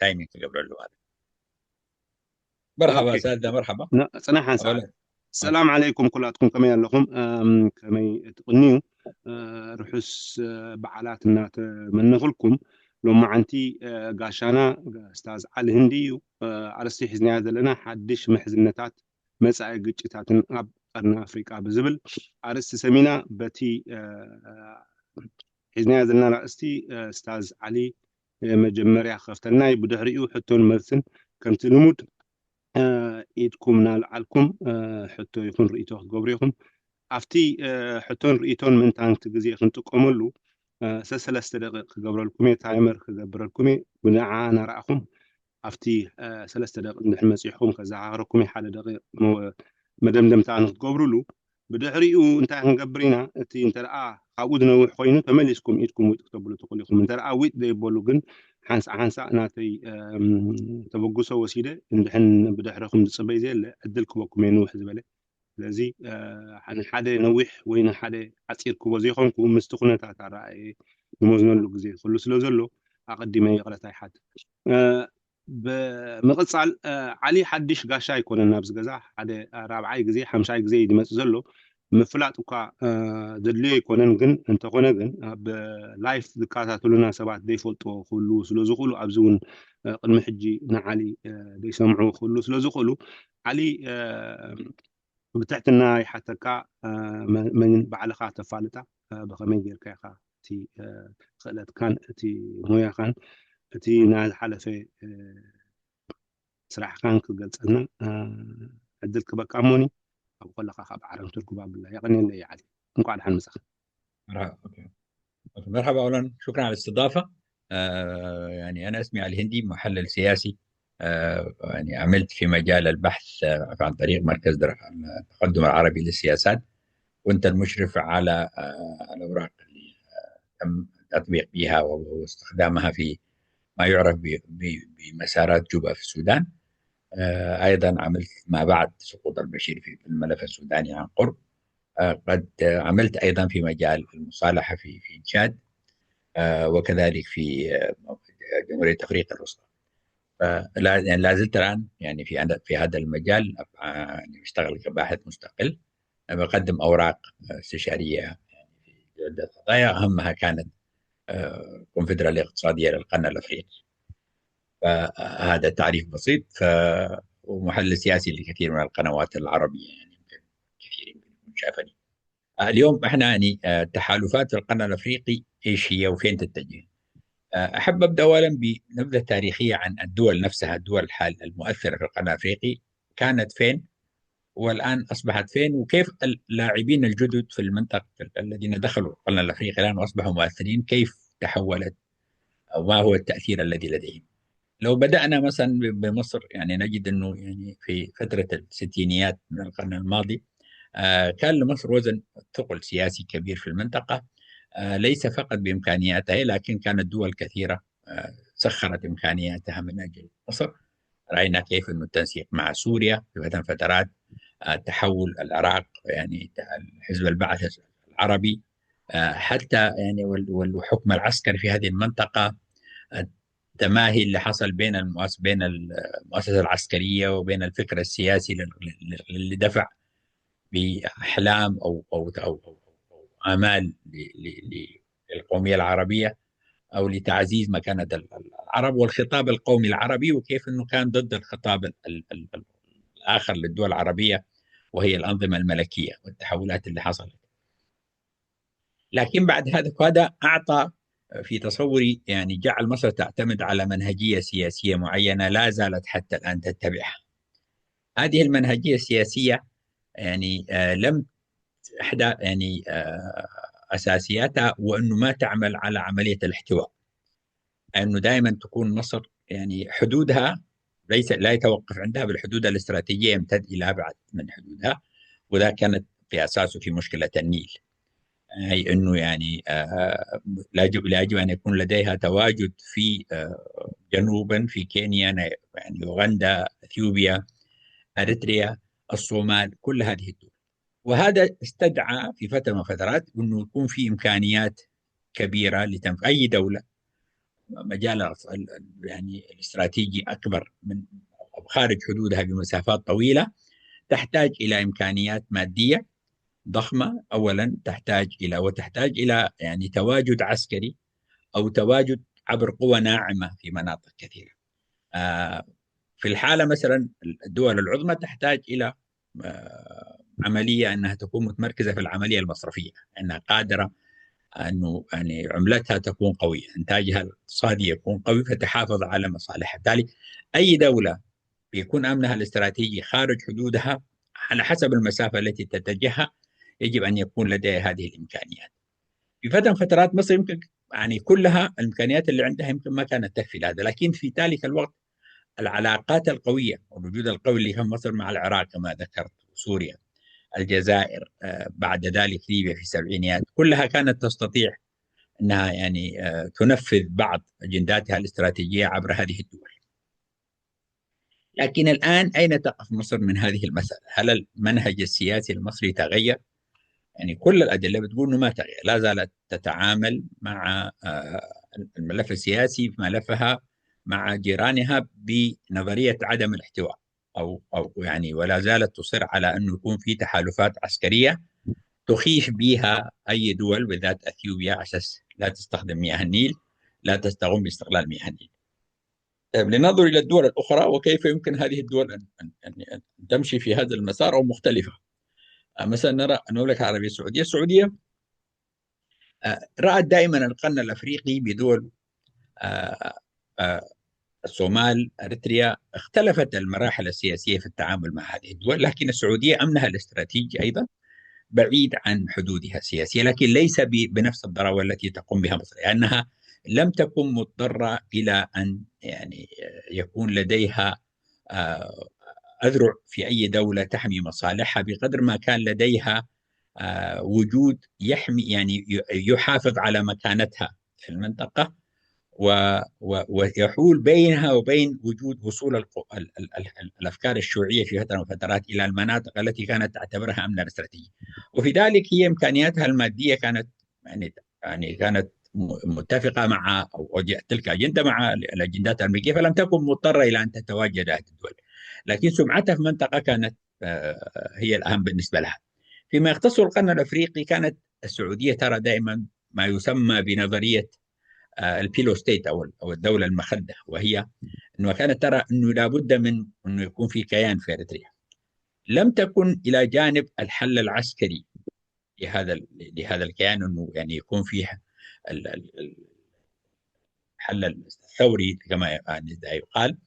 ታይሚንግ ክገብረሉ ማለት እዩ። መርሓባ ኦኬ። ሳልዳ፣ መርሓባ። ነ- ጽናሕ ሓንሳብ። ኣወለ ሰላም ዓለይኩም ኩላትኩም፣ ከመይ ኣለኹም? እም፣ ከመይ ትቕንዩ? እ፣ ርሑስ እ፣ በዓላት እናተመነኹልኩም፣ ሎማዓንቲ እ፣ ጋሻና ኡስታዝ ዓሊ ህንዲ እዩ። እ፣ ኣርእስቲ ሒዝናዮ ዘለና ሓድሽ ምሕዝነታት መጻኢ ግጭታትን ኣብ ቀርኒ ኣፍሪቃ ብዝብል ኣርእስቲ ሰሚና፣ በቲ እ፣ ሒዝናዮ ዘለና ኣርእስቲ እ፣ ኡስታዝ ዓሊ እ፣ መጀመርያ ክኸፍተልና እዩ። ብድሕሪኡ ሕቶን መልስን ከምቲ ልሙድ እ፣ ኢድኩም እናልዓልኩም እ፣ ሕቶ ይኹን ርእይቶ ክትገብሩ ኢኹም። ኣብቲ እ፣ ሕቶን ርእይቶን ምእንታንቲ ግዜ ክንጥቀመሉ እ፣ ሰሰለስተ ደቂቕ ክገብረልኩም እየ፣ ታይመር ክገብረልኩም እየ። ብንዓ እናረኣኹም ኣብቲ እ፣ ሰለስተ ደቂቕ እንድሕር መፂኹም ከዘኻኽረኩም እየ፣ ሓደ ደቂቕ መ- መደምደምታ ንክትገብሩሉ። ብድሕሪኡ እንታይ ክንገብር ኢና? እቲ እንተ ደኣ ካብኡ ዝነውሕ ኮይኑ ተመሊስኩም ኢድኩም ዊጥ ክተብሉ ትኽእሉ ኢኹም። እንተ ደኣ ዊጥ ዘይበሉ ግን ሓንሳእ ሓንሳእ ናተይ እም፣ ተበግሶ ወሲደ እንድሕን ብድሕረኹም ዝጽበይ ዘየለ ዕድል ክበኩም እየ ንውሕ ዝበለ። ስለዚ እ፣ ንሓደ ነዊሕ ወይ ንሓደ ዓጺር ክቦ ዘይኮንኩ ምስቲ ኩነታት ኣረኣእየ ንመዝነሉ ግዜ ኩሉ ስለ ዘሎ ኣቐዲመ ይቕረታ ይሓት። እ፣ ብምቕጻል እ፣ ዓሊ ሓድሽ ጋሻ ኣይኮነን ኣብዚ ገዛ፣ ሓደ እ፣ ራብዓይ ግዜ ሓምሻይ ግዜ እዩ ዝመጽእ ዘሎ። ምፍላጥ እኳ እ፣ ዘድልዮ ኣይኮነን፣ ግን እንተኾነ ግን ኣብ ላይፍ ዝከታተሉና ሰባት ዘይፈልጥዎ ክህልዉ ስለ ዝኽእሉ ኣብዚ እውን እ፣ ቅድሚ ሕጂ ንዓሊ እ፣ ዘይሰምዑ ክህልዉ ስለ ዝኽእሉ ዓሊ እ፣ ብትሕትና ይሓተካ እ፣ መ- መን ባዕልኻ ተፋልጣ እ፣ ብኸመይ ጌርካ ኢኻ እቲ እ፣ ክእለትካን እቲ ሞያኻን እቲ ናዝሓለፈ እ፣ ስራሕካን ክገልጸልና እ፣ ዕድል ክበካ እሞኒ ኣብ ከለኻ ካብ ዓረም ትርጉባ ብላ የቐንየለይ ዓሊ። እንኳዕ ደሓን መጻኻ። مرحبا أولا، شكرا على الاستضافة. آه يعني أنا اسمي علي هندي، محلل سياسي. آه يعني عملت في مجال البحث آه، عن طريق مركز در- التقدم العربي للسياسات. كنت المشرف على آه الأوراق اللي آه، تم التطبيق بها واستخدامها في ما يعرف ب- ب- بمسارات جوبا في السودان. آه أيضا عملت ما بعد سقوط البشير في الملف السوداني عن قرب. آه، قد عملت أيضا في مجال المصالحة في في تشاد، آه، وكذلك في آه، جمهورية أفريقيا الوسطى. فلا يعني لا زلت الآن يعني في هذا في هذا المجال، آه، يعني أشتغل كباحث مستقل، بقدم أوراق استشارية يعني في عدة قضايا، أهمها كانت آه، الكونفدرالية الاقتصادية للقرن الأفريقي. فهذا تعريف بسيط. ف ومحلل سياسي لكثير من القنوات العربية، يعني يمكن كثير يمكن يكون شافني. اليوم احنا يعني آه، التحالفات في القرن الافريقي ايش هي وفين تتجه؟ آه، احب ابدا اولا بنبذه تاريخيه عن الدول نفسها، الدول الحال المؤثره في القرن الافريقي كانت فين والان اصبحت فين، وكيف اللاعبين الجدد في المنطقه الذين دخلوا القرن الافريقي الان واصبحوا مؤثرين كيف تحولت، او ما هو التاثير الذي لديهم. لو بدأنا مثلا بمصر، يعني نجد أنه يعني في فترة الستينيات من القرن الماضي آه، كان لمصر وزن ثقل سياسي كبير في المنطقة، آه، ليس فقط بإمكانياتها، لكن كانت دول كثيرة آه، سخرت إمكانياتها من أجل مصر. رأينا كيف أن التنسيق مع سوريا في فترة فترات، آه، تحول العراق، يعني الحزب البعث العربي، آه، حتى يعني والحكم العسكري في هذه المنطقة، التماهي اللي حصل بين المؤس بين المؤسسة العسكرية وبين الفكر السياسي اللي دفع بأحلام أو أو أو, أو, أو آمال للقومية العربية أو لتعزيز مكانة العرب والخطاب القومي العربي، وكيف أنه كان ضد الخطاب الآخر للدول العربية وهي الأنظمة الملكية والتحولات اللي حصلت. لكن بعد هذا فهذا أعطى في تصوري يعني جعل مصر تعتمد على منهجية سياسية معينة لا زالت حتى الآن تتبعها. هذه المنهجية السياسية يعني آه لم إحدى يعني آه أساسياتها وأنه ما تعمل على عملية الاحتواء، أنه دائما تكون مصر يعني حدودها ليس لا يتوقف عندها بالحدود الاستراتيجية، يمتد إلى أبعد من حدودها، وذا كانت في أساسه في مشكلة النيل. هي انه يعني آه، لا يجب لا يجب ان يكون لديها تواجد في آه، جنوبا في كينيا، يعني اوغندا، اثيوبيا، اريتريا، الصومال، كل هذه الدول. وهذا استدعى في فتره من الفترات انه يكون في امكانيات كبيره لتنفيذ اي دوله مجال يعني الاستراتيجي أكبر من خارج حدودها بمسافات طويلة، تحتاج إلى إمكانيات مادية ضخمة أولا، تحتاج إلى وتحتاج إلى يعني تواجد عسكري أو تواجد عبر قوى ناعمة في مناطق كثيرة. آه، في الحالة مثلا الدول العظمى تحتاج إلى آه، عملية أنها تكون متمركزة في العملية المصرفية، أنها قادرة أنه يعني عملتها تكون قوية، إنتاجها الاقتصادي يكون قوي فتحافظ على مصالحها. بالتالي أي دولة بيكون أمنها الاستراتيجي خارج حدودها على حسب المسافة التي تتجهها يجب أن يكون لديها هذه الإمكانيات. في فترة من فترات مصر يمكن يعني كلها الإمكانيات اللي عندها يمكن ما كانت تكفي لهذا، لكن في ذلك الوقت العلاقات القوية والوجود القوي اللي كان مصر مع العراق كما ذكرت، سوريا، الجزائر، آه، بعد ذلك ليبيا في السبعينيات، كلها كانت تستطيع أنها يعني آه، تنفذ بعض أجنداتها الاستراتيجية عبر هذه الدول. لكن الآن أين تقف مصر من هذه المسألة؟ هل المنهج السياسي المصري تغير؟ يعني كل الأدلة بتقول أنه ما تغير، لا زالت تتعامل مع آه، الملف السياسي في ملفها مع جيرانها بنظرية عدم الاحتواء، أو أو يعني ولا زالت تصر على أنه يكون في تحالفات عسكرية تخيف بها أي دول، بالذات أثيوبيا، على أساس لا تستخدم مياه النيل، لا تستقوم باستغلال مياه النيل. طيب، لننظر إلى الدول الأخرى وكيف يمكن هذه الدول أن أن أن تمشي في هذا المسار أو مختلفة. آه، مثلا نرى المملكة العربية السعودية، السعودية آه، رأت دائما القرن الأفريقي بدول آه، آه، الصومال، أريتريا، اختلفت المراحل السياسية في التعامل مع هذه الدول، لكن السعودية أمنها الاستراتيجي أيضا بعيد عن حدودها السياسية، لكن ليس ب- بنفس الضراوة التي تقوم بها مصر، لأنها لم تكن مضطرة إلى أن يعني يكون لديها آه، أذرع في أي دولة تحمي مصالحها بقدر ما كان لديها آه، وجود يحمي يعني ي- يحافظ على مكانتها في المنطقة و- و- ويحول بينها وبين وجود وصول الق- ال- ال- ال- ال- الأفكار الشيوعية في فترة من الفترات إلى المناطق التي كانت تعتبرها أمنا الاستراتيجي. وفي ذلك هي إمكانياتها المادية كانت يعني يعني كانت م- متفقة مع أو وجه- تلك أجندة مع الأجندات الأمريكية، فلم تكن مضطرة إلى أن تتواجد هذه الدول، لكن سمعتها في منطقة كانت آه، هي الأهم بالنسبة لها. فيما يختص القرن الأفريقي كانت السعودية ترى دائما ما يسمى بنظرية آه، البيلو ستيت أو أو الدولة المخدة، وهي أنه كانت ترى أنه لابد من أنه يكون في كيان في إريتريا. لم تكن إلى جانب الحل العسكري لهذا ال- لهذا الكيان، أنه يعني يكون فيه ال- ال- ال- الحل الثوري كما يعني يقال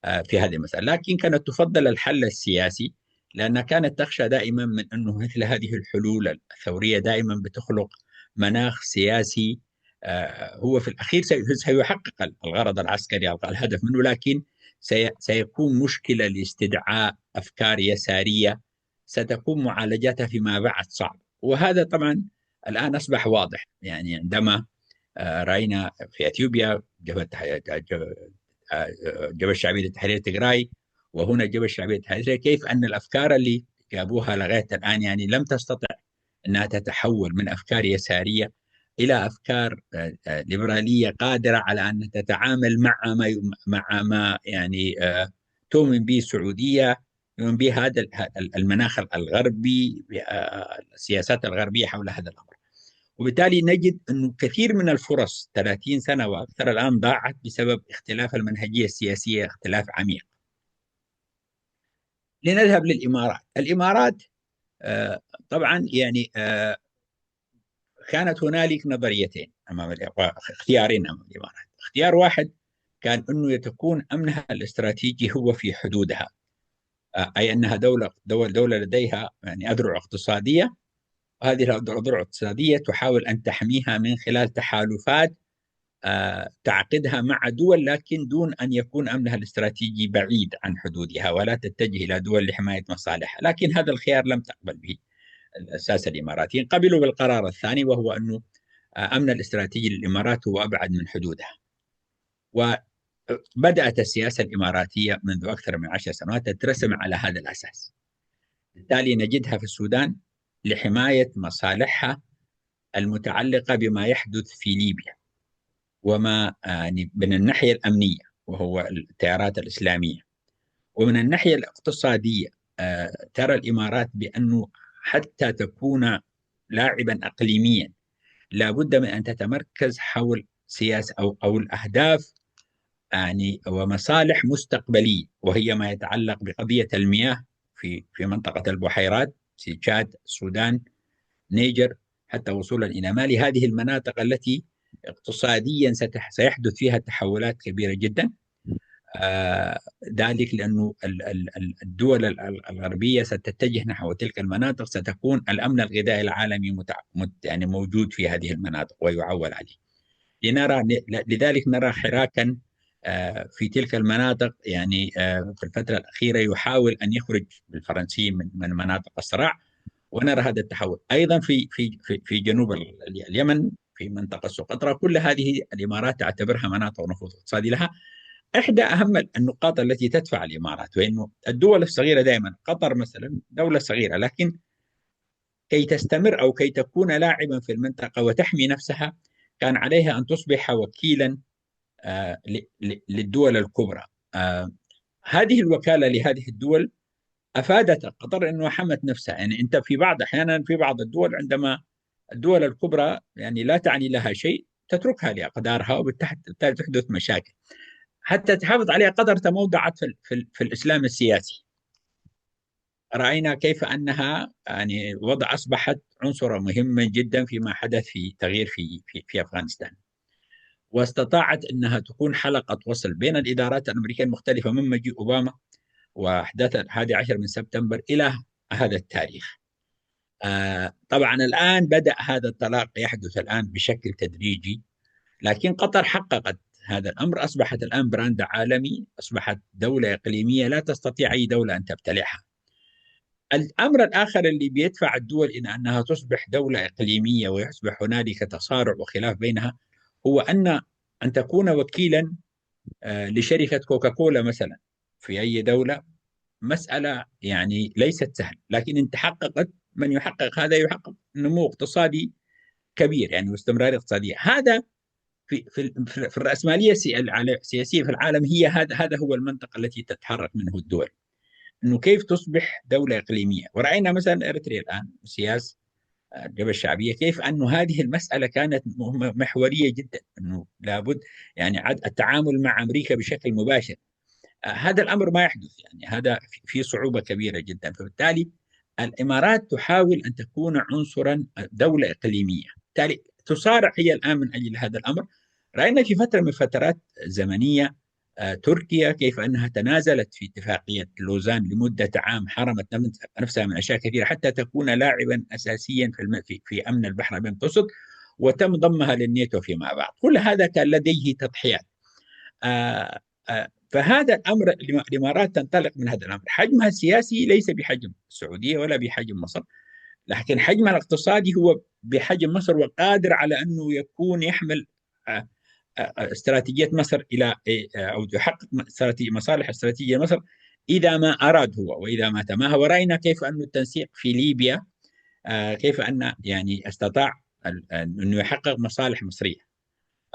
آه، في هذه المسألة، لكن كانت تفضل الحل السياسي لأنها كانت تخشى دائما من أنه مثل هذه الحلول الثورية دائما بتخلق مناخ سياسي آه، هو في الأخير سي- سيحقق الغرض العسكري أو الهدف منه، لكن سي- سيكون مشكلة لاستدعاء أفكار يسارية ستكون معالجتها فيما بعد صعب. وهذا طبعا الآن أصبح واضح، يعني عندما آه، رأينا في أثيوبيا جبهة تح- جبهة آه، جبهة الشعبية لتحرير تجراي، وهنا الجبهة الشعبية لتحرير تجراي، كيف أن الأفكار اللي جابوها لغاية الآن يعني لم تستطع أنها تتحول من أفكار يسارية إلى أفكار آه، آه، ليبرالية قادرة على أن تتعامل مع ما يم- مع ما يعني آه، تؤمن به السعودية، يؤمن به هذا ال- ال- المناخ الغربي، آه، السياسات الغربية حول هذا الأمر. وبالتالي نجد أنه كثير من الفرص ثلاثين سنة وأكثر الآن ضاعت بسبب اختلاف المنهجية السياسية، اختلاف عميق. لنذهب للإمارات. الإمارات آه، طبعا يعني آه، كانت هنالك نظريتين أمام الإ- اختيارين أمام الإمارات. اختيار واحد كان أنه تكون أمنها الاستراتيجي هو في حدودها، آه، أي أنها دولة دول دولة لديها يعني أذرع اقتصادية، وهذه الأذرع الاقتصادية تحاول أن تحميها من خلال تحالفات آه، تعقدها مع دول، لكن دون أن يكون أمنها الاستراتيجي بعيد عن حدودها ولا تتجه إلى دول لحماية مصالحها. لكن هذا الخيار لم تقبل به الساسة الإماراتيين، قبلوا بالقرار الثاني، وهو أنه آه، أمن الاستراتيجي للإمارات هو أبعد من حدودها. وبدأت السياسة الإماراتية منذ أكثر من عشر سنوات تترسم على هذا الأساس. بالتالي نجدها في السودان لحماية مصالحها المتعلقة بما يحدث في ليبيا. وما يعني من الناحية الأمنية، وهو التيارات الإسلامية، ومن الناحية الاقتصادية، آه، ترى الإمارات بأنه حتى تكون لاعبا إقليميا لابد من أن تتمركز حول سياسة أو أو الأهداف، يعني، ومصالح مستقبلية، وهي ما يتعلق بقضية المياه في في منطقة البحيرات، في تشاد، السودان، نيجر، حتى وصولا إلى مالي، هذه المناطق التي اقتصاديا ستح- سيحدث فيها تحولات كبيرة جدا. آه، ذلك لأنه ال- ال- ال- الدول ال- ال- الغربية ستتجه نحو تلك المناطق، ستكون الأمن الغذائي العالمي متع- مت- يعني موجود في هذه المناطق ويعول عليه. لنرى لذلك نرى حراكا، آه، في تلك المناطق، يعني، آه، في الفترة الأخيرة يحاول أن يخرج الفرنسيين من من مناطق الصراع، ونرى هذا التحول أيضا في في في في جنوب ال- اليمن، في منطقة سقطرى. كل هذه الإمارات تعتبرها مناطق نفوذ اقتصادي لها. إحدى أهم النقاط التي تدفع الإمارات، وإنه الدول الصغيرة دائما، قطر مثلا دولة صغيرة، لكن كي تستمر أو كي تكون لاعبا في المنطقة وتحمي نفسها، كان عليها أن تصبح وكيلا، آه، ل- ل- للدول الكبرى. آه، هذه الوكالة لهذه الدول أفادت قطر أنه حمت نفسها. يعني، أنت في بعض أحيانا، في بعض الدول، عندما الدول الكبرى، يعني، لا تعني لها شيء، تتركها لأقدارها، وبالتالي تحدث مشاكل. حتى تحافظ عليها، قطر تموضعت في ال- في, ال- في الإسلام السياسي. رأينا كيف أنها، يعني، وضع أصبحت عنصرا مهما جدا فيما حدث في تغيير في في, في أفغانستان، واستطاعت أنها تكون حلقة وصل بين الإدارات الأمريكية المختلفة من مجيء أوباما وأحداث الحادي عشر من سبتمبر إلى هذا التاريخ. آه، طبعا الآن بدأ هذا الطلاق يحدث الآن بشكل تدريجي، لكن قطر حققت هذا الأمر، أصبحت الآن براند عالمي، أصبحت دولة إقليمية لا تستطيع أي دولة أن تبتلعها. الأمر الآخر اللي بيدفع الدول إلى أنها تصبح دولة إقليمية ويصبح هنالك تصارع وخلاف بينها هو أن أن تكون وكيلا، آه، لشركة كوكاكولا مثلا في أي دولة، مسألة يعني ليست سهل، لكن إن تحققت، من يحقق هذا يحقق نمو اقتصادي كبير، يعني، واستمرار اقتصادي. هذا في في في الرأسمالية السي- العالم- السياسية في العالم، هي هذا هذا هو المنطق التي تتحرك منه الدول، إنه كيف تصبح دولة إقليمية. ورأينا مثلا إريتريا الآن، سياسة الجبهة الشعبية، كيف أنه هذه المسألة كانت مهمة، محورية جدا، أنه لابد، يعني، عد- التعامل مع أمريكا بشكل مباشر. آه، هذا الأمر ما يحدث، يعني، هذا في- في صعوبة كبيرة جدا. فبالتالي الإمارات تحاول أن تكون عنصرا، دولة إقليمية، بالتالي تصارع هي الآن من أجل هذا الأمر. رأينا في فترة من فترات زمنية، آه، تركيا كيف أنها تنازلت في اتفاقية لوزان لمدة عام، حرمت نفسها من أشياء كثيرة حتى تكون لاعبا أساسيا في الم- في في أمن البحر المتوسط، وتم ضمها للناتو فيما بعد. كل هذا كان لديه تضحيات. آه، آه، فهذا الأمر لما- الإمارات تنطلق من هذا الأمر. حجمها السياسي ليس بحجم السعودية ولا بحجم مصر، لكن حجمها الاقتصادي هو بحجم مصر، وقادر على أنه يكون يحمل، آه، آه، استراتيجية مصر إلى، آه، أو يحقق استراتيجية، مصالح استراتيجية مصر إذا ما أراد هو وإذا ما تماهى. ورأينا كيف أن التنسيق في ليبيا، آه، كيف أن، يعني، استطاع ال- أنه يحقق مصالح مصرية،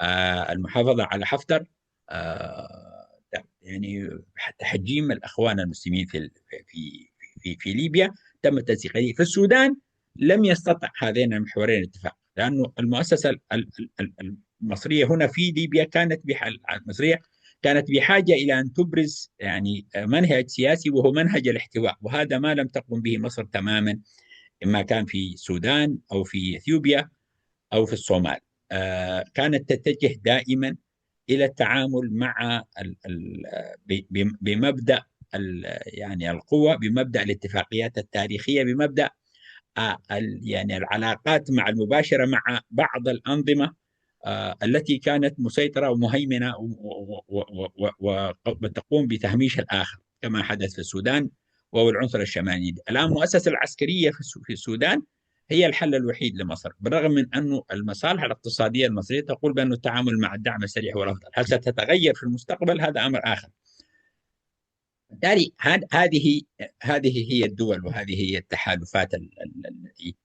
آه، المحافظة على حفتر، آه، يعني، حتى تحجيم الأخوان المسلمين في ال- في في في ليبيا تم التنسيق عليه. في السودان لم يستطع هذين المحورين الاتفاق، لأنه المؤسسة ال- ال- ال- ال- المصرية هنا في ليبيا كانت بحال المصرية كانت بحاجة إلى أن تبرز، يعني، منهج سياسي، وهو منهج الاحتواء، وهذا ما لم تقم به مصر تماما، إما كان في السودان أو في إثيوبيا أو في الصومال. آه، كانت تتجه دائما إلى التعامل مع ال- ال- ب- ب- بمبدأ ال- يعني القوة، بمبدأ الاتفاقيات التاريخية، بمبدأ، آه، ال- يعني العلاقات مع المباشرة مع بعض الأنظمة، آه، التي كانت مسيطرة ومهيمنة و- و- و- و- و- و- وتقوم بتهميش الآخر، كما حدث في السودان وهو العنصر الشمالي. الآن المؤسسة العسكرية في السو- في السودان هي الحل الوحيد لمصر، بالرغم من أنه المصالح الاقتصادية المصرية تقول بأن التعامل مع الدعم السريع هو الأفضل. هل ستتغير في المستقبل؟ هذا أمر آخر. بالتالي هذ- هذه هذه هي الدول، وهذه هي التحالفات ال- ال- التي،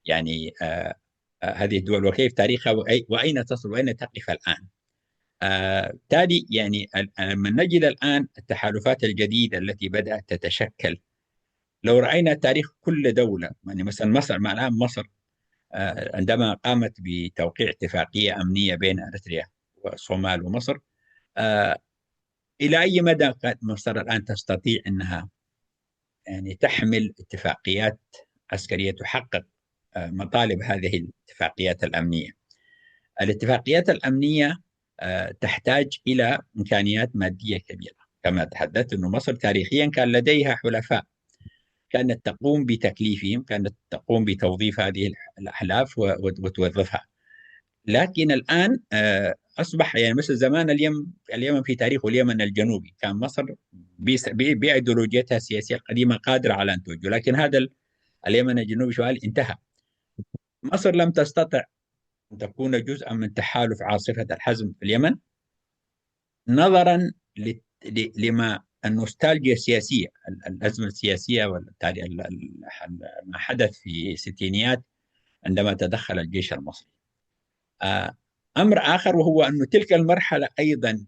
يعني، آه، آه، هذه الدول، وكيف تاريخها، وأي- وأين تصل وأين تقف الآن. آه، بالتالي يعني ال- لما نجد الآن التحالفات الجديدة التي بدأت تتشكل، لو رأينا تاريخ كل دولة، يعني مثلًا مصر، ما الآن مصر آه، عندما قامت بتوقيع اتفاقية أمنية بين أريتريا والصومال ومصر، آه، إلى أي مدى كانت مصر الآن تستطيع أنها يعني تحمل اتفاقيات عسكرية تحقق آه، مطالب هذه الاتفاقيات الأمنية؟ الاتفاقيات الأمنية آه، تحتاج إلى إمكانيات مادية كبيرة، كما تحدثت أن مصر تاريخيا كان لديها حلفاء كانت تقوم بتكليفهم، كانت تقوم بتوظيف هذه الأحلاف و- وت- وتوظفها. لكن الآن آه، أصبح يعني مثل زمان اليمن، اليمن في تاريخه اليمن الجنوبي كان مصر بس- ب- بأيديولوجيتها السياسية القديمة قادرة على أن توجه، لكن هذا ال- اليمن الجنوبي شمال انتهى. مصر لم تستطع أن تكون جزءا من تحالف عاصفة الحزم في اليمن نظرا ل- ل- لما النوستالجيا السياسية، ال- الأزمة السياسية والتالي ال- ال- ال- ما حدث في الستينيات عندما تدخل الجيش المصري. آه، أمر آخر وهو أن تلك المرحلة أيضا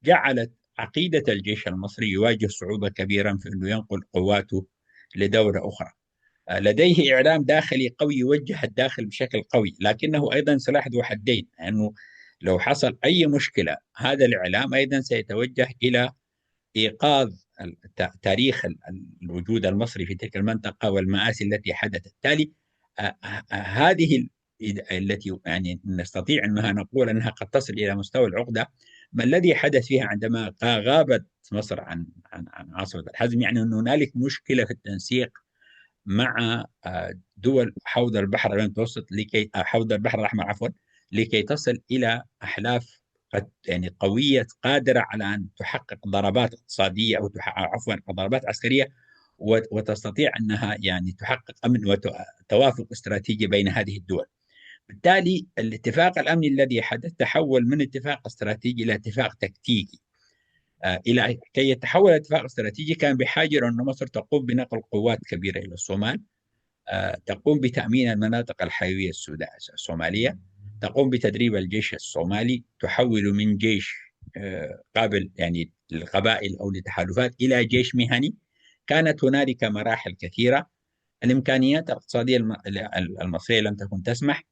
جعلت عقيدة الجيش المصري يواجه صعوبة كبيرة في أنه ينقل قواته لدولة أخرى. آه، لديه إعلام داخلي قوي يوجه الداخل بشكل قوي، لكنه أيضا سلاح ذو حدين، لأنه لو حصل أي مشكلة هذا الإعلام أيضا سيتوجه إلى إيقاظ ال- تا- تاريخ ال- ال- الوجود المصري في تلك المنطقة والمآسي التي حدثت. بالتالي آه، آه، آه، هذه ال- التي يعني نستطيع أنها نقول أنها قد تصل إلى مستوى العقدة، ما الذي حدث فيها عندما غابت مصر عن عن عن عاصفة الحزم؟ يعني أن هنالك مشكلة في التنسيق مع آه، دول حوض البحر المتوسط لكي آه، حوض البحر الأحمر عفوا، لكي تصل إلى أحلاف قد يعني قوية قادرة على أن تحقق ضربات اقتصادية أو تحقق عفوا ضربات عسكرية وتستطيع أنها يعني تحقق أمن وتوافق استراتيجي بين هذه الدول. بالتالي الاتفاق الأمني الذي حدث تحول من اتفاق استراتيجي إلى اتفاق تكتيكي. آه، إلى كي يتحول اتفاق استراتيجي كان بحاجة إلى أن مصر تقوم بنقل قوات كبيرة إلى الصومال، آه، تقوم بتأمين المناطق الحيوية السوداء الصومالية، تقوم بتدريب الجيش الصومالي، تحول من جيش آه، قابل يعني القبائل أو لتحالفات إلى جيش مهني. كانت هنالك مراحل كثيرة. الإمكانيات الاقتصادية المصرية لم تكن تسمح.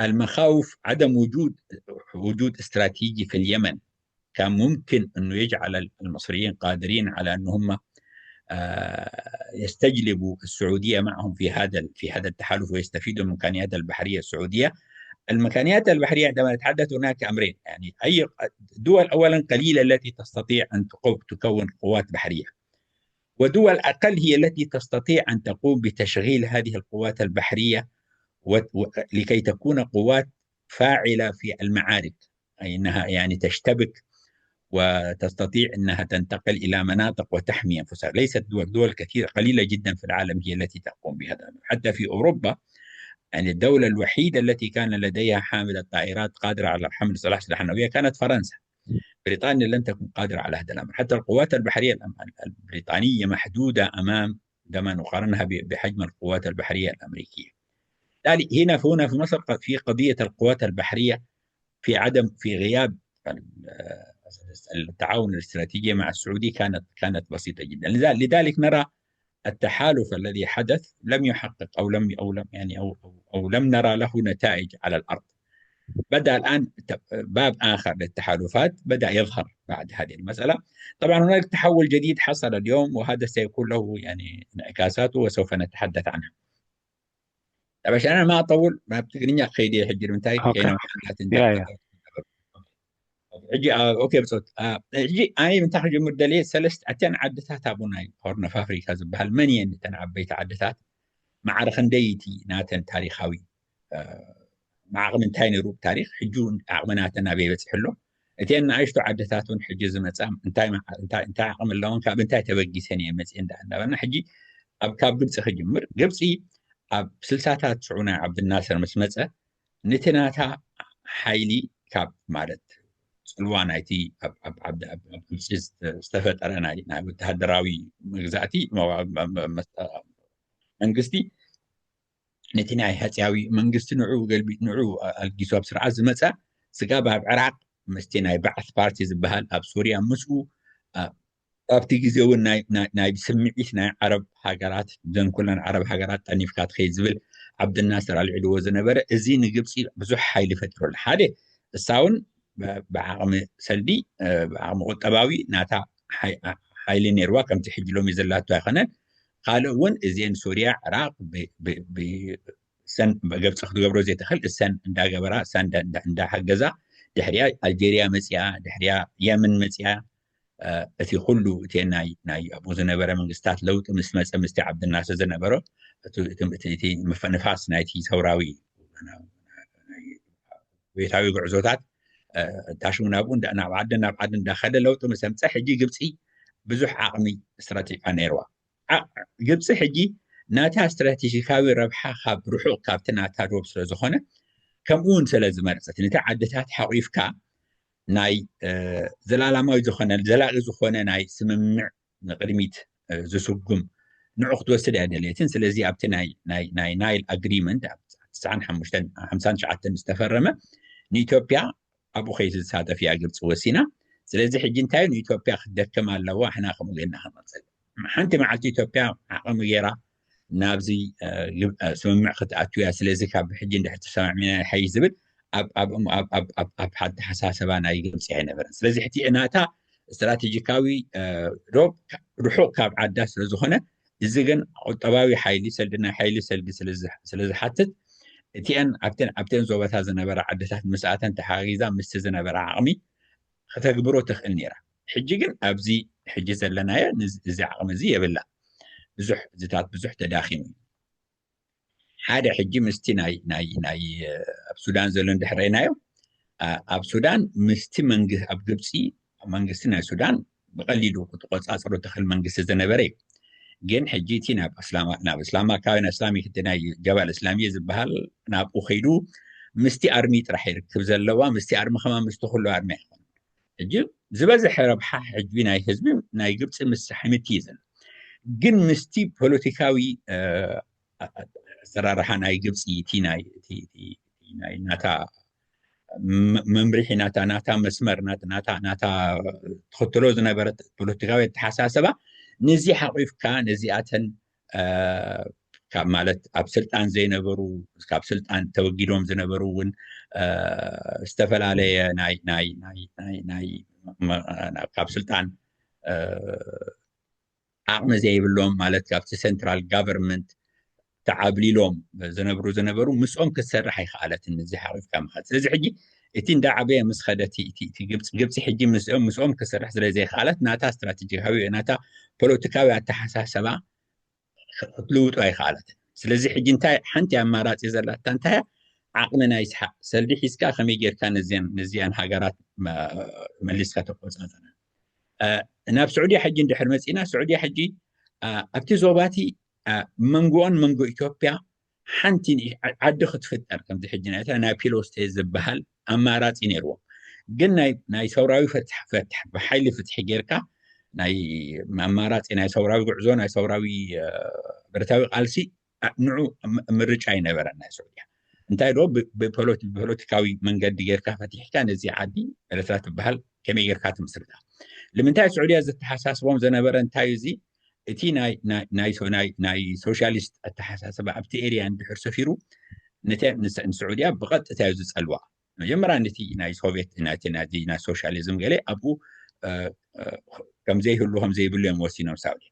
المخاوف عدم وجود وجود استراتيجي في اليمن كان ممكن أنه يجعل المصريين قادرين على أن هم آه، يستجلبوا السعودية معهم في هذا في هذا التحالف ويستفيدوا من إمكانياتها البحرية السعودية. الإمكانيات البحرية عندما نتحدث هناك أمرين، يعني أي دول أولا قليلة التي تستطيع أن تكون قوات بحرية، ودول أقل هي التي تستطيع أن تقوم بتشغيل هذه القوات البحرية لكي تكون قوات فاعلة في المعارك، أي أنها يعني تشتبك وتستطيع أنها تنتقل إلى مناطق وتحمي أنفسها. ليست دول، دول كثيرة قليلة جدا في العالم هي التي تقوم بهذا. حتى في أوروبا يعني الدولة الوحيدة التي كان لديها حاملة طائرات قادرة على حمل سلاح سلاح نووية كانت فرنسا. بريطانيا لم تكن قادرة على هذا الأمر. حتى القوات البحرية البريطانية محدودة أمام عندما نقارنها بحجم القوات البحرية الأمريكية. هنا هنا في مصر في قضية القوات البحرية في عدم في غياب التعاون الاستراتيجي مع السعودي كانت كانت بسيطه جدا. لذلك نرى التحالف الذي حدث لم يحقق او لم او لم يعني او او لم نرى له نتائج على الارض. بدا الان باب اخر للتحالفات بدا يظهر بعد هذه المساله. طبعا هناك تحول جديد حصل اليوم وهذا سيكون له يعني انعكاساته وسوف نتحدث عنها. طيب عشان انا ما اطول ما بتقني خيدي حجر من تاي كينا يا يا ሕጂ ኦኬ ብፆት ሕጂ ኣነ ምንታይ ክጅምር ደልየ ሰለስተ እተን ዓድታት ኣብኡ ናይ ሆርን ኦፍ ኣፍሪካ ዝበሃል መን እየን እተን ዓበይቲ ዓድታት? ማዕረ ክንደይቲ ናተን ታሪካዊ መዓቕሚ እንታይ ነይሩ ብታሪክ? ሕጂ እውን ዓቕሚ ናተን ኣበይ በፂሑ ኣሎ? እተን ንኣሽቱ ዓድታት እውን ሕጂ ዝመፃ እንታይ ዓቕሚ ኣለዎን ካብ እንታይ ተበጊሰን እየን መፅኤን እንዳበልና ሕጂ ኣብ ካብ ግብፂ ክጅምር። ግብፂ ኣብ ስልሳታት ሽዑ ናይ ዓብድናስር ምስ መፀ ነቲ ናታ ሓይሊ ካብ ማለት ፅልዋ ናይቲ ኣብ ግብፂ ዝተፈጠረ ናይ ወተሃደራዊ መግዛእቲ መንግስቲ ነቲ ናይ ሃፅያዊ መንግስቲ ንዑ ገልቢጥ ንዑ ኣልጊሱ ኣብ ስርዓት ዝመፀ ስጋብ ኣብ ዕራቅ ምስቲ ናይ ባዕስ ፓርቲ ዝበሃል ኣብ ሱርያ ምስኡ ኣብቲ ግዜ እውን ናይ ስምዒት ናይ ዓረብ ሃገራት ዘን ኩለን ዓረብ ሃገራት ጠኒፍካ ትኸይድ ዝብል ዓብድናስር ኣልዒልዎ ዝነበረ፣ እዚ ንግብፂ ብዙሕ ሓይሊ ፈጢሩላ። ሓደ እሳ እውን ብዓቕሚ ሰልዲ ብዓቕሚ ቁጠባዊ ናታ ሓይሊ ነይርዋ፣ ከምቲ ሕጂ ሎሚ ዘላቶ ኣይኮነን። ካልእ እውን እዚአን ሱርያ፣ ዕራቕ ሰን ግብፂ ክትገብሮ ዘይትኽእል እሰን እንዳገበራ እሰን እንዳሓገዛ፣ ድሕሪያ ኣልጀርያ መፅያ፣ ድሕሪያ የመን መፅያ። እቲ ኩሉ እቲ ናይ ኣብኡ ዝነበረ መንግስታት ለውጢ ምስ መፀ ምስቲ ዓብድናስር ዝነበሮ እቲ ምፍንፋስ ናይቲ ሰውራዊ ቤታዊ ጉዕዞታት ታሽሙ ናብኡ ናብ ዓዲ ናብ ዓዲ እንዳኸደ ለውጢ ምስ ኣምፀ ሕጂ ግብፂ ብዙሕ ዓቕሚ ስትራቴጂካ ነይርዋ። ግብፂ ሕጂ ናታ ስትራቴጂካዊ ረብሓ ካብ ርሑቕ ካብቲ ናታ ዶብ ስለ ዝኾነ ከምኡ እውን ስለ ዝመረፀት ነቲ ዓድታት ሓቑፍካ ናይ ዘላለማዊ ዝኾነ ዘላቂ ዝኾነ ናይ ስምምዕ ንቅድሚት ዝስጉም ንዑ ክትወስድ እያ ደልየትን። ስለዚ ኣብቲ ናይ ናይል ኣግሪመንት ኣብ ትስዓን ሓሙሽተን ሓምሳን ትሽዓተን ዝተፈረመ ንኢትዮጵያ ኣብኡ ከይትሳተፍ እያ ግብፂ ወሲና። ስለዚ ሕጂ እንታይ ንኢትዮጵያ ክትደክም ኣለዋ፣ ሕና ከምኡ ጌርና ክንቐፅል። ሓንቲ መዓልቲ ኢትዮጵያ ዓቕሚ ጌራ ናብዚ ስምምዕ ክትኣቱ እያ። ስለዚ ካብ ሕጂ እንድሕር ተሰማዕሚና ይሓይሽ ዝብል ኣብ ኣተሓሳሰባ ናይ ግብፂ ኣይነበረን። ስለዚ ሕቲ ናታ ስትራቴጂካዊ ዶብ ርሑቕ ካብ ዓዳ ስለ ዝኾነ፣ እዚ ግን ቁጠባዊ ሓይሊ ሰልዲ ናይ ሓይሊ ሰልዲ ስለ ዝሓትት እቲአን ኣብተን ኣብተን ዞባታት ዝነበራ ዓድታት ምስኣተን ተሓጊዛ ምስቲ ዝነበራ ዓቕሚ ክተግብሮ ትኽእል ነይራ። ሕጂ ግን ኣብዚ ሕጂ ዘለናዮ እዚ ዓቕሚ እዚ የብላ። ብዙሕ እዚታት ብዙሕ ተዳኺሙ እዩ። ሓደ ሕጂ ምስቲ ናይ ናይ ናይ ኣብ ሱዳን ዘሎ እንድሕር ርኢናዮ ኣብ ሱዳን ምስቲ መንግስቲ ኣብ ግብፂ መንግስቲ ናይ ሱዳን ብቐሊሉ ክትቆፃፅሮ ትኽእል መንግስቲ ዝነበረ እዩ። ግን ሕጂ እቲ ናብ እስላማ ካብ እስላማ ኣካባቢ ናይ እስላሚ እቲ ናይ ጀባል እስላሚየ ዝበሃል ናብኡ ከይዱ ምስቲ ኣርሚ ጥራሕ ይርክብ ዘለዋ። ምስቲ ኣርሚ ከማ ምስቲ ኩሉ ኣርሚ ኣይኮነ። ሕጂ ዝበዝሐ ረብሓ ሕጂ ናይ ህዝቢ ናይ ግብፂ ምስ ሕምቲ እዩ ዘሎ። ግን ምስቲ ፖለቲካዊ ኣሰራርሓ ናይ ግብፂ እቲ ናይ ናታ መምርሒ ናታ ናታ መስመር ናታ ትኽተሎ ዝነበረት ፖለቲካዊ ኣተሓሳሰባ ነዚ ሓቂፍካ ነዚኣተን ካብ ማለት ኣብ ስልጣን ዘይነበሩ ካብ ስልጣን ተወጊዶም ዝነበሩ እውን ዝተፈላለየ ናይ ናይ ናይ ናይ ናይ ካብ ስልጣን ዓቕሚ ዘይብሎም ማለት ካብቲ central government ተዓብሊሎም ዝነብሩ ዝነበሩ ምስኦም ክትሰርሕ ኣይከኣለትን። እዚ ሓቂፍካ ምኻድ ስለዚ ሕጂ እቲ እንዳዓበየ ምስ ኸደ ግብፂ ሕጂ ምስኦም ክትሰርሕ ስለ ዘይከኣለት ናታ ስትራቴጂካዊ ናታ ፖለቲካዊ ኣተሓሳሰባ ክትልውጡ ኣይከኣለትን። ስለዚ ሕጂ እንታይ ሓንቲ ኣማራፂ ዘላታ እንታይ ዓቕሚ ናይ ስሓቅ ሰልዲ ሒዝካ ከመይ ጌርካ ነዚኣን ሃገራት መሊስካ ተቆፃፀረ። ናብ ስዑድያ ሕጂ እንድሕር መፂና ስዑድያ ሕጂ ኣብቲ ዞባቲ መንጎኦን መንጎ ኢትዮጵያ ሓንቲ ዓዲ ክትፍጠር ከምዚ ሕጂ ናይ ናይ ፒሎስቴ ዝበሃል ኣማራፂ ነይርዎም። ግን ናይ ሰውራዊ ፈትሕ ብሓይሊ ፍትሒ ጌርካ ናይ ኣማራፂ ናይ ሰውራዊ ጉዕዞ ናይ ሰውራዊ ብረታዊ ቃልሲ ንዑ ምርጫ ኣይነበረን ናይ ስዑድያ። እንታይ ዶ ብፖለቲካዊ መንገዲ ጌርካ ፈቲሕካ ነዚ ዓዲ ኤርትራ ትበሃል ከመይ ጌርካ ትምስርታ? ንምንታይ ስዑድያ ዘተሓሳስቦም ዝነበረ እንታይ እዚ እቲ ናይ ሶሻሊስት ኣተሓሳስባ ኣብቲ ኤርያ እንድሕር ሰፊሩ ንስዑድያ ብቐጥታ እዩ ዝፀልዋ። መጀመርያ ነቲ ናይ ሶቪየት ናይ ሶሻሊዝም ገለ ኣብኡ ከምዘይህሉ ከምዘይብሉ እዮም ወሲኖም ሳውዲ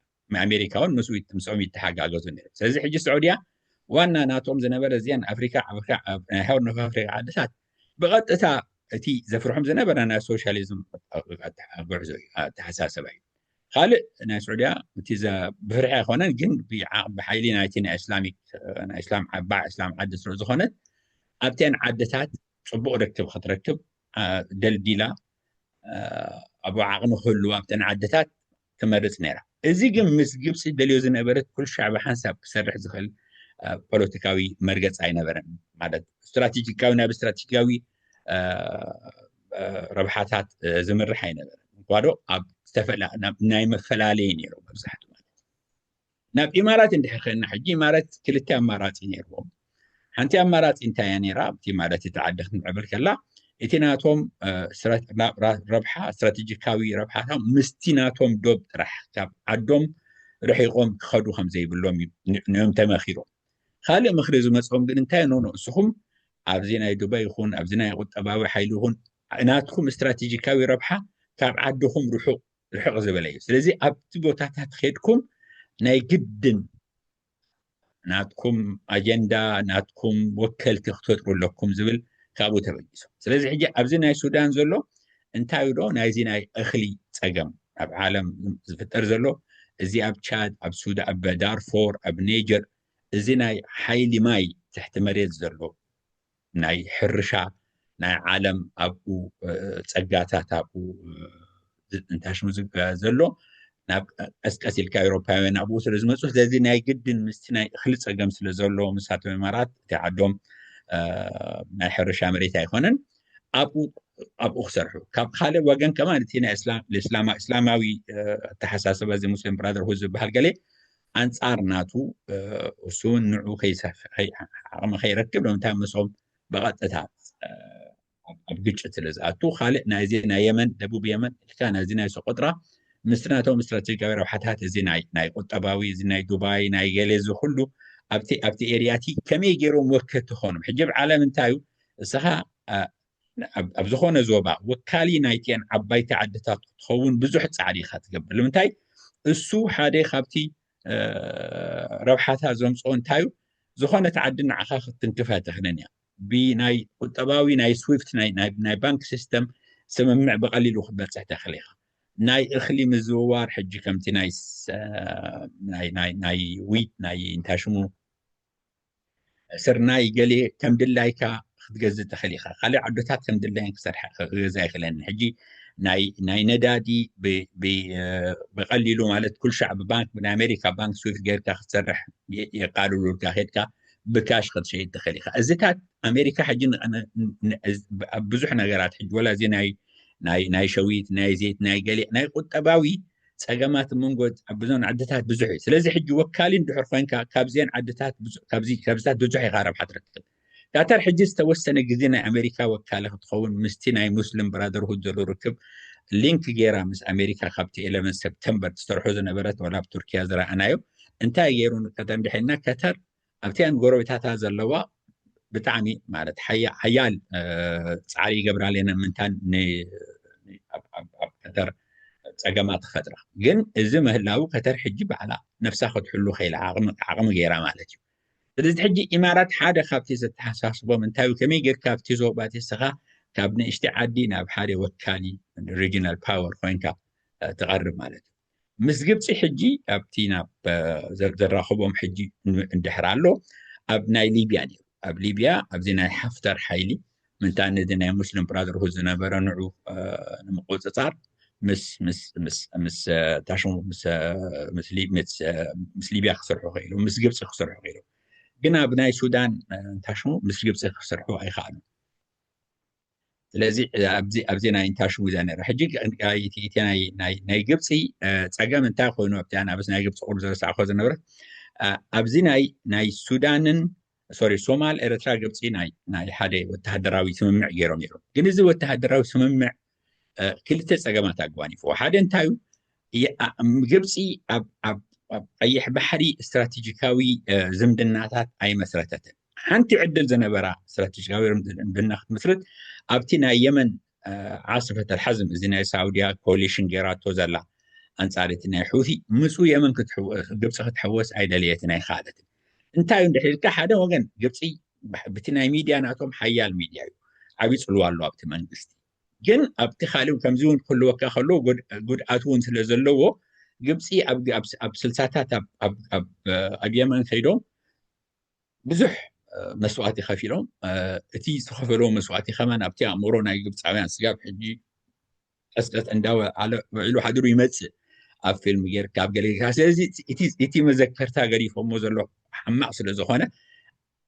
ኣሜሪካ እውን ምስ ምስኦም ይተሓጋገዙ ነይሩ። ስለዚ ሕጂ ስዑድያ ዋና ናቶም ዝነበረ እዚአን ኣፍሪካ ናይ ሆርን ኦፍ ኣፍሪካ ዓድታት ብቐጥታ እቲ ዘፍርሖም ዝነበረ ናይ ሶሻሊዝም ጉዕዞ እዩ ኣተሓሳሰባ እዩ። ካልእ ናይ ስዑድያ እቲ ብፍርሒ ኣይኮነን ግን ብሓይሊ ናይቲ ናይ እስላሚክ ናይ እስላም ዓባ እስላም ዓዲ ስለ ዝኾነት ኣብተን ዓድታት ፅቡቕ ርክብ ክትረክብ ደልዲላ ኣብ ዓቕሚ ክህልዋ ኣብተን ዓድታት ትመርፅ ነይራ። እዚ ግን ምስ ግብፂ ደልዮ ዝነበረት ኩሉ ሻዕ ብሓንሳብ ክሰርሕ ዝኽእል ፖለቲካዊ መርገፂ ኣይነበረን። ማለት ስትራቴጂካዊ ናብ ስትራቴጂካዊ ረብሓታት ዝምርሕ ኣይነበረን። እንኳዶ ኣብ ዝተፈላ ናይ መፈላለየ ነይሩ መብዛሕቱ ማለት ናብ ኢማራት እንድሕር ከና ሕጂ ኢማራት ክልተ ኣማራፂ ነይርዎም። ሓንቲ ኣማራፂ እንታይ እያ ነይራ? ኣብቲ ማለት እቲ ዓዲ ክትምዕብል ከላ እቲ ናቶም ረብሓ፣ ስትራቴጂካዊ ረብሓታ ምስቲ ናቶም ዶብ ጥራሕ ካብ ዓዶም ርሒቆም ክኸዱ ከም ዘይብሎም እዮም ተመኺሮም። ካልእ ምኽሪ ዝመፅኦም ግን እንታይ ኖ ኖ እስኹም ኣብዚ ናይ ዱባይ ይኹን ኣብዚ ናይ ቁጠባዊ ሓይሊ ይኹን ናትኩም ስትራቴጂካዊ ረብሓ ካብ ዓድኹም ርሑቕ ርሑቕ ዝበለ እዩ። ስለዚ ኣብቲ ቦታታት ኸድኩም ናይ ግድን ናትኩም ኣጀንዳ ናትኩም ወከልቲ ክትፈጥሩ ኣለኩም ዝብል ካብኡ ተበጊሶም። ስለዚ ሕጂ ኣብዚ ናይ ሱዳን ዘሎ እንታይ ዶ ናይዚ ናይ እኽሊ ፀገም ኣብ ዓለም ዝፍጠር ዘሎ እዚ ኣብ ቻድ ኣብ ሱዳ ኣብ ዳርፎር ኣብ ኔጀር እዚ ናይ ሓይሊ ማይ ትሕቲ መሬት ዘሎ ናይ ሕርሻ ናይ ዓለም ኣብኡ ፀጋታት ኣብኡ እንታይ ሽሙ ዘሎ ናብ ቀስቀስ ኢልካ ኤውሮፓውያን ኣብኡ ስለ ዝመፁ ስለዚ ናይ ግድን ምስቲ ናይ እኽሊ ፀገም ስለ ዘሎ ምሳቶም ኢማራት እቲ ዓዶም ናይ ሕርሻ መሬት ኣይኮነን ኣብኡ ክሰርሑ ካብ ካልእ ወገን ከማን እቲ ናይ እስላማዊ ኣተሓሳሰባ እዚ ሙስሊም ብራደርሁድ ዝበሃል ገለ ኣንፃር ናቱ እሱ እውን ንዑ ዓቕሚ ከይረክብ ንምንታይ ምስኦም ብቐጥታ ኣብ ግጭት ስለ ዝኣቱ ካልእ ናይዚ ናይ የመን ደቡብ የመን ኢልካ ናይዚ ናይ ሰቆጥራ ምስቲ ናቶም ስትራቴጂካዊ ረብሓታት እዚ ናይ ቁጠባዊ እዚ ናይ ዱባይ ናይ ገለ እዚ ኩሉ ኣብቲ ኣብቲ ኤርያቲ ከመይ ገይሮም ወከቲ ኾኖም ሕጂ ኣብ ዓለም እንታይ እዩ እስኻ ኣብ ዝኾነ ዞባ ወካሊ ናይቲአን ዓባይቲ ዓድታት ክትኸውን ብዙሕ ፃዕሪ ኢኻ ትገብር ንምንታይ እሱ ሓደ ካብቲ ረብሓታ ዘምፅኦ እንታይ እዩ ዝኾነት ዓዲ ንዓኻ ክትትንክፍ ኣይትኽልን እያ ብናይ ቁጠባዊ ናይ ስዊፍት ናይ ባንክ ሲስተም ስምምዕ ብቐሊሉ ክትበፅሕ ትኽእል ኢኻ ናይ እኽሊ ምዝውዋር ሕጂ ከምቲ ናይ ዊት ናይ እንታይ ሽሙ ስርናይ ገሌ ከም ድላይካ ክትገዝእ ትኽእል ኢኻ ካልእ ዓዶታት ከም ድላይን ክሰርሓ ክገዛ ይኽእለን ሕጂ ናይ ነዳዲ ብቐሊሉ ማለት ኩል ሻዕ ብባንክ ናይ ኣሜሪካ ባንክ ስዊፍት ጌርካ ክትሰርሕ የቃልሉልካ ኬድካ ብካሽ ክትሸይድ ትኽእል ኢኻ እዚታት ኣሜሪካ ሕጂ ኣብ ብዙሕ ነገራት ሕጂ ወላ እዚ ናይ ናይ ሸዊት ናይ ዘይት ናይ ገሌ ናይ ቁጠባዊ ፀገማት መንጎ ኣብዞን ዓድታት ብዙሕ እዩ ስለዚ ሕጂ ወካሊ እንድሕር ኮይንካ ካብዚአን ዓድታት ካብዚታት ብዙሕ ኢኻ ረብሓ ትረክብ ካታር ሕጂ ዝተወሰነ ግዜ ናይ ኣሜሪካ ወካሊ ክትኸውን ምስቲ ናይ ሙስሊም ብራደርሁድ ዘሎ ርክብ ሊንክ ገይራ ምስ ኣሜሪካ ካብቲ ኤለቨን ሰፕተምበር ትሰርሖ ዝነበረት ወላ ኣብ ቱርኪያ ዝረኣናዮ እንታይ ገይሩ ቀደም ድሕና ከተር ኣብቲኣን ጎረቤታታ ዘለዋ ብጣዕሚ ማለት ሓያል ፃዕሪ ይገብራ ኣለና ምንታን ኣብ ከተር ፀገማት ክፈጥራ ግን እዚ ምህላው ከተር ሕጂ ባዕላ ነፍሳ ክትሕሉ ከኢላ ዓቕሚ ገይራ ማለት እዩ ስለዚ ሕጂ ኢማራት ሓደ ካብቲ ዘተሓሳስቦም እንታይ ከመይ ጌርካ ኣብቲ ዞባቲ ስኻ ካብ ንእሽቲ ዓዲ ናብ ሓደ ወካሊ ሪጂናል ፓወር ኮይንካ ትቐርብ ማለት እዩ ምስ ግብፂ ሕጂ ኣብቲ ናብ ዘራኸቦም ሕጂ እንድሕር ኣሎ ኣብ ናይ ሊብያ ነይሩ ኣብ ሊብያ ኣብዚ ናይ ሓፍተር ሓይሊ ምንታ ነዚ ናይ ሙስሊም ብራደርሁድ ዝነበረ ንዑ ንምቁፅፃር ምስ ምስ ምስ ምስ ታሽሙ ምስ ምስ ሊ- ምስ ምስ ሊብያ ክሰርሑ ክኢሉ ምስ ግብፂ ክሰርሑ ክኢሉ ግን ኣብ ናይ ሱዳን ታሽሙ ምስ ግብፂ ክሰርሑ ኣይከኣሉ ስለዚ ኣብዚ ኣብዚ ናይ እንታሽሙ እዛ ነረ ሕጂ እቲ ናይ ናይ ናይ ግብፂ ፀገም እንታይ ኮይኑ ኣብቲ ኣናብስ ናይ ግብፂ ቁሉ ዘረሳዕኮ ዝነበረ ኣብዚ ናይ ናይ ሱዳንን ሶሪ ሶማል ኤርትራ ግብፂ ናይ ሓደ ወተሃደራዊ ስምምዕ ገይሮም ነይሮም ግን እዚ ወተሃደራዊ ስምምዕ ክልተ ፀገማት ኣጓኒፍዎ ሓደ እንታይ እዩ ግብፂ ኣብ ቀይሕ ባሕሪ ስትራቴጂካዊ ዝምድናታት ኣይመስረተትን ሓንቲ ዕድል ዝነበራ ስትራቴጂካዊ ዝምድና ክትምስርት ኣብቲ ናይ የመን ዓስፈት ኣልሓዝም እዚ ናይ ሳውድያ ኮሊሽን ገይራቶ ዘላ ኣንፃር እቲ ናይ ሑቲ ምፁ የመን ግብፂ ክትሕወስ ኣይደለየትን ኣይኸኣለትን እንታይ እዩ እንድሕር ኢልካ ሓደ ወገን ግብፂ ብቲ ናይ ሚድያ ናቶም ሓያል ሚድያ እዩ ዓብዪ ፅልዋ ኣሎ ኣብቲ መንግስቲ ግን ኣብቲ ካልእ ከምዚ እውን ክህልወካ ከሎ ጉድኣት እውን ስለ ዘለዎ ግብፂ ኣብ ስልሳታት ኣብ የመን ከይዶም ብዙሕ መስዋእቲ ከፊሎም እቲ ዝተኸፈለዎ መስዋእቲ ከማን ኣብቲ ኣእምሮ ናይ ግብፃውያን ስጋብ ሕጂ ቀስቀስ እንዳበዓለ ውዒሉ ሓድሩ ይመፅእ ኣብ ፊልም ጌርካ ኣብ ገለ ጌርካ ስለዚ እቲ መዘከርታ ገዲፎሞ ዘሎ ሓማቕ ስለ ዝኾነ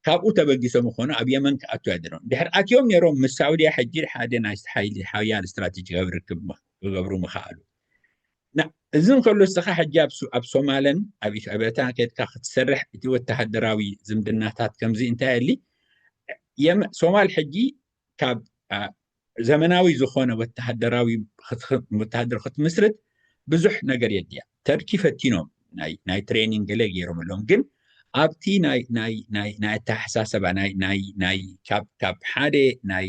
ካብኡ ተበጊሶም ይኾኑ ኣብ የመን ክኣቱ ያድሎም ድሕር ኣትዮም ነይሮም ምስ ሳውድያ ሕጂ ሓደ ናይ ሓይሊ ሓያል ስትራቴጂካዊ ርክብ ክገብሩ ምኽኣሉ እዚ እንከሎ እስኻ ሕጂ ኣብ ሶማለን ኣብ ኢትዮጵያታ ከድካ ክትሰርሕ እቲ ወተሃደራዊ ዝምድናታት ከምዚ እንታይ ኣሊ ሶማል ሕጂ ካብ ዘመናዊ ዝኾነ ወተሃደራዊ ወተሃደር ክትምስርት ብዙሕ ነገር የድልያ። ተርኪ ፈቲኖም ናይ ትሬኒንግ ገለ ገይሮም ኣለዎም፣ ግን ኣብቲ ናይ ኣተሓሳሰባ ካብ ሓደ ናይ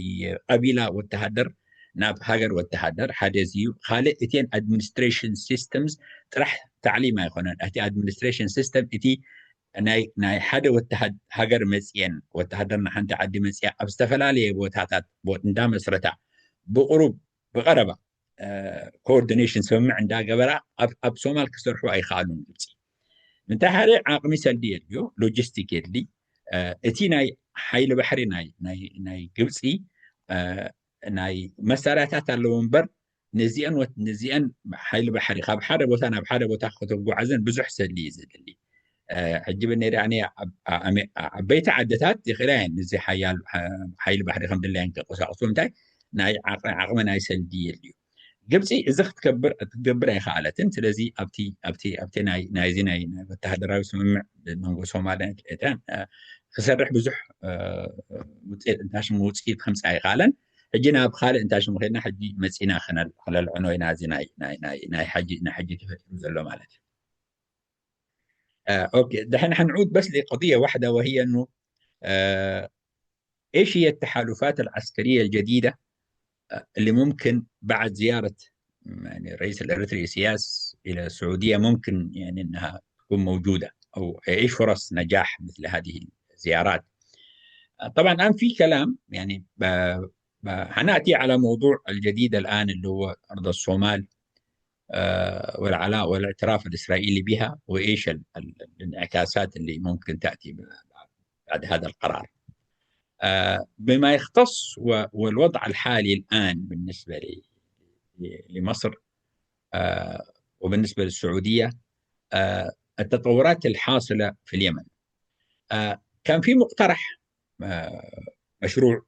ቀቢላ ወተሃደር ናብ ሃገር ወተሃደር ሓደ እዚ እዩ። ካልእ እቲን ኣድሚኒስትሬሽን ሲስተምስ ጥራሕ ታዕሊም ኣይኮነን። እቲ ኣድሚኒስትሬሽን ሲስተም እቲ ናይ ሓደ ወተሃደር ሃገር መፅየን ወተሃደር ንሓንቲ ዓዲ መፅያ ኣብ ዝተፈላለየ ቦታታት እንዳመስረታ ብቅሩብ ብቀረባ ኮኦርዲኔሽን ስምምዕ እንዳገበራ ኣብ ሶማል ክሰርሑ ኣይከኣሉን ግብፂ። ምንታይ ሓደ ዓቕሚ ሰልዲ የድልዮ፣ ሎጂስቲክ የድሊ። እቲ ናይ ሓይሊ ባሕሪ ናይ ግብፂ ናይ መሳርያታት ኣለዎ እምበር ነዚአን ነዚአን ሓይሊ ባሕሪ ካብ ሓደ ቦታ ናብ ሓደ ቦታ ከተጓዓዘን ብዙሕ ሰልዲ እዩ ዘድሊ። ሕጂ ብነዳ ዓበይቲ ዓድታት ይኽእላ እየን እዚ ሓያል ሓይሊ ባሕሪ ከም ድላየን ከንቀሳቀሱ እንታይ ናይ ዓቕሚ ናይ ሰልዲ የድልዩ። ግብፂ እዚ ክትገብር ኣይከኣለትን። ስለዚ ኣብቲ ናይዚ ናይ ወተሃደራዊ ስምምዕ መንጎ ሶማልያን ኤርትራን ክሰርሕ ብዙሕ ውፅኢት እንታሽም ውፅኢት ከምፃ ኣይከኣለን። ሕጂ ናብ ካልእ እንታሽም ከድና ሕጂ መፂና ክነልዕኖ ኢና እዚ ናይ ሕጂ ተፈጢሩ ዘሎ ማለት እዩ። اوكي، دحين حنعود بس لقضيه واحده، وهي انه ايش هي التحالفات العسكريه الجديده اللي ممكن بعد زياره يعني الرئيس الاريتري سياس الى السعوديه ممكن يعني انها تكون موجوده، او ايش فرص نجاح مثل هذه الزيارات؟ طبعا الان في كلام يعني حناتي على موضوع الجديد الان اللي هو ارض الصومال والعلاء والاعتراف الاسرائيلي بها، وايش الانعكاسات اللي ممكن تاتي بعد هذا القرار. بما يختص والوضع الحالي الان بالنسبه لمصر وبالنسبه للسعوديه، التطورات الحاصله في اليمن، كان في مقترح مشروع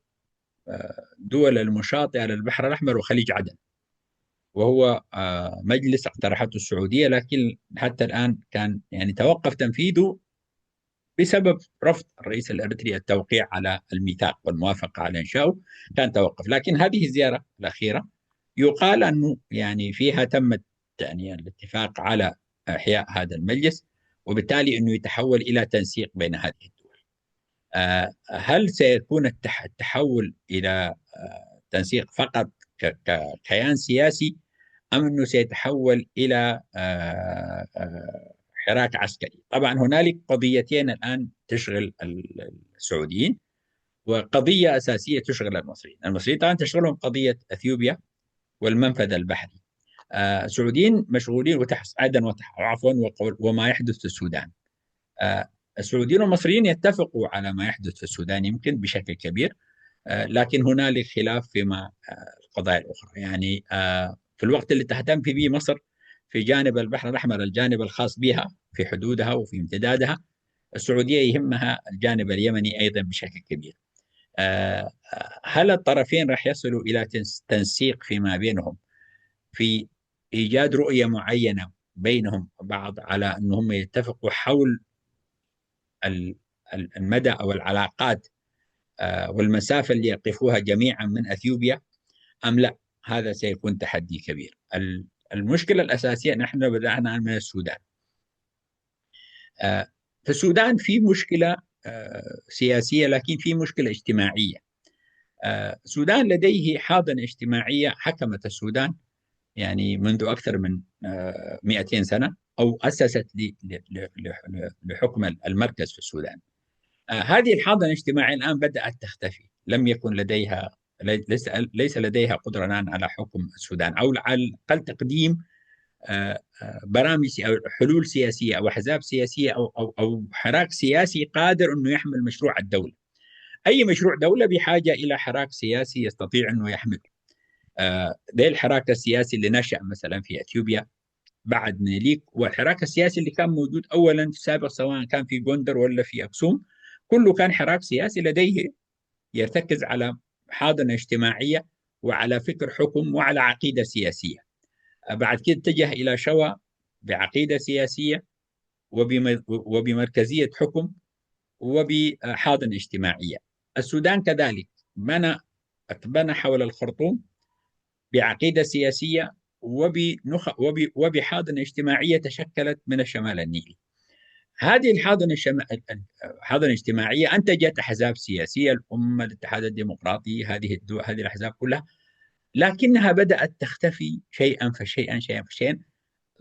دول المشاطئه للبحر الاحمر وخليج عدن، وهو مجلس اقترحته السعوديه، لكن حتى الان كان يعني توقف تنفيذه بسبب رفض الرئيس الاريتري التوقيع على الميثاق والموافقه على انشائه، كان توقف. لكن هذه الزياره الاخيره يقال انه يعني فيها تمت يعني الاتفاق على احياء هذا المجلس، وبالتالي انه يتحول الى تنسيق بين هذه الدول. هل سيكون التحول الى تنسيق فقط ككيان سياسي، ام انه سيتحول الى حراك عسكري؟ طبعا هنالك قضيتين الان تشغل السعوديين، وقضيه اساسيه تشغل المصريين. المصريين طبعا تشغلهم قضيه اثيوبيا والمنفذ البحري. السعوديين مشغولين وتحس عدن وتح... عفوا وما يحدث في السودان. السعوديين والمصريين يتفقوا على ما يحدث في السودان يمكن بشكل كبير، لكن هنالك خلاف فيما القضايا الاخرى. يعني في الوقت اللي تهتم فيه مصر في جانب البحر الاحمر، الجانب الخاص بها في حدودها وفي امتدادها، السعوديه يهمها الجانب اليمني ايضا بشكل كبير. هل الطرفين راح يصلوا الى تنسيق فيما بينهم في ايجاد رؤيه معينه بينهم بعض على انهم يتفقوا حول المدى او العلاقات والمسافه اللي يقفوها جميعا من اثيوبيا ام لا؟ هذا سيكون تحدي كبير. المشكله الاساسيه، نحن بدانا من السودان. في السودان في مشكله سياسيه، لكن في مشكله اجتماعيه. السودان لديه حاضنه اجتماعيه حكمت السودان يعني منذ اكثر من مئتين سنه، او اسست لحكم المركز في السودان. هذه الحاضنه الاجتماعيه الان بدات تختفي، لم يكن لديها ليس ليس لديها قدره الان على حكم السودان، او على الاقل تقديم برامج او حلول سياسيه او احزاب سياسيه او او او حراك سياسي قادر انه يحمل مشروع الدوله. اي مشروع دوله بحاجه الى حراك سياسي يستطيع انه يحمل. ده الحراك السياسي اللي نشا مثلا في اثيوبيا بعد ميليك، والحراك السياسي اللي كان موجود اولا في السابق سواء كان في جندر ولا في اكسوم، كله كان حراك سياسي لديه يرتكز على حاضنه اجتماعيه وعلى فكر حكم وعلى عقيده سياسيه. بعد كده اتجه الى شوا بعقيده سياسيه وبمركزيه حكم وبحاضنه اجتماعيه. السودان كذلك بنى أكبنة حول الخرطوم بعقيدة سياسية وبنخ... وب... وبحاضنة اجتماعية تشكلت من الشمال النيلي. هذه الحاضنة الشم... الحاضنة الاجتماعية أنتجت أحزاب سياسية، الأمة، الاتحاد الديمقراطي، هذه الدو... هذه الأحزاب كلها، لكنها بدأت تختفي شيئا فشيئا، شيئا فشيئا.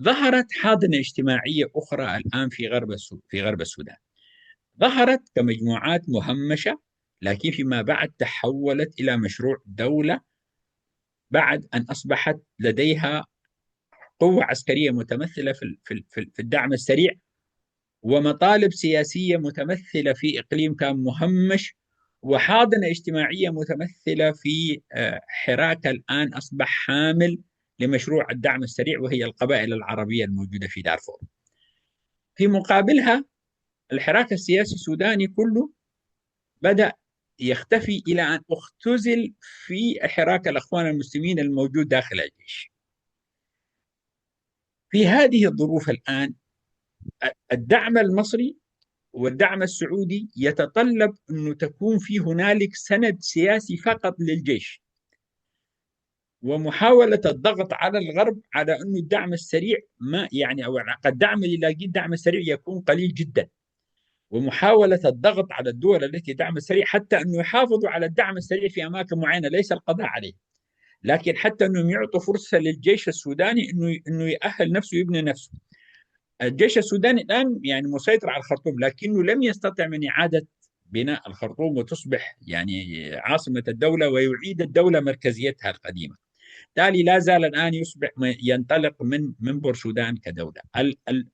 ظهرت حاضنة اجتماعية أخرى الآن في غرب السو... في غرب السودان. ظهرت كمجموعات مهمشة، لكن فيما بعد تحولت إلى مشروع دولة بعد أن أصبحت لديها قوة عسكرية متمثلة في في في الدعم السريع، ومطالب سياسية متمثلة في إقليم كان مهمش، وحاضنة اجتماعية متمثلة في آه، حراك الآن أصبح حامل لمشروع الدعم السريع، وهي القبائل العربية الموجودة في دارفور. في مقابلها الحراك السياسي السوداني كله بدأ يختفي إلى أن اختزل في حراك الأخوان المسلمين الموجود داخل الجيش. في هذه الظروف الآن الدعم المصري والدعم السعودي يتطلب أنه تكون في هنالك سند سياسي فقط للجيش، ومحاولة الضغط على الغرب على أنه الدعم السريع ما يعني أو على الأقل الدعم اللي يلاقيه الدعم السريع يكون قليل جدا، ومحاولة الضغط على الدول التي تدعم السريع حتى أنه يحافظوا على الدعم السريع في أماكن معينة، ليس القضاء عليه، لكن حتى أنهم يعطوا فرصة للجيش السوداني أنه أنه يأهل نفسه ويبني نفسه. الجيش السوداني الآن يعني مسيطر على الخرطوم، لكنه لم يستطع من إعادة بناء الخرطوم وتصبح يعني عاصمة الدولة ويعيد الدولة مركزيتها القديمة. بالتالي لا زال الآن يصبح ينطلق من من بور سودان كدولة.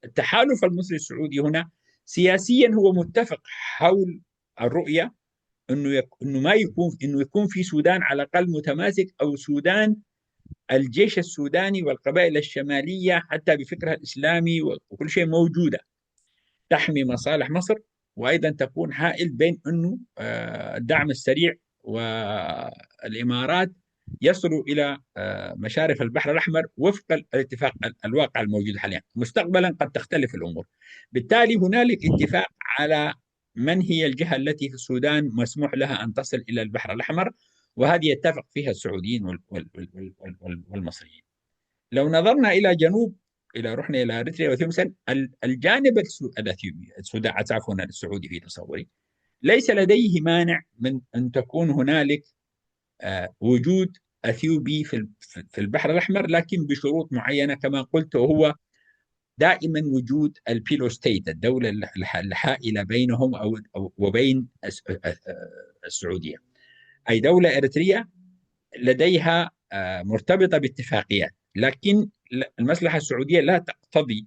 التحالف المصري السعودي هنا سياسيا هو متفق حول الرؤية انه يك... انه ما يكون انه يكون في سودان على الاقل متماسك، او سودان الجيش السوداني والقبائل الشماليه حتى بفكرها الاسلامي وكل شيء موجوده تحمي مصالح مصر، وايضا تكون حائل بين انه آه، الدعم السريع والامارات يصلوا الى آه، مشارف البحر الاحمر وفق الاتفاق الواقع الموجود حاليا. مستقبلا قد تختلف الامور، بالتالي هنالك اتفاق على من هي الجهة التي في السودان مسموح لها أن تصل إلى البحر الأحمر، وهذه يتفق فيها السعوديين والمصريين. لو نظرنا إلى جنوب، إلى رحنا إلى أريتريا وثيوبيا، الجانب الأثيوبي، السودان، عفوا، السعودي في تصوري، ليس لديه مانع من أن تكون هنالك آه، وجود أثيوبي في البحر الأحمر، لكن بشروط معينة كما قلت، وهو دائما وجود ال pillow state، الدولة الحائلة بينهم أو وبين السعودية. أي دولة إريترية لديها آه، مرتبطة باتفاقيات، لكن المصلحة السعودية لا تقتضي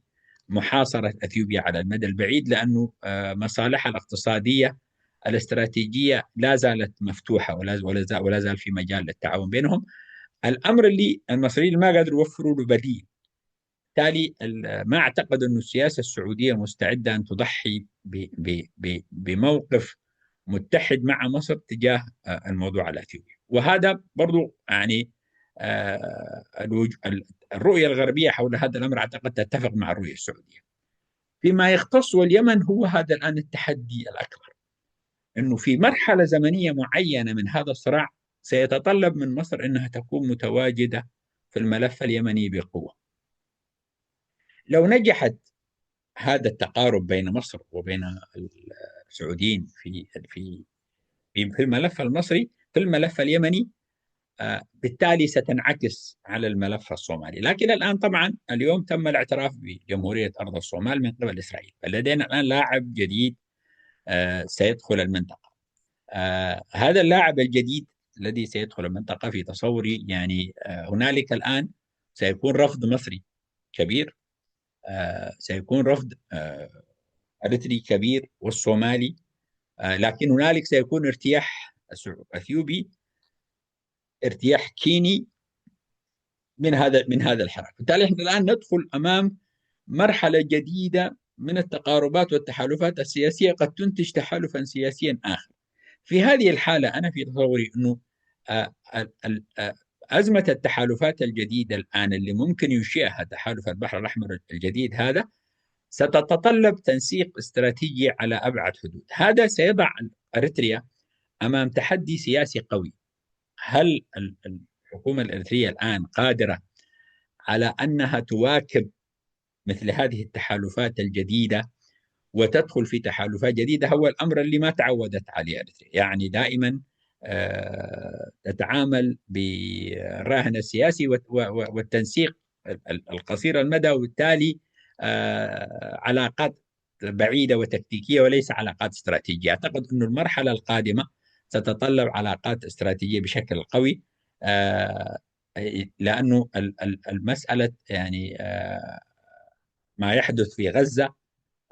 محاصرة أثيوبيا على المدى البعيد، لأنه آه، مصالحها الاقتصادية الاستراتيجية لا زالت مفتوحة ولا ولا زال في مجال للتعاون بينهم. الأمر اللي المصريين ما قادروا يوفروا له بديل، بالتالي ما أعتقد أن السياسة السعودية مستعدة أن تضحي بموقف متحد مع مصر تجاه آه، الموضوع الأثيوبي. وهذا برضو يعني آه، الرؤية الغربية حول هذا الأمر أعتقد تتفق مع الرؤية السعودية. فيما يختص اليمن، هو هذا الآن التحدي الأكبر، أنه في مرحلة زمنية معينة من هذا الصراع سيتطلب من مصر أنها تكون متواجدة في الملف اليمني بقوة. لو نجحت هذا التقارب بين مصر وبين السعوديين في في في الملف المصري، في الملف اليمني آه، بالتالي ستنعكس على الملف الصومالي. لكن الآن طبعا اليوم تم الاعتراف بجمهورية أرض الصومال من قبل إسرائيل، فلدينا الآن لاعب جديد آه، سيدخل المنطقة. آه، هذا اللاعب الجديد الذي سيدخل المنطقة في تصوري يعني هنالك الآن سيكون رفض مصري كبير، سيكون رفض أريتري كبير والصومالي، لكن هنالك سيكون ارتياح أثيوبي، ارتياح كيني من هذا من هذا الحراك. بالتالي احنا الان ندخل امام مرحله جديده من التقاربات والتحالفات السياسيه قد تنتج تحالفا سياسيا اخر. في هذه الحاله انا في تصوري انه آه، آه، ازمه التحالفات الجديده الان اللي ممكن ينشئها تحالف البحر الاحمر الجديد هذا ستتطلب تنسيق استراتيجي على ابعد حدود. هذا سيضع اريتريا امام تحدي سياسي قوي. هل الحكومة الإريترية الآن قادرة على أنها تواكب مثل هذه التحالفات الجديدة وتدخل في تحالفات جديدة؟ هو الأمر اللي ما تعودت عليه إريتريا. يعني دائما آه، تتعامل بالراهن السياسي والتنسيق القصير المدى، وبالتالي آه، علاقات بعيدة وتكتيكية وليس علاقات استراتيجية. أعتقد أن المرحلة القادمة ستتطلب علاقات استراتيجية بشكل قوي، آه، لأنه المسألة يعني آه، ما يحدث في غزة،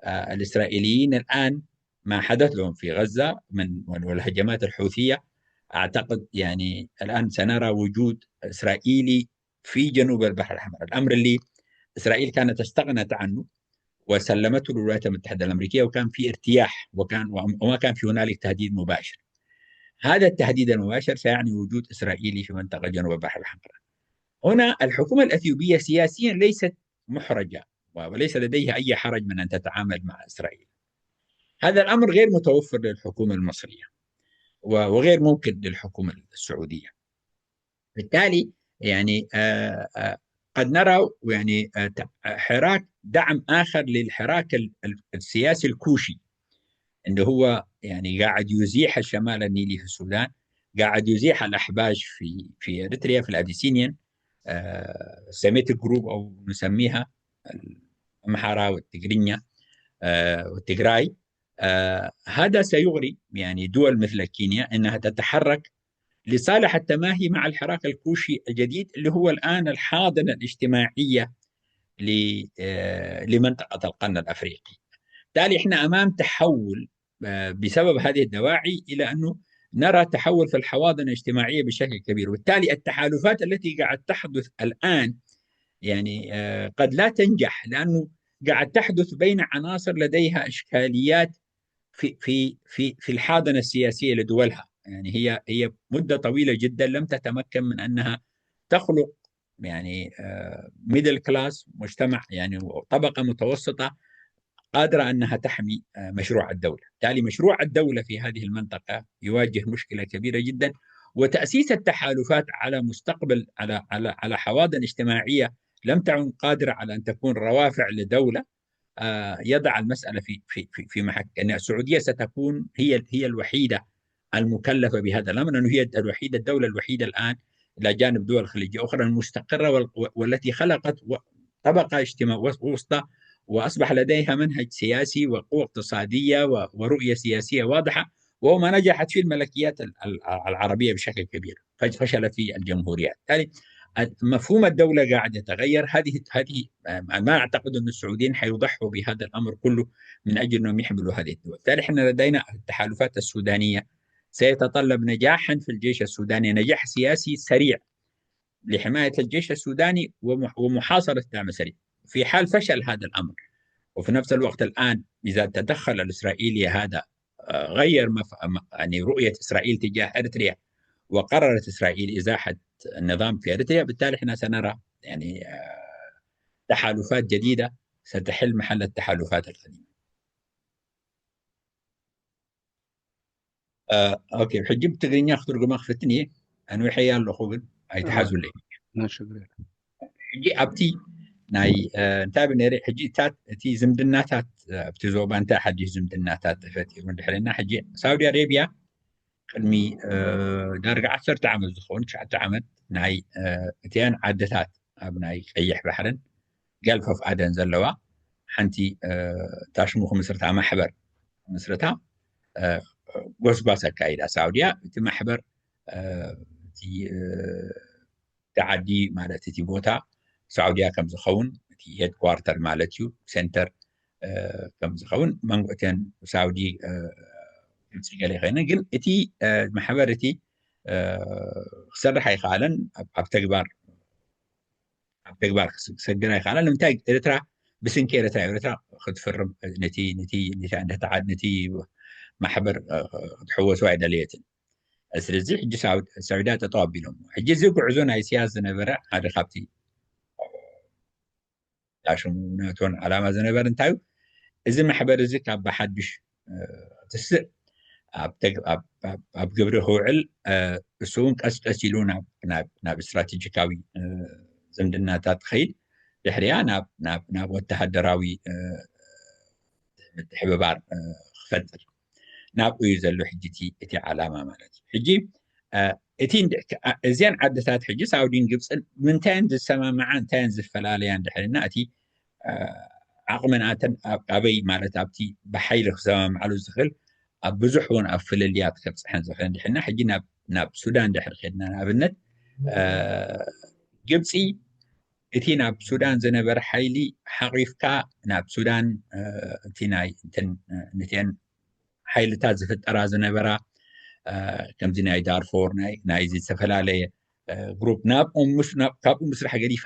آه، الإسرائيليين الآن ما حدث لهم في غزة من والهجمات الحوثية، أعتقد يعني الآن سنرى وجود إسرائيلي في جنوب البحر الأحمر، الأمر اللي إسرائيل كانت استغنت عنه وسلمته للولايات المتحدة الأمريكية، وكان في ارتياح، وكان وما كان في هنالك تهديد مباشر. هذا التهديد المباشر سيعني وجود إسرائيلي في منطقة جنوب البحر الأحمر. هنا الحكومة الأثيوبية سياسيا ليست محرجة، وليس لديها أي حرج من أن تتعامل مع إسرائيل. هذا الأمر غير متوفر للحكومة المصرية وغير ممكن للحكومة السعودية. بالتالي يعني آه، آه، قد نرى يعني آه، حراك، دعم آخر للحراك السياسي الكوشي، اللي هو يعني قاعد يزيح الشمال النيلي في السودان، قاعد يزيح الأحباش في في إريتريا، في الأبيسينيان سيميتيك جروب، أو نسميها الأمحارة والتقرينيا والتقراي. هذا سيغري يعني دول مثل كينيا أنها تتحرك لصالح التماهي مع الحراك الكوشي الجديد، اللي هو الآن الحاضنة الاجتماعية لمنطقة القرن الأفريقي. بالتالي إحنا أمام تحول بسبب هذه الدواعي إلى أنه نرى تحول في الحواضن الاجتماعية بشكل كبير، وبالتالي التحالفات التي قاعد تحدث الآن يعني قد لا تنجح، لأنه قاعد تحدث بين عناصر لديها إشكاليات في في في في الحاضنة السياسية لدولها. يعني هي هي مدة طويلة جدا لم تتمكن من أنها تخلق يعني ميدل كلاس، مجتمع يعني طبقة متوسطة قادرة أنها تحمي مشروع الدولة. بالتالي مشروع الدولة في هذه المنطقة يواجه مشكلة كبيرة جدا، وتأسيس التحالفات على مستقبل على على على حواضن اجتماعية لم تعن قادرة على أن تكون روافع لدولة آه، يضع المسألة في في في في محك، أن السعودية ستكون هي هي الوحيدة المكلفة بهذا الأمر، لأنه هي الوحيدة، الدولة الوحيدة الآن إلى جانب دول خليجية أخرى المستقرة والتي خلقت طبقة اجتماع وسطى، وأصبح لديها منهج سياسي وقوة اقتصادية ورؤية سياسية واضحة، وهو ما نجحت فيه الملكيات العربية بشكل كبير، فشلت فيه الجمهوريات. بالتالي مفهوم الدولة قاعد يتغير. هذه هذه ما أعتقد أن السعوديين حيضحوا بهذا الأمر كله من أجل أنهم يحملوا هذه الدول. بالتالي احنا لدينا التحالفات السودانية سيتطلب نجاحا في الجيش السوداني، نجاح سياسي سريع لحماية الجيش السوداني ومحاصرة الدعم السريع. في حال فشل هذا الأمر، وفي نفس الوقت الآن إذا تدخل الإسرائيلي هذا آه، غير مف... يعني رؤية إسرائيل تجاه إريتريا، وقررت إسرائيل إزاحة النظام في إريتريا، بالتالي إحنا سنرى يعني آه، تحالفات جديدة ستحل محل التحالفات القديمة. آه، أوكي، ሕጂ ብትግርኛ ክትርጉማ ክፍትን እየ። ኣንዊሐያ ኣለኹ ግን ኣይትሓዙለይ። ሕጂ ኣብቲ ናይ እንታይ ብነሪ ሕጂ እታት እቲ ዝምድናታት ኣብቲ ዞባ እንታይ ሓድሽ ዝምድናታት ተፈጢሩ እንድሕርና ሕጂ ሳውዲ ኣረብያ ቅድሚ ዳርጋ ዓሰርተ ዓመት ዝኸውን ትሽዓተ ዓመት ናይ እቲያን ዓድታት ኣብ ናይ ቀይሕ ባሕርን ገልፍ ኦፍ ኣደን ዘለዋ ሓንቲ ታሽሙ ክምስርታ ማሕበር ምስርታ ጎስጓስ ኣካይዳ ሳውዲያ። እቲ ማሕበር እቲ ዓዲ ማለት እቲ ቦታ ሳዑዲያ ከም ዝኸውን እቲ ሄድኳርተር ማለት እዩ ሴንተር ከም ዝኸውን መንጎ እተን ሳውዲ ግልፂ ገለ ይኸይነ ግን እቲ ማሕበር እቲ ክሰርሕ ኣይከኣለን ኣብ ተግባር ኣብ ተግባር ክሰግር ኣይከኣለን ንምንታይ ኤርትራ ብስንኪ ኤርትራ ኤርትራ ክትፍርም ነቲ ነቲ ነቲ ነቲ ማሕበር ክትሕወሱ ኣይደለየትን ስለዚ ሕጂ ሳዑዲያ ጠጠው ኣቢሎም ሕጂ እዚ ጉዕዞ ናይ ኢሳያስ ዝነበረ ሓደ ካብቲ ሽሙ ናቶን ዓላማ ዝነበር እንታይ እዩ እዚ ማሕበር እዚ ካብ ብሓድሽ ትስእ ኣብ ግብሪ ክውዕል፣ እሱ እውን ቀስ ቀስ ኢሉ ናብ ስትራቴጂካዊ ዝምድናታት ክኸይድ፣ ድሕሪያ ናብ ወተሃደራዊ ምትሕብባር ክፈጥር ናብኡ እዩ ዘሎ ሕጂ እቲ ዓላማ ማለት እዩ። ሕጂ እቲ እዚን ዓድታት ሕጂ ሳውዲን ግብፅን ምንታይን ዝሰማምዓ እንታይን ዝፈላለያ እንድሕርና እቲ ዓቕሚ ናተን ኣበይ ማለት ኣብቲ ብሓይሊ ክሰማምዓሉ ዝኽእል ኣብ ብዙሕ እውን ኣብ ፍልልያት ከብፅሐን ዝኽእል እንድሕርና ሕጂ ናብ ሱዳን ድሕር ከድና ንኣብነት ግብፂ እቲ ናብ ሱዳን ዝነበረ ሓይሊ ሓቂፍካ ናብ ሱዳን እቲ ናይ ንትን ንትን ሓይልታት ዝፍጠራ ዝነበራ ከምዚ ናይ ዳርፎር ናይ ዝተፈላለዩ ግሩፕ ናብኡ ምስራሕ ገዲፋ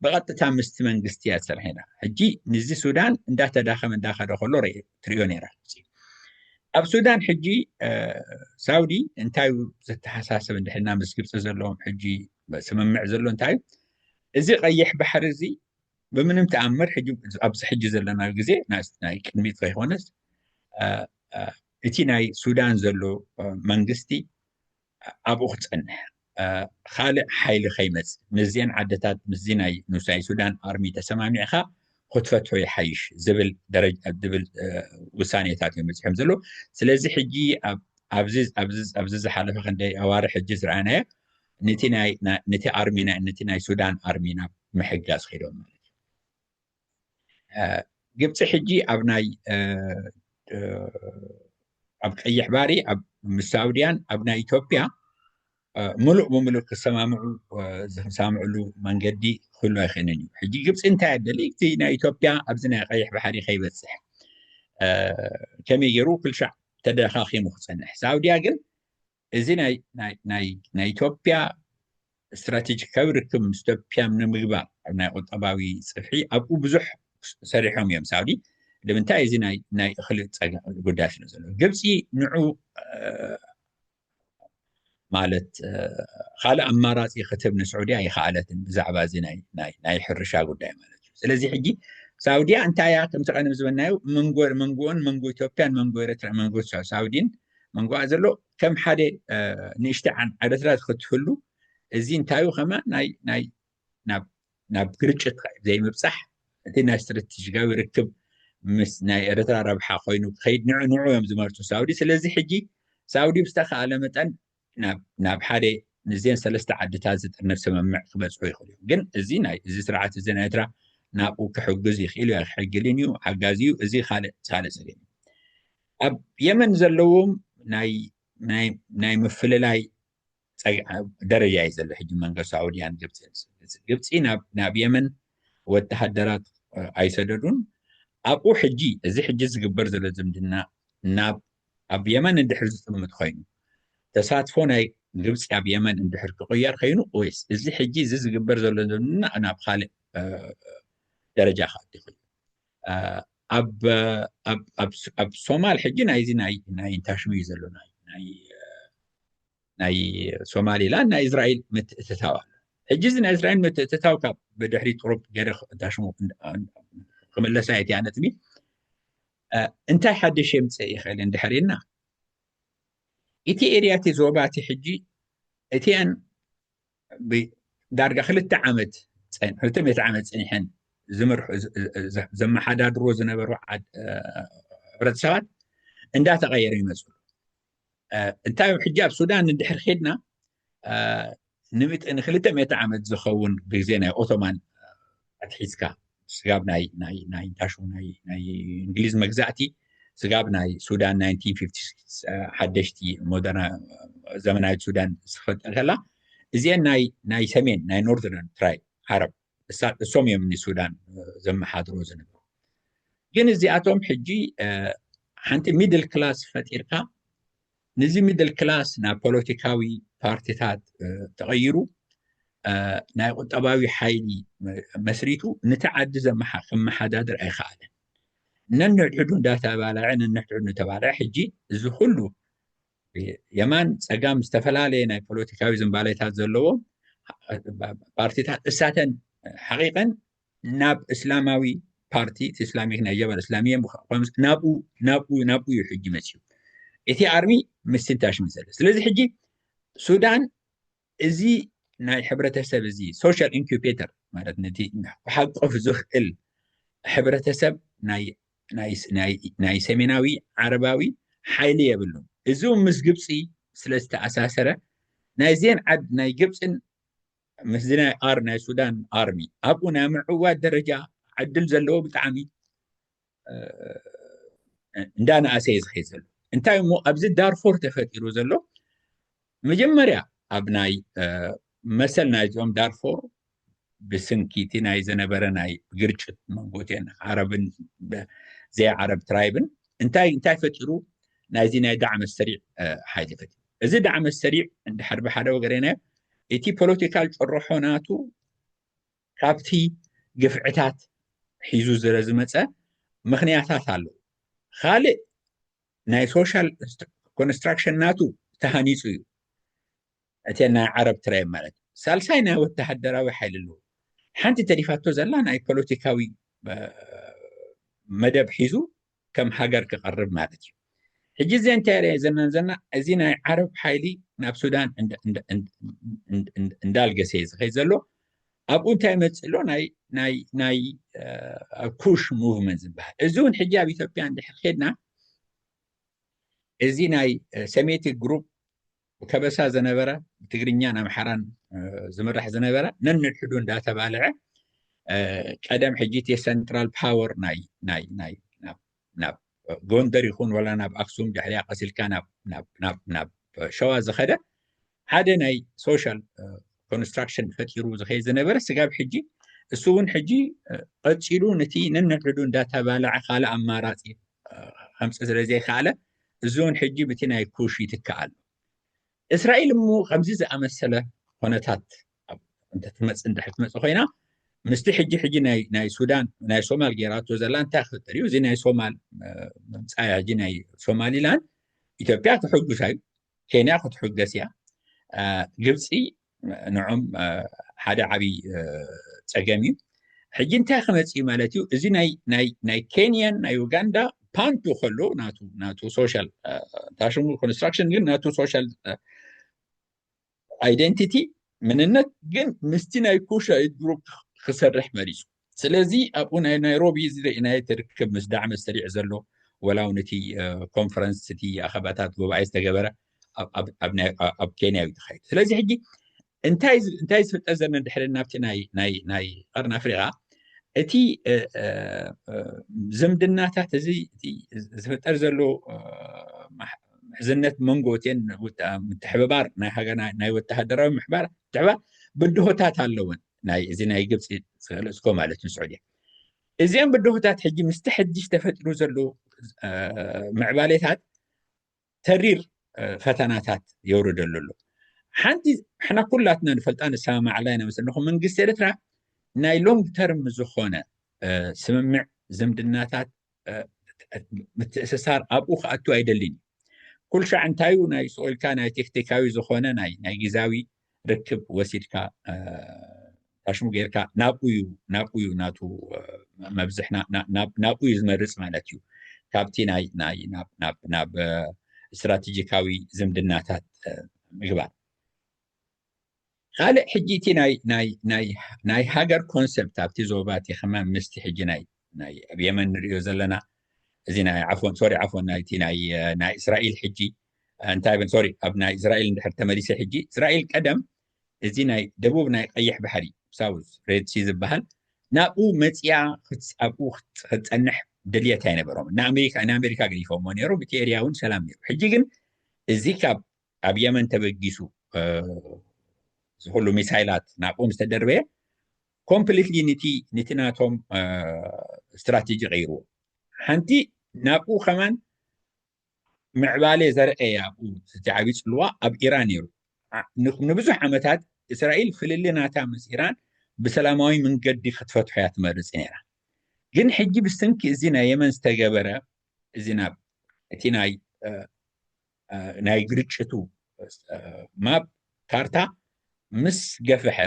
ብቐጥታ ምስቲ መንግስቲ እያ ዝሰርሐና። ሕጂ ንዚ ሱዳን እንዳተዳኸመ እንዳኸደ ከሎ ትሪኦ ነራ። ኣብ ሱዳን ሕጂ ሳውዲ እንታይ ዘተሓሳስብ እንድሕና ምስ ግብፂ ዘለዎም ሕጂ ስምምዕ ዘሎ እንታይ እዩ? እዚ ቀይሕ ባሕሪ እዚ ብምንም ተኣምር ኣብዚ ሕጂ ዘለና ግዜ ናይ ቅድሚት ከይኮነስ እቲ ናይ ሱዳን ዘሎ መንግስቲ ኣብኡ ክፀንሕ ካልእ ሓይሊ ከይመፅ ምስዚአን ዓድታት ምስዚ ናይ ሱዳን ኣርሚ ተሰማሚዕካ ክትፈትሖ ይሓይሽ ዝብል ደረጃ ዝብል ውሳኔታት እዮም በፂሖም ዘሎ። ስለዚ ሕጂ ኣብዚ ዝሓለፈ ክንደይ ኣዋርሕ ሕጂ ዝረኣናዮ ነቲ ኣርሚ ነቲ ናይ ሱዳን ኣርሚ ናብ ምሕጋዝ ከይዶም ማለት እዩ። ግብፂ ሕጂ ኣብ ናይ ኣብ ቀይሕ ባሪ ኣብ ምስ ሳውዲያን ኣብ ናይ ኢትዮጵያ ምሉእ ብምሉእ ክሰማምዑ ዝሰማምዕሉ መንገዲ ክህሉ ኣይኽእልን እዩ። ሕጂ ግብፂ እንታይ ኣደሊ እቲ ናይ ኢትዮጵያ ኣብዚ ናይ ቀይሕ ባሕሪ ከይበፅሕ ከመይ ገይሩ ክልሻዕ ተደኻኺሙ ክፀንሕ። ሳውዲያ ግን እዚ ናይ ኢትዮጵያ ስትራቴጂካዊ ርክብ ምስ ኢትዮጵያ ንምግባር ኣብ ናይ ቁጠባዊ ፅፍሒ ኣብኡ ብዙሕ ሰሪሖም እዮም ሳውዲ። ንምንታይ እዚ ናይ እኽሊ ጉዳይ ስለ ዘሎ ግብፂ ንዑ ማለት ካልእ ኣማራፂ ክትህብ ንስዑድያ ኣይኸኣለትን ብዛዕባ እዚ ናይ ሕርሻ ጉዳይ ማለት እዩ። ስለዚ ሕጂ ሳውዲያ እንታይ እያ ከምቲ ቀደም ዝበልናዮ መንጎኦን መንጎ ኢትዮጵያን መንጎ ኤርትራ መንጎ ሳውዲን መንጎኣ ዘሎ ከም ሓደ ንእሽተ ዓን ኤርትራ ክትህሉ እዚ እንታዩ ከማ ናይ ናይ ናብ ናብ ግርጭት ዘይምብፃሕ እቲ ናይ ስትራቴጂካዊ ርክብ ምስ ናይ ኤርትራ ረብሓ ኮይኑ ክኸይድ ንዑ ንዑ እዮም ዝመርፁ ሳውዲ። ስለዚ ሕጂ ሳውዲ ብዝተኸኣለ መጠን ናብ ሓደ ንዜን ሰለስተ ዓድታት ዝጥርንፍ ስምምዕ ክበፅሑ ይኽእሉ እዮም። ግን እዚ ናይ እዚ ስርዓት እዚ ናይ ኤርትራ ናብኡ ክሕግዝ ይኽእል እዩ ኣይክሕግልን እዩ ሓጋዚ እዩ። እዚ ካልእ ካልእ ፀገም እዩ። ኣብ የመን ዘለዎም ናይ ናይ ምፍልላይ ደረጃ እዩ ዘሎ ሕጂ መንጎ ሳውዲያን ግብፂ። ግብፂ ናብ የመን ወተሃደራት ኣይሰደዱን። ኣብኡ ሕጂ እዚ ሕጂ ዝግበር ዘሎ ዝምድና ናብ ኣብ የመን እንድሕር ዝጥምት ኮይኑ ተሳትፎ ናይ ግብፂ ኣብ የመን እንድሕር ክቕየር ኮይኑ ወይስ እዚ ሕጂ እዚ ዝግበር ዘሎ ዝምድና ናብ ካልእ ደረጃ ክኣቲ ኮይኑ ኣብ ሶማል ሕጂ ናይዚ ናይ ኢንታሽሙ እዩ ዘሎ ናይ ሶማሊላንድ ናይ እስራኤል ምትእትታው ኣሎ። ሕጂ እዚ ናይ እስራኤል ምትእትታው ካብ ብድሕሪ ጥሩብ ገይረ እታሽሙ ክምለሳ እቲ ኣነጥቢ እንታይ ሓድሽ የምፅእ ይኽእል እንድሕር ኢልና እቲ ኤርያ እቲ ዞባ እቲ ሕጂ እቲአን ዳርጋ ክልተ ዓመት ክልተ ሚእቲ ዓመት ፀኒሐን ዝመርሑ ዘመሓዳድሮ ዝነበሩ ሕብረተሰባት እንዳተቐየሩ ይመፁ። እንታይ ሕጂ ኣብ ሱዳን እንድሕር ኬድና ንምእቲ ንክልተ ሚእቲ ዓመት ዝኸውን ግዜ ናይ ኦቶማን ኣትሒዝካ ስጋብ ናይ ናይ ናይ ዳሹ ናይ ናይ እንግሊዝ መግዛእቲ ስጋብ ናይ ሱዳን ናይንቲን ፊፍቲ ሲክስ ሓደሽቲ ሞደርና ዘመናዊት ሱዳን ዝፈጠር ከላ እዚአን ናይ ናይ ሰሜን ናይ ኖርዘርን ትራይ ዓረብ እሶም እዮም ንሱዳን ዘመሓድሮ ዝነበሩ። ግን እዚኣቶም ሕጂ ሓንቲ ሚድል ክላስ ፈጢርካ ንዚ ሚድል ክላስ ናብ ፖለቲካዊ ፓርቲታት ተቐይሩ ናይ ቁጠባዊ ሓይሊ መስሪቱ ነቲ ዓዲ ክመሓዳድር ኣይከኣለን። ነንሕድሕዱ እንዳተባልዐ ነንሕድሕዱ እንዳተባልዐ ሕጂ እዚ ኩሉ የማን ፀጋም ዝተፈላለየ ናይ ፖለቲካዊ ዝንባሌታት ዘለዎም ፓርቲታት እሳተን ሓቂቀን ናብ እስላማዊ ፓርቲ ኢስላሚክ ናይ ጀባል እስላሚየ ናብኡ ናብኡ ናብኡ እዩ ሕጂ መፅዩ። እቲ ኣርሚ ምስቲ እንታይ ሽም ዘሎ። ስለዚ ሕጂ ሱዳን እዚ ናይ ሕብረተሰብ እዚ social incubator ማለት ነቲ ክሓቆፍ ዝኽእል ሕብረተሰብ ናይ ናይ ናይ ናይ ሰሜናዊ ዓረባዊ ሓይሊ የብሉን። እዚ እውን ምስ ግብፂ ስለ ዝተኣሳሰረ ናይዚአን ዓድ ናይ ግብፅን ምስዚ ናይ ኣር ናይ ሱዳን ኣርሚ ኣብኡ ናይ ምዕዋት ደረጃ ዕድል ዘለዎ ብጣዕሚ እንዳነኣሰ እዩ ዝኸይድ ዘሎ። እንታይ እሞ ኣብዚ ዳርፎር ተፈጢሩ ዘሎ መጀመርያ ኣብ ናይ መሰል ናይዚኦም ዳርፎር ብስንኪ እቲ ናይ ዝነበረ ናይ ግርጭት መንጎቴን ዓረብን ዘይዓረብ ትራይብን እንታይ እንታይ ፈጢሩ ናይዚ ናይ ዳዕመ ሰሪዕ ሓይሊ ፈጢሩ። እዚ ዳዕመ ሰሪዕ እንድሕር ብሓደ ወገን እቲ ፖለቲካል ጭርሖ ናቱ ካብቲ ግፍዕታት ሒዙ ዝረ ዝመፀ ምኽንያታት ኣለዉ። ካልእ ናይ ሶሻል ኮንስትራክሽን ናቱ ተሃኒፁ እዩ። እቲ ናይ ዓረብ ትራይብ ማለት እዩ። ሳልሳይ ናይ ወተሃደራዊ ሓይሊ ኣለዎ። ሓንቲ ተሪፋቶ ዘላ ናይ ፖለቲካዊ መደብ ሒዙ ከም ሃገር ክቐርብ ማለት እዩ። ሕጂ እዚ እንታይ ርአ ዘና ዘና እዚ ናይ ዓረብ ሓይሊ ናብ ሱዳን እንዳልገሰ እዩ ዝኸይ ዘሎ። ኣብኡ እንታይ መፅእ ኣሎ ናይ ናይ ናይ ኩሽ ሙቭመንት ዝበሃል። እዚ እውን ሕጂ ኣብ ኢትዮጵያ እንድሕር ኬድና እዚ ናይ ሰሜቲክ ግሩፕ ከበሳ ዝነበረ ብትግርኛን ኣምሓራን ዝምራሕ ዝነበረ ነንሕዱ እንዳተባልዐ ቀደም ሕጂ እቲ ሰንትራል ፓወር ናይ ናይ ናይ ናብ ጎንደር ይኹን ወላ ናብ ኣክሱም ድሕሪያ ቀሲልካ ናብ ናብ ናብ ናብ ሸዋ ዝኸደ ሓደ ናይ ሶሻል ኮንስትራክሽን ፈጢሩ ዝኸይ ዝነበረ ስጋብ ሕጂ እሱ እውን ሕጂ ቀፂሉ ነቲ ነንሕዱ እንዳተባልዐ ካልእ ኣማራፂ ከምፅእ ስለ ዘይከኣለ እዚ እውን ሕጂ ብቲ ናይ ኩሽ ይትከኣል። እስራኤል እሞ ከምዚ ዝኣመሰለ ኮነታት እንተትመፅእ እንድሕር ትመፅእ ኮይና ምስቲ ሕጂ ሕጂ ናይ ናይ ሱዳን ናይ ሶማል ጌራቶ ዘላ እንታይ ክፍጠር እዩ? እዚ ናይ ሶማል ምምፃያ ሕጂ ናይ ሶማሊላንድ ኢትዮጵያ ክሕጉሳ እዩ፣ ኬንያ ክትሕገስ እያ፣ ግብፂ ንዖም ሓደ ዓብዪ ፀገም እዩ። ሕጂ እንታይ ክመፅእ እዩ ማለት እዩ? እዚ ናይ ናይ ናይ ኬንያን ናይ ዩጋንዳ ፓንቱ ከሎ ናቱ ናቱ ሶሻል ታሽሙ ኮንስትራክሽን ግን ናቱ ሶሻል ኣይደንቲቲ ምንነት ግን ምስቲ ናይ ኩሻይት ግሩፕ ክሰርሕ መሪፁ። ስለዚ ኣብኡ ናይ ናይሮቢ ዝርኢናዮ ትርክብ ምስ ዳዕመ ሰሪዕ ዘሎ ወላው ነቲ ኮንፈረንስ እቲ ኣኸባታት ጉባኤ ዝተገበረ ኣብ ኬንያ እዩ ተኻይዱ። ስለዚ ሕጂ እንታይ እንታይ ዝፍጠር ዘሎ ድሕሪ ናብቲ ናይ ናይ ናይ ቀርኒ ኣፍሪቃ እቲ ዝምድናታት እዚ ዝፍጠር ዘሎ ምሕዝነት መንጎ እቲን ምትሕብባር ናይ ሃገር ናይ ወተሃደራዊ ምሕባር ምትሕባር ብድሆታት ኣለውን ናይ እዚ ናይ ግብፂ ዝገለፅኮ ማለት እዩ ስዑድያ እዚኦም ብድሆታት ሕጂ ምስቲ ሕድሽ ተፈጢሩ ዘሎ ምዕባሌታት ተሪር ፈተናታት የውርደሉ ኣሎ። ሓንቲ ሕና ኩላትና ንፈልጣ ንሰማማዕ ኣላ ኢና መስለኹም መንግስቲ ኤርትራ ናይ ሎንግ ተርም ዝኾነ ስምምዕ ዝምድናታት ምትእስሳር ኣብኡ ክኣቱ ኣይደልን እዩ። ኩል ሻዕ እንታዩ ናይ ስቑልካ ናይ ቴክኒካዊ ዝኾነ ናይ ናይ ግዛዊ ርክብ ወሲድካ ታሽሙ ጌርካ ናብኡ እዩ ናብኡ እዩ ናቱ መብዝሕ ናብኡ እዩ ዝመርፅ ማለት እዩ። ካብቲ ናይ ናይ ናብ ናብ ናብ ስትራቴጂካዊ ዝምድናታት ምግባር ካልእ ሕጂ እቲ ናይ ናይ ናይ ናይ ሃገር ኮንሰፕት ኣብቲ ዞባ እቲ ከማን ምስቲ ሕጂ ናይ ናይ ኣብ የመን ንሪኦ ዘለና እዚ ናይ ዓፎን ሶሪ ዓፎን ናይቲ ናይ ናይ እስራኤል ሕጂ እንታይ ብን ሶሪ ኣብ ናይ እስራኤል እንድሕር ተመሊሰ ሕጂ እስራኤል ቀደም እዚ ናይ ደቡብ ናይ ቀይሕ ባሕሪ ሳውዝ ሬድ ሲ ዝበሃል ናብኡ መፅያ ኣብኡ ክትፀንሕ ድልየት ኣይነበሮም ንኣሜሪካ ንኣሜሪካ ገዲፎሞ ነይሮም እቲ ኤርያ እውን ሰላም ነይሩ ሕጂ ግን እዚ ካብ ኣብ የመን ተበጊሱ ዝኩሉ ሚሳይላት ናብኡ ዝተደርበየ ኮምፕሊትሊ ንቲ ንቲ ናቶም ስትራቴጂ ቀይርዎ ሓንቲ ናብኡ ከማን ምዕባሌ ዘርአየ ኣብኡ እቲ ዓብዪ ፅልዋ ኣብ ኢራን ነይሩ ንብዙሕ ዓመታት እስራኤል ፍልሊ ናታ ምስ ኢራን ብሰላማዊ መንገዲ ክትፈትሖ እያ ትመርፅ ነይራ ግን ሕጂ ብስንኪ እዚ ናይ የመን ዝተገበረ እዚ ናብ እቲ ናይ ናይ ግርጭቱ ማብ ካርታ ምስ ገፍሐ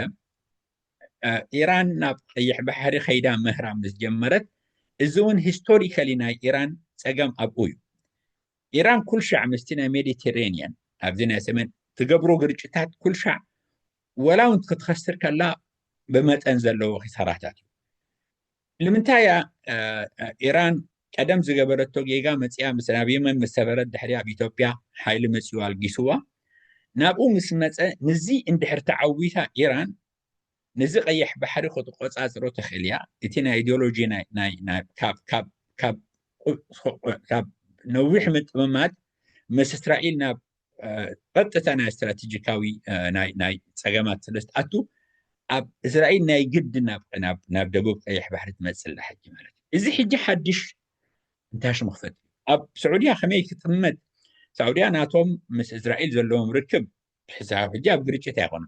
ኢራን ናብ ቀይሕ ባሕሪ ከይዳ ምህራ ምስ ጀመረት እዚ እውን ሂስቶሪካሊ ናይ ኢራን ፀገም ኣብኡ እዩ ኢራን ኩልሻዕ ምስቲ ናይ ሜዲቴሬንያን ኣብዚ ናይ ሰሜን ትገብሮ ግርጭታት ኩልሻዕ ወላ እውን ክትኸስር ከላ ብመጠን ዘለዎ ኪሳራታት እዩ። ንምንታይ እያ ኢራን ቀደም ዝገበረቶ ጌጋ መፅያ ምስ ናብ የመን ምስ ሰበረት ድሕሪ ኣብ ኢትዮጵያ ሓይሊ መፅኡ ኣልጊስዋ ናብኡ ምስ መፀ ንዚ እንድሕር ተዓዊታ ኢራን ነዚ ቀይሕ ባሕሪ ክትቆፃፅሮ ትኽእል እያ። እቲ ናይ ኢዲዮሎጂ ካብ ነዊሕ ምጥምማት ምስ እስራኤል ናብ ቀጥታ ናይ ስትራቴጂካዊ ናይ ፀገማት ስለ ዝትኣቱ ኣብ እስራኤል ናይ ግድ ናብ ደቡብ ቀይሕ ባሕሪ ትመፅእ ኣላ ሕጂ ማለት እዩ። እዚ ሕጂ ሓድሽ እንታይ ሽሙ ክፈት ኣብ ስዑድያ ከመይ ክትመት ሳዑድያ ናቶም ምስ እስራኤል ዘለዎም ርክብ ሕሳብ ሕጂ ኣብ ግርጭት ኣይኮነ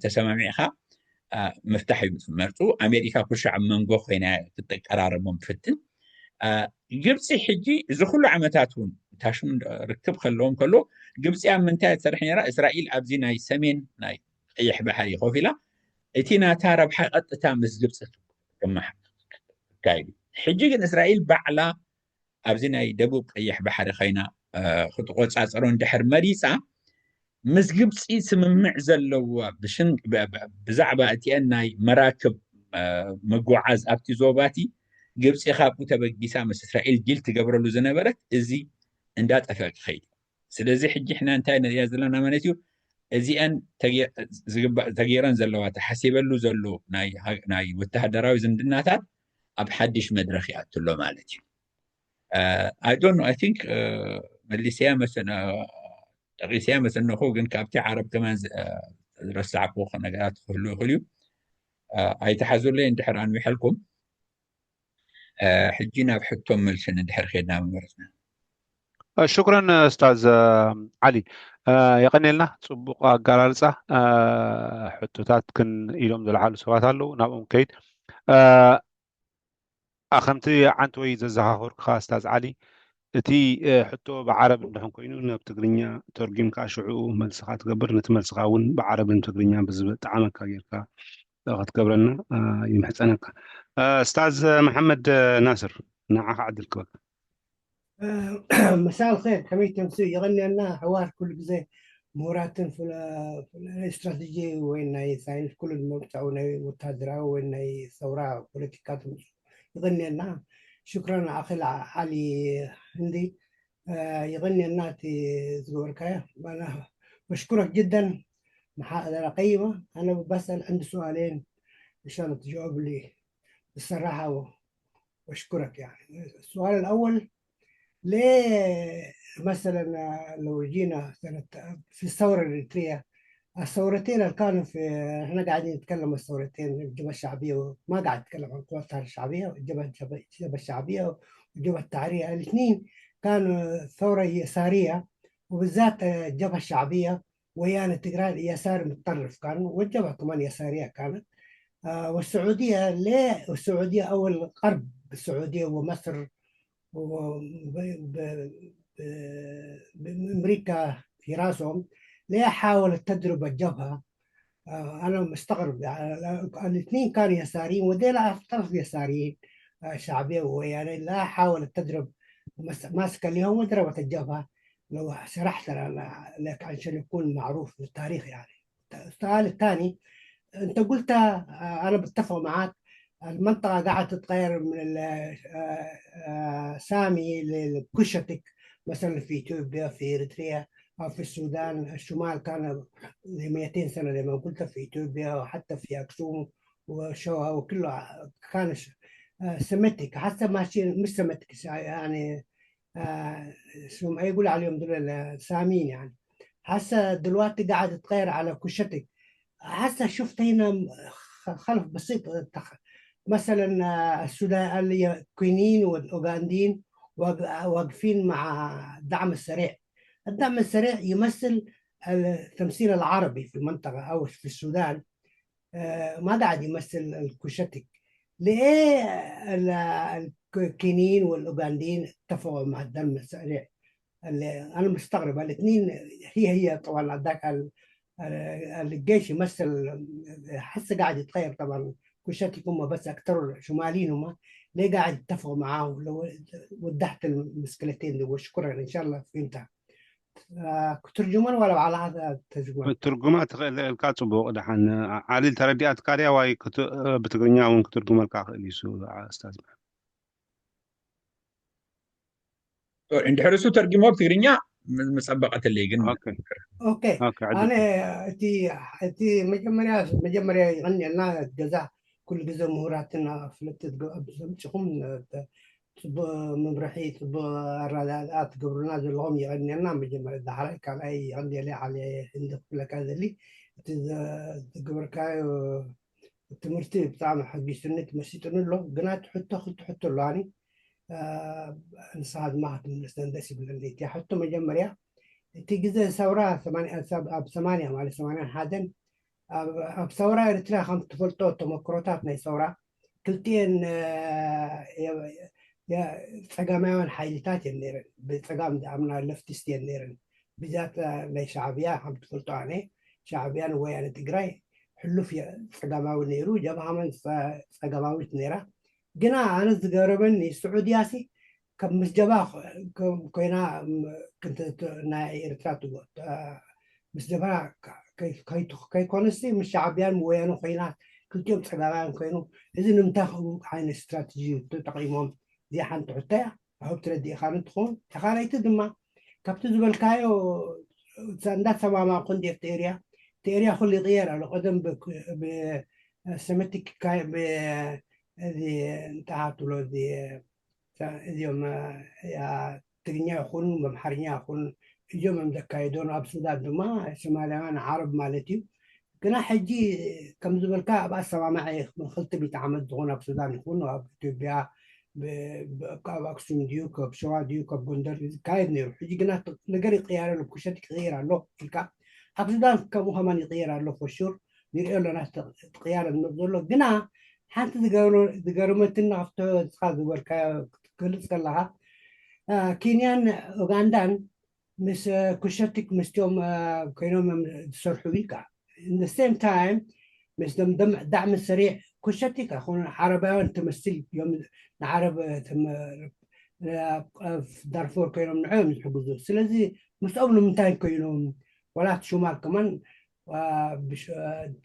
ተሰማሚዕካ ምፍታሕ እዩ ዝመርፁ። ኣሜሪካ ኩሻዕ ኣብ መንጎ ኮይና ክትቀራረቦም ትፍትን። ግብፂ ሕጂ እዚ ኩሉ ዓመታት እውን ታሽሙ ርክብ ከለዎም ከሎ ግብፂ ኣብ ምንታይ ትሰርሕ ነራ? እስራኤል ኣብዚ ናይ ሰሜን ናይ ቀይሕ ባሕሪ ኮፍ ኢላ እቲ ናታ ረብሓ ቀጥታ ምስ ግብፂ ክካይዱ። ሕጂ ግን እስራኤል ባዕላ ኣብዚ ናይ ደቡብ ቀይሕ ባሕሪ ኮይና ክትቆፃፀሮ እንድሕር መሪፃ ምስ ግብፂ ስምምዕ ዘለዋ ብዛዕባ እቲአን ናይ መራክብ ምጉዓዝ ኣብቲ ዞባቲ ግብፂ ካብኡ ተበጊሳ ምስ እስራኤል ዲል ትገብረሉ ዝነበረት እዚ እንዳጠፈ ክኸይድ። ስለዚ ሕጂ ሕና እንታይ ንሪያ ዘለና ማለት እዩ? እዚአን ተገይረን ዘለዋ ተሓሲበሉ ዘሎ ናይ ወተሃደራዊ ዝምድናታት ኣብ ሓድሽ መድረክ ይኣትሎ ማለት እዩ። I don't know, I think መሊሰያ መሰን ጠቂሰያ መሰነኹ ግን ካብቲ ዓረብ ከማን ዝረሳዕኩ ነገራት ክህሉ ይኽእል እዩ። ኣይተሓዙለይ እንድሕር ኣንዊሐልኩም ሕጂ ናብ ሕቶም መልስን እንድሕር ኬድና ምመረፅና። ሽኩረን ኡስታዝ ዓሊ፣ የቀኔልና። ፅቡቅ ኣገላልፃ። ሕቶታት ክን ኢሎም ዝለዓሉ ሰባት ኣለዉ፣ ናብኦም ከይድ። ከምቲ ዓንተወይ ዘዘኻኸርኩኻ ኡስታዝ ዓሊ፣ እቲ ሕቶ ብዓረብ እንድሕን ኮይኑ ናብ ትግርኛ ተርጒምካ ሽዕኡ መልስኻ ትገብር፣ ነቲ መልስኻ እውን ብዓረብን ትግርኛ ብዝጠዓመካ ጌርካ ክትገብረና ይምሕፀነካ። ኡስታዝ መሓመድ ናስር፣ ንዓኻ ዕድል ክበካ። مساء الخير، ከመይ ትምስዩ? የቐንየልና። ሕዋር ኩሉ ግዜ ምሁራትን ስትራቴጂ ወይ ናይ ሳይንስ ኩሉ ዝመምፅዑ ናይ ወታደራዊ ወይ ናይ ሰውራ ፖለቲካ ትምፅኡ። የቐንየልና። ሽክረን ኣኺል ዓሊ ህንዲ። የቐንየልና እቲ ዝገበርካዮ። በሽኩረክ ጅደን محاضرة قيمة. أنا بسأل عندي سؤالين إن شاء الله تجاوب لي بالصراحة وأشكرك. يعني السؤال الأول، ليه مثلا لو جينا سنة في الثورة الإريترية، الثورتين اللي كانوا في، احنا قاعدين نتكلم الثورتين، الجبهة الشعبية، ما قاعد أتكلم عن القوات الشعبية، الجبهة الشعبية والجبهة التحريرية، الاثنين كانوا ثورة يسارية، وبالذات الجبهة الشعبية ويانا تجران يسار متطرف كان، والجبهة كمان يسارية كانت. آه والسعودية ليه؟ السعودية أول قرب، السعودية ومصر وأمريكا في راسهم، ليه حاولت تضرب الجبهة؟ آه أنا مستغرب يعني، الاثنين كانوا يساريين، وديل طرف يساريين، آه شعبية ويعني، لا حاولت تضرب، ماسكة لهم وضربت الجبهة. لو شرحت لك عشان يكون معروف للتاريخ يعني. السؤال الثاني، انت قلت، آه، انا بتفق معك، المنطقة قاعدة تتغير من سامي لكشتك، مثلا في اثيوبيا، في اريتريا، او في السودان. الشمال كان ل مئتين سنة زي ما قلت في اثيوبيا وحتى في اكسوم وشوها وكله كان سمتك، حتى ماشيين مش سمتك يعني، آه، شو ما يقول عليهم دول سامين يعني. هسه دلوقتي قاعد يتغير على كشتك. هسه شفت هنا خلف بسيط، مثلا، آه، السودان، الكينيين والاوغنديين واقفين مع الدعم السريع. الدعم السريع يمثل التمثيل العربي في المنطقة او في السودان. آه، ما قاعد يمثل الكشتك. ليه الكينيين والاوغنديين اتفقوا مع الدعم السريع؟ انا مستغرب الاثنين. هي هي طبعا ذاك الجيش يمثل، حسه قاعد يتغير طبعا. كشتك هم بس اكثر شماليين هم، ليه قاعد تتفق معاه؟ لو وضحت المشكلتين دي، وشكرا، إن شاء الله فهمتها. آه، كترجمان ولا على هذا ترجمان؟ ትርጉማ ትኽእል ኢልካ ጽቡቕ። ደሓን ዓሊል ተረዲኣትካ ድያ? ዋይ ክት- ብትግርኛ እውን ክትርጉመልካ ክእል እዩ እሱ፣ ኣስታዝ። እንድሕር እሱ ተርጊሞ ብትግርኛ ምጸበቐትለይ ግን ኦኬ ኦኬ ኦኬ፣ ዕድል ኣነ እቲ እቲ መጀመርያ መጀመርያ ይቐንየልና ገዛ ኩሉ ግዜ ምሁራትና ፍልጥት ኣብዘምፅኹም ፅቡቅ መምርሒ ፅቡቅ ኣረዳድኣ ትገብሩና ዘለኹም ይቐንየልና። መጀመርያ ዳሕራይ ካልኣይ ይቐንየለ ዓለ እንዲ ክብለካ ዘሊ እቲ ዝገበርካዮ ትምህርቲ ብጣዕሚ ሓጊሱኒ መሲጥኒ ኣሎ። ግና እቲ ሕቶ ክልተ ሕቶ ኣለዋኒ። ንስኻ ድማ ክትምልሰን ደስ ይብለኒ። እቲ ሕቶ መጀመርያ እቲ ግዜ ሰውራ ኣብ ሰማንያ ማለት ሰማንያ ሓደን ኣብ ሰውራ ኤርትራ ከም ትፈልጦ ተመክሮታት ናይ ሰውራ ክልቲኤን ፀጋማውያን ሓይልታት እየን ነይረን። ብፀጋም ዝኣምና ለፍቲስት እየን ነይረን። ብዛት ናይ ሻዕብያ ከም ትፈልጦ ኣነ ሻዕብያን ወያነ ትግራይ ሕሉፍ ፀጋማዊ ነይሩ። ጀብሃ መን ፀጋማዊት ነይራ። ግና ኣነ ዝገረመኒ ስዑድያ ሲ ከም ምስ ጀብሃ ኮይና ናይ ኤርትራ ምስ ጀብሃ ከይኮነሲ ምስ ሻዕብያን ወያነ ኮይና ክልቲኦም ፀጋማውያን ኮይኑ እዚ ንምንታይ ከምኡ ዓይነት ስትራተጂ ተጠቂሞም? እዚኣ ሓንቲ ሕቶ እያ። ኣሁብ ትረዲእኻኒ ትኸውን። ተኻለይቲ ድማ ካብቲ ዝበልካዮ እንዳተሰማማዕኩ እንዲ ኣብቲ ኤርያ እቲ ኤርያ ኩሉ ይቕየር ኣሎ። ቀደም ብሰመቲክ እዚ እንታይ ትብሎ እዚ እዚኦም ትግርኛ ይኹን ኣምሓርኛ ይኹን እዚኦም እዮም ዘካየዶን ኣብ ሱዳን ድማ ሶማልያውያን ዓረብ ማለት እዩ። ግና ሕጂ ከም ዝበልካ ኣብ ኣሰማማዒ ክልተ ሚእቲ ዓመት ዝኾኑ ኣብ ሱዳን ይኹን ኣብ ኢትዮጵያ ኣብ ኣክሱም ድዩ ካብ ሸዋ ድዩ ካብ ጎንደር ዝካየድ ነይሩ። ሕጂ ግና ነገር ይቅየር ኣሎ፣ ኩሸት ይቅየር ኣሎ ኢልካ ኣብ ሱዳን ከምኡ ከማን ይቅየር ኣሎ። ፎሹር ንሪኦ ኣለና ትቅያር ንመፅ ዘሎ። ግና ሓንቲ ዝገርመትኒ ካብቲ ንስኻ ዝበልካ ክትገልፅ ከለካ ኬንያን ኡጋንዳን ምስ ኩሸቲክ ምስቲኦም ኮይኖም ዝሰርሑ ኢልካ the same time ምስ ደም ዳዕሚ ሰሪዕ ኩሸቲክ ኣኹን ዓረባውያን ትመስል እዮም። ንዓረብ ዳርፎር ኮይኖም ንዕኦም ዝሕግዙ። ስለዚ ምስኦም ንምንታይ ኮይኖም ዋላ እቲ ሹማል ከማን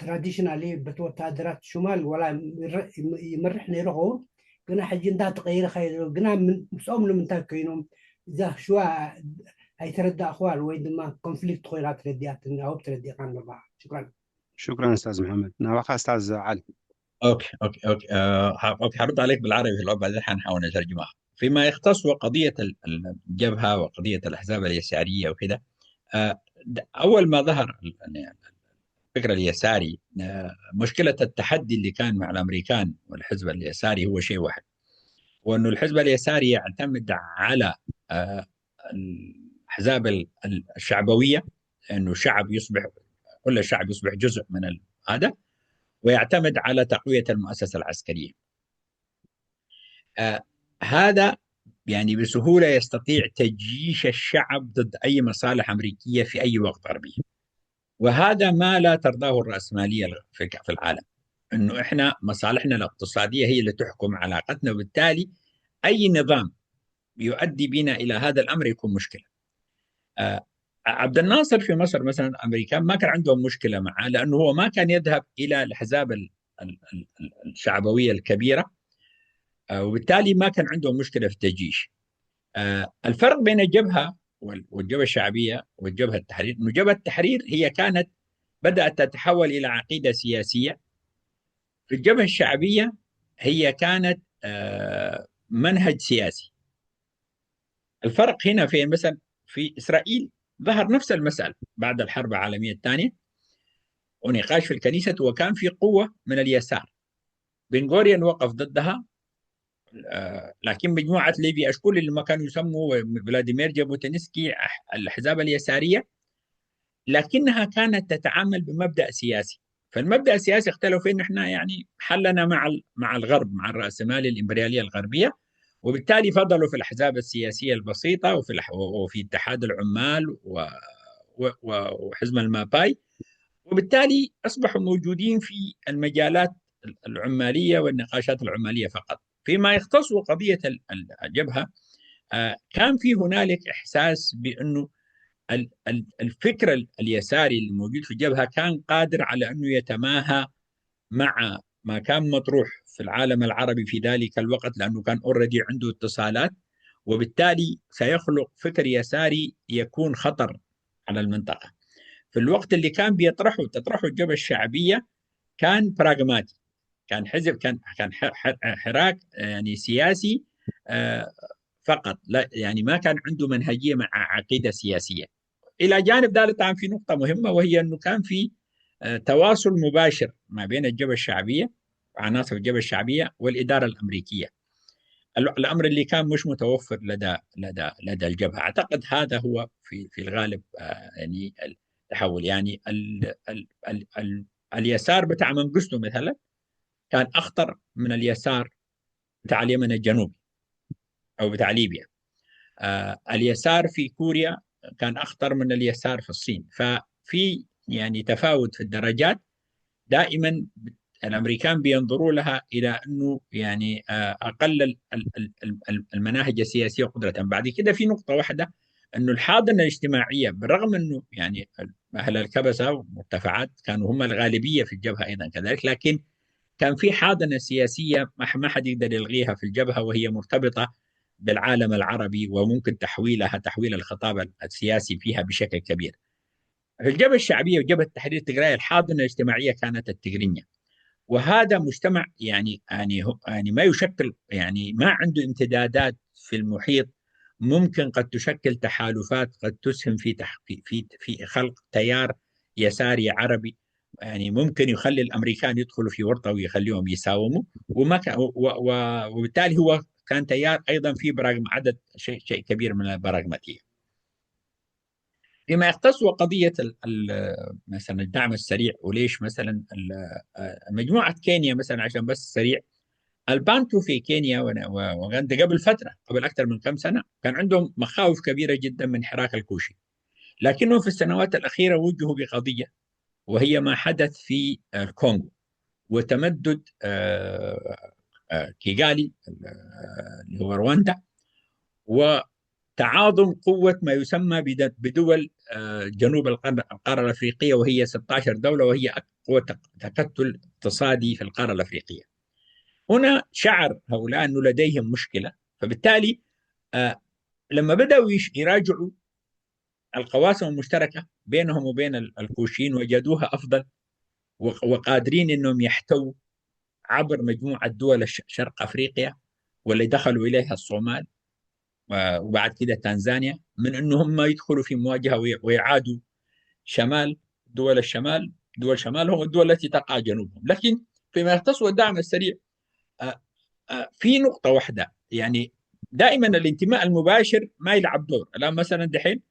ትራዲሽናሊ በቲ ወታደራት ሹማል ዋላ ይመርሕ ነይሩ ኸውን ግና ሕጂ እንዳተቀይረ ከይደ ግና ምስኦም ንምንታይ ኮይኖም እዛ ሽዋ ኣይተረዳእኽዋን ወይ ድማ ኮንፍሊክት ኮይና ተረዲኣትኒ። ኣውብ ተረዲእካ ኣለኻ። ሽክራን። شكرا استاذ محمد. نواخ استاذ علي. اوكي اوكي اوكي آه اوكي، هرد عليك بالعربي في الاول بعدين حنحاول نترجمها. فيما يختص قضيه الجبهه وقضيه الاحزاب اليساريه وكذا، آه اول ما ظهر الفكر اليساري، آه مشكله التحدي اللي كان مع الامريكان والحزب اليساري هو شيء واحد، وانه الحزب اليساري يعتمد على آه الاحزاب الشعبويه، انه شعب يصبح، كل شعب يصبح جزء من هذا، ويعتمد على تقويه المؤسسه العسكريه. آه هذا يعني بسهوله يستطيع تجييش الشعب ضد اي مصالح امريكيه في اي وقت غربيه. وهذا ما لا ترضاه الرأسمالية في العالم، انه احنا مصالحنا الاقتصادية هي اللي تحكم علاقتنا، وبالتالي اي نظام يؤدي بنا الى هذا الامر يكون مشكله. آه عبد الناصر في مصر مثلا، الامريكان ما كان عندهم مشكله معه لانه هو ما كان يذهب الى الاحزاب الشعبويه الكبيره، آه وبالتالي ما كان عندهم مشكله في التجييش. آه الفرق بين الجبهه والجبهه الشعبيه والجبهه التحرير انه جبهه التحرير هي كانت بدات تتحول الى عقيده سياسيه. في الجبهه الشعبيه هي كانت آه منهج سياسي. الفرق هنا في مثلا في اسرائيل ظهر نفس المسألة بعد الحرب العالمية الثانية، ونقاش في الكنيسة، وكان في قوة من اليسار. بن غوريون وقف ضدها، آه لكن مجموعة ليفي أشكول اللي ما كانوا يسموا فلاديمير جابوتينسكي الأحزاب اليسارية، لكنها كانت تتعامل بمبدأ سياسي. فالمبدأ السياسي اختلفوا فيه، نحن يعني حلنا مع مع الغرب، مع الرأسمالي الإمبريالية الغربية، وبالتالي فضلوا في الأحزاب السياسية البسيطة وفي وفي اتحاد العمال وحزب الماباي، وبالتالي أصبحوا موجودين في المجالات العمالية والنقاشات العمالية فقط. فيما يختص قضية الجبهة، كان في هنالك إحساس بأنه الفكر اليساري الموجود في الجبهة كان قادر على أنه يتماهى مع ما كان مطروح في العالم العربي في ذلك الوقت، لأنه كان already عنده اتصالات، وبالتالي سيخلق فكر يساري يكون خطر على المنطقة. في الوقت اللي كان بيطرحه تطرحه الجبهة الشعبية كان براغماتي، كان حزب، كان كان حراك يعني سياسي فقط، لا يعني ما كان عنده منهجية مع عقيدة سياسية. إلى جانب ذلك طبعا في نقطة مهمة، وهي أنه كان في تواصل مباشر ما بين الجبهة الشعبية وعناصر الجبهة الشعبية والإدارة الأمريكية، الأمر اللي كان مش متوفر لدى لدى لدى الجبهة. أعتقد هذا هو في في الغالب يعني التحول، يعني ال ال ال ال اليسار بتاع منقسته مثلا كان أخطر من اليسار بتاع اليمن الجنوبي أو بتاع ليبيا. آه اليسار في كوريا كان أخطر من اليسار في الصين. ففي يعني تفاوت في الدرجات. دائما الأمريكان بينظروا لها إلى أنه يعني آه أقل المناهج السياسية قدرة. بعد كده في نقطة واحدة، أنه الحاضنة الاجتماعية، بالرغم أنه يعني أهل الكبسة والمرتفعات كانوا هم الغالبية في الجبهة أيضا كذلك، لكن كان في حاضنة سياسية ما حد يقدر يلغيها في الجبهة، وهي مرتبطة بالعالم العربي، وممكن تحويلها، تحويل الخطاب السياسي فيها بشكل كبير. في الجبهة الشعبية وجبهة تحرير تجراي، الحاضنة الاجتماعية كانت التجرينيا، وهذا مجتمع يعني يعني يعني ما يشكل، يعني ما عنده امتدادات في المحيط ممكن قد تشكل تحالفات قد تسهم في تحقيق في في خلق تيار يساري عربي، يعني ممكن يخلي الامريكان يدخلوا في ورطه ويخليهم يساوموا، وما كان وبالتالي هو كان تيار ايضا في براغم عدد شيء شيء كبير من البراغماتيه. فيما يختص قضيه مثلا الدعم السريع، وليش مثلا مجموعه كينيا مثلا، عشان بس سريع، البانتو في كينيا واوغندا قبل فتره، قبل اكثر من كم سنه، كان عندهم مخاوف كبيره جدا من حراك الكوشي، لكنهم في السنوات الاخيره وجهوا بقضيه، وهي ما حدث في الكونغو وتمدد كيغالي اللي هو رواندا، وتعاظم قوة ما يسمى بدول جنوب القارة الأفريقية، وهي ستاشر دولة، وهي قوة تكتل اقتصادي في القارة الأفريقية. هنا شعر هؤلاء أنه لديهم مشكلة، فبالتالي لما بدأوا يراجعوا القواسم المشتركة بينهم وبين الكوشيين وجدوها أفضل، وقادرين أنهم يحتووا عبر مجموعة دول شرق أفريقيا، واللي دخلوا إليها الصومال وبعد كده تنزانيا، من أنهم ما يدخلوا في مواجهة ويعادوا شمال دول الشمال. دول الشمال هم الدول التي تقع جنوبهم. لكن فيما يختص الدعم السريع، في نقطة واحدة، يعني دائما الانتماء المباشر ما يلعب دور. الآن مثلا دحين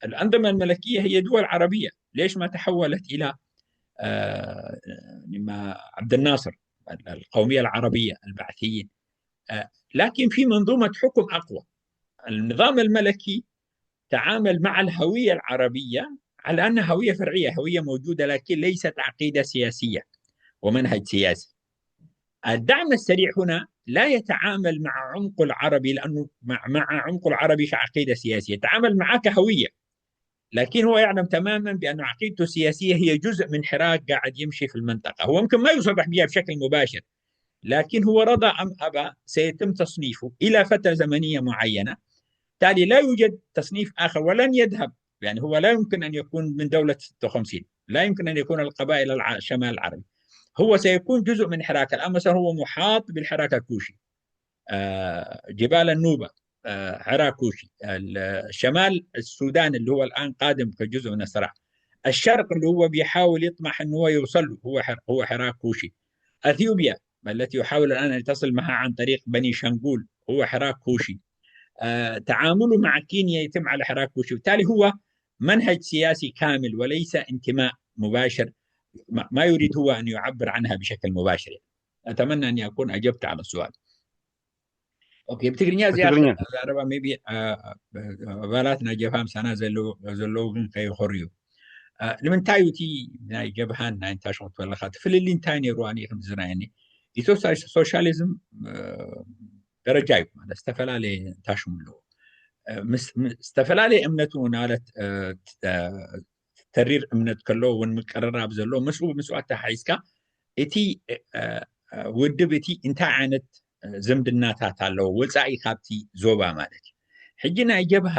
الأنظمة الملكية هي دول عربية، ليش ما تحولت إلى ما عبد الناصر، القومية العربية، البعثيين؟ لكن في منظومة حكم أقوى. النظام الملكي تعامل مع الهوية العربية على أنها هوية فرعية، هوية موجودة لكن ليست عقيدة سياسية ومنهج سياسي. الدعم السريع هنا لا يتعامل مع عمق العربي، لأنه مع, مع عمق العربي كعقيدة سياسية، يتعامل معه كهوية، لكن هو يعلم تماما بأن عقيدته السياسية هي جزء من حراك قاعد يمشي في المنطقة. هو ممكن ما يصرح بها بشكل مباشر، لكن هو رضى أم أبى سيتم تصنيفه إلى فترة زمنية معينة، بالتالي لا يوجد تصنيف آخر ولن يذهب، يعني هو لا يمكن أن يكون من دولة ستة وخمسين، لا يمكن أن يكون القبائل الشمال العربي، هو سيكون جزء من حراك. الآن مثلا هو محاط بالحراك الكوشي، آه، جبال النوبة، آه، حراك كوشي، شمال السودان اللي هو الآن قادم كجزء من الصراع، الشرق اللي هو بيحاول يطمح أنه هو يوصل له هو هو حراك كوشي، أثيوبيا التي يحاول الآن أن تصل معها عن طريق بني شنغول هو حراك كوشي. آه، تعامله مع كينيا يتم على حراك كوشي، بالتالي هو منهج سياسي كامل وليس انتماء مباشر، ما يريد هو أن يعبر عنها بشكل مباشر. أتمنى أني أكون أجبت على السؤال. Okay, ብትግርኛ እዚኣ ሜቢ ኣባላት ናይ ጀብሃ ምሳና ዘለዉ ግን ከይኾርዩ። ንምንታይ እዩ እቲ ናይ ጀብሃን ናይ እንታሸም ክትበለካ እቲ ፍልልይ እንታይ ነይሩ? ኣነ ከም ዝረኣየኒ ኢትዮ ሶሻሊዝም ደረጃ እዩ ማለት ዝተፈላለየ ታሽሙ ኣለዎ። ዝተፈላለየ እምነቱ ማለት ተሪር እምነት ከለዎ እውን ምቅርራብ ዘለዎ ምስኡ ምስኡ ኣተሓሒዝካ እቲ ውድብ እቲ እንታይ ዓይነት ዝምድናታት ኣለዎ ወፃኢ ካብቲ ዞባ ማለት እዩ። ሕጂ ናይ ጀብሃ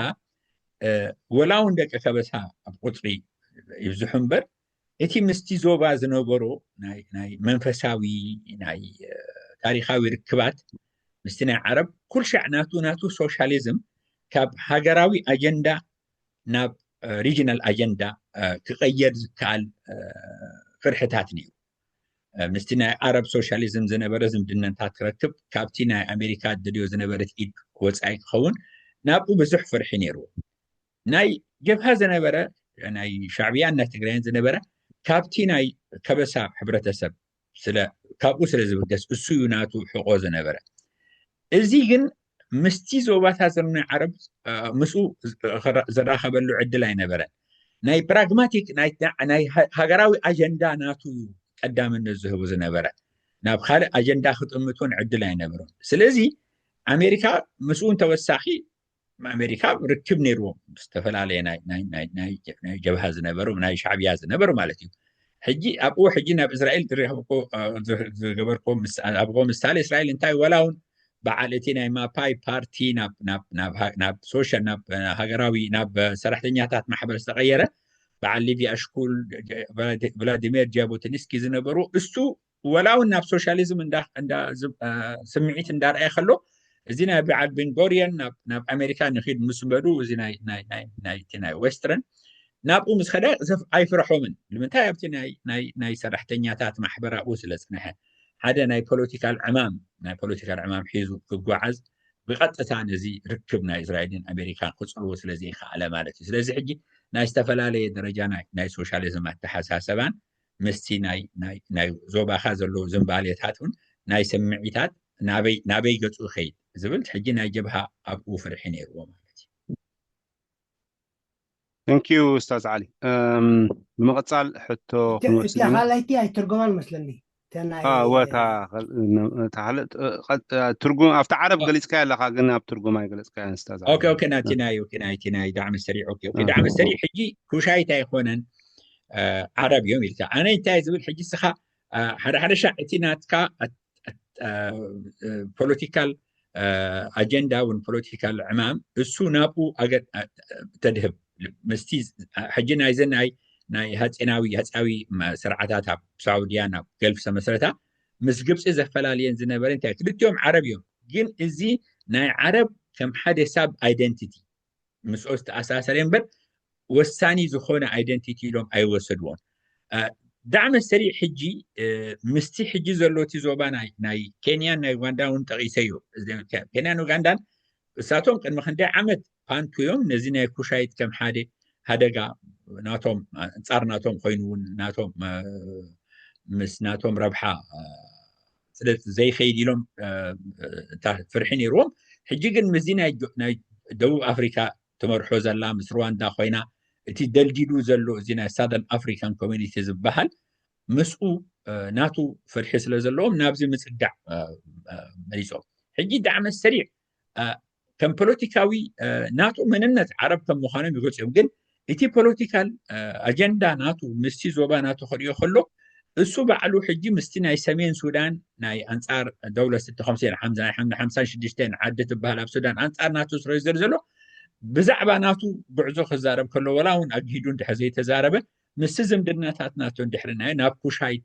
ወላ እውን ደቂ ከበሳ ኣብ ቁፅሪ ይብዝሑ እምበር እቲ ምስቲ ዞባ ዝነበሮ ናይ መንፈሳዊ ናይ ታሪካዊ ርክባት ምስቲ ናይ ዓረብ ኩልሻዕ ናቱ ናቱ ሶሻሊዝም ካብ ሃገራዊ ኣጀንዳ ናብ ሪጅናል ኣጀንዳ ክቀየር ዝከኣል ፍርሕታት ነይሩ። ምስቲ ናይ ዓረብ ሶሻሊዝም ዝነበረ ዝምድናታት ክረክብ ካብቲ ናይ ኣሜሪካ ድልዮ ዝነበረት ኢድ ወፃኢ ክኸውን ናብኡ ብዙሕ ፍርሒ ነይርዎ። ናይ ጀብሃ ዝነበረ ናይ ሻዕብያን ናይ ትግራይን ዝነበረ ካብቲ ናይ ከበሳ ሕብረተሰብ ካብኡ ስለ ዝብገስ እሱ እዩ ናቱ ሕቆ ዝነበረ። እዚ ግን ምስቲ ዞባታት ዘሎ ናይ ዓረብ ምስኡ ዝራኸበሉ ዕድል ኣይነበረን። ናይ ፕራግማቲክ ናይ ሃገራዊ ኣጀንዳ ናቱ እዩ ቀዳምነት ዝህቡ ዝነበረ። ናብ ካልእ ኣጀንዳ ክጥምት እውን ዕድል ኣይነበሮም። ስለዚ ኣሜሪካ ምስኡ ተወሳኺ ኣሜሪካ ርክብ ነይርዎም ዝተፈላለየ ናይ ጀብሃ ዝነበሩ ናይ ሻዕብያ ዝነበሩ ማለት እዩ። ሕጂ ኣብኡ ሕጂ ናብ እስራኤል ዝገበርኮ ኣብኮ ምሳሌ እስራኤል እንታይ ወላ እውን በዓል እቲ ናይ ማፓይ ፓርቲ ናብ ሶሻል ናብ ሃገራዊ ናብ ሰራሕተኛታት ማሕበር ዝተቀየረ በዓል ሊቪ ኣሽኩል ቭላዲሚር ጃቦቲንስኪ ዝነበሩ እሱ ወላ እውን ናብ ሶሻሊዝም ስምዒት እንዳርኣየ ከሎ እዚ ናይ በዓል ቤንጎሪየን ናብ ኣሜሪካ ንኪድ ምስ በሉ እዚ ናይቲ ናይ ዌስተርን ናብኡ ምስ ከደ ኣይፍረሖምን። ንምንታይ ኣብቲ ናይ ሰራሕተኛታት ማሕበር ኣብኡ ስለ ፅንሐ ሓደ ናይ ፖለቲካል ዕማም ናይ ፖለቲካል ዕማም ሒዙ ክጓዓዝ ብቀጥታ ነዚ ርክብ ናይ እስራኤልን ኣሜሪካን ክፀልዎ ስለ ዘይከኣለ ማለት እዩ። ስለዚ ሕጂ ናይ ዝተፈላለየ ደረጃ ናይ ሶሻሊዝም ኣተሓሳሰባን ምስቲ ናይ ዞባኻ ዘለዉ ዝንባሌታት እውን ናይ ስምዒታት ናበይ ገፁ ይኸይድ ዝብል ሕጂ ናይ ጀብሃ ኣብኡ ፍርሒ ነይርዎ ማለት እዩ። Thank you ኡስታዝ ዓሊ። ብምቕፃል ሕቶ ክንወስድ ኢና። ካልኣይቲ ኣይትርጎማን መስለኒ። ወታ ትርጉም ኣብቲ ዓረብ ገሊፅካያ ኣለካ ግን ኣብ ትርጉም ኣይገለፅካያን ኡስታዝ ዓሊ። ኦኬ ኦኬ ናቲ ናይ ኦኬ ናይቲ ናይ ዳዕመ ሰሪዕ ኦኬ ኦኬ ዳዕመ ሰሪዕ ሕጂ ኩሻይት ኣይኮነን ዓረብ እዮም ኢልካ። ኣነ እንታይ ዝብል ሕጂ ስኻ ሓደ ሓደ ሻዕ እቲ ናትካ ፖለቲካል ኣጀንዳ እውን ፖለቲካል ዕማም እሱ ናብኡ ተድህብ ምስቲ ሕጂ ናይዘ ናይ ናይ ሃፀናዊ ሃፀያዊ ስርዓታት ኣብ ሳውድያ ናብ ገልፍ ዝተመስረታ ምስ ግብፂ ዘፈላልየን ዝነበረ እንታይ ክልቲኦም ዓረብ እዮም። ግን እዚ ናይ ዓረብ ከም ሓደ ሳብ ኣይደንቲቲ ምስኦ ዝተኣሳሰረ እምበር ወሳኒ ዝኾነ ኣይደንቲቲ ኢሎም ኣይወሰድዎን። ዳዕመ ሰሪዕ ሕጂ ምስቲ ሕጂ ዘሎ እቲ ዞባ ናይ ኬንያን ናይ ኡጋንዳ እውን ጠቂሰዮ። ኬንያን ኡጋንዳን እሳቶም ቅድሚ ክንደይ ዓመት ፓንቱ እዮም ነዚ ናይ ኩሻይት ከም ሓደ ሓደጋ ናቶም ኣንፃር ናቶም ኮይኑ እውን ናቶም ምስ ናቶም ረብሓ ስለ ዘይኸይድ ኢሎም ፍርሒ ነይርዎም። ሕጂ ግን ምስዚ ናይ ደቡብ ኣፍሪካ ትመርሖ ዘላ ምስ ሩዋንዳ ኮይና እቲ ደልዲሉ ዘሎ እዚ ናይ ሳደርን ኣፍሪካን ኮሚኒቲ ዝበሃል ምስኡ ናቱ ፍርሒ ስለ ዘለዎም ናብዚ ምፅጋዕ መሪፆም። ሕጂ ዳዕመ ሰሪዕ ከም ፖለቲካዊ ናቱ መንነት ዓረብ ከም ምዃኖም ይገልፁ እዮም። ግን እቲ ፖለቲካል ኣጀንዳ ናቱ ምስቲ ዞባ ናቱ ክሪኦ ከሎ እሱ ባዕሉ ሕጂ ምስቲ ናይ ሰሜን ሱዳን ናይ ኣንፃር ደውለት ስተ ከምሲ ሓምሳ ሓምሳ ሓምሳን ሽዱሽተን ዓዲ ትበሃል ኣብ ሱዳን ኣንፃር ናቱ ስረ ዘር ዘሎ ብዛዕባ ናቱ ጉዕዞ ክዛረብ ከሎ ወላ እውን ኣግሂዱ እንድሕር ዘይተዛረበ ምስቲ ዝምድናታት ናቱ እንድሕር ናይ ናብ ኩሻይት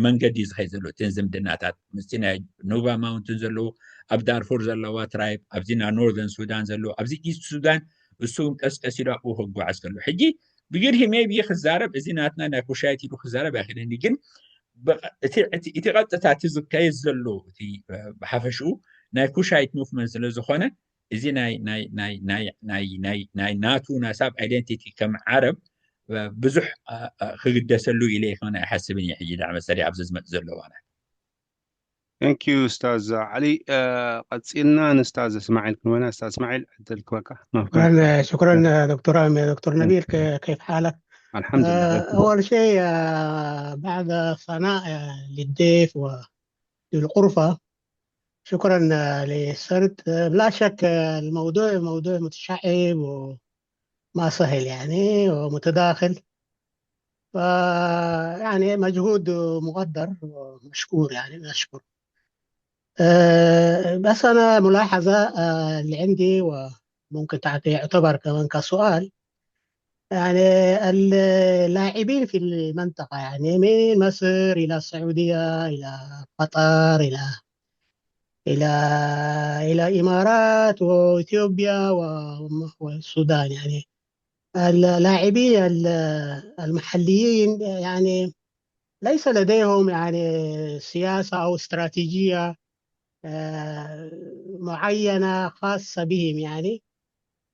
መንገዲ ዝኸይ ዘሎ እትን ዝምድናታት ምስቲ ናይ ኖባ ማውንትን ዘለዉ ኣብ ዳርፉር ዘለዋ ትራይብ ኣብዚ ናብ ኖርዘርን ሱዳን ዘለዉ ኣብዚ ኢስት ሱዳን እሱ ቀስቀስ ኢሉ ኣብኡ ክጓዓዝ ከሎ ሕጂ ብግርሂ ሜቢ ክዛረብ እዚ ናትና ናይ ኩሻይት ኢሉ ክዛረብ ኣይክእልን ግን እቲ ቀጥታ እቲ ዝካየድ ዘሎ እቲ ብሓፈሽኡ ናይ ኩሻይት ሙቭመንት ስለ ዝኾነ እዚ ናይ ናይ ናይ ናይ ናይ ናይ ናቱ ናሳብ ኣይደንቲቲ ከም ዓረብ ብዙሕ ክግደሰሉ ኢለ ይኮነ ኣይሓስብን እየ። ሕጂ ዳዕመ ሰሪዕ ኣብዚ ዝመፅ ዘሎ እዋናት Thank you ኡስታዝ ዓሊ። ቀፂልና ንኡስታዝ እስማዒል ክንወና። ኡስታዝ እስማዒል ዕድል ክበካ። ሽኩረን ዶክተር ዶክተር ነቢል፣ ከይፍ ሓለክ? الحمد لله. آه، أول شيء، آه، بعد ثناء، آه، للضيف وللغرفة، شكرا، آه، للسرد. آه، لا شك، آه، الموضوع موضوع متشعب وما سهل يعني، ومتداخل. ف يعني مجهود مقدر ومشكور، يعني نشكر. آه، بس أنا ملاحظة، آه، اللي عندي وممكن تعطي يعتبر كمان كسؤال، يعني اللاعبين في المنطقة، يعني من مصر إلى السعودية إلى قطر إلى إلى إلى إمارات وإثيوبيا و- والسودان، يعني اللاعبين ال- المحليين يعني ليس لديهم يعني سياسة أو استراتيجية، آه، معينة خاصة بهم، يعني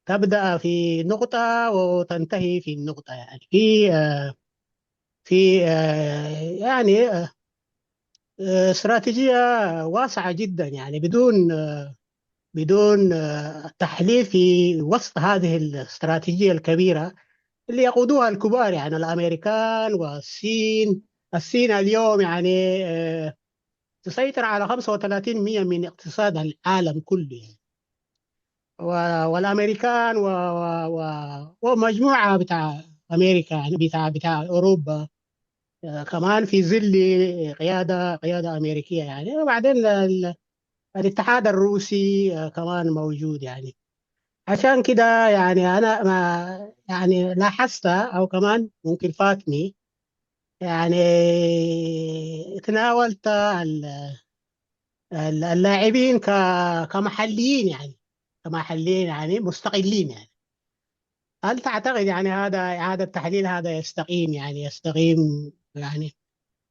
تبدأ في نقطة وتنتهي في النقطة، يعني في آه، في آه، يعني آه، آه، استراتيجية واسعة جدا، يعني بدون آه، بدون آه، تحليل في وسط هذه الاستراتيجية الكبيرة اللي يقودوها الكبار، يعني الأمريكان والصين. الصين اليوم يعني آه، تسيطر على خمسة وثلاثين بالمية من اقتصاد العالم كله، يعني. و- والأمريكان و- و- و- ومجموعة بتاع أمريكا، يعني بتاع بتاع أوروبا، آه، كمان في ظل قيادة قيادة أمريكية، يعني. وبعدين ال- الاتحاد الروسي آه، كمان موجود، يعني. عشان كده يعني أنا ما يعني لاحظت، أو كمان ممكن فاتني، يعني تناولت ال- ال- اللاعبين ك- كمحليين، يعني كمحليين، يعني مستقلين، يعني. هل تعتقد يعني هذا هذا التحليل هذا يستقيم، يعني يستقيم، يعني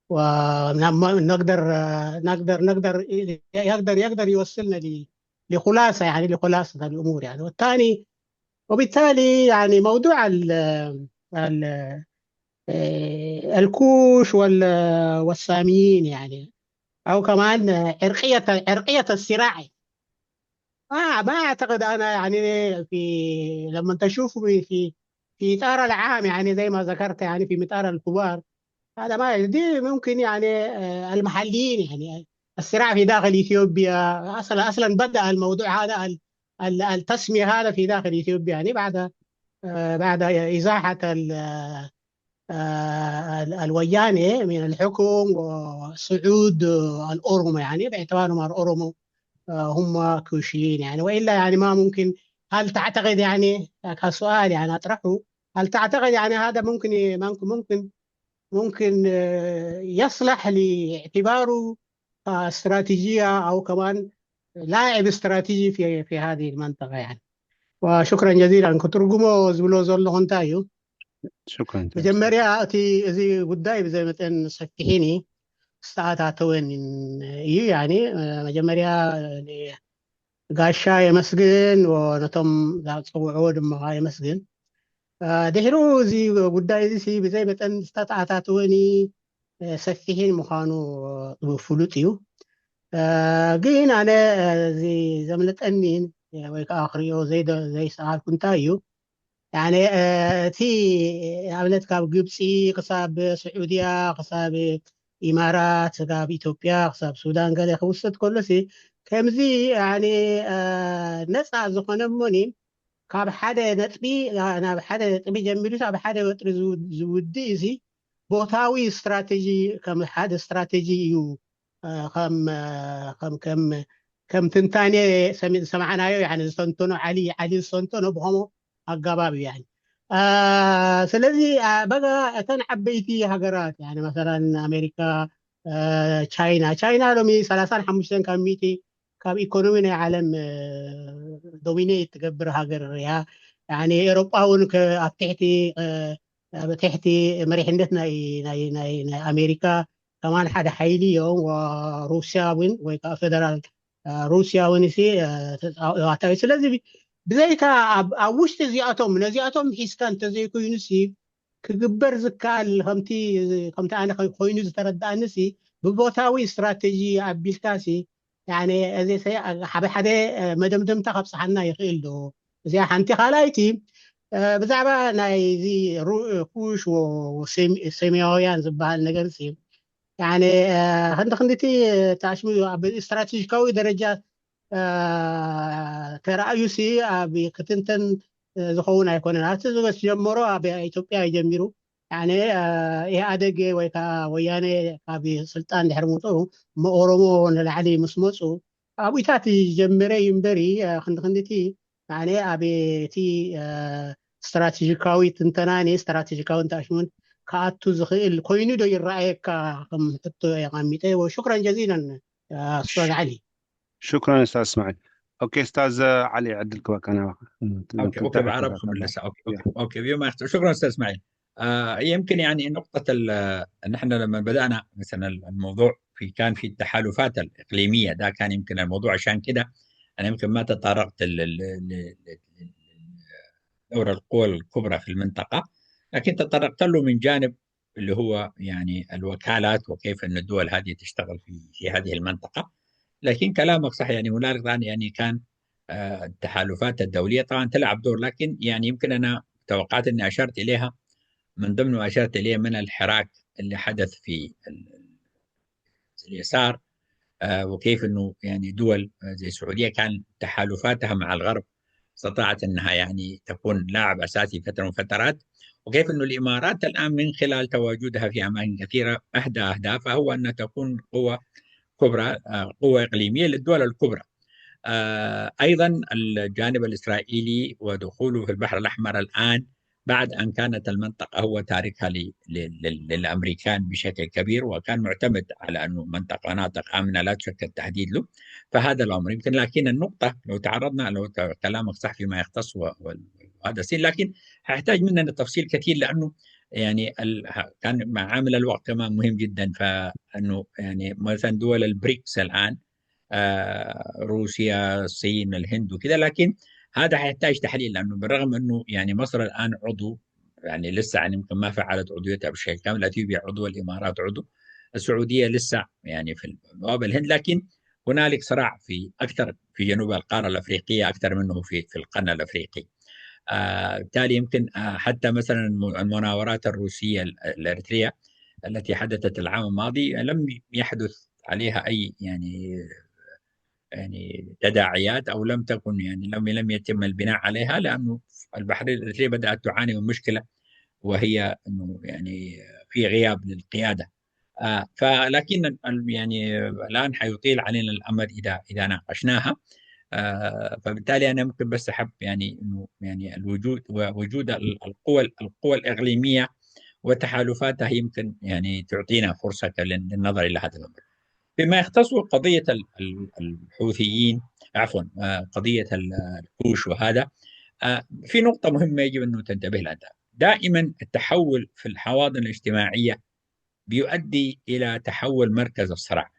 ونقدر نقدر نقدر يقدر يقدر يوصلنا ل- لخلاصة، يعني لخلاصة الأمور، يعني. والثاني وبالتالي يعني موضوع ال ال آه، الكوش وال- والساميين، يعني، أو كمان عرقية عرقية الصراع. ما ما أعتقد أنا، يعني، في لما تشوف في في في إطار العام، يعني زي ما ذكرت، يعني في مطار الكبار، هذا ما دي ممكن، يعني آه، المحليين، يعني الصراع في داخل إثيوبيا أصلا أصلا بدأ الموضوع هذا ال- ال- التسمية هذا في داخل إثيوبيا، يعني بعد آه، بعد إزاحة ال- آه، ال- الويانة من الحكم وصعود آه، الأورومو، يعني باعتبارهم الأورومو آه، هم كوشيين، يعني. وإلا يعني ما ممكن، هل تعتقد، يعني كسؤال يعني أطرحه، هل تعتقد يعني هذا ممكن ممكن ممكن ممكن آه، يصلح لاعتباره آه، استراتيجية أو كمان لاعب استراتيجي في في هذه المنطقة، يعني. وشكرا جزيلا. كترجمه زبلو زول لغنتايو. شكرا. መጀመርያ እቲ እዚ ጉዳይ ብዘይ መጠን ሰፊሒኒ ዝተኣታተወን እዩ። ያኒ መጀመርያ ጋሻ የመስግን፣ ነቶም ዝፀውዕዎ ድማ የመስግን። ድሕሩ እዚ ጉዳይ እዚ ብዘይ መጠን ዝተኣታተወኒ ሰፊሒን ምዃኑ ፍሉጥ እዩ። ግን ኣነ እዚ ዘምለጠኒን ወይ ከዓ ክሪኦ ዘይሰኣልኩ እንታይ እዩ፣ ያኒ እቲ ኣብነት ካብ ግብፂ ክሳብ ስዑድያ ክሳብ ኢማራት፣ ካብ ኢትዮጵያ ክሳብ ሱዳን ገለ ክውሰድ ከሎሲ ከምዚ ያኒ ነፃ ዝኾነ እሞኒ ካብ ሓደ ነጥቢ ናብ ሓደ ነጥቢ ጀሚሩ ኣብ ሓደ ወጥሪ ዝውድእ እዚ ቦታዊ ስትራቴጂ ከም ሓደ ስትራቴጂ እዩ ከም ከም ከም ከም ትንታኔ ዝሰማዕናዮ፣ ያኒ ዝተንተኖ ዓሊ ዓሊ ዝተንተኖ ብኸሞ ኣገባብ እዩ። ያኒ ስለዚ በጋ እተን ዓበይቲ ሃገራት፣ ያኒ መሰለን ኣሜሪካ፣ ቻይና ቻይና ሎሚ ሰላሳን ሓሙሽተን ካብ ሚእቲ ካብ ኢኮኖሚ ናይ ዓለም ዶሚኔት ትገብር ሃገር እያ። ያኒ ኤሮጳ እውን ኣብ ትሕቲ ኣብ ትሕቲ መሪሕነት ናይ ናይ ናይ ኣሜሪካ ከማን ሓደ ሓይሊ እዮም። ሩስያ እውን ወይ ከዓ ፌደራል ሩስያ እውን ሲ ተፃዋታይ። ስለዚ ብዘይካ ኣብ ውሽጢ እዚኣቶም ነዚኣቶም ሒዝካ እንተዘይኮይኑ ሲ ክግበር ዝከኣል ከምቲ ከምቲ ኣነ ኮይኑ ዝተረዳእኒ ሲ ብቦታዊ ስትራቴጂ ኣቢልካ ሲ ያኒ እዚ ሓደ ሓደ መደምደምታ ካብፀሓና ይኽእል ዶ? እዚኣ ሓንቲ። ካልኣይቲ ብዛዕባ ናይዚ ኩሽ ሰሜያውያን ዝበሃል ነገር ሲ ያኔ ክንዲ ክንዲቲ ተኣሽሙ ኣብ ስትራቴጂካዊ ደረጃ ተራእዩ ሲ ኣብ ክትንተን ዝኸውን ኣይኮነን። ኣብቲ ዝገስ ጀመሮ ኣብ ኢትዮጵያ ጀሚሩ ኢህኣደግ ወይ ከዓ ወያነ ካብ ስልጣን ድሕሪ ምውፅኡ ኦሮሞ ንላዕሊ ምስ መፁ ኣብኡታት ጀመረ እዩ እምበሪ ክንዲ ክንዲቲ ኣነ ኣብ እቲ ስትራቴጂካዊ ትንተናን ስትራቴጂካዊ ተኣሽሙን ክኣቱ ዝኽእል ኮይኑ ዶ ይረኣየካ? ከም ሕቶ የቐሚጠ። ሽክረን ጀዚለን ኡስታዝ ዓሊ። ሽክረን ኡስታዝ እስማዒል። ኦኬ ኡስታዝ ዓሊ ዕድል ክበካ ናባኻ። ብዓረብ ክምልሳ። ሽክረን ኡስታዝ እስማዒል። يمكن يعني نقطة نحن لما بدأنا مثلا الموضوع في كان في التحالفات الإقليمية، ده كان يمكن الموضوع، عشان كده أنا يمكن ما تطرقت لدور القوى الكبرى في المنطقة، لكن تطرقت له من جانب اللي هو يعني الوكالات وكيف أن الدول هذه تشتغل في في هذه المنطقة. لكن كلامك صح، يعني هنالك الآن يعني كان التحالفات الدولية طبعا تلعب دور، لكن يعني يمكن أنا توقعت أني أشرت إليها من ضمن ما أشرت إليه من الحراك اللي حدث في اليسار، وكيف أنه يعني دول زي السعودية كان تحالفاتها مع الغرب استطاعت أنها يعني تكون لاعب أساسي فترة من فترات، وكيف أنه الإمارات الآن من خلال تواجدها في أماكن كثيرة أحدى أهدافها هو أن تكون قوة كبرى، قوة إقليمية للدول الكبرى. أيضا الجانب الإسرائيلي ودخوله في البحر الأحمر الآن بعد أن كانت المنطقة هو تاركها للأمريكان بشكل كبير، وكان معتمد على أنه منطقة مناطق آمنة لا تشكل تهديد له. فهذا الأمر يمكن، لكن النقطة لو تعرضنا، لو كلامك صح فيما يختص هذا السين، لكن هيحتاج مننا تفصيل كثير، لأنه يعني كان عامل الوقت كمان مهم جدا. فأنه يعني مثلا دول البريكس الآن آه روسيا، الصين، الهند وكذا، لكن هذا حيحتاج تحليل، لأنه بالرغم أنه يعني مصر الآن عضو، يعني لسه يعني يمكن ما فعلت عضويتها بشكل كامل، أثيوبيا عضو، الإمارات عضو، السعودية لسه يعني في البوابة، الهند، لكن هنالك صراع في أكثر في جنوب القارة الأفريقية أكثر منه في في القرن الأفريقي. آه بالتالي يمكن آه حتى مثلا المناورات الروسية الإريترية التي حدثت العام الماضي لم يحدث عليها أي يعني يعني تداعيات، أو لم تكن يعني لم لم يتم البناء عليها، لأنه البحرية الإريترية بدأت تعاني من مشكلة، وهي أنه يعني في غياب للقيادة. آه فلكن يعني الآن حيطيل علينا الأمد إذا إذا ناقشناها. آه فبالتالي أنا ممكن بس أحب يعني أنه يعني الوجود ووجود القوى القوى الإقليمية وتحالفاتها يمكن يعني تعطينا فرصة للنظر إلى هذا الأمر. فيما يختص قضية الحوثيين، عفوا، آه، قضية الكوش وهذا، آه، في نقطة مهمة يجب أن تنتبه لها. دائما التحول في الحواضن الاجتماعية بيؤدي إلى تحول مركز الصراع.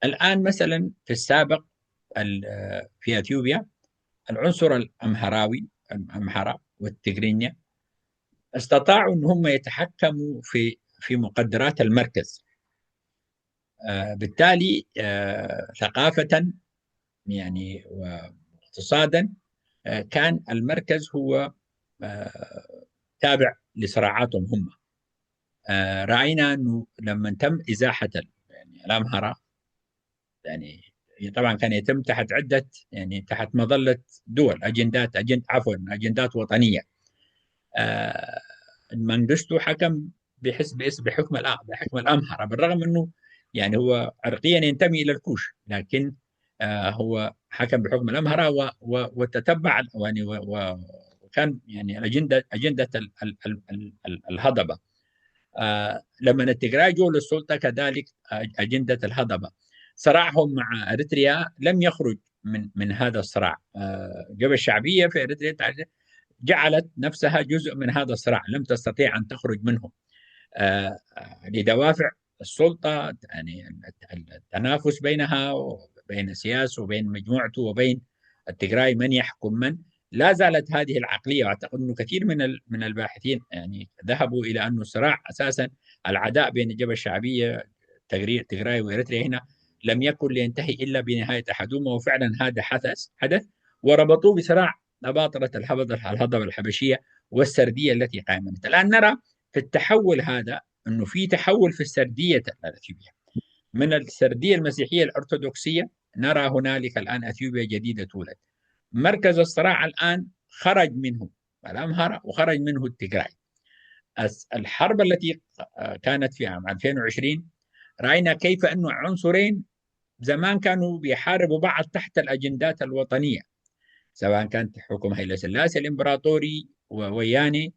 الآن مثلا في السابق آه، في أثيوبيا العنصر الأمهراوي، الأمهرة والتجرينيا، استطاعوا أن هم يتحكموا في في مقدرات المركز. آه، بالتالي آه، ثقافة يعني واقتصادا آه، كان المركز هو تابع لصراعاتهم هم. رأينا أنه لما تم إزاحة يعني الأمهرة، يعني طبعا كان يتم تحت عدة يعني تحت مظلة دول، أجندات أجند عفوا أجندات وطنية. منغستو حكم بحسب باسم بحكم بحكم الأمهرة، بالرغم أنه يعني هو عرقيا ينتمي إلى الكوش، لكن آه هو حكم بحكم الأمهرة وتتبع يعني وكان يعني أجندة أجندة الهضبة. آه لما التجراي جو للسلطة كذلك أجندة الهضبة. صراعهم مع أريتريا لم يخرج من من هذا الصراع. آه جبهة الشعبية في أريتريا جعلت نفسها جزء من هذا الصراع، لم تستطيع أن تخرج منه آه لدوافع السلطة، يعني التنافس بينها وبين سياسه وبين مجموعته وبين التجراي من يحكم من. لا زالت هذه العقلية، وأعتقد أنه كثير من من الباحثين يعني ذهبوا إلى أن الصراع أساسا العداء بين الجبهة الشعبية تجراي وإريتريا هنا لم يكن لينتهي إلا بنهاية أحدهما، وفعلا هذا حدث حدث وربطوه بصراع تباطرت الهضبة الحبشية والسردية التي قائمة. الآن نرى في التحول هذا أنه في تحول في السردية الأثيوبية، من السردية المسيحية الأرثوذكسية نرى هنالك الآن أثيوبيا جديدة تولد. مركز الصراع الآن خرج منه الأمهرة وخرج منه التجراي. الحرب التي كانت في عام ألفين وعشرين، رأينا كيف أنه عنصرين زمان كانوا بيحاربوا بعض تحت الأجندات الوطنية، سواء كانت حكم هيلة سلاسي الإمبراطوري ووياني،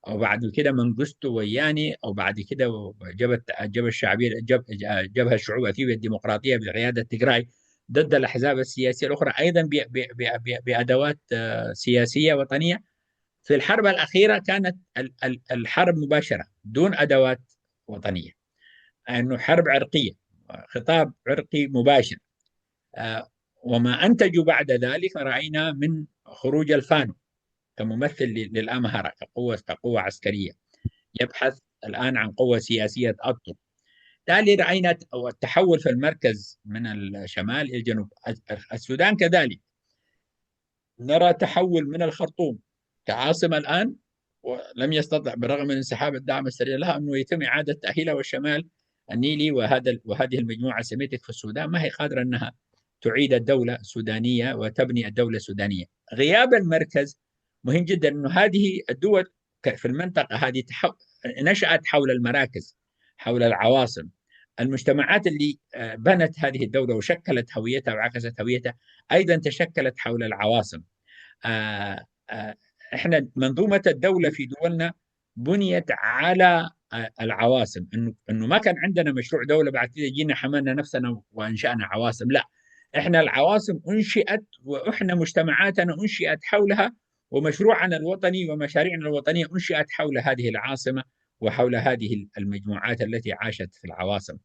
أو بعد كده منغستو وياني، أو بعد كده جبهة الجبهة الشعبية الجبهة الشعوبية الديمقراطية بقيادة تجراي ضد الأحزاب السياسية الأخرى أيضا بأدوات سياسية وطنية. في الحرب الأخيرة كانت الحرب مباشرة دون أدوات وطنية، أنه حرب عرقية، خطاب عرقي مباشر. وما أنتجوا بعد ذلك رأينا من خروج الفانو كممثل للأمهرة كقوة كقوة عسكرية، يبحث الآن عن قوة سياسية تأطر. تالي رأينا التحول في المركز من الشمال إلى الجنوب. السودان كذلك، نرى تحول من الخرطوم كعاصمة الآن، ولم يستطع برغم انسحاب الدعم السريع لها أنه يتم إعادة تأهيلها والشمال النيلي وهذا وهذه المجموعة السيميتيك في السودان ما هي قادرة أنها تعيد الدولة السودانية وتبني الدولة السودانية. غياب المركز مهم جدا، أنه هذه الدول في المنطقة هذه نشأت حول المراكز، حول العواصم. المجتمعات اللي بنت هذه الدولة وشكلت هويتها وعكست هويتها أيضا تشكلت حول العواصم. احنا منظومة الدولة في دولنا بنيت على العواصم، انه انه ما كان عندنا مشروع دوله بعد كده جينا حملنا نفسنا وانشانا عواصم. لا، احنا العواصم انشئت واحنا مجتمعاتنا انشئت حولها، ومشروعنا الوطني ومشاريعنا الوطنيه انشئت حول هذه العاصمه وحول هذه المجموعات التي عاشت في العواصم.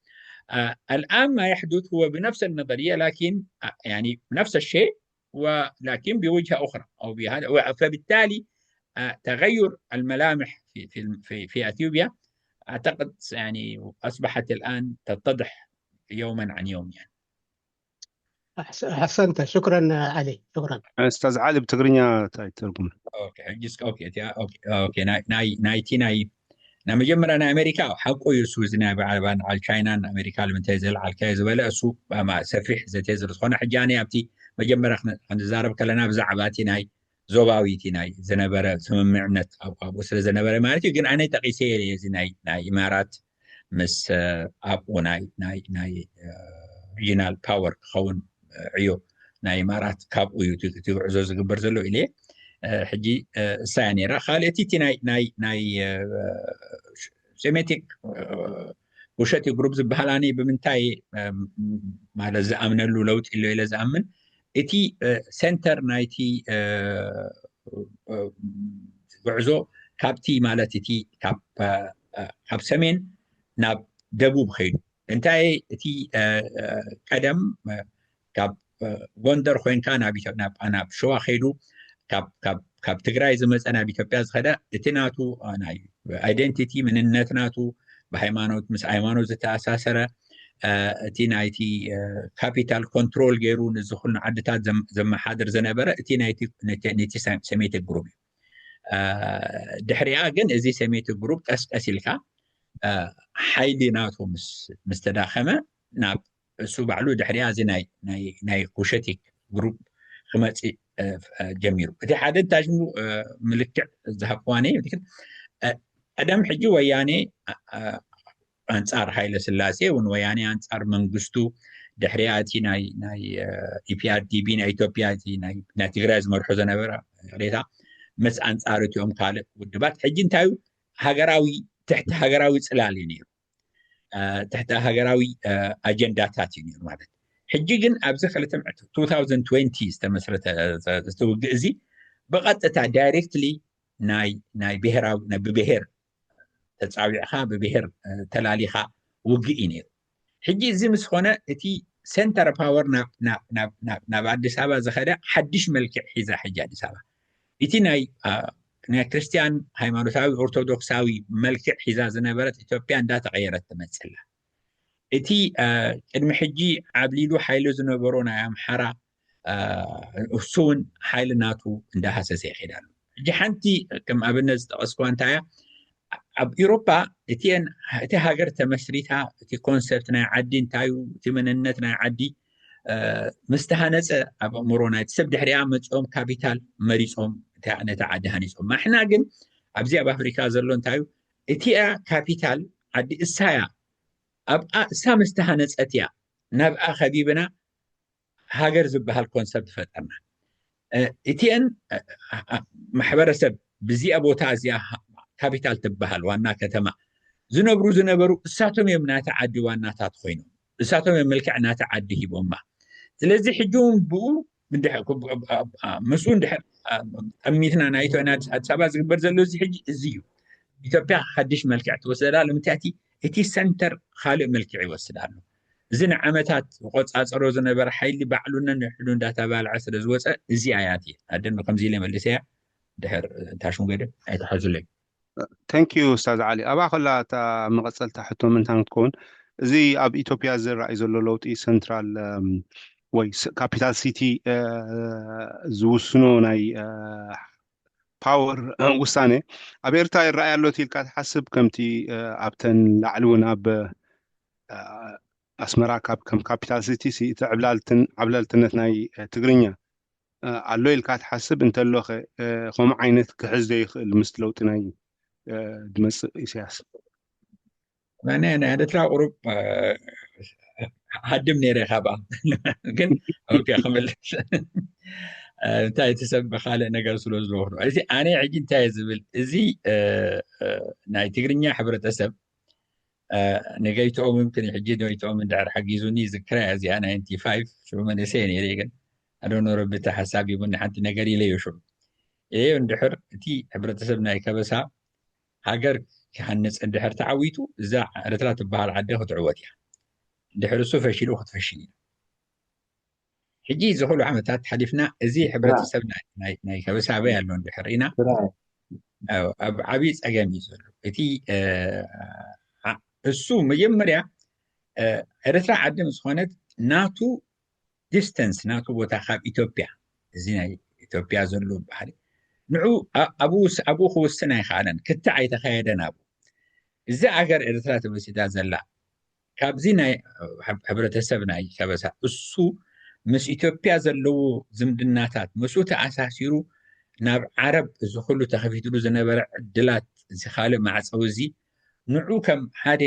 آه الان ما يحدث هو بنفس النظريه، لكن آه يعني نفس الشيء ولكن بوجهه اخرى او بهذا، فبالتالي آه تغير الملامح في في في, في اثيوبيا اعتقد يعني اصبحت الان تتضح يوما عن يوم يعني. احسنت، شكرا علي، شكرا. استاذ علي بتقرينيا تاي ترجم. اوكي اوكي اوكي اوكي ناي ناي ناي ናይ መጀመርያ ናይ ኣሜሪካ ሓቁ እዩ። እሱ እዚ ናይ በዓል ቻይናን ኣሜሪካ ንምንታይ ዘልዓልካዮ ዝበለ እሱ ሰፊሕ ዘቴ ስለ ዝኾነ፣ ሕጂ ኣነ ኣብቲ መጀመርያ ክንዛረብ ከለና ብዛዕባ እቲ ናይ ዞባዊ እቲ ናይ ዝነበረ ስምምዕነት ኣብኡ ስለ ዝነበረ ማለት እዩ። ግን ኣነ ጠቂሰ እዚ ናይ ኢማራት ምስ ኣብኡ ናይ ናይ ናይ ሪጂናል ፓወር ክኸውን ዕዮ ናይ ኢማራት ካብኡ እዩ እቲ ጉዕዞ ዝግበር ዘሎ ኢለ። ሕጂ እሳ እያ ነይራ። ካልእቲ እቲ ናይ ናይ ናይ ሴሜቲክ ውሸቲ ግሩፕ ዝበሃል ኣነ ብምንታይ ማለት ዝኣምነሉ ለውጢ ኣሎ ኢለ ዝኣምን፣ እቲ ሴንተር ናይቲ ጉዕዞ ካብቲ ማለት እቲ ካብ ሰሜን ናብ ደቡብ ኸይዱ። እንታይ እቲ ቀደም ካብ ጎንደር ኮይንካ ናብ ናብ ሸዋ ከይዱ ካብ ትግራይ ዝመፀ ናብ ኢትዮጵያ ዝኸደ እቲ ናቱ ናይ ኣይደንቲቲ መንነት ናቱ ብሃይማኖት ምስ ሃይማኖት ዝተኣሳሰረ እቲ ናይቲ ካፒታል ኮንትሮል ገይሩ ንዚ ኩሉ ዓድታት ዘመሓድር ዝነበረ እቲ ናይቲ ሴሜቲክ ግሩፕ እዩ። ድሕሪኣ ግን እዚ ሴሜቲክ ግሩፕ ቀስቀስ ኢልካ ሓይሊ ናቱ ምስ ተዳኸመ ናብ እሱ ባዕሉ ድሕሪኣ እዚ ናይ ናይ ናይ ኩሸቲክ ግሩፕ ክመፅእ ጀሚሩ። እቲ ሓደ እንታይ ሽሙ ምልክዕ ዝሃብክዋ ነይ ቀደም ሕጂ ወያኔ ኣንጻር ሃይለ ስላሴ እውን ወያኔ ኣንጻር መንግስቱ ድሕሪኣ እቲ ናይ ናይ ኢፒኣርዲቢ ናይ ኢትዮጵያ እቲ ናይ ትግራይ ዝመርሖ ዝነበረ ቅሬታ ምስ ኣንጻር እቲኦም ካልእ ውድባት ሕጂ እንታይ ሃገራዊ ትሕቲ ሃገራዊ ፅላል እዩ ነይሩ። ትሕቲ ሃገራዊ ኣጀንዳታት እዩ ነይሩ ማለት። ሕጂ ግን ኣብዚ ክልተ ዝተመስረተ ውግእ እዚ ብቐጥታ ዳይሬክትሊ ናይ ናይ ብሄራዊ ብብሄር ተፃዊዕካ ብብሄር ተላሊኻ ውግእ እዩ ነይሩ። ሕጂ እዚ ምስ ኾነ እቲ ሴንተር ፓወር ናብ ኣዲስ ኣበባ ዝኸደ ሓድሽ መልክዕ ሒዛ ሕጂ ኣዲስ ኣበባ እቲ ናይ ናይ ክርስትያን ሃይማኖታዊ ኦርቶዶክሳዊ መልክዕ ሒዛ ዝነበረት ኢትዮጵያ እንዳተቐየረት ትመፅላ። እቲ ቅድሚ ሕጂ ዓብሊሉ ሓይሊ ዝነበሮ ናይ ኣምሓራ እሱ እውን ሓይሊ ናቱ እንዳሃሰሰ ይኸይድ ኣሎ። ሕጂ ሓንቲ ከም ኣብነት ዝጠቐስክዋ እንታይ እያ፣ ኣብ ኢሮፓ እቲአን እቲ ሃገር ተመስሪታ እቲ ኮንሰፕት ናይ ዓዲ እንታይ እዩ፣ እቲ መንነት ናይ ዓዲ ምስ ተሃነፀ ኣብ ኣእምሮ ናይቲ ሰብ ድሕሪኣ መፂኦም ካፒታል መሪፆም ነቲ ዓዲ ሃኒፆም። ማሕና ግን ኣብዚ ኣብ ኣፍሪካ ዘሎ እንታይ እዩ፣ እቲኣ ካፒታል ዓዲ እሳያ ኣብኣ እሳ ምስ ተሃነፀት እያ ናብኣ ከቢብና ሃገር ዝበሃል ኮንሰፕት ፈጠርና። እቲአን ማሕበረሰብ ብዚኣ ቦታ እዚኣ ካፒታል ትበሃል ዋና ከተማ ዝነብሩ ዝነበሩ እሳቶም እዮም ናቲ ዓዲ ዋናታት ኮይኖም፣ እሳቶም እዮም መልክዕ ናቲ ዓዲ ሂቦማ። ስለዚ ሕጂ እውን ብኡ ምስኡ እንድሕር ጠሚትና ናይቶ ኣዲስ ኣበባ ዝግበር ዘሎ እዚ ሕጂ እዚ እዩ። ኢትዮጵያ ሓድሽ መልክዕ ትወስደላ። ንምንታይ እቲ ሰንተር ካልእ መልክዕ ይወስድ ኣሎ። እዚ ንዓመታት ዝቆጻጸሮ ዝነበረ ሓይሊ ባዕሉ ነንሕዱ እንዳተባልዐ ስለ ዝወፀ እዚኣ እያ እቲ ኣደን ከምዚ ኢለ መልሰያ ድሕር ታሽሙገደ ኣይተሓዙለይ። Thank you ኡስታዝ ዓሊ። ኣብኣ ከላ እታ መቐፀልታ ሕቶ ምንታይ ክትከውን፣ እዚ ኣብ ኢትዮጵያ ዝረኣይ ዘሎ ለውጢ ሰንትራል ወይ ካፒታል ሲቲ ዝውስኖ ናይ ፓወር ውሳኔ ኣብ ኤርትራ ይረኣይ ኣሎ ኢልካ ትሓስብ? ከምቲ ኣብተን ላዕሊ እውን ኣብ ኣስመራ ካብ ከም ካፒታል ሲቲ እቲ ዕብላልትን ዓብላልትነት ናይ ትግርኛ ኣሎ ኢልካ ትሓስብ እንተሎኸ፣ ከምኡ ዓይነት ክሕዝ ዘይኽእል ምስ ለውጢ ናይ ድመፅእ ኢሳያስ? ናይ ኤርትራ ቁሩብ ሃድም ነይረ ካብኣ ግን ክምልስ እንታይ እቲ ሰብ ብካልእ ነገር ስለ ዝለወሩ እዚ ኣነ ሕጂ እንታይ ዝብል እዚ ናይ ትግርኛ ሕብረተሰብ ንገይትኦም ምምክን ሕጂ ገይትኦም እንድሕር ሓጊዙኒ ዝክራ እዚኣ ናይንቲ ፋይቭ ሽዑ መንእሰይ ነይረ ግን ኣዶኖ ረቢ እቲ ሓሳብ ሂቡኒ ሓንቲ ነገር ኢለዮ ሽዑ ኢለዮ እንድሕር እቲ ሕብረተሰብ ናይ ከበሳ ሃገር ክሃንፅ እንድሕር ተዓዊቱ እዛ ኤርትራ ትበሃል ዓዲ ክትዕወት እያ። እንድሕር እሱ ፈሺሉ ክትፈሽል እዩ። ሕጂ እዚ ኩሉ ዓመታት ሓሊፍና እዚ ሕብረተሰብ ናይ ከበሳ ኣበይ ኣሎ እንድሕር ኢና ኣብ ዓብዪ ፀገም እዩ ዘሎ። እቲ እሱ መጀመርያ ኤርትራ ዓዲ ምስ ኮነት ናቱ ዲስተንስ ናቱ ቦታ ካብ ኢትዮጵያ እዚ ናይ ኢትዮጵያ ዘሎ ባህሊ ንዑ ኣብኡ ክውስን ኣይከኣለን። ክትዕ ኣይተኻየደን ኣብኡ እዚ ኣገር ኤርትራ ተመሲታ ዘላ ካብዚ ናይ ሕብረተሰብ ናይ ከበሳ እሱ ምስ ኢትዮጵያ ዘለዎ ዝምድናታት ምስኡ ተኣሳሲሩ ናብ ዓረብ እዚ ኩሉ ተኸፊትሉ ዝነበረ ዕድላት እዚ ካልእ ማዕፀው እዚ ንዑ ከም ሓደ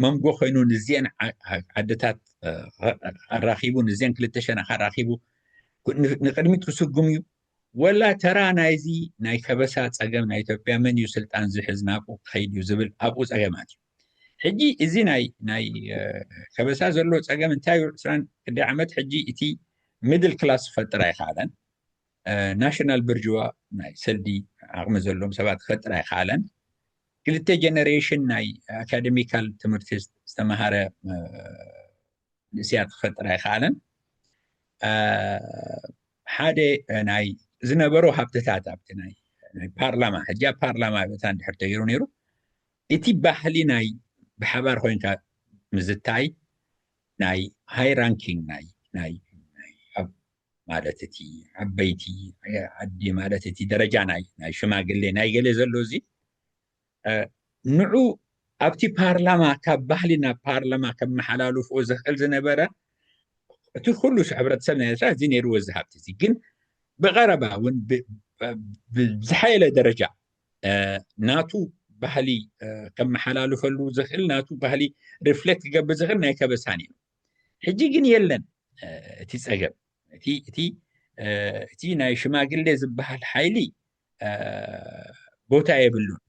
መንጎ ኮይኑ ንዚአን ዓድታት ኣራኪቡ ንዚአን ክልተ ሸነኻ ኣራኪቡ ንቅድሚት ክስጉም እዩ። ወላ ተራ ናይዚ ናይ ከበሳ ፀገም ናይ ኢትዮጵያ መን እዩ ስልጣን ዝሕዝ ናብኡ ክኸይድ እዩ ዝብል ኣብኡ ፀገማት እዩ። ሕጂ እዚ ናይ ናይ ከበሳ ዘሎ ፀገም እንታይ እዩ? ዕስራን ክንደይ ዓመት ሕጂ እቲ ሚድል ክላስ ክፈጥር ኣይከኣለን። ናሽናል ብርጅዋ ናይ ሰልዲ ዓቕሚ ዘለዎም ሰባት ክፈጥር ኣይከኣለን። ክልተ ጀነሬሽን ናይ ኣካደሚካል ትምህርቲ ዝተምሃረ ንእስያት ክፈጥር ኣይከኣለን። ሓደ ናይ ዝነበሩ ሃብትታት ኣብቲ ናይ ፓርላማ ሕጂ ኣብ ፓርላማ ቦታ እንድሕር ተገይሩ ነይሩ እቲ ባህሊ ናይ ብሓባር ኮይንካ ምዝታይ ናይ ሃይ ራንኪንግ ናይ ናይ ማለት እቲ ዓበይቲ ዓዲ ማለት እቲ ደረጃ ናይ ናይ ሽማግሌ ናይ ገለ ዘሎ እዚ ንዑ ኣብቲ ፓርላማ ካብ ባህሊ ናብ ፓርላማ ከመሓላልፍኦ ዝኽእል ዝነበረ እቲ ኩሉ ሕብረተሰብ ናይ ኤርትራ እዚ ነይርዎ እዚ ሃብቲ እዚ ግን ብቐረባ እውን ብዝሓየለ ደረጃ ናቱ ባህሊ ከመሓላልፈሉ ዝኽእል ናቱ ባህሊ ሪፍሌክት ክገብር ዝኽእል ናይ ከበሳ ነይሩ። ሕጂ ግን የለን እቲ ፀገም እቲ ናይ ሽማግሌ ዝበሃል ሓይሊ ቦታ የብሉን።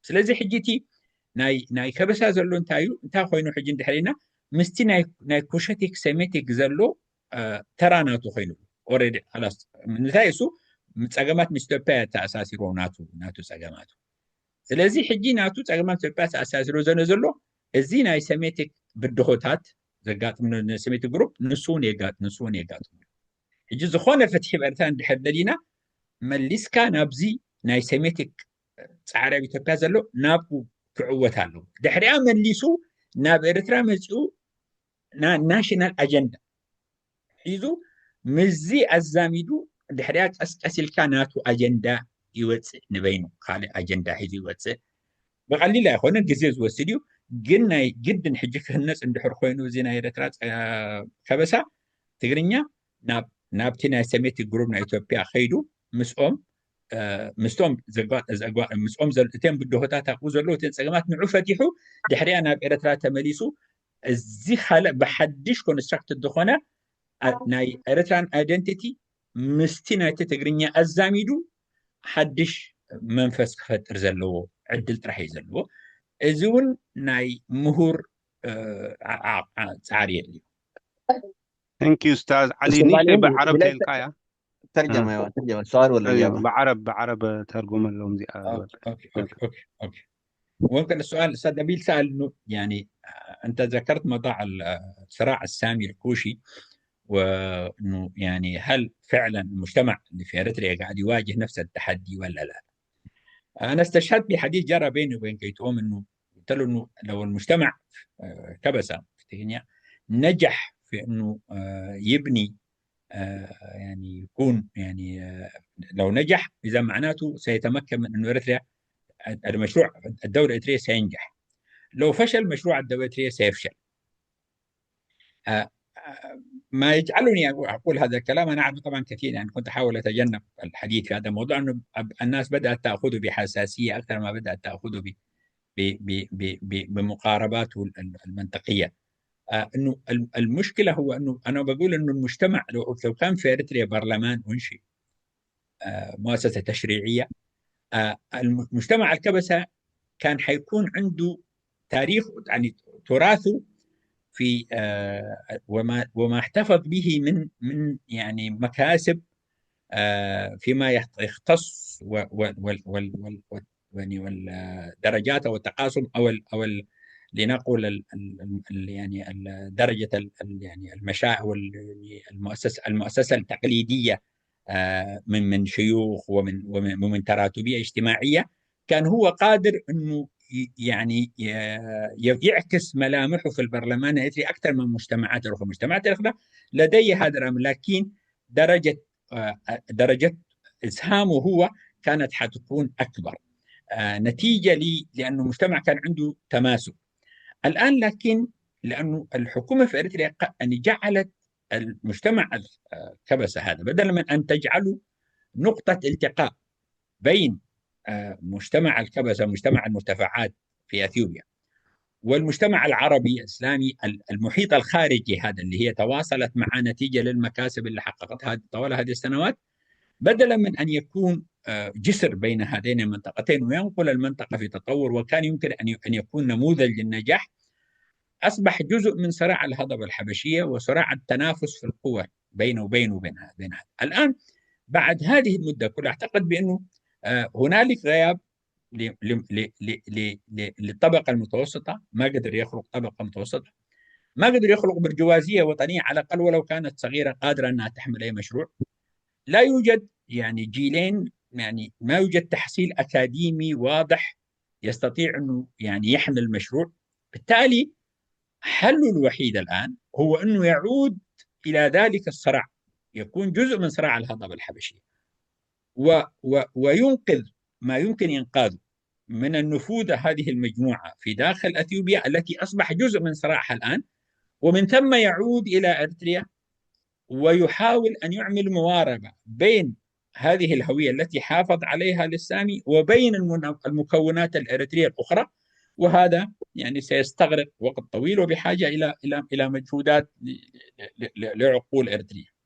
ስለዚ ሕጂ እቲ ናይ ከበሳ ዘሎ እንታይ እዩ እንታይ ኮይኑ ሕጂ እንድሕር ኢና ምስቲ ናይ ኩሸቲክ ሴሜቲክ ዘሎ ተራ ናቱ ኮይኑ ኦሬዲ ላስ እንታይ እሱ ፀገማት ምስ ኢትዮጵያ ተኣሳሲሮ ናቱ ናቱ ፀገማቱ ስለዚ ሕጂ ናቱ ፀገማት ኢትዮጵያ ተኣሳሲሮ ዘነ ዘሎ እዚ ናይ ሴሜቲክ ብድሆታት ዘጋጥም ሴሜቲክ ግሩፕ ንሱ እውን የጋጥ ንሱ እውን የጋጥም ሕጂ ዝኾነ ፍትሒ ብኤርትራ እንድሕር ደሊና መሊስካ ናብዚ ናይ ሴሜቲክ ፃዕሪ ኣብ ኢትዮጵያ ዘሎ ናብኡ ክዕወት ኣለዎ ድሕሪኣ መሊሱ ናብ ኤርትራ መፂኡ ናሽናል ኣጀንዳ ሒዙ ምስዚ ኣዛሚዱ ድሕሪያ ቀስቀስ ኢልካ ናቱ ኣጀንዳ ይወፅእ፣ ንበይኑ ካልእ ኣጀንዳ ሒዙ ይወፅእ። ብቐሊል ኣይኮነን፣ ግዜ ዝወስድ እዩ። ግን ናይ ግድን ሕጂ ክህነፅ እንድሕር ኮይኑ እዚ ናይ ኤርትራ ከበሳ ትግርኛ ናብቲ ናይ ሰሜቲክ ግሩፕ ናይ ኢትዮጵያ ከይዱ ምስኦም ምስቶም ምስኦም እቶም ብድሆታት ኣብኡ ዘለዉ እተን ፀገማት ንዑ ፈቲሑ ድሕሪያ ናብ ኤርትራ ተመሊሱ እዚ ካልእ ብሓድሽ ኮንስትራክትድ ዝኾነ ናይ ኤርትራን ኣይደንቲቲ ምስቲ ናይቲ ትግርኛ ኣዛሚዱ ሓድሽ መንፈስ ክፈጥር ዘለዎ ዕድል ጥራሕ እዩ ዘለዎ። እዚ እውን ናይ ምሁር ፃዕሪ የድልዩ። Thank you ኡስታዝ ዓሊ። ኒሸ ብዓረብ ተልካያ ترجمة، ترجمة السؤال ولا الإجابة؟ بعرب بعرب ترجم لهم زي وممكن السؤال أستاذ نبيل سأل إنه يعني أنت ذكرت موضوع الصراع السامي الكوشي، وإنه يعني هل فعلا المجتمع اللي في إريتريا قاعد يواجه نفس التحدي ولا لا؟ أنا استشهدت بحديث جرى بيني وبين كيتوم، إنه قلت له إنه لو المجتمع كبسة في تينيا نجح في إنه يبني يعني يكون يعني لو نجح إذا معناته سيتمكن من أنه إريتريا المشروع الدولة الإريترية سينجح. لو فشل مشروع الدولة الإريترية سيفشل. ما يجعلني أقول هذا الكلام، أنا أعرف طبعا كثير، يعني كنت أحاول أتجنب الحديث في هذا الموضوع، أنه الناس بدأت تأخذه بحساسية أكثر ما بدأت تأخذه بمقارباته المنطقية. انه المشكله هو انه انا بقول انه المجتمع لو لو كان في اريتريا برلمان انشئ، مؤسسه تشريعيه، المجتمع الكبسه كان حيكون عنده تاريخ، يعني تراثه في وما وما احتفظ به من من يعني مكاسب فيما يختص وال وال وال وال يعني والدرجات او التقاسم او ال او ال لنقل ال ال يعني درجه ال يعني المشا او يعني المؤسسه المؤسسه التقليديه من من شيوخ ومن ومن, ومن تراتبيه اجتماعيه، كان هو قادر انه يعني يعكس ملامحه في البرلمان الاريتري اكثر من مجتمعات اخرى. مجتمعات اخرى لدي هذا الامر، لكن درجه درجه اسهامه هو كانت حتكون اكبر نتيجه لي لانه المجتمع كان عنده تماسك. الان لكن لانه الحكومه في اريتريا يعني جعلت المجتمع الكبسه هذا بدل من ان تجعله نقطه التقاء بين مجتمع الكبسه، مجتمع المرتفعات في اثيوبيا، والمجتمع العربي الاسلامي المحيط الخارجي هذا اللي هي تواصلت معه نتيجه للمكاسب اللي حققتها طوال هذه السنوات، بدلا من ان يكون جسر بين هذين المنطقتين وينقل المنطقه في تطور، وكان يمكن ان ان يكون نموذج للنجاح، اصبح جزء من صراع الهضبه الحبشيه وصراع التنافس في القوى بينه وبينه وبين بين هذا. الان بعد هذه المده كلها اعتقد بانه هنالك غياب للطبقه المتوسطه، ما قدر يخلق طبقه متوسطه، ما قدر يخلق برجوازيه وطنيه على الاقل ولو كانت صغيره قادره انها تحمل اي مشروع. لا يوجد يعني جيلين، يعني ما يوجد تحصيل اكاديمي واضح يستطيع انه يعني يحمل مشروع. بالتالي حله الوحيد الان هو انه يعود الى ذلك الصراع، يكون جزء من صراع الهضبه الحبشيه و و وينقذ ما يمكن انقاذه من النفوذ هذه المجموعه في داخل اثيوبيا التي اصبح جزء من صراعها الان، ومن ثم يعود الى اريتريا ويحاول ان يعمل مواربه بين هذه الهويه التي حافظ عليها للسامي وبين المكونات الاريتريه الاخرى، وهذا يعني سيستغرق وقت طويل وبحاجه الى الى الى مجهودات لعقول اريتريه.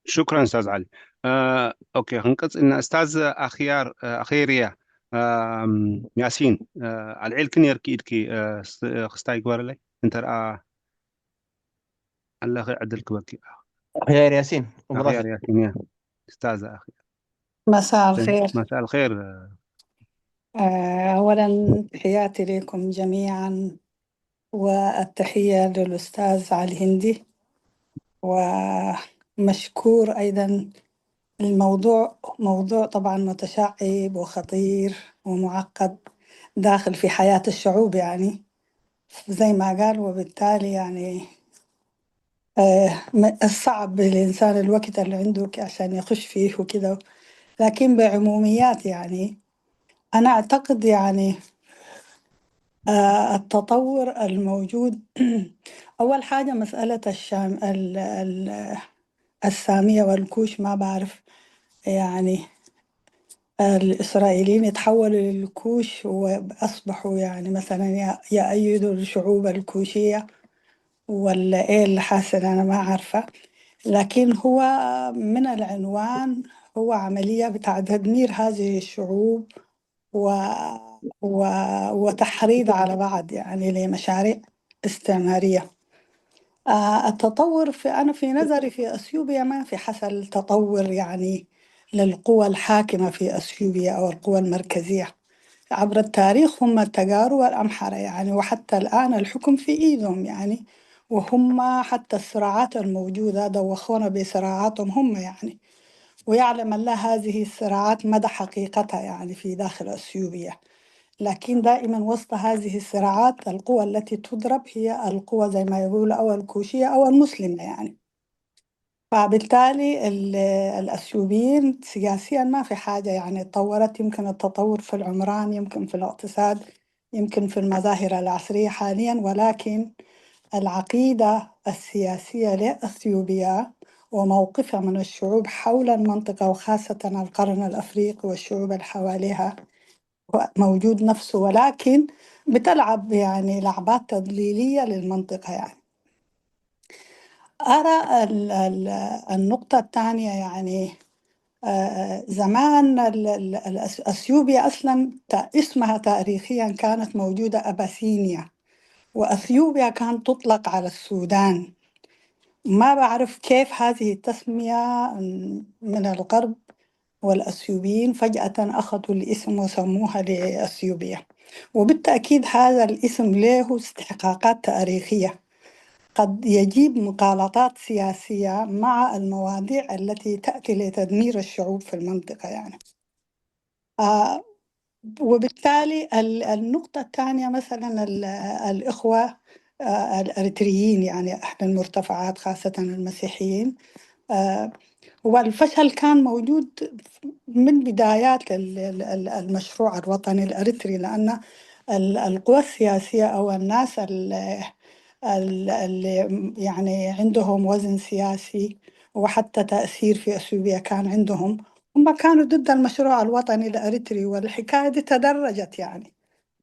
شكرا استاذ علي. اوكي، ክንቀጽልና استاذ اخيار اخيريا ياسين، ኣልዒልኪ ነርኪ ኢድኪ ክስታይ ግበረለይ እንተ ኣለኺ ዕድል ክበኪ። أخيار ياسين أخيار ياسين يا أستاذة أخيار. مساء الخير. مساء الخير. أولا تحياتي لكم جميعا، والتحية للأستاذ علي هندي، ومشكور أيضا. الموضوع موضوع طبعا متشعب وخطير ومعقد داخل في حياة الشعوب، يعني زي ما قال، وبالتالي يعني آه، م- الصعب للإنسان الوقت اللي عنده ك- عشان يخش فيه وكده. لكن بعموميات، يعني، أنا أعتقد، يعني، آه، التطور الموجود أول حاجة مسألة الشام ال- ال- السامية والكوش، ما بعرف، يعني، الإسرائيليين يتحولوا للكوش وأصبحوا، يعني، مثلا ي- يأيدوا الشعوب الكوشية، ولا إيه اللي حاصل؟ أنا ما عارفة. لكن هو من العنوان هو عملية بتاع تدمير هذه الشعوب و... و... وتحريض على بعض، يعني، لمشاريع استعمارية. آه، التطور في، أنا في نظري في أثيوبيا ما في حصل تطور، يعني، للقوى الحاكمة في أثيوبيا أو القوى المركزية. عبر التاريخ هم التجارو والأمحرة، يعني، وحتى الآن الحكم في إيدهم، يعني، وهم حتى الصراعات الموجودة دوخونا بصراعاتهم هم، يعني. ويعلم الله هذه الصراعات مدى حقيقتها، يعني، في داخل أثيوبيا. لكن دائما وسط هذه الصراعات القوى التي تضرب هي القوى، زي ما يقولوا، أو الكوشية أو المسلمة، يعني. فبالتالي ال- الأثيوبيين سياسيا ما في حاجة، يعني، تطورت. يمكن التطور في العمران، يمكن في الاقتصاد، يمكن في المظاهر العصرية حاليا، ولكن العقيدة السياسية لأثيوبيا وموقفها من الشعوب حول المنطقة، وخاصة القرن الأفريقي والشعوب اللي حواليها، موجود نفسه، ولكن بتلعب، يعني، لعبات تضليلية للمنطقة، يعني. أرى ال- ال- النقطة الثانية، يعني، آه، زمان ال- ال- ال- أثيوبيا أصلا تا- اسمها تاريخيا كانت موجودة أباسينيا، وأثيوبيا كانت تطلق على السودان. ما بعرف كيف هذه التسمية من الغرب والأثيوبيين فجأة أخذوا الاسم وسموها لأثيوبيا. وبالتأكيد هذا الاسم له استحقاقات تاريخية، قد يجيب مغالطات سياسية مع المواضيع التي تأتي لتدمير الشعوب في المنطقة، يعني. آه، وبالتالي ال- النقطة الثانية مثلا ال- الإخوة، آه، الأريتريين، يعني أهل المرتفعات خاصة المسيحيين، آه، والفشل كان موجود من بدايات ال- ال- ال- المشروع الوطني الأريتري، لأن ال- القوى السياسية أو الناس ال- ال- اللي، يعني، عندهم وزن سياسي وحتى تأثير في أثيوبيا كان عندهم، هم كانوا ضد المشروع الوطني الأريتري، والحكاية دي تدرجت، يعني،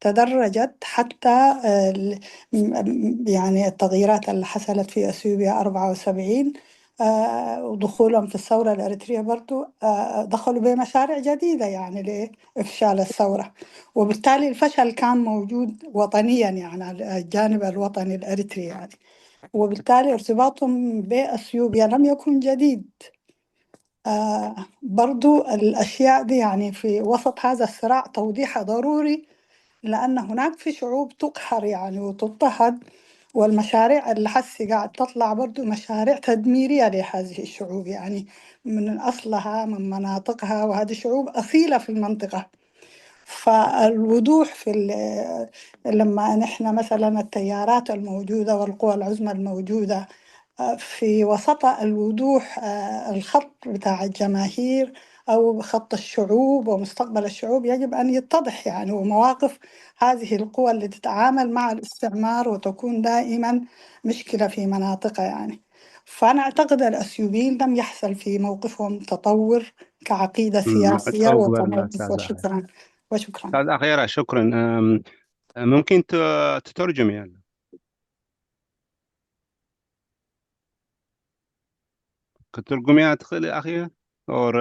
تدرجت حتى، آه، ال- م- م- يعني، التغييرات اللي حصلت في أثيوبيا أربعة وسبعين، آه، ودخولهم في الثورة الأريترية برضو، آه، دخلوا بمشاريع جديدة، يعني، لإفشال الثورة. وبالتالي الفشل كان موجود وطنيا، يعني، على الجانب الوطني الأريتري، يعني. وبالتالي ارتباطهم بأثيوبيا لم يكن جديد. آه، برضو الأشياء دي، يعني، في وسط هذا الصراع توضيحها ضروري، لأن هناك في شعوب تقهر، يعني، وتضطهد، والمشاريع اللي حسي قاعد تطلع برضو مشاريع تدميرية لهذه الشعوب، يعني، من أصلها، من مناطقها، وهذه شعوب أصيلة في المنطقة. فالوضوح في ال- لما نحن مثلا التيارات الموجودة والقوى العظمى الموجودة، آه، في وسطها الوضوح، آه، الخط بتاع الجماهير أو خط الشعوب ومستقبل الشعوب يجب أن يتضح، يعني، ومواقف هذه القوى اللي تتعامل مع الاستعمار وتكون دائما مشكلة في مناطقها، يعني. فأنا أعتقد الأثيوبيين لم يحصل في موقفهم تطور كعقيدة سياسية وكموقف. وشكرا. وشكرا. أستاذ أخيرة، شكرا. أم، ممكن ت- تترجم، يعني؟ ክትርጉምያ ትኽእል ኣኽየ ኦር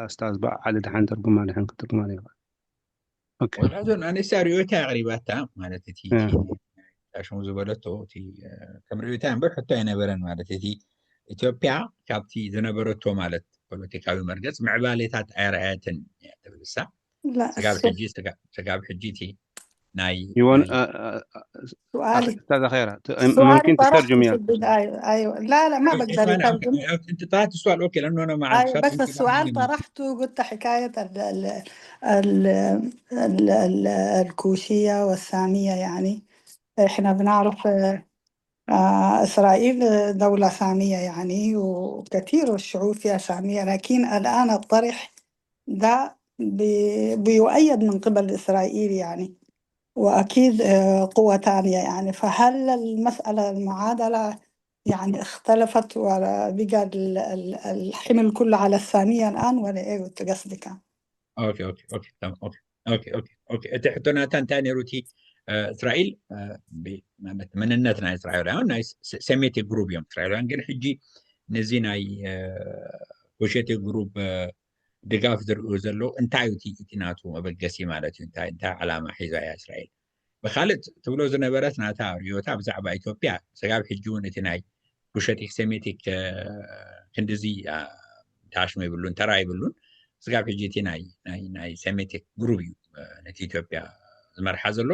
ኣስታዝ በዓል ድሓን ተርጉማ ድሓን ክትርጉማ ይኽእል። ኦኬ። ወላዞን ኣነሳ ሪኦታ ኣቕሪባታ ማለት እቲ እቲ እ። ሻሽሙ ዝበለቶ እቲ እ፣ ከም ሪኦታ እምበር ሕቶ ኣይነበረን ማለት እቲ ኢትዮጵያ ካብቲ ዝነበረቶ ማለት ፖለቲካዊ መርገጽ ምዕባሌታት ኣየርኣየትን እያ ትብል እሳ። لا ስጋብ እሱ ሕጂ ስጋ- ስጋብ ሕጂ እቲ ናይ ይወን ናይ እ- እ- سؤالي أستاذ خيرة، ت- سؤالي ممكن طرحته تترجمي في يعني؟ البداية. أيوة، لا، لا، ما بقدر أنا أترجم. أنت طرحت السؤال، أوكي، لأنه أنا ما عندي أيوة، شرط، بس ممكن السؤال أعمل طرحته قلت حكاية ال ال ال ال ال الكوشية والسامية، يعني. إحنا بنعرف، آه، آه، إسرائيل دولة سامية يعني، وكثير الشعوب فيها سامية، لكن الآن الطرح ده بي- بيؤيد من قبل إسرائيل يعني، وأكيد آه، قوة تانية يعني. فهل المسألة، المعادلة يعني اختلفت وبقى ال- ال- الحمل كله على السامية الآن، ولا إيه قصدك؟ ኦኬ ኦኬ ኦኬ ተም- ኦኬ ኦኬ ኦኬ ኦኬ እቲ ሕቶናታ እንታይ ነይሩ? እቲ እስራኤል መንነት ናይ እስራኤላውያን ናይ ሴሜቲክ ግሩፕ እዮም እስራኤላውያን። ግን ሕጂ ነዚ ናይ ኩሸቲ ግሩፕ ድጋፍ ዝርእዩ ዘለዉ እንታይ እዩ እቲ ናቱ መበገሲ ማለት እዩ? እንታይ ዓላማ ሒዛ እያ እስራኤል? ብካልእ ትብሎ ዝነበረት ናታ ርእዮታ ብዛዕባ ኢትዮጵያ፣ ስጋብ ሕጂ እውን እቲ ናይ ኩሸቲክ ሴሜቲክ ክንድዚ ታሽሙ ይብሉን ተራ ይብሉን። ስጋብ ሕጂ እቲ ናይ ሴሜቲክ ግሩፕ እዩ ነቲ ኢትዮጵያ ዝመርሓ ዘሎ።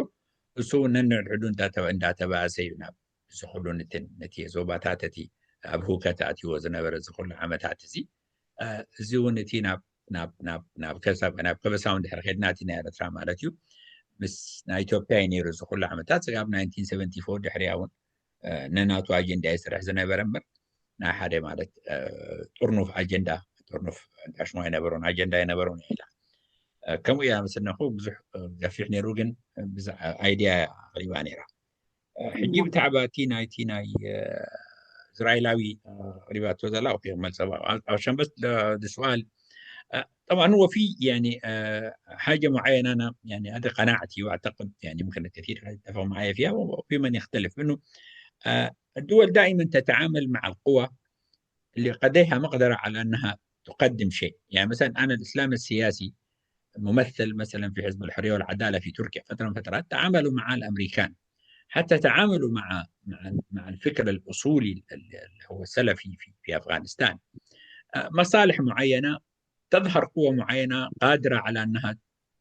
እሱ እውን ነንሕድሕዱ እንዳተባእሰ እዩ ናብ እዚ ኩሉ ነቲ ዞባታት እቲ ኣብ ህውከት ኣትይዎ ዝነበረ እዚ ኩሉ ዓመታት እዚ። እዚ እውን እቲ ናብ ከበሳዊ ድሕሪ ከድና እቲ ናይ ኤርትራ ማለት እዩ፣ ምስ ናይ ኢትዮጵያ እዩ ነይሩ እዚ ኩሉ ዓመታት። ስጋብ ናይንቲን ሰቨንቲ ፎር ድሕሪያ እውን ነናቱ ኣጀንዳ ይሰርሕ ዝነበረ እምበር ናይ ሓደ ማለት ጥርኑፍ ኣጀንዳ፣ ጥርኑፍ ጋሽሞ ኣይነበሮን፣ ኣጀንዳ ኣይነበሮን ኢላ። ከምኡ እያ መስለኒ። ብዙሕ ገፊሕ ነይሩ፣ ግን ኣይድያ ኣቕሪባ ነይራ። ሕጂ ብዛዕባ እቲ ናይቲ ናይ እስራኤላዊ ኣቕሪባቶ ዘላ ክመልሰ ኣብ ሸንበት ዝስዋል። طبعا هو في يعني حاجة معينة، أنا يعني هذه قناعتي، وأعتقد يعني ممكن الكثير يتفق معي فيها وفي من يختلف، إنه الدول دائما تتعامل مع القوى اللي لديها مقدرة على أنها تقدم شيء. يعني مثلا أنا الإسلام السياسي ممثل مثلا في حزب الحرية والعدالة في تركيا، فترة من فترات تعاملوا مع الأمريكان، حتى تعاملوا مع مع مع الفكر الأصولي اللي هو السلفي في في أفغانستان. مصالح معينة، تظهر قوة معينة قادرة على أنها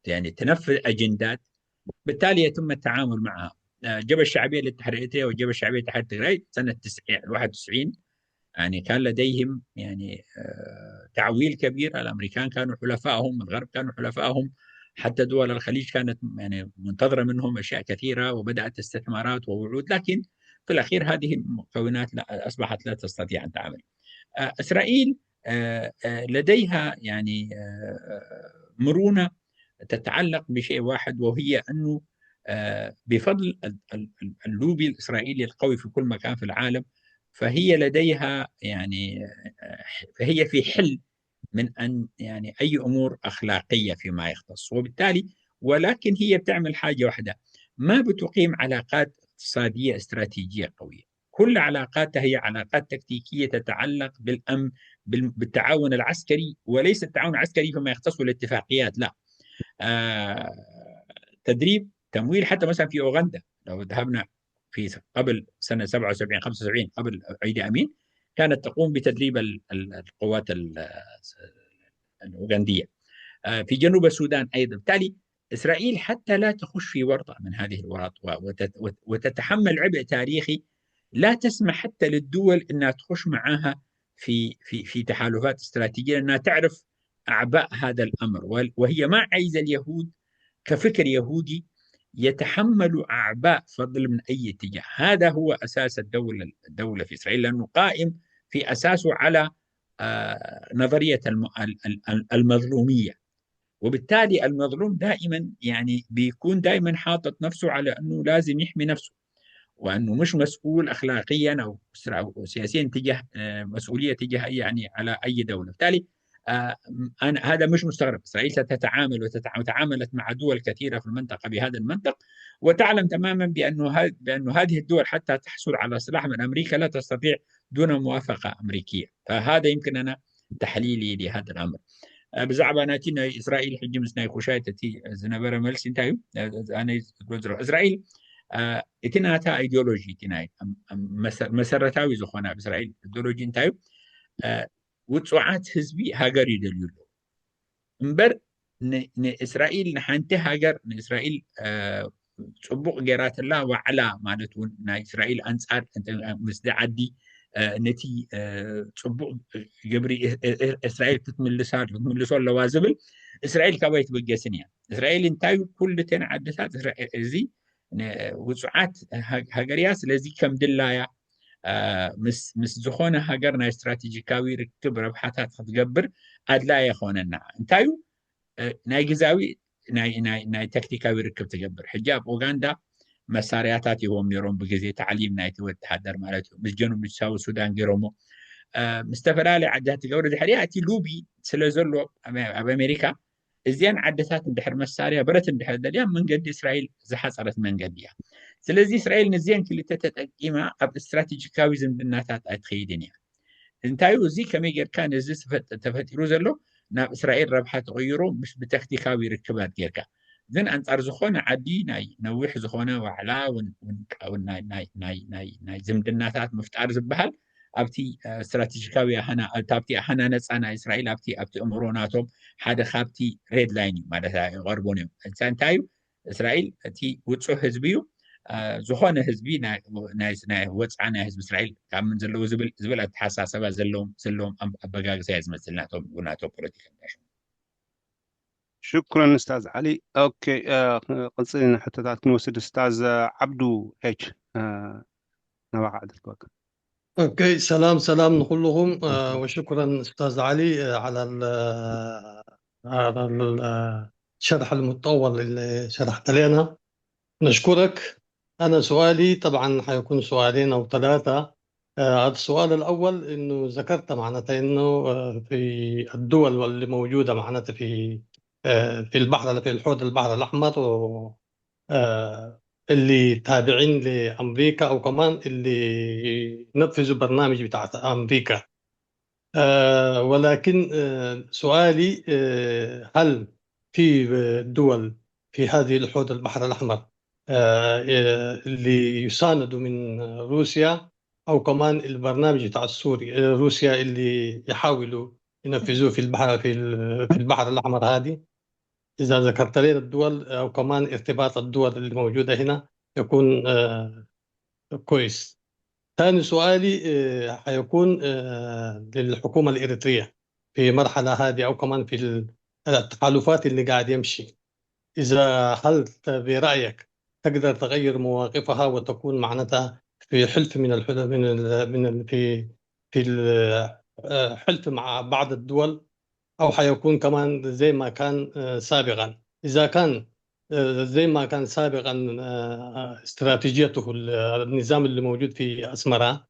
يعني تنفذ أجندات، بالتالي يتم التعامل معها. الجبهة الشعبية للتحرير إريتريا والجبهة الشعبية لتحرير تجراي سنة تسعين، واحد وتسعين، يعني كان لديهم يعني تعويل كبير. الأمريكان كانوا حلفائهم، الغرب كانوا حلفائهم، حتى دول الخليج كانت يعني منتظرة منهم أشياء كثيرة، وبدأت استثمارات ووعود، لكن في الأخير هذه المكونات لا، أصبحت لا تستطيع أن تعمل. إسرائيل لديها يعني مرونة تتعلق بشيء واحد، وهي أنه بفضل اللوبي الإسرائيلي القوي في كل مكان في العالم، فهي لديها يعني فهي في حل من أن يعني أي أمور أخلاقية فيما يختص، وبالتالي ولكن هي بتعمل حاجة واحدة، ما بتقيم علاقات اقتصادية استراتيجية قوية. كل علاقاتها هي علاقات تكتيكية تتعلق بالأمن، بالتعاون العسكري، وليس التعاون العسكري فيما يختص الاتفاقيات، لا. آه تدريب، تمويل، حتى مثلا في أوغندا لو ذهبنا في قبل سنة سبعة وسبعين، خمسة وسبعين، قبل عيد أمين، كانت تقوم بتدريب القوات الأوغندية. آه في جنوب السودان أيضا. بالتالي إسرائيل حتى لا تخش في ورطة من هذه الورط وتتحمل عبء تاريخي، لا تسمح حتى للدول أنها تخش معها في في في تحالفات استراتيجية، لأنها تعرف أعباء هذا الأمر، وهي ما عايزة اليهود كفكر يهودي يتحملوا أعباء فضل من أي اتجاه. هذا هو أساس الدولة، الدولة في إسرائيل، لأنه قائم في أساسه على آه، نظرية المظلومية. وبالتالي المظلوم دائما يعني بيكون دائما حاطط نفسه على أنه لازم يحمي نفسه، وأنه مش مسؤول أخلاقيا أو سياسيا تجاه آه، مسؤولية تجاه يعني على أي دولة. بالتالي آه، أنا هذا مش مستغرب. إسرائيل ستتعامل وتعاملت مع دول كثيرة في المنطقة بهذا المنطق، وتعلم تماما بأنه بأنه هذه الدول حتى تحصل على سلاح من أمريكا لا تستطيع دون موافقة أمريكية. فهذا يمكن أنا تحليلي لهذا الأمر. ብዛዕባ ናይቲ ናይ እስራኤል ሕጂ ምስ ናይ ኩሻይት እቲ ዝነበረ መልሲ እንታይ እዩ? ኣነ ዝዝሮ እስራኤል እቲ ናታ ኣይዲዮሎጂ እቲ ናይ መሰረታዊ ዝኾነ ኣብ እስራኤል ኣይዲዮሎጂ እንታይ እዩ? ውፅዓት ህዝቢ ሃገር ይደልዩ ኣለዉ እምበር ንእስራኤል ንሓንቲ ሃገር ንእስራኤል ፅቡቕ ገይራትላ ዋዕላ ማለት እውን ናይ እስራኤል ኣንፃር ምስዚ ዓዲ ነቲ ፅቡቕ ግብሪ እስራኤል ክትምልሳ ክትምልሶ ኣለዋ ዝብል እስራኤል ካባይ ትብገስን እያ። እስራኤል እንታይ ኩልተን ዓድታት እዚ ውፁዓት ሃገር እያ። ስለዚ ከም ድላያ ምስ ዝኾነ ሃገር ናይ ስትራቴጂካዊ ርክብ ረብሓታት ክትገብር ኣድላይ ኣይኾነና። እንታይ እዩ ናይ ግዛዊ ናይ ተክቲካዊ ርክብ ትገብር። ሕጂ ኣብ ኡጋንዳ መሳርያታት ይቦም ነይሮም ብግዜ ታዕሊም ናይቲ ወተሃደር ማለት እዩ። ምስ ጀኑ ምስ ሳውት ሱዳን ገይሮሞ ምስ ዝተፈላለዩ ዓድታት ትገብር። ድሕሪያ እቲ ሉቢ ስለ ዘሎ ኣብ ኣሜሪካ እዚአን ዓድታት እንድሕር መሳርያ ብረት እንድሕር ደልያ መንገዲ እስራኤል ዝሓፀረት መንገዲ እያ። ስለዚ እስራኤል ንዚአን ክልተ ተጠቂማ ኣብ ስትራቴጂካዊ ዝምድናታት ኣይትኸይድን እያ። እንታይ እዚ ከመይ ጌርካ ነዚ ተፈጢሩ ዘሎ ናብ እስራኤል ረብሓ ተቐይሮ ምስ ብተክቲካዊ ርክባት ጌርካ ግን ኣንጻር ዝኾነ ዓዲ ናይ ነዊሕ ዝኾነ ዋዕላ ናይ ዝምድናታት ምፍጣር ዝበሃል ኣብቲ ስትራቴጂካዊ ኣብቲ ሃናነፃ ናይ እስራኤል ኣብቲ ኣብቲ እምሮ ናቶም ሓደ ካብቲ ሬድ ላይን እዩ ማለት ይቐርቦን እዮም። እንታይ እዩ እስራኤል እቲ ውፁዕ ህዝቢ እዩ። ዝኾነ ህዝቢ ናይ ወፅዓ ናይ ህዝቢ እስራኤል ካብ ምን ዘለዎ ዝብል ኣተሓሳሰባ ዘለዎም ዘለዎም ኣበጋግሳ እያ ዝመስል ናቶም ናቶም ፖለቲካ። ሽኩረን እስታዝ ዓሊ። ኦኬ፣ ቅፅል ሕቶታት ክንወስድ እስታዝ ዓብዱ ሄች ናባኻ ዕድል ክወካ። ኦኬ፣ ሰላም ሰላም ንኩልኹም ወሽኩረን እስታዝ ዓሊ ዓላ ሸርሕ ልሙጠወል ሸርሕ ተለና። نشكرك. أنا سؤالي طبعا حيكون سؤالين أو ثلاثة. آه، السؤال الأول إنه ذكرت معناته إنه آه، في الدول اللي موجودة معناته في آه، في البحر في الحوض البحر الأحمر و آه، اللي تابعين لأمريكا أو كمان اللي نفذوا برنامج بتاع أمريكا. آه، ولكن آه، سؤالي آه، هل في دول في هذه الحوض البحر الأحمر آه، آه، اللي يساندوا من روسيا أو كمان البرنامج بتاع السوري آه، روسيا اللي يحاولوا ينفذوه في البحر في ال- في البحر الأحمر هذه؟ إذا ذكرت لنا الدول أو كمان ارتباط الدول اللي موجودة هنا يكون آه، كويس. ثاني سؤالي آه، حيكون آه، للحكومة الإريترية في مرحلة هذه أو كمان في ال- التحالفات اللي قاعد يمشي. إذا هل ت- برأيك تقدر تغير مواقفها وتكون معناتها في حلف من الحلف من ال من ال في في ال- آه، حلف مع بعض الدول أو حيكون كمان زي ما كان آه، سابقا؟ إذا كان آه، زي ما كان سابقا آه، استراتيجيته ال- النظام اللي موجود في أسمرة،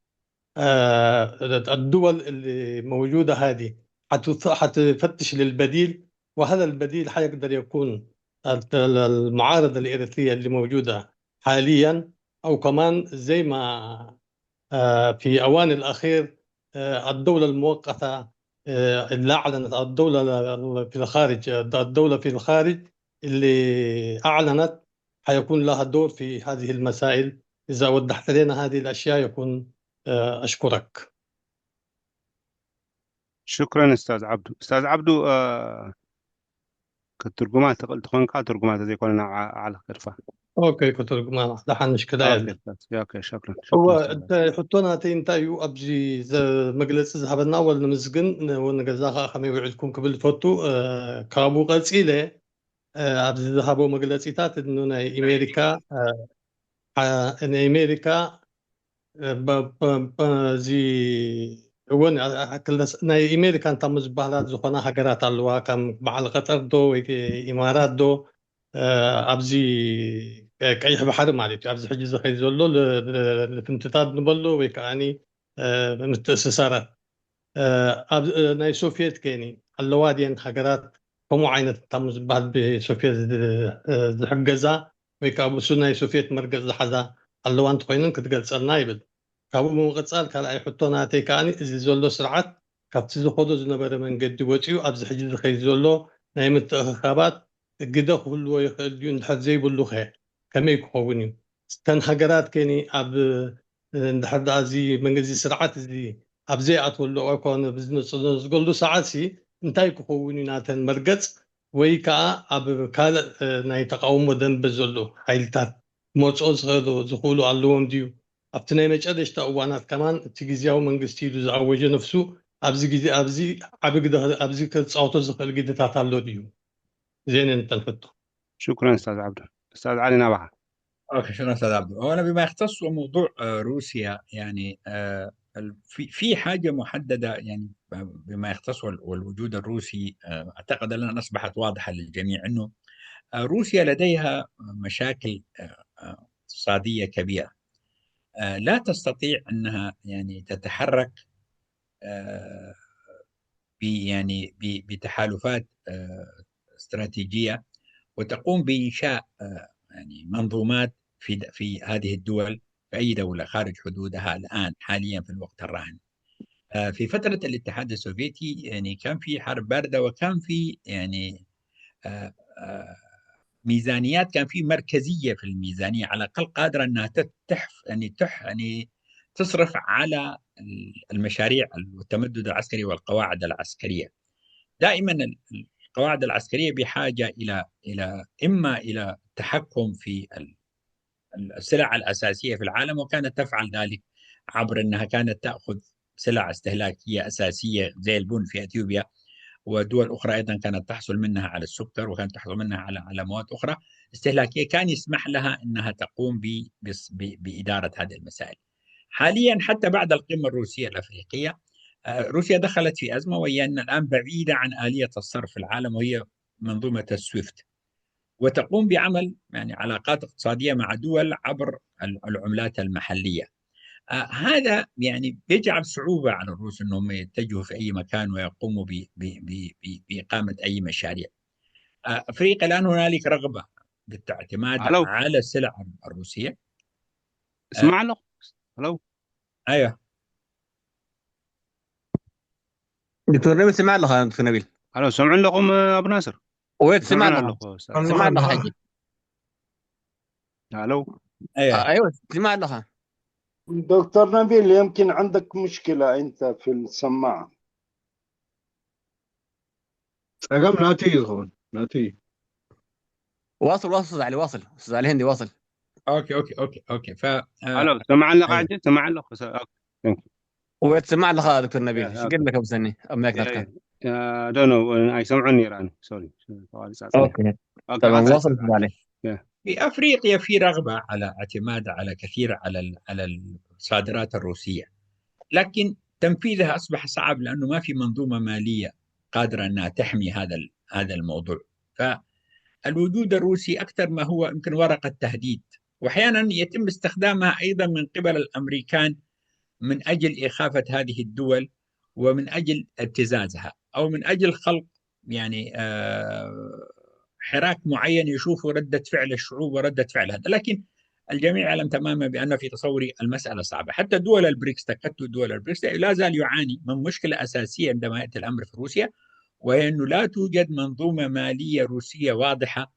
آه، الدول اللي موجودة هذه حتث- حتفتش للبديل، وهذا البديل حيقدر يكون الت- المعارضة الإريترية اللي موجودة حاليا، أو كمان زي ما آه، في أوان الأخير آه، الدولة المؤقتة آه، اللي أعلنت الدولة في الخارج الدولة في الخارج اللي أعلنت حيكون لها دور في هذه المسائل. إذا وضحت لنا هذه الأشياء يكون آه، أشكرك. ሽኩረን እስታዝ ዓብዱ። እስታዝ ዓብዱ ክትርጉማ ትኽእል ትኾንካ ትርጉማ ተዘይኮነ ናብ ዓለ ክገድፋ። ኦኬ፣ ክትርጉማ ደሓንሽ ክዳ ኦኬ፣ ሸክረን። እወ እንተ ሕቶ ናተይ እንታይ እዩ ኣብዚ መግለፂ ዝሃበና ወል ንምስግን ንገዛ ከዓ ከመይ ውዕልኩም ክብል ፈቱ። ካብኡ ቀፂለ ኣብዚ ዝሃቦ መግለፂታት እ ናይ ኣሜሪካ ናይ ኣሜሪካ እዚ እውን ናይ ኣሜሪካ እንታሞ ዝበሃላ ዝኾና ሃገራት ኣለዋ ከም በዓል ቀጠር ዶ ወይ ኢማራት ዶ ኣብዚ ቀይሕ ባሕሪ ማለት እዩ ኣብዚ ሕጂ ዝኸይድ ዘሎ ልፍንትታት ንበሎ ወይ ከዓ ምትእስሳራት ናይ ሶፍየት ከኒ ኣለዋ ድየን ሃገራት ከምኡ ዓይነት እንታሞ ዝበሃል ብሶፍየት ዝሕገዛ ወይ ከዓ ብሱ ናይ ሶፍየት መርገፅ ዝሓዛ ኣለዋ እንተኮይነን ክትገልፀልና ይብል። ካብኡ ብምቕፃል ካልኣይ ሕቶ ናተይ ከዓ እዚ ዘሎ ስርዓት ካብቲ ዝኸዶ ዝነበረ መንገዲ ወፂኡ ኣብዚ ሕጂ ዝኸይድ ዘሎ ናይ ምትእኽኻባት ግደ ክህልዎ ይኽእል ድዩ? እንድሕር ዘይብሉ ከ ከመይ ክኸውን እዩ? እተን ሃገራት ከኒ ኣብ እንድሕር ደኣ እዚ መንገዚ ስርዓት እዚ ኣብ ዘይኣትወሉ እዋን ኮነ ብዝመፅእ ዝገሉ ሰዓት ሲ እንታይ ክኸውን እዩ ናተን መርገፅ ወይ ከዓ ኣብ ካልእ ናይ ተቃውሞ ደንበ ዘሎ ሓይልታት ክመፅኦ ዝኽእሉ ኣለዎም ድዩ? ኣብቲ ናይ መጨረሽታ እዋናት ከማን እቲ ግዝያዊ መንግስቲ ኢሉ ዝኣወጀ ነፍሱ ኣብዚ ግዜ ኣብዚ ዓቢ ግደ ኣብዚ ክፃወቶ ዝኽእል ግደታት ኣሎ ድዩ? እዚአን እየን እተን ሕቶ። ሽኩረን እስታዝ ዓብዱ። እስታዝ ዓሊ ናባኻ። اوكي، شكرا استاذ عبدو. هو انا بما يختص موضوع آه، روسيا، يعني آه، ال- في في حاجه محدده، يعني بما يختص وال- والوجود الروسي، آه، اعتقد الان اصبحت واضحه للجميع انه آه، روسيا لديها مشاكل آه، آه، اقتصاديه كبيره. آه، لا تستطيع انها يعني تتحرك آه، ب- يعني ب- بتحالفات آه، استراتيجيه، وتقوم بانشاء آه، يعني منظومات في د- في هذه الدول، في اي دوله خارج حدودها الان حاليا في الوقت الراهن. آه، في فتره الاتحاد السوفيتي يعني كان في حرب بارده، وكان في يعني آه، آه، ميزانيات، كان في مركزيه في الميزانيه على الاقل قادره انها تتحف يعني تح يعني تصرف على ال- المشاريع والتمدد العسكري والقواعد العسكريه. دائما ال- القواعد العسكريه بحاجه الى الى اما الى التحكم في ال- السلع الاساسيه في العالم، وكانت تفعل ذلك عبر انها كانت تاخذ سلع استهلاكيه اساسيه زي البن في اثيوبيا، ودول اخرى ايضا كانت تحصل منها على السكر، وكانت تحصل منها على على مواد اخرى استهلاكيه، كان يسمح لها انها تقوم ب- بس- ب- باداره هذه المسائل. حاليا حتى بعد القمه الروسيه الافريقيه، آه، روسيا دخلت في ازمه، وهي ان الان بعيده عن اليه الصرف في العالم، وهي منظومه السويفت، وتقوم بعمل يعني علاقات اقتصاديه مع دول عبر ال- العملات المحليه. آه، هذا يعني بيجعل صعوبه على الروس انهم يتجهوا في اي مكان ويقوموا ب- ب- ب- ب- باقامه اي مشاريع. آه، افريقيا الان هنالك رغبه بالاعتماد هلو. على السلع الروسيه. اسمع له. هلو. ايوه. دكتور نبيل، سمع لك دكتور نبيل. هلو، سمعون لكم آه، ابو ناصر؟ وين سمع سمعنا لك؟ لكم استاذ. سمع لك حاجه. هلو. ايوه. ايوه، سمع لك. دكتور نبيل، يمكن عندك مشكلة أنت في السماعة. ጸገም ናቱ እዩ ዝኸውን፣ ናቱ እዩ። واصل واصل استاذ علي، واصل استاذ علي هندي، واصل. اوكي، اوكي، اوكي، اوكي. ف آه، هلو، سمعنا أيوة. قاعد، سمعنا لك. اوكي. وين سمع لك دكتور نبيل؟ يا، شو اوكي. قال لك ابو سني؟ ام مايك نتكلم. I don't know. اي سمعوني انا. سوري. اوكي، تمام، واصل استاذ علي. في افريقيا في رغبه على اعتماد على كثير على ال- على الصادرات الروسيه، لكن تنفيذها اصبح صعب لانه ما في منظومه ماليه قادره انها تحمي هذا ال- هذا الموضوع. فالوجود الروسي اكثر ما هو يمكن ورقه تهديد، واحيانا يتم استخدامها ايضا من قبل الامريكان من اجل اخافه هذه الدول، ومن اجل ابتزازها، او من اجل خلق يعني آه، حراك معين يشوفوا رده فعل الشعوب ورده فعل هذا. لكن الجميع يعلم تماما بان في تصوري المساله صعبه. حتى دول البريكس، تكتل دول البريكس لا زال يعاني من مشكله اساسيه عندما ياتي الامر في روسيا، وهي انه لا توجد منظومه ماليه روسيه واضحه،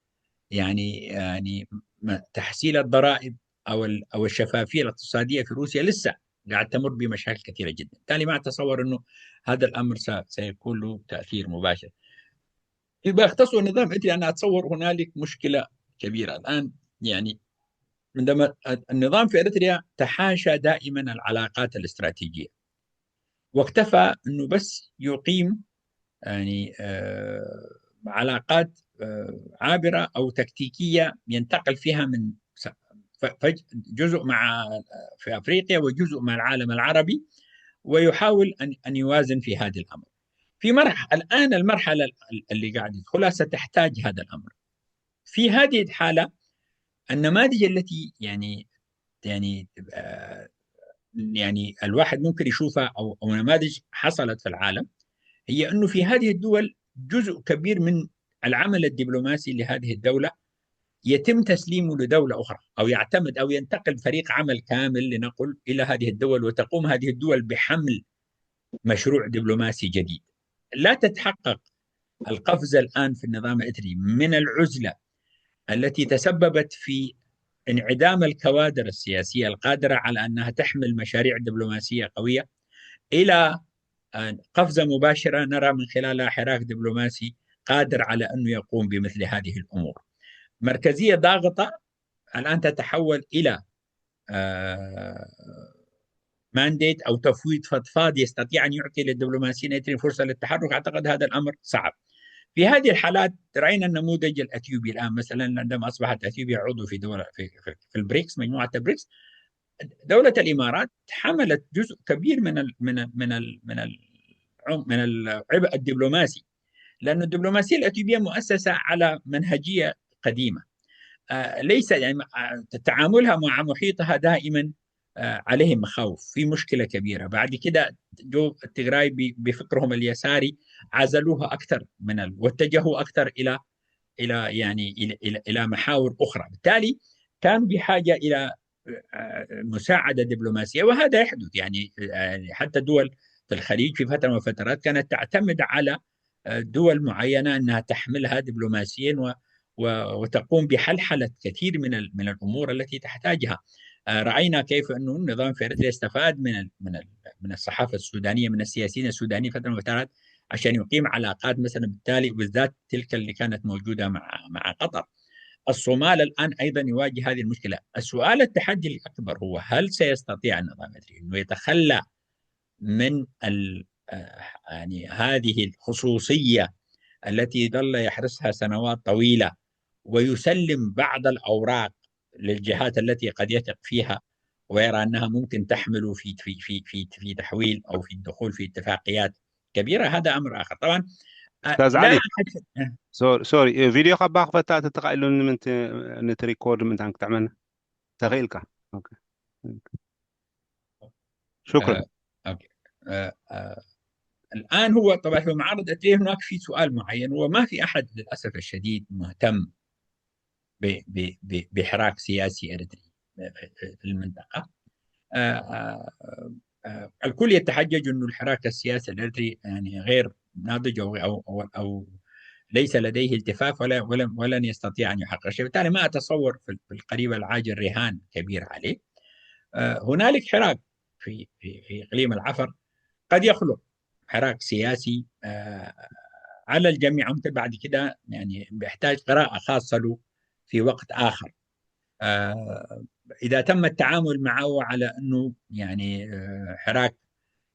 يعني يعني م- تحصيل الضرائب او ال- او الشفافيه الاقتصاديه في روسيا لسه قاعد تمر بمشاكل كثيره جدا، بالتالي ما اتصور انه هذا الامر س- سيكون له تاثير مباشر. فيما يختص النظام الاداري، انا اتصور هنالك مشكله كبيره الان، يعني عندما النظام في اريتريا تحاشى دائما العلاقات الاستراتيجيه، واكتفى انه بس يقيم يعني آه، علاقات آه، عابره او تكتيكيه ينتقل فيها من س- ف- فج- جزء مع في افريقيا وجزء مع العالم العربي، ويحاول ان ان يوازن في هذا الامر. في مرحله الان، المرحله اللي قاعد يدخلها ستحتاج هذا الامر. في هذه الحاله النماذج التي يعني يعني آه، يعني الواحد ممكن يشوفها او او نماذج حصلت في العالم، هي انه في هذه الدول جزء كبير من العمل الدبلوماسي لهذه الدوله يتم تسليمه لدوله اخرى، او يعتمد او ينتقل فريق عمل كامل لنقل الى هذه الدول، وتقوم هذه الدول بحمل مشروع دبلوماسي جديد. لا تتحقق القفزه الان في النظام الاريتري من العزله التي تسببت في انعدام الكوادر السياسيه القادره على انها تحمل مشاريع دبلوماسيه قويه، الى قفزه مباشره نرى من خلالها حراك دبلوماسي قادر على انه يقوم بمثل هذه الامور. مركزيه ضاغطه الان تتحول الى مانديت او تفويض فضفاض يستطيع ان يعطي للدبلوماسيين الاريتريين فرصه للتحرك، اعتقد هذا الامر صعب. في هذه الحالات رأينا النموذج الأثيوبي الآن، مثلًا عندما أصبحت أثيوبيا عضو في دول، في، في، في البريكس، مجموعة البريكس، دولة الإمارات حملت جزء كبير من ال-، من ال-، من ال-، من ال-، من العبء الدبلوماسي، لأن الدبلوماسية الأثيوبية مؤسسة على منهجية قديمة. آه، ليس يعني، آه، تعاملها مع محيطها دائمًا، آه، عليهم مخاوف، في مشكلة كبيرة. بعد كده جو التجراي ب-، بفكرهم اليساري عزلوها أكثر من ال-، واتجهوا أكثر إلى، إلى يعني إلى، إلى، إلى محاور أخرى. بالتالي كانوا بحاجة إلى، آه، مساعدة دبلوماسية، وهذا يحدث يعني، آه، حتى دول في الخليج في فترة من الفترات كانت تعتمد على، آه، دول معينة أنها تحملها دبلوماسيًا و-، و-، وتقوم بحلحلة كثير من ال-، من الأمور التي تحتاجها. آه، رأينا كيف أنه النظام في إريتريا استفاد من ال-، من ال-، من الصحافة السودانية، من السياسيين السودانيين فترة من الفترات عشان يقيم علاقات مثلًا بالتالي، وبالذات تلك اللي كانت موجودة مع، مع قطر. الصومال الآن أيضًا يواجه هذه المشكلة. السؤال، التحدي الأكبر هو هل سيستطيع النظام الإريتري أنه يتخلى من ال-، آه، يعني هذه الخصوصية التي ظل يحرسها سنوات طويلة، ويسلم بعض الأوراق للجهات التي قد يثق فيها ويرى أنها ممكن تحمله في، في، في، في، في تحويل أو في الدخول في اتفاقيات كبيرة، هذا أمر آخر. طبعًا، آه، أستاذ لا علي. أحد، آه. سوري، سوري. إيه، فيديو خباخ فتا تتقائلون من ت-، نت ريكورد من تانك تعملنا. تغيلك. أوكي. شكرًا. آه، أوكي. آه، آه، الآن هو طبعًا في معارضة إريتريا هناك في سؤال معين، وما في أحد للأسف الشديد مهتم ب-، ب-، ب-، بحراك سياسي إريتري في، في، في المنطقة. آه، آه، آه، الكل يتحجج إنه الحراك السياسي الإريتري يعني غير ناضج أو، أو، أو، أو ليس لديه التفاف ولا، ولا، ولن يستطيع أن يحقق شيء. بالتالي ما أتصور في ال-، في القريب العاجل رهان كبير عليه. آه، هنالك حراك في، في، في إقليم العفر قد يخلق حراك سياسي، آه، على الجميع. ممكن بعد كده يعني بيحتاج قراءة خاصة له في وقت آخر. آه، إذا تم التعامل معه على أنه يعني، آه، حراك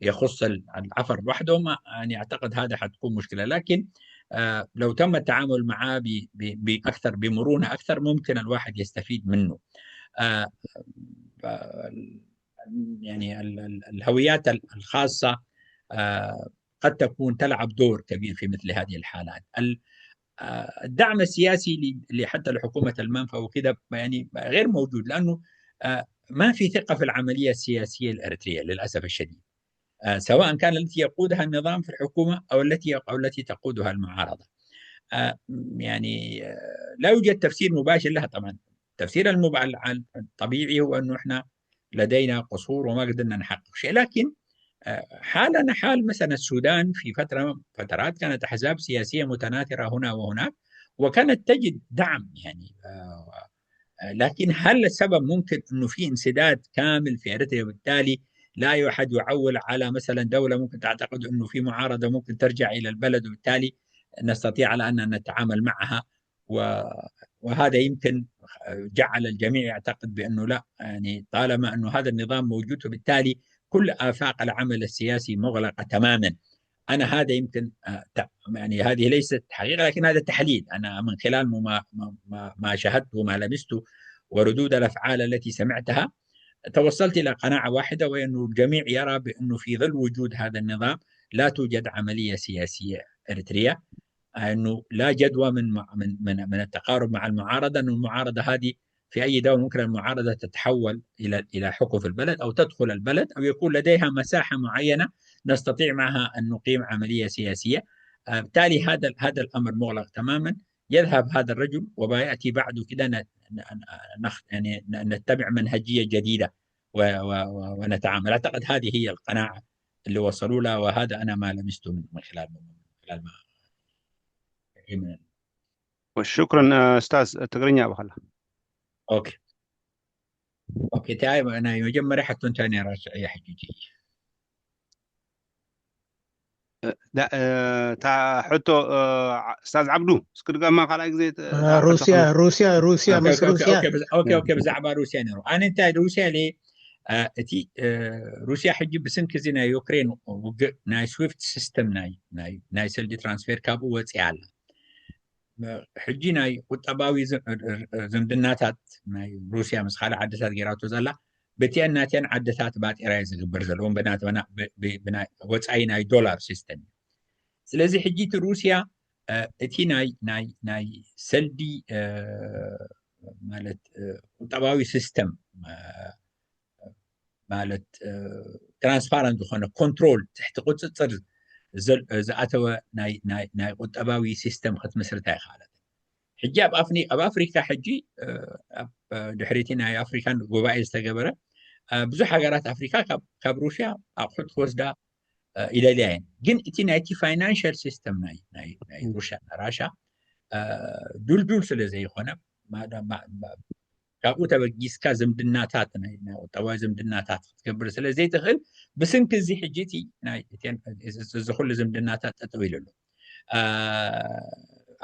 يخص ال-، العفر وحده، ما يعني أعتقد هذا حتكون مشكلة. لكن، آه، لو تم التعامل معه ب-، ب-، بأكثر، بمرونة أكثر، ممكن الواحد يستفيد منه. آه، ف-، يعني ال-، ال-، الهويات ال-، الخاصة، آه، قد تكون تلعب دور كبير في مثل هذه الحالات. ال-، آه، الدعم السياسي ل-، لحتى لحكومة المنفى وكده يعني غير موجود، لأنه، آه، ما في ثقة في العملية السياسية الإريترية للأسف الشديد. آه، سواء كان التي يقودها النظام في الحكومة أو التي، أو التي تقودها المعارضة. آه، يعني، آه، لا يوجد تفسير مباشر لها طبعًا. التفسير المب-، ال-، ال-، الطبيعي هو أنه إحنا لدينا قصور وما قدرنا نحقق شيء، لكن، آه، حالنا حال مثلًا السودان في فترة، فترات كانت أحزاب سياسية متناثرة هنا وهناك، وكانت تجد دعم يعني، آه، لكن هل السبب ممكن أنه في انسداد كامل في إريتريا، وبالتالي لا أحد يعول على مثلًا دولة ممكن تعتقد أنه في معارضة ممكن ترجع إلى البلد، وبالتالي نستطيع على أن نتعامل معها؟ و-، وهذا يمكن جعل الجميع يعتقد بأنه لا، يعني طالما أنه هذا النظام موجود، فبالتالي كل آفاق العمل السياسي مغلقة تمامًا. أنا هذا يمكن، آه، ت-، يعني هذه ليست حقيقة، لكن هذا تحليل أنا من خلال مما، ما، ما، ما شاهدته وما لمسته وردود الأفعال التي سمعتها، توصلت إلى قناعة واحدة، وهي أنه الجميع يرى بأنه في ظل وجود هذا النظام لا توجد عملية سياسية إريترية، أنه لا جدوى من مع-، من، من، من التقارب مع المعارضة، أن المعارضة هذه في أي دولة ممكن المعارضة تتحول إلى، إلى حكم في البلد أو تدخل البلد أو يكون لديها مساحة معينة نستطيع معها أن نقيم عملية سياسية. آه، بالتالي هذا، هذا الأمر مغلق تمامًا. يذهب هذا الرجل وما يأتي بعده كده ن-، ن-، نخ-، يعني ن-، نتبع منهجية جديدة و-، و-، و-، ونتعامل. أعتقد هذه هي القناعة اللي وصلوا لها، وهذا أنا ما لمسته من، من خلال، من خلال ما، من وشكرًا، آه، أستاذ. ትግርኛ ብኸላ። ኦኬ። ኦኬ፣ እንታይ ናይ መጀመርያ ሕቶ እንታይ ነይራ? ሕጂ እ፣ ዳ-፣ እ፣ እታ ሕቶ፣ እ፣ ዓ-፣ ኡስታዝ ዓብዱ፣ እስኪ ድገማ ካልኣይ ግዜ፣ እ፣ አ፣ እታ ሕቶ ሩስያ ከም- ሩስያ ሩስያ ኦኬ፣ ምስ ኦኬ፣ ኦኬ፣ ሩስያ ኦኬ፣ ብዛ-፣ ኦኬ፣ ኦኬ፣ ብዛዕባ ሩስያ ነይሩ። ኣነ እንታይ ሩስያ ኢለ፣ እ፣ እቲ፣ እ፣ ሩስያ ሕጂ ብስንኪ እዚ ናይ ዩክሬን ውግእ ናይ ስዊፍት ሲስተም ናይ፣ ናይ፣ ናይ ሰልዲ ትራንስፌር ካብኡ ወፂኣ ኣላ። ሕጂ ናይ ቁጠባዊ ዝምድናታት ናይ ሩስያ ምስ ካልእ ዓድታት ገይራቶ ዘላ ብቲአን ናቲአን ዓድታት ባጤራ እዩ ዝግበር ዘለዎም ወፃኢ ናይ ዶላር ሲስተም እዩ። ስለዚ ሕጂ እቲ ሩስያ እቲ ናይ ሰልዲ ማለት ቁጠባዊ ሲስተም ማለት ትራንስፓረንት ዝኾነ ኮንትሮል ትሕቲ ቁፅፅር ዝኣተወ ናይ ቁጠባዊ ሲስተም ክትምስርት ኣይክኣለት። ሕጂ ኣብ ኣፍሪካ ሕጂ ድሕሪቲ ናይ ኣፍሪካን ጉባኤ ዝተገበረ ብዙሕ ሃገራት ኣፍሪካ ካብ ሩስያ ኣቑሑት ክወስዳ ይደልያ እየን። ግን እቲ ናይቲ ፋይናንሽል ሲስተም ናይ ሩስያ ራሻ ዱልዱል ስለ ዘይኮነ ካብኡ ተበጊስካ ዝምድናታት ናይ ቁጠባዊ ዝምድናታት ክትገብር ስለ ዘይትኽእል ብስንኪ እዚ ሕጂ እዚ ኩሉ ዝምድናታት ጠጠው ኢሉ ኣሎ።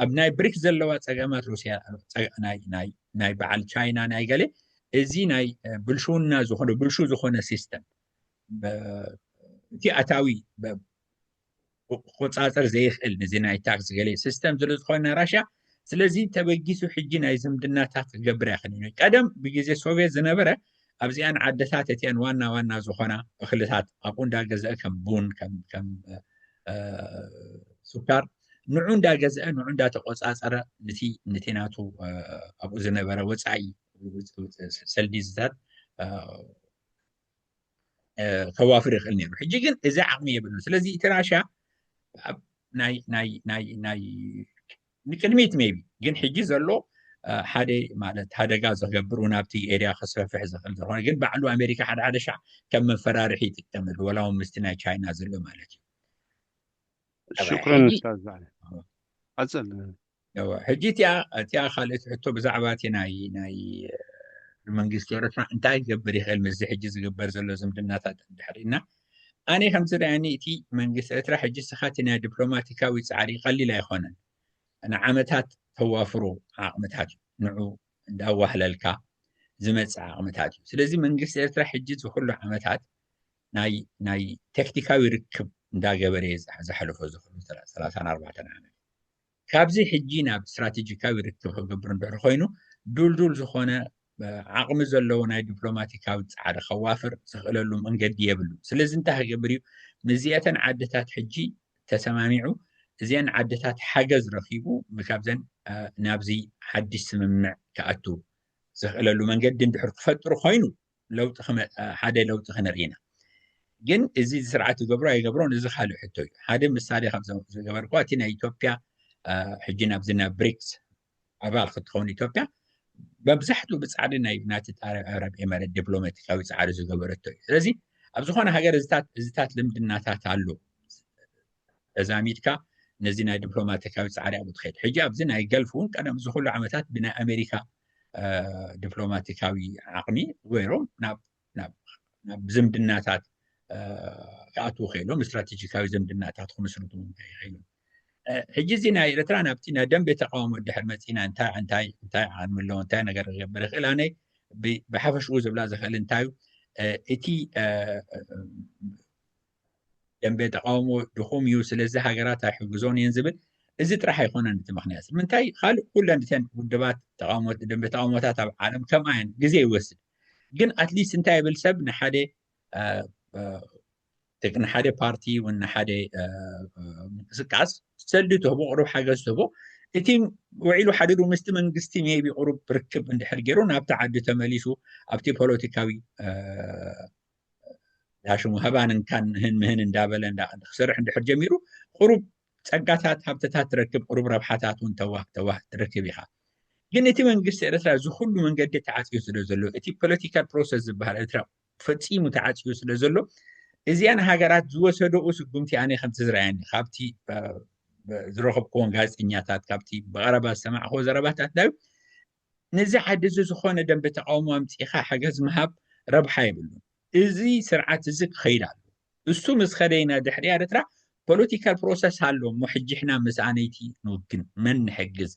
ኣብ ናይ ብሪክ ዘለዋ ፀገማት ሩስያ ናይ በዓል ቻይና ናይ ገለ እዚ ናይ ብልሽውና ዝኾነ ብልሹ ዝኾነ ሲስተም እቲ ኣታዊ ክቆፃፀር ዘይኽእል ነዚ ናይ ታክስ ገለ ሲስተም ስለ ዝኾነ ራሽያ ስለዚ ተበጊሱ ሕጂ ናይ ዝምድናታት ክገብር ያኽእል ቀደም ብግዜ ሶቪየት ዝነበረ ኣብዚኣን ዓደታት እቲአን ዋና ዋና ዝኾና እኽልታት ኣብኡ እንዳገዘአ ከም ቡን ከም ሱካር ንዑ እንዳገዘአ ንዑ እንዳተቆፃፀረ ነቲ ነቲ ናቱ ኣብኡ ዝነበረ ወፃኢ ሰልዲዝታት ከዋፍር ይኽእል ነይሩ። ሕጂ ግን እዚ ዓቕሚ የብሉ። ስለዚ እቲ ራሽያ ንቅድሚት ሜቢ ግን ሕጂ ዘሎ ሓደ ማለት ሓደጋ ዝገብር ናብቲ ኤርያ ከስፍሕፍሕ ዝኽእል ዝኾነ ግን ባዕሉ ኣሜሪካ ሓደ ሓደ ሻዕ ከም መፈራርሒ ይጥቀመሉ ወላ እውን ምስቲ ናይ ቻይና ዘሎ ማለት እዩ። ሽኩረን ኡስታዝ በዓል። ቀፅል። ሕጂ እቲኣ እቲኣ ካልእቲ ሕቶ ብዛዕባ እቲ ናይ ናይ መንግስቲ ኤርትራ እንታይ ክገብር ይኽእል ምስዚ ሕጂ ዝግበር ዘሎ ዝምድናታት እንድሕር ኢልና ኣነ ከም ዝረኣየኒ እቲ መንግስቲ ኤርትራ ሕጂ ስኻ እቲ ናይ ዲፕሎማቲካዊ ፃዕሪ ቀሊል ኣይኮነን። ንዓመታት ተዋፍሮ ዓቕምታት እዩ ንዑ እንዳዋህለልካ ዝመፅእ ዓቕምታት እዩ። ስለዚ መንግስቲ ኤርትራ ሕጂ ዝኩሉ ዓመታት ናይ ናይ ቴክኒካዊ ርክብ እንዳገበረ ዝሓለፎ ዝኩሉ ሰላሳን ኣርባዕተን ዓመት ካብዚ ሕጂ ናብ ስትራቴጂካዊ ርክብ ክገብር እንድሕር ኮይኑ ዱልዱል ዝኾነ ዓቕሚ ዘለዎ ናይ ዲፕሎማቲካዊ ፃዕሪ ከዋፍር ዝኽእለሉ መንገዲ የብሉ። ስለዚ እንታይ ክገብር እዩ ምስዚአተን ዓድታት ሕጂ ተሰማሚዑ እዚአን ዓድታት ሓገዝ ረኪቡ ካብዘን ናብዚ ሓድሽ ስምምዕ ክኣቱ ዝኽእለሉ መንገዲ እንድሕር ክፈጥሩ ኮይኑ ለውጢ ሓደ ለውጢ ክንርኢ ኢና። ግን እዚ ስርዓት ይገብሮ ኣይገብሮን እዚ ካልእ ሕቶ እዩ። ሓደ ምሳሌ ካብ ዝገበርኳ እቲ ናይ ኢትዮጵያ ሕጂ ናብዚ ናብ ብሪክስ ኣባል ክትኸውን ኢትዮጵያ መብዛሕትኡ ብፃዕሪ ናይ ዩናይትድ ኣረብ ኤመሬት ዲፕሎማቲካዊ ፃዕሪ ዝገበረቶ እዩ። ስለዚ ኣብ ዝኾነ ሃገር እዚታት ልምድናታት ኣሎ ተዛሚድካ ነዚ ናይ ዲፕሎማቲካዊ ፃዕሪ ኣብኡ ትኸይድ። ሕጂ ኣብዚ ናይ ገልፍ እውን ቀደም እዚ ኩሉ ዓመታት ብናይ ኣሜሪካ ዲፕሎማቲካዊ ዓቕሚ ገይሮም ናብ ዝምድናታት ክኣትዉ ክኢሎም ስትራቴጂካዊ ዝምድናታት ክምስርቱ ክኢሎም። ሕጂ እዚ ናይ ኤርትራ ናብቲ ናይ ደንበ ተቃውሞ ድሕር መፂና እንታይ እንታይ እንታይ ዓቕሚ ኣለዎ እንታይ ነገር ክገብር ይኽእል ኣነ ብሓፈሽኡ ዝብላ ዝኽእል እንታይ እዩ እቲ ደንበ ተቃውሞ ድኹም እዩ ስለዚ ሃገራት ኣይሕግዞን እየን ዝብል እዚ ጥራሕ ኣይኮነን እቲ ምክንያት ምንታይ ካልእ ኩለን እተን ውድባት ተቃውሞ ደንበ ተቃውሞታት ኣብ ዓለም ከምኣየን ግዜ ይወስድ ግን ኣትሊስት እንታይ ይብል ሰብ ንሓደ ንሓደ ፓርቲ እውን ንሓደ ምንቅስቃስ ሰልዲ ትህቦ ቅሩብ ሓገዝ ትህቦ እቲ ውዒሉ ሓዲሩ ምስቲ መንግስቲ ሜቢ ቅሩብ ርክብ እንድሕር ገይሩ ናብቲ ዓዲ ተመሊሱ ኣብቲ ፖለቲካዊ ዳሽሙ ህባን እንካን ምህን ምህን እንዳበለ ክሰርሕ እንድሕር ጀሚሩ ቅሩብ ፀጋታት ሃብትታት ትረክብ ቅሩብ ረብሓታት እውን ተዋህ ተዋህ ትረክብ ኢኻ ግን እቲ መንግስቲ ኤርትራ እዚ ኩሉ መንገዲ ተዓፅዩ ስለ ዘሎ እቲ ፖለቲካል ፕሮሰስ ዝበሃል ኤርትራ ፈፂሙ ተዓፅዩ ስለ ዘሎ እዚኣን ሃገራት ዝወሰደኡ ስጉምቲ ኣነ ከምቲ ዝረኣየኒ ካብቲ ዝረኸብክዎን ጋዜጠኛታት ካብቲ ብቐረባ ዝሰማዕክዎ ዘረባታት ዳዩ ነዚ ዓዲ እዚ ዝኾነ ደንበ ተቃውሞ ኣምፂኻ ሓገዝ ምሃብ ረብሓ የብሉን። እዚ ስርዓት እዚ ክኸይድ ኣሎ። እሱ ምስ ኸደይና ድሕሪ ኤርትራ ፖለቲካል ፕሮሰስ ኣሎ እሞ ሕጂ ሕና ምስ ኣነይቲ ንውግን መን ንሕግዝ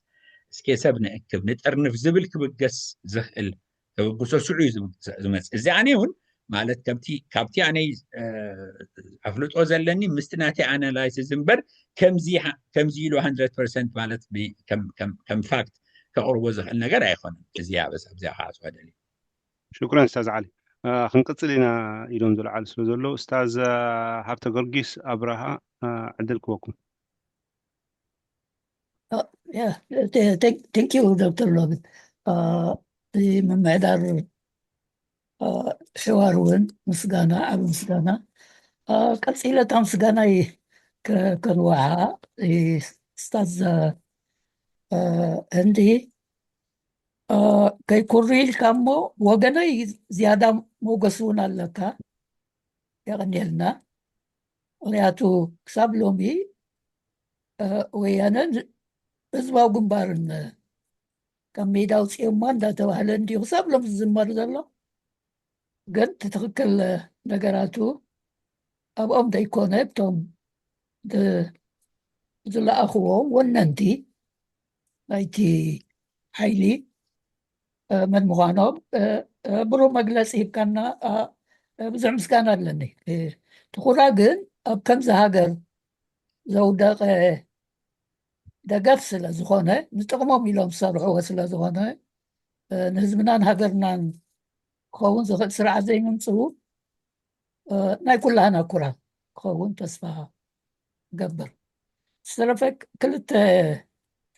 እስኬ ሰብ ንእክብ ንጠርንፍ ዝብል ክብገስ ዝኽእል ተበግሶ ሽዑ እዩ ዝመፅእ። እዚ ኣነ እውን ማለት ከምቲ ካብቲ ኣነይ ኣፍልጦ ዘለኒ ምስቲ ናተይ ኣናላይሲስ እምበር ከምዚ ኢሉ ሀንድረድ ፐርሰንት ማለት ከም ፋክት ከቕርቦ ዝኽእል ነገር ኣይኮነን። እዚኣ በስ ኣብዚኣ ከዓ ዝወደል። ሽኩረን ስታዝ ዓሊ። ክንቅፅል ኢና ኢሎም ዝለዓሉ ስለ ዘለዉ፣ ስታዝ ሃብተ ጊዮርጊስ ኣብርሃ ዕድል ክበኩም። Thank you ዶክተር ሎብል። እዚ ምምዕዳር ሕዋር እውን ምስጋና፣ ዓቢ ምስጋና። ቀፂለ እታ ምስጋናይ ከንዋሓ ስታዝ ህንዲ ከይኩሪ ኢልካ እሞ ወገነይ ዝያዳ ሞገስ እውን ኣለካ። የቐንየልና። ምኽንያቱ ክሳብ ሎሚ ወያነን ህዝባዊ ግንባርን ካብ ሜዳ ኣውፅኦማ እንዳተባህለ እንዲዩ ክሳብ ሎም ዝዝመር ዘሎ። ግን ትትኽክል ነገራቱ ኣብኦም ዘይኮነ እቶም ዝለኣኽዎ ወነንቲ ናይቲ ሓይሊ መን ምዃኖም ብሩህ መግለፂ ሂብካና። ብዙሕ ምስጋና ኣለኒ። ትኹራ ግን ኣብ ከምዚ ሃገር ዘውደቐ ደገፍ ስለ ዝኾነ፣ ንጥቕሞም ኢሎም ዝሰርሕዎ ስለ ዝኾነ፣ ንህዝብናን ሃገርናን ክኸውን ዝኽእል ስርዓት ዘይምምፅኡ ናይ ኩላህና ኩራ ክኸውን ተስፋ ገብር። ዝተረፈ ክልተ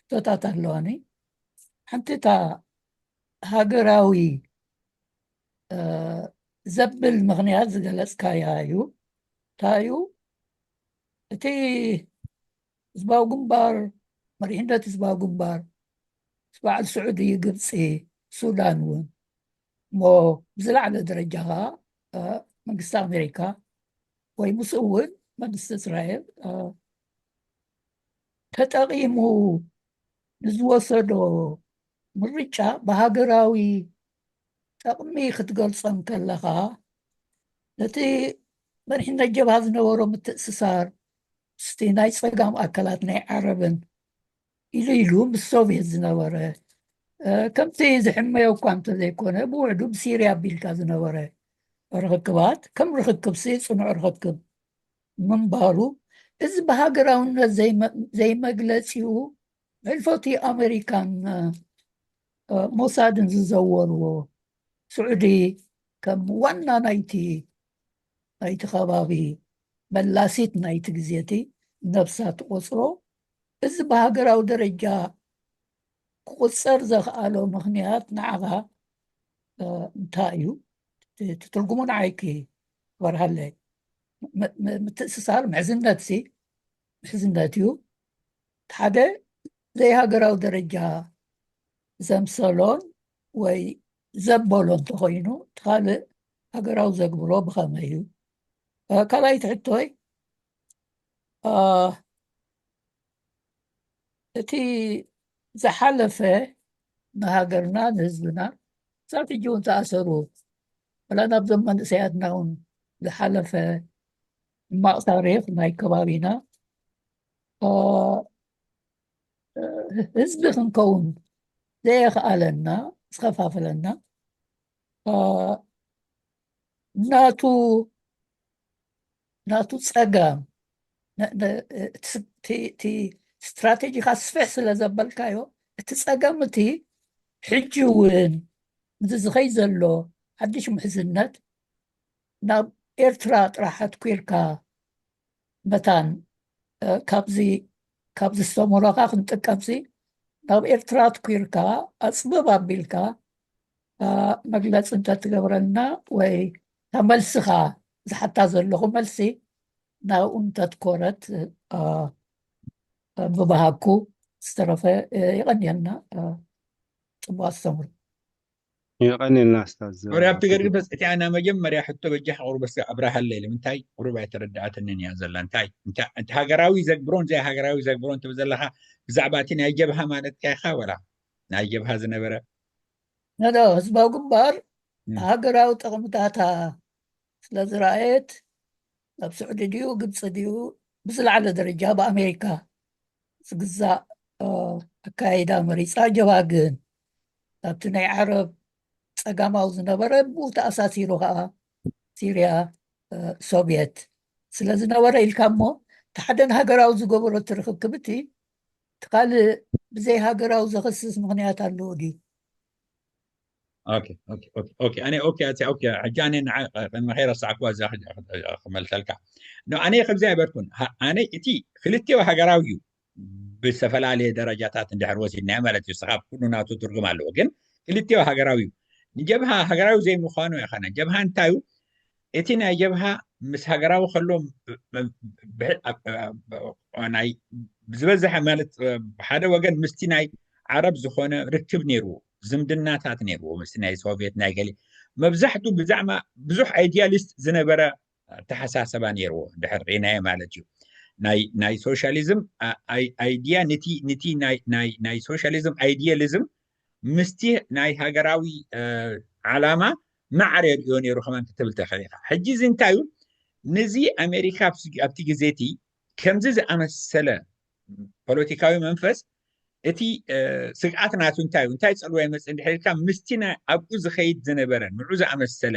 ሕቶታት ኣለዋኒ። ሓንቲ እታ ሃገራዊ ዘብል ምኽንያት ዝገለፅካያ እዩ። እንታይ እዩ እቲ ህዝባዊ ግንባር፣ መሪሕነት ህዝባዊ ግንባር፣ በዓል ስዑዲ፣ ግብፂ፣ ሱዳን እውን፣ እሞ ብዝለዓለ ደረጃ ከዓ መንግስቲ ኣሜሪካ ወይ ምስኡ እውን መንግስቲ እስራኤል ተጠቒሙ ንዝወሰዶ ምርጫ ብሃገራዊ ጠቕሚ ክትገልጾ እንከለኻ፣ ነቲ መሪሕነት ጀብሃ ዝነበሮ ምትእስሳር ምስቲ ናይ ጸጋም ኣካላት ናይ ዓረብን ኢሉ ኢሉ ምስ ሶቭየት ዝነበረ፣ ከምቲ ዝሕመዮ እኳ እንተዘይኮነ፣ ብውሕዱ ብሲርያ ኣቢልካ ዝነበረ ርኽክባት ከም ርኽክብሲ ጽኑዕ ርኽክብ ምንባሩ፣ እዚ ብሃገራውነት ዘይመግለጺኡ፣ ብሕልፎቲ ኣሜሪካን ሞሳድን ዝዘወርዎ፣ ስዑዲ ከም ዋና ናይቲ ናይቲ ከባቢ መላሲት ናይቲ ግዜቲ ነብሳ ትቆጽሮ፣ እዚ ብሃገራዊ ደረጃ ክቁጸር ዘኽኣሎ ምኽንያት ንዓኻ እንታይ እዩ? ትትርጉሙ ንዓይኪ ክበርሃለይ። ምትእስሳር ምሕዝነት ሲ ምሕዝነት እዩ። ሓደ ዘይሃገራዊ ደረጃ ዘምሰሎን ወይ ዘበሎ እንተኾይኑ፣ እቲ ካልእ ሃገራዊ ዘግብሮ ብኸመይ እዩ? ካልኣይቲ ሕቶይ፣ እቲ ዝሓለፈ ንሃገርና ንህዝብና ክሳብ ሕጂ እውን ተኣሰሩ፣ ወላ ናብዞም መንእሰያትና እውን ዝሓለፈ ሕማቕ ታሪኽ ናይ ከባቢና ህዝቢ ክንከውን ዘየኽኣለና፣ ዝኸፋፈለና ናቱ ናቱ ጸገም እቲ ስትራቴጂካ ስፍሕ ስለ ዘበልካዮ፣ እቲ ጸገም እቲ ሕጂ እውን እዚ ዝኸይ ዘሎ ሓድሽ ምሕዝነት ናብ ኤርትራ ጥራሕ ኣትኲርካ መታን ካብዚ ካብዚ ዝተምሮኻ ክንጥቀምሲ ናብ ኤርትራ ኣትኲርካ ኣጽብብ ኣቢልካ መግለፂ እንተትገብረልና ወይ እታ መልስኻ ዝሓታ ዘለኹ መልሲ ናብኡ እንተትኮረት ምባሃግኩ። ዝተረፈ የቐንየልና። ፅቡቅ ኣስተምሩ። የቐንየልና ስታዝ። ወደ ኣብቲ ገርግበስ እቲኣና መጀመርያ ሕቶ በጃ ቁሩበስ ኣብራሃለ ኢለ ምንታይ ቁሩብ ኣይተረዳኣትንን እያ ዘላ። እንታይ ሃገራዊ ዘግብሮን ዘይ ሃገራዊ ዘግብሮን ትብል ዘለኻ ብዛዕባ እቲ ናይ ጀብሃ ማለት ኢኻ ወላ ናይ ጀብሃ ዝነበረ ነዶ ህዝባዊ ግንባር ሃገራዊ ጠቕምታታ ስለ ዝረኣየት ናብ ስዑዲ ድዩ ግብፂ ድዩ ብዝለዓለ ደረጃ ብኣሜሪካ ዝግዛእ ኣካይዳ መሪፃ። ጀብሃ ግን ካብቲ ናይ ዓረብ ፀጋማዊ ዝነበረ ብኡ ተኣሳሲሩ ከዓ ሲርያ፣ እ፣ ሶቪየት ስለ ዝነበረ ኢልካ እሞ፣ እቲ ሓደ ንሃገራዊ ዝገበሮ እቲ ርኽክብ እቲ፣ እቲ ካልእ ብዘይ ሃገራዊ ዘኸስስ ምኽንያት ኣለዎ ድዩ? ኦኬ፣ ኦኬ፣ ኦኬ፣ ኦኬ። ኣነ ኦኬ፣ ኣቲ ኦኬ፣ ሕጂ ኣነ ንዓ-፣ ቅድሚ ከይረሳዕኩዋ እዛ ክመልሰልካ። ኖ፣ ኣነ ከምዚ ኣይበልኩን። ሃ-፣ ኣነ እቲ ክልቲኡ ሃገራዊ እዩ። ብዝተፈላለየ ደረጃታት እንድሕር ወሲድናዮ ማለት እዩ። ስኻብ ኩሉ ናቱ ትርጉም ኣለዎ። ግን ክልቲኡ ሃገራዊ እዩ። ንጀብሃ ሃገራዊ ዘይምዃኑ ኢኻ። ጀብሃ እንታይ እዩ? እቲ ናይ ጀብሃ ምስ ሃገራዊ ከሎ ብ-፣ ብ-፣ ብ-፣ ኣብ-፣ ኣብ-፣ ናይ ዝበዝሐ ማለት፣ እ፣ ብሓደ ወገን ምስቲ ናይ ዓረብ ዝኾነ ርክብ ነይርዎ፣ ዝምድናታት ነይርዎ፣ ምስቲ ናይ ሶቪየት ናይ ገሊ መብዛሕቱ ብዛዕባ ብዙሕ ኣይዲያሊስት ዝነበረ ኣተሓሳሰባ ነይርዎ፣ ድሕር ርኢናዮ ማለት እዩ። ናይ፣ ናይ ሶሻሊዝም ኣ-፣ ኣይ-፣ ኣይዲያ፣ ነቲ፣ ነቲ ናይ፣ ናይ፣ ናይ ሶሻሊዝም ኣይዲያሊዝም ምስቲ ናይ ሃገራዊ፣ እ፣ ዓላማ ማዕረ ይርእዮ ነይሩ ከማን ክትብል ትኽእል ኢኻ። ሕጂ እዚ እንታይ እዩ? ነዚ ኣሜሪካ ኣብቲ፣ ኣብቲ ግዜ እቲ ከምዚ ዝኣመሰለ ፖለቲካዊ መንፈስ እቲ፣ እ፣ ስግኣት ናቱ እንታይ እዩ? እንታይ ጸልዋ ይመጽእ እንድሕር ኢልካ፣ ምስቲ ናይ ኣብኡ ዝኸይድ ዝነበረ ንዑ ዝኣመሰለ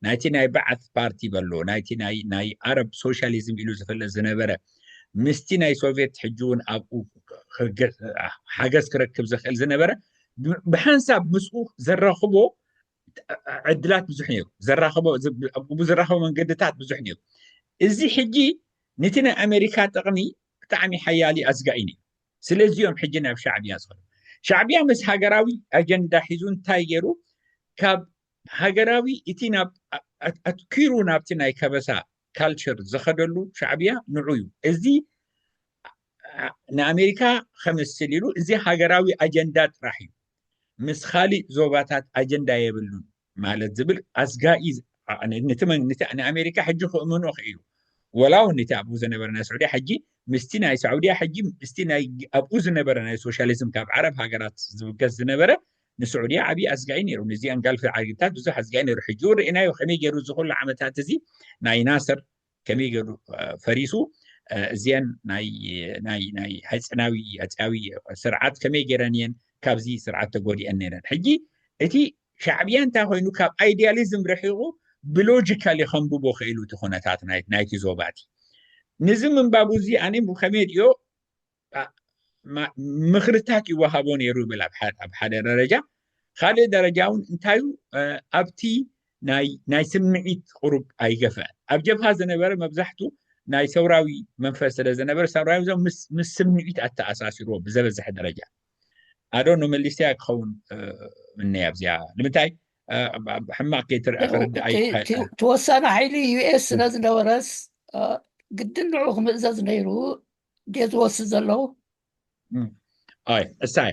ናይቲ ናይ በዓት ፓርቲ በሎ፣ ናይቲ ናይ፣ ናይ ኣረብ ሶሻሊዝም ኢሉ ዝፍለጥ ዝነበረ፣ ምስቲ ናይ ሶቪየት ሕጂ እውን ኣብኡ ክገ-፣ ሓገዝ ክረክብ ዝኽእል ዝነበረ፣ ብ-፣ ብሓንሳብ ምስኡ ዘራኽቦ ዕድላት ብዙሕ ነይሩ። ዘራኽቦ፣ ዝ-፣ ኣብኡ ዝራኸቦ መንገድታት ብዙሕ ነይሩ። እዚ ሕጂ ነቲ ናይ ኣሜሪካ ጥቕሚ ብጣዕሚ ሓያሊ ኣስጋኢ ነይሩ። ስለዚ እዮም ሕጂ ናብ ሻዕብያ ዝኸዱ። ሻዕብያ ምስ ሃገራዊ ኣጀንዳ ሒዙ እንታይ ገይሩ? ካብ ሃገራዊ እቲ ናብ ኣ-፣ ኣ-፣ ኣትኪሩ ናብቲ ናይ ከበሳ ካልቸር ዝኸደሉ ሻዕብያ ንዑ እዩ። እዚ ኣ-፣ ንኣሜሪካ ከምስል ኢሉ እዚ ሃገራዊ ኣጀንዳ ጥራሕ እዩ። ምስ ካሊእ ዞባታት ኣጀንዳ የብሉን ማለት ዝብል ኣስጋኢ ዝ-፣ ኣ-፣ ን-፣ ነቲ መን-፣ ነቲ ንኣሜሪካ ሕጂ ክእምኖ ክኢሉ። ወላ እውን ነቲ ኣብኡ ዝነበረ ናይ ስዑድያ ሕጂ ምስቲ ናይ ሳዑድያ ሕጂ ምስቲ ናይ ኣብኡ ዝነበረ ናይ ሶሻሊዝም ካብ ዓረብ ሃገራት ዝብገስ ዝነበረ ንስዑድያ ዓብዪ ኣስጋኢ ነይሩ። ንዚኣን ጋልፍ ዓግታት ብዙሕ ኣስጋኢ ነይሩ። ሕጂ እውን ርኢናዮ ከመይ ገይሩ እዚ ኩሉ ዓመታት እዚ ናይ ናስር ከመይ ገይሩ፣ እ፣ ፈሪሱ፣ እ፣ እዚአን ናይ፣ ናይ፣ ናይ ሃይጽናዊ፣ ሃይጽያዊ ስርዓት ከመይ ገይረን እየን ካብዚ ስርዓት ተጎዲአን ነይረን። ሕጂ እቲ ሻዕብያ እንታይ ኮይኑ ካብ ኣይዲያሊዝም ርሒቑ ብሎጂካሊ ከንብቦ ክኢሉ እቲ ኩነታት ናይ-፣ ናይቲ ዞባ እቲ። ንዚ ምንባቡ እዚ ኣነ ብኸመይ ድዮ ኣ-፣ ማ-፣ ምኽርታት ይወሃቦ ነይሩ ይብል ኣብ ሓ-፣ ኣብ ሓደ ደረጃ። ካልእ ደረጃ እውን እንታዩ፣ እ፣ ኣብቲ ናይ፣ ናይ ስምዒት ቁሩብ ኣይገፍአን። ኣብ ጀብሃ ዝነበረ መብዛሕቱ ናይ ሰውራዊ መንፈስ ስለ ዝነበረ፣ ሰውራዊ ዞም ምስ፣ ምስ ስምዒት ኣተኣሳሲርዎ ብዘበዝሐ ደረጃ። ኣዶ ኖ መሊስያ ክኸውን፣ እ፣ እነይ ኣብዚኣ። ንምንታይ፣ እ፣ ኣብ፣ ኣብ ሕማቕ ከይትርአ ያው፣ ክርዳእ እቲ፣ ኣይ-፣ እቲ፣ ኣይ-፣ እቲ ወሳኒ ሓይሊ ዩ ኤስ ስለ ዝነበረስ፣ እ፣ ግድን ንዑ ክምእዘዝ ነይሩ ድየ ዝወስድ ዘለዉ? እም። ኣይ፣ እሳይ።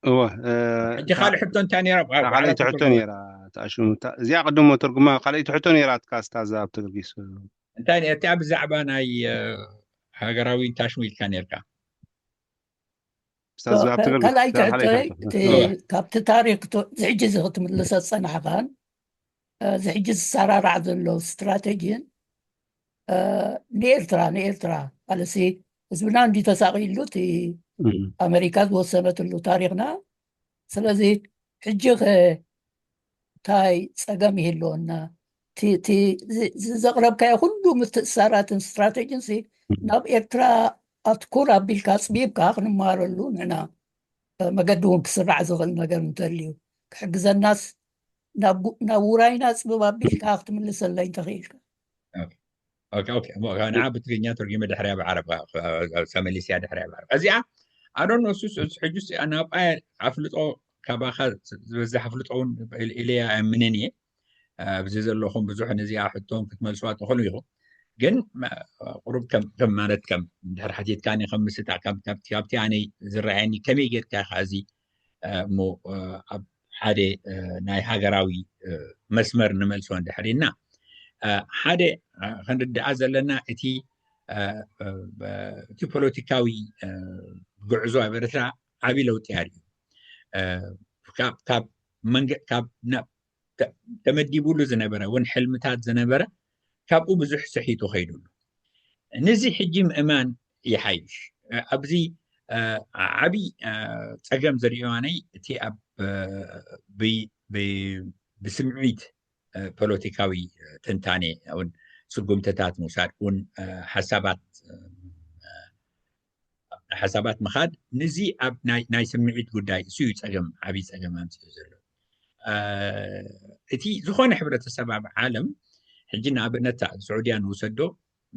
እወ፣ እ፣ ሕጂ እታ፣ ካልእ ሕቶ እንታይ ነይራ? እታ ኣብ ካልኣይቲ ዓራት ሕቶ ትርጉማ። ነይራ፣ እታ ሽሙ፣ እታ፣ እዚኣ ቅድሞ ትርጉማ፣ ካልኣይቲ ሕቶ ነይራ፣ እትካ ስታዛ ኣብ ተገጊሱ። እንታይ ነይራ? እቲኣ ብዛዕባ ናይ፣ እ፣ ሃገራዊ እንታይ ሽሙ ኢልካ ነይርካ? ስታዛ ኣብ ከ-፣ ተገጊሱ፣ ካልኣይቲ እታ ካልኣይቲ ሕቶይ፣ ሕቶ። እቲ፣ እወ። ካብቲ ታሪክ ክቶ-፣ እዚ ሕጂ እዚ ክትምልሶ ዝጸናሕካን፣ እ፣ እዚ ሕጂ ዝሰራራዕ ዘሎ ስትራቴጂን፣ እ፣ ንኤርትራ፣ ንኤርትራ፣ ማለትሲ ህዝብና እንዲ ተሳቒሉ እቲ እም። ኣመሪካ ዝወሰነትሉ ታሪኽና። ስለዚ ሕጂ ኸ እንታይ ጸገም ይህልወና? እቲ፣ እቲ ዝ-፣ ዝ-፣ ዘቕረብካዮ ኩሉ ምትእስሳራትን ስትራቴጂን ሲ እም። ናብ ኤርትራ ኣትኩር ኣቢልካ ኣጽቢብካ ክንመሃረሉ ንሕና፣ እ፣ መገዲ እውን ክስራዕ ዝኽእል ነገር እንተልዩ ክሕግዘናስ ናብ ጉ-፣ ናብ ውራይና ጽብብ ኣቢልካ ክትምልሰለይ እንተኽኢልካ። ኦኬ፣ ኦኬ፣ ኦኬ። እሞ ንዓ ብትግርኛ ተርጉመ ድሕሪያ ብዓረብ፣ እ፣ እ፣ ተመሊስያ ድሕሪያ ብዓረብ። እዚኣ፣ I don't know፣ እሱስ፣ እሱ ሕጂ ስ-፣ ናብኣ ኣፍልጦ ካባኻ ዝበዝሕ ኣፍልጦ እውን ኢል-፣ ኢለያ ኣይኣምንን እየ። እ፣ ኣብዚ ዘለኹም ብዙሕ ነዚኣ ሕቶን ክትመልስዋ ትኽእሉ ኢኹም። ግን፣ መ-፣ ቁሩብ ከም፣ ከም ማለት ከም እንድሕር ሓቲትካኒ ከም ምስታ-፣ ካብ፣ ካብ፣ ካብቲ ኣነ ዝረኣየኒ ከመይ ጌርካ ኢኻ እዚ፣ እ፣ እሞ፣ እ፣ ኣብ ሓደ፣ እ፣ ናይ ሃገራዊ፣ እ፣ መስመር ንመልሶ እንድሕር ኢልና፣ እ፣ ሓደ፣ እ፣ ክንርድኣ ዘለና እቲ፣ እ፣ እ፣ እቲ ፖለቲካዊ፣ እ፣ ጉዕዞ ኣብ ኤርትራ ዓቢ ለውጢ ኣርእዩ። እ፣ ካብ፣ ካብ መንገ-፣ ካብ ና-፣ ተ-፣ ተመዲቡሉ ዝነበረ እውን ሕልምታት ዝነበረ ካብኡ ብዙሕ ስሒቱ ከይዱ ኣሎ። ነዚ ሕጂ ምእማን ይሓይሽ። እ፣ ኣብዚ፣ እ፣ ዓቢ፣ እ፣ ጸገም ዝርእዮ ኣነይ እቲ ኣብ፣ እ፣ ብ-፣ ብ-፣ ብስምዒት ፖለቲካዊ ትንታኔ እውን ስጉምትታት ምውሳድ እውን ሓሳባት ሓሳባት ምኻድ፣ ንዚ ኣብ ናይ ስምዒት ጉዳይ እሱ እዩ ጸገም ዓብዪ ጸገም ኣምፅኡ ዘሎ። እቲ ዝኾነ ሕብረተሰብ ኣብ ዓለም ሕጂ ንኣብነታ ስዑድያ ንውሰዶ፣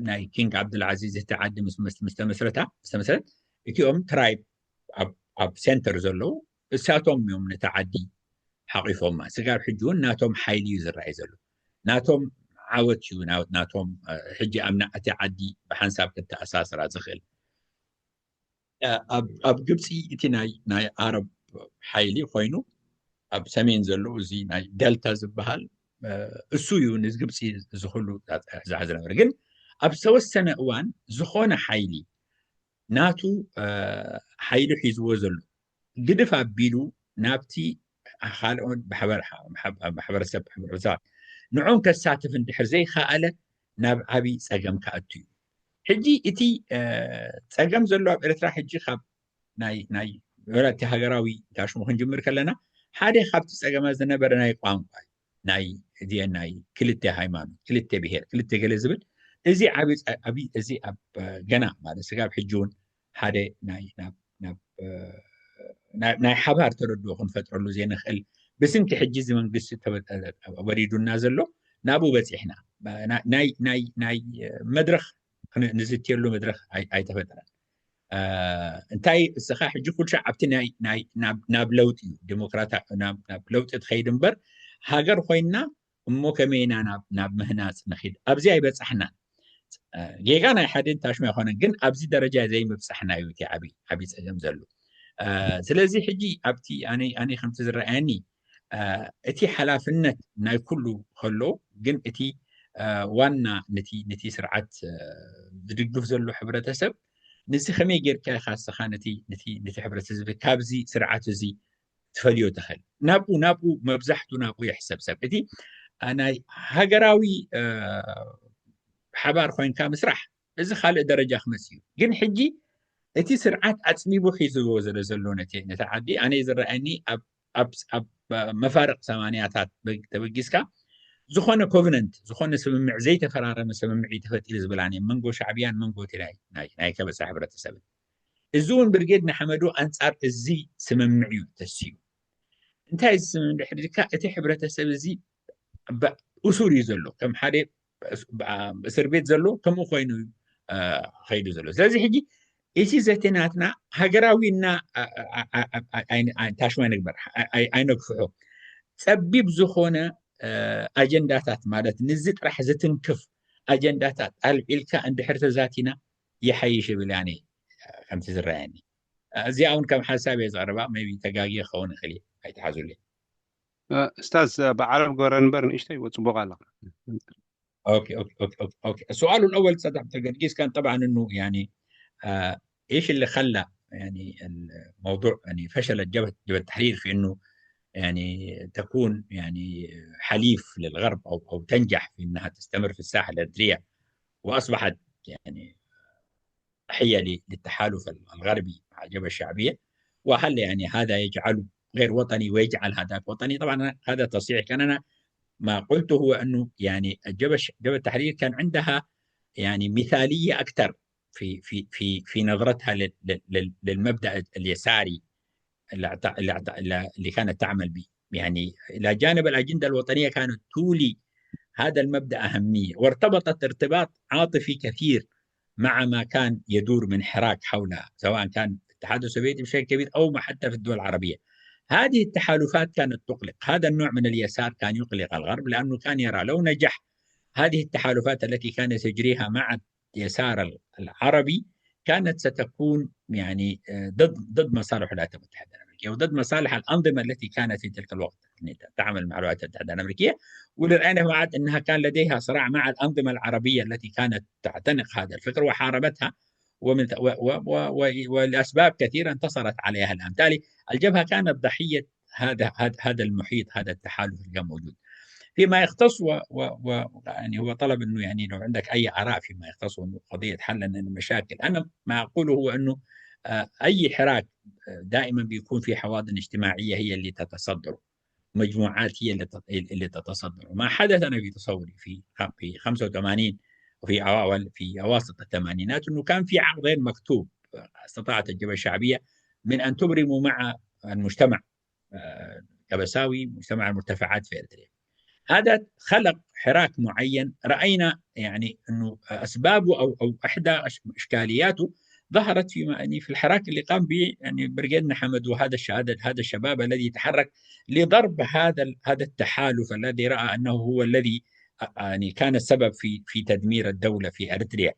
ናይ ኪንግ ዓብዱልዓዚዝ እቲ ዓዲ ምስ ተመስረታ ምስ ተመስረት እቲኦም ትራይብ ኣብ ሴንተር ዘለዉ እሳቶም እዮም ነቲ ዓዲ ሓቂፎማ። ስጋብ ሕጂ እውን ናቶም ሓይሊ እዩ ዝረኣይ ዘሎ። ናቶም ዓወት እዩ ናቶም ሕጂ ኣብ እቲ ዓዲ ብሓንሳብ ክተኣሳስራ ዝኽእል። ኣብ ግብፂ እቲ ናይ ዓረብ ሓይሊ ኮይኑ ኣብ ሰሜን ዘሎ እዚ ናይ ደልታ ዝበሃል እሱ እዩ ንግብፂ ዝክሉ ዝሓ ዝነበረ። ግን ኣብ ዝተወሰነ እዋን ዝኾነ ሓይሊ ናቱ ሓይሊ ሒዝዎ ዘሎ ግድፍ ኣቢሉ ናብቲ ካልኦት ማሕበረሰብ ሕብረተሰባት ንዖም ከሳትፍ እንድሕር ዘይከኣለ ናብ ዓብዪ ፀገም ክኣቱ እዩ። ሕጂ እቲ ፀገም ዘሎ ኣብ ኤርትራ ሕጂ ካብ ናይ ናይ እቲ ሃገራዊ ታሽሙ ክንጅምር ከለና ሓደ ካብቲ ፀገማት ዝነበረ ናይ ቋንቋ ናይ እዚአን ናይ ክልተ ሃይማኖት ክልተ ብሄር ክልተ ገለ ዝብል እዚ ዓቢ እዚ ኣብ ገና ማለት ስጋብ ሕጂ እውን ሓደ ናይ ናይ ሓባር ተረድኦ ክንፈጥረሉ ዘይንኽእል ብስንኪ ሕጂ እዚ መንግስቲ ወሪዱና ዘሎ ናብኡ በፂሕና ናይ ናይ ናይ መድረክ ንዝትየሉ መድረክ ኣይተፈጠረን። እንታይ እስኻ ሕጂ ኩልሻ ኣብቲ ናብ ለውጢ እዩ ዲሞክራታ ናብ ለውጢ ትኸይድ እምበር ሃገር ኮይና እሞ ከመይና ናብ ምህናፅ ንኽድ ኣብዚ ኣይበፃሕናን። ጌጋ ናይ ሓደን ታሽማ ኣይኮነን ግን ኣብዚ ደረጃ ዘይምብፃሕና እዩ እቲ ዓብዪ ፀገም ዘሎ። ስለዚ ሕጂ ኣብቲ ኣነ ከምቲ ዝረኣየኒ እቲ ሓላፍነት ናይ ኩሉ ከሎ ግን እቲ ዋና ነቲ ስርዓት ዝድግፍ ዘሎ ሕብረተሰብ ንዚ ከመይ ጌርካ ኢኻ እስኻ ነቲ ነቲ ነቲ ሕብረተሰብ ካብዚ ስርዓት እዚ ትፈልዮ ትኽእል ናብኡ ናብኡ መብዛሕቱ ናብኡ ይሕሰብ ሰብ እቲ ናይ ሃገራዊ ሓባር ኮይንካ ምስራሕ እዚ ካልእ ደረጃ ክመጽእ እዩ። ግን ሕጂ እቲ ስርዓት ኣጽቢቡ ሒዝዎ ስለ ዘሎ ነቲ ነቲ ዓዲ ኣነ ዝረኣየኒ ኣብ ኣብ ኣብ መፋርቕ ሰማንያታት ተበጊስካ ዝኾነ ኮቨነንት ዝኾነ ስምምዕ ዘይተፈራረመ ስምምዕ እዩ ተፈጢሩ ዝብል ኣነ መንጎ ሻዕብያን መንጎ እቲ ናይ ናይ ናይ ከበሳ ሕብረተሰብን እዚ እውን ብርጌድ ንሓመዱ ኣንጻር እዚ ስምምዕ እዩ ተስዩ። እንታይ እዚ ስምምዕ ድሕሪ ኢልካ እቲ ሕብረተሰብ እዚ እሱር እዩ ዘሎ ከም ሓደ እስር ቤት ዘሎ ከምኡ ኮይኑ ከይዱ ዘሎ። ስለዚ ሕጂ እቲ ዘተ ናትና ሃገራዊ እና ታሽማ ንግበር ኣይነግፍሖ ጸቢብ ዝኾነ ኣጀንዳታት ማለት ንዚ ጥራሕ ዝትንክፍ ኣጀንዳታት ኣልዒልካ እንድሕር ተዛቲና ይሓይሽ ይብል ያኔ ከምቲ ዝረኣየኒ። እዚኣ እውን ከም ሓሳብ እየ ዘቕርባ maybe ተጋጊ ክኸውን ይኽእል እየ ኣይትሓዙለይ። እስታዝ ብዓረብ ገረ ንበር ንእሽተይ ወፅቡቕ ኣለኻ። السؤال الأول ጸዳም ተገድጊስካን طبعا انه يعني ايش اللي خلى يعني الموضوع يعني فشلت جبهة جبهة التحرير في انه يعني تكون يعني حليف للغرب او او تنجح في انها تستمر في الساحه الاريتريه واصبحت يعني ضحيه للتحالف الغربي مع الجبهه الشعبيه. وهل يعني هذا يجعله غير وطني ويجعل هذاك وطني؟ طبعا هذا تصحيح كان انا ما قلته هو انه يعني الجبهه جبهه التحرير كان عندها يعني مثاليه اكثر في في في في نظرتها للمبدا اليساري اللي اللي كانت تعمل به. يعني الى جانب الاجنده الوطنيه كانت تولي هذا المبدا اهميه وارتبطت ارتباط عاطفي كثير مع ما كان يدور من حراك حولها سواء كان الاتحاد السوفيتي بشكل كبير او حتى في الدول العربيه. هذه التحالفات كانت تقلق هذا النوع من اليسار كان يقلق الغرب لانه كان يرى لو نجح هذه التحالفات التي كانت تجريها مع اليسار العربي كانت ستكون يعني ضد ضد مصالح الولايات المتحده الامريكيه وضد مصالح الانظمه التي كانت في تلك الوقت تعمل مع الولايات المتحده الامريكيه. وللان بعد انها كان لديها صراع مع الانظمه العربيه التي كانت تعتنق هذا الفكر وحاربتها ومن ولاسباب كثيره انتصرت عليها الان. بالتالي الجبهه كانت ضحيه هذا هذا المحيط هذا التحالف اللي كان موجود. فيما يختص و, و, و يعني هو طلب انه يعني لو عندك اي اراء فيما يختص قضيه حل المشاكل. انا ما اقوله هو انه اي حراك دائما بيكون في حواضن اجتماعيه هي اللي تتصدره. مجموعات هي اللي تت- اللي تتصدر. ما حدث، انا في تصوري في خ- في خمسة وثمانين وفي اوائل في اواسط الثمانينات، انه كان في عقد غير مكتوب استطاعت الجبهه الشعبيه من ان تبرموا مع المجتمع، آه، كبساوي، مجتمع المرتفعات في اريتريا. هذا خلق حراك معين. راينا يعني انه اسبابه او او احدى أش- اشكالياته ظهرت في يعني في الحراك اللي قام به يعني بريغيدنا حمد، وهذا الش- هذا هذا الشباب الذي تحرك لضرب هذا ال- هذا التحالف الذي راى انه هو الذي آه، يعني كان السبب في في تدمير الدوله في اريتريا.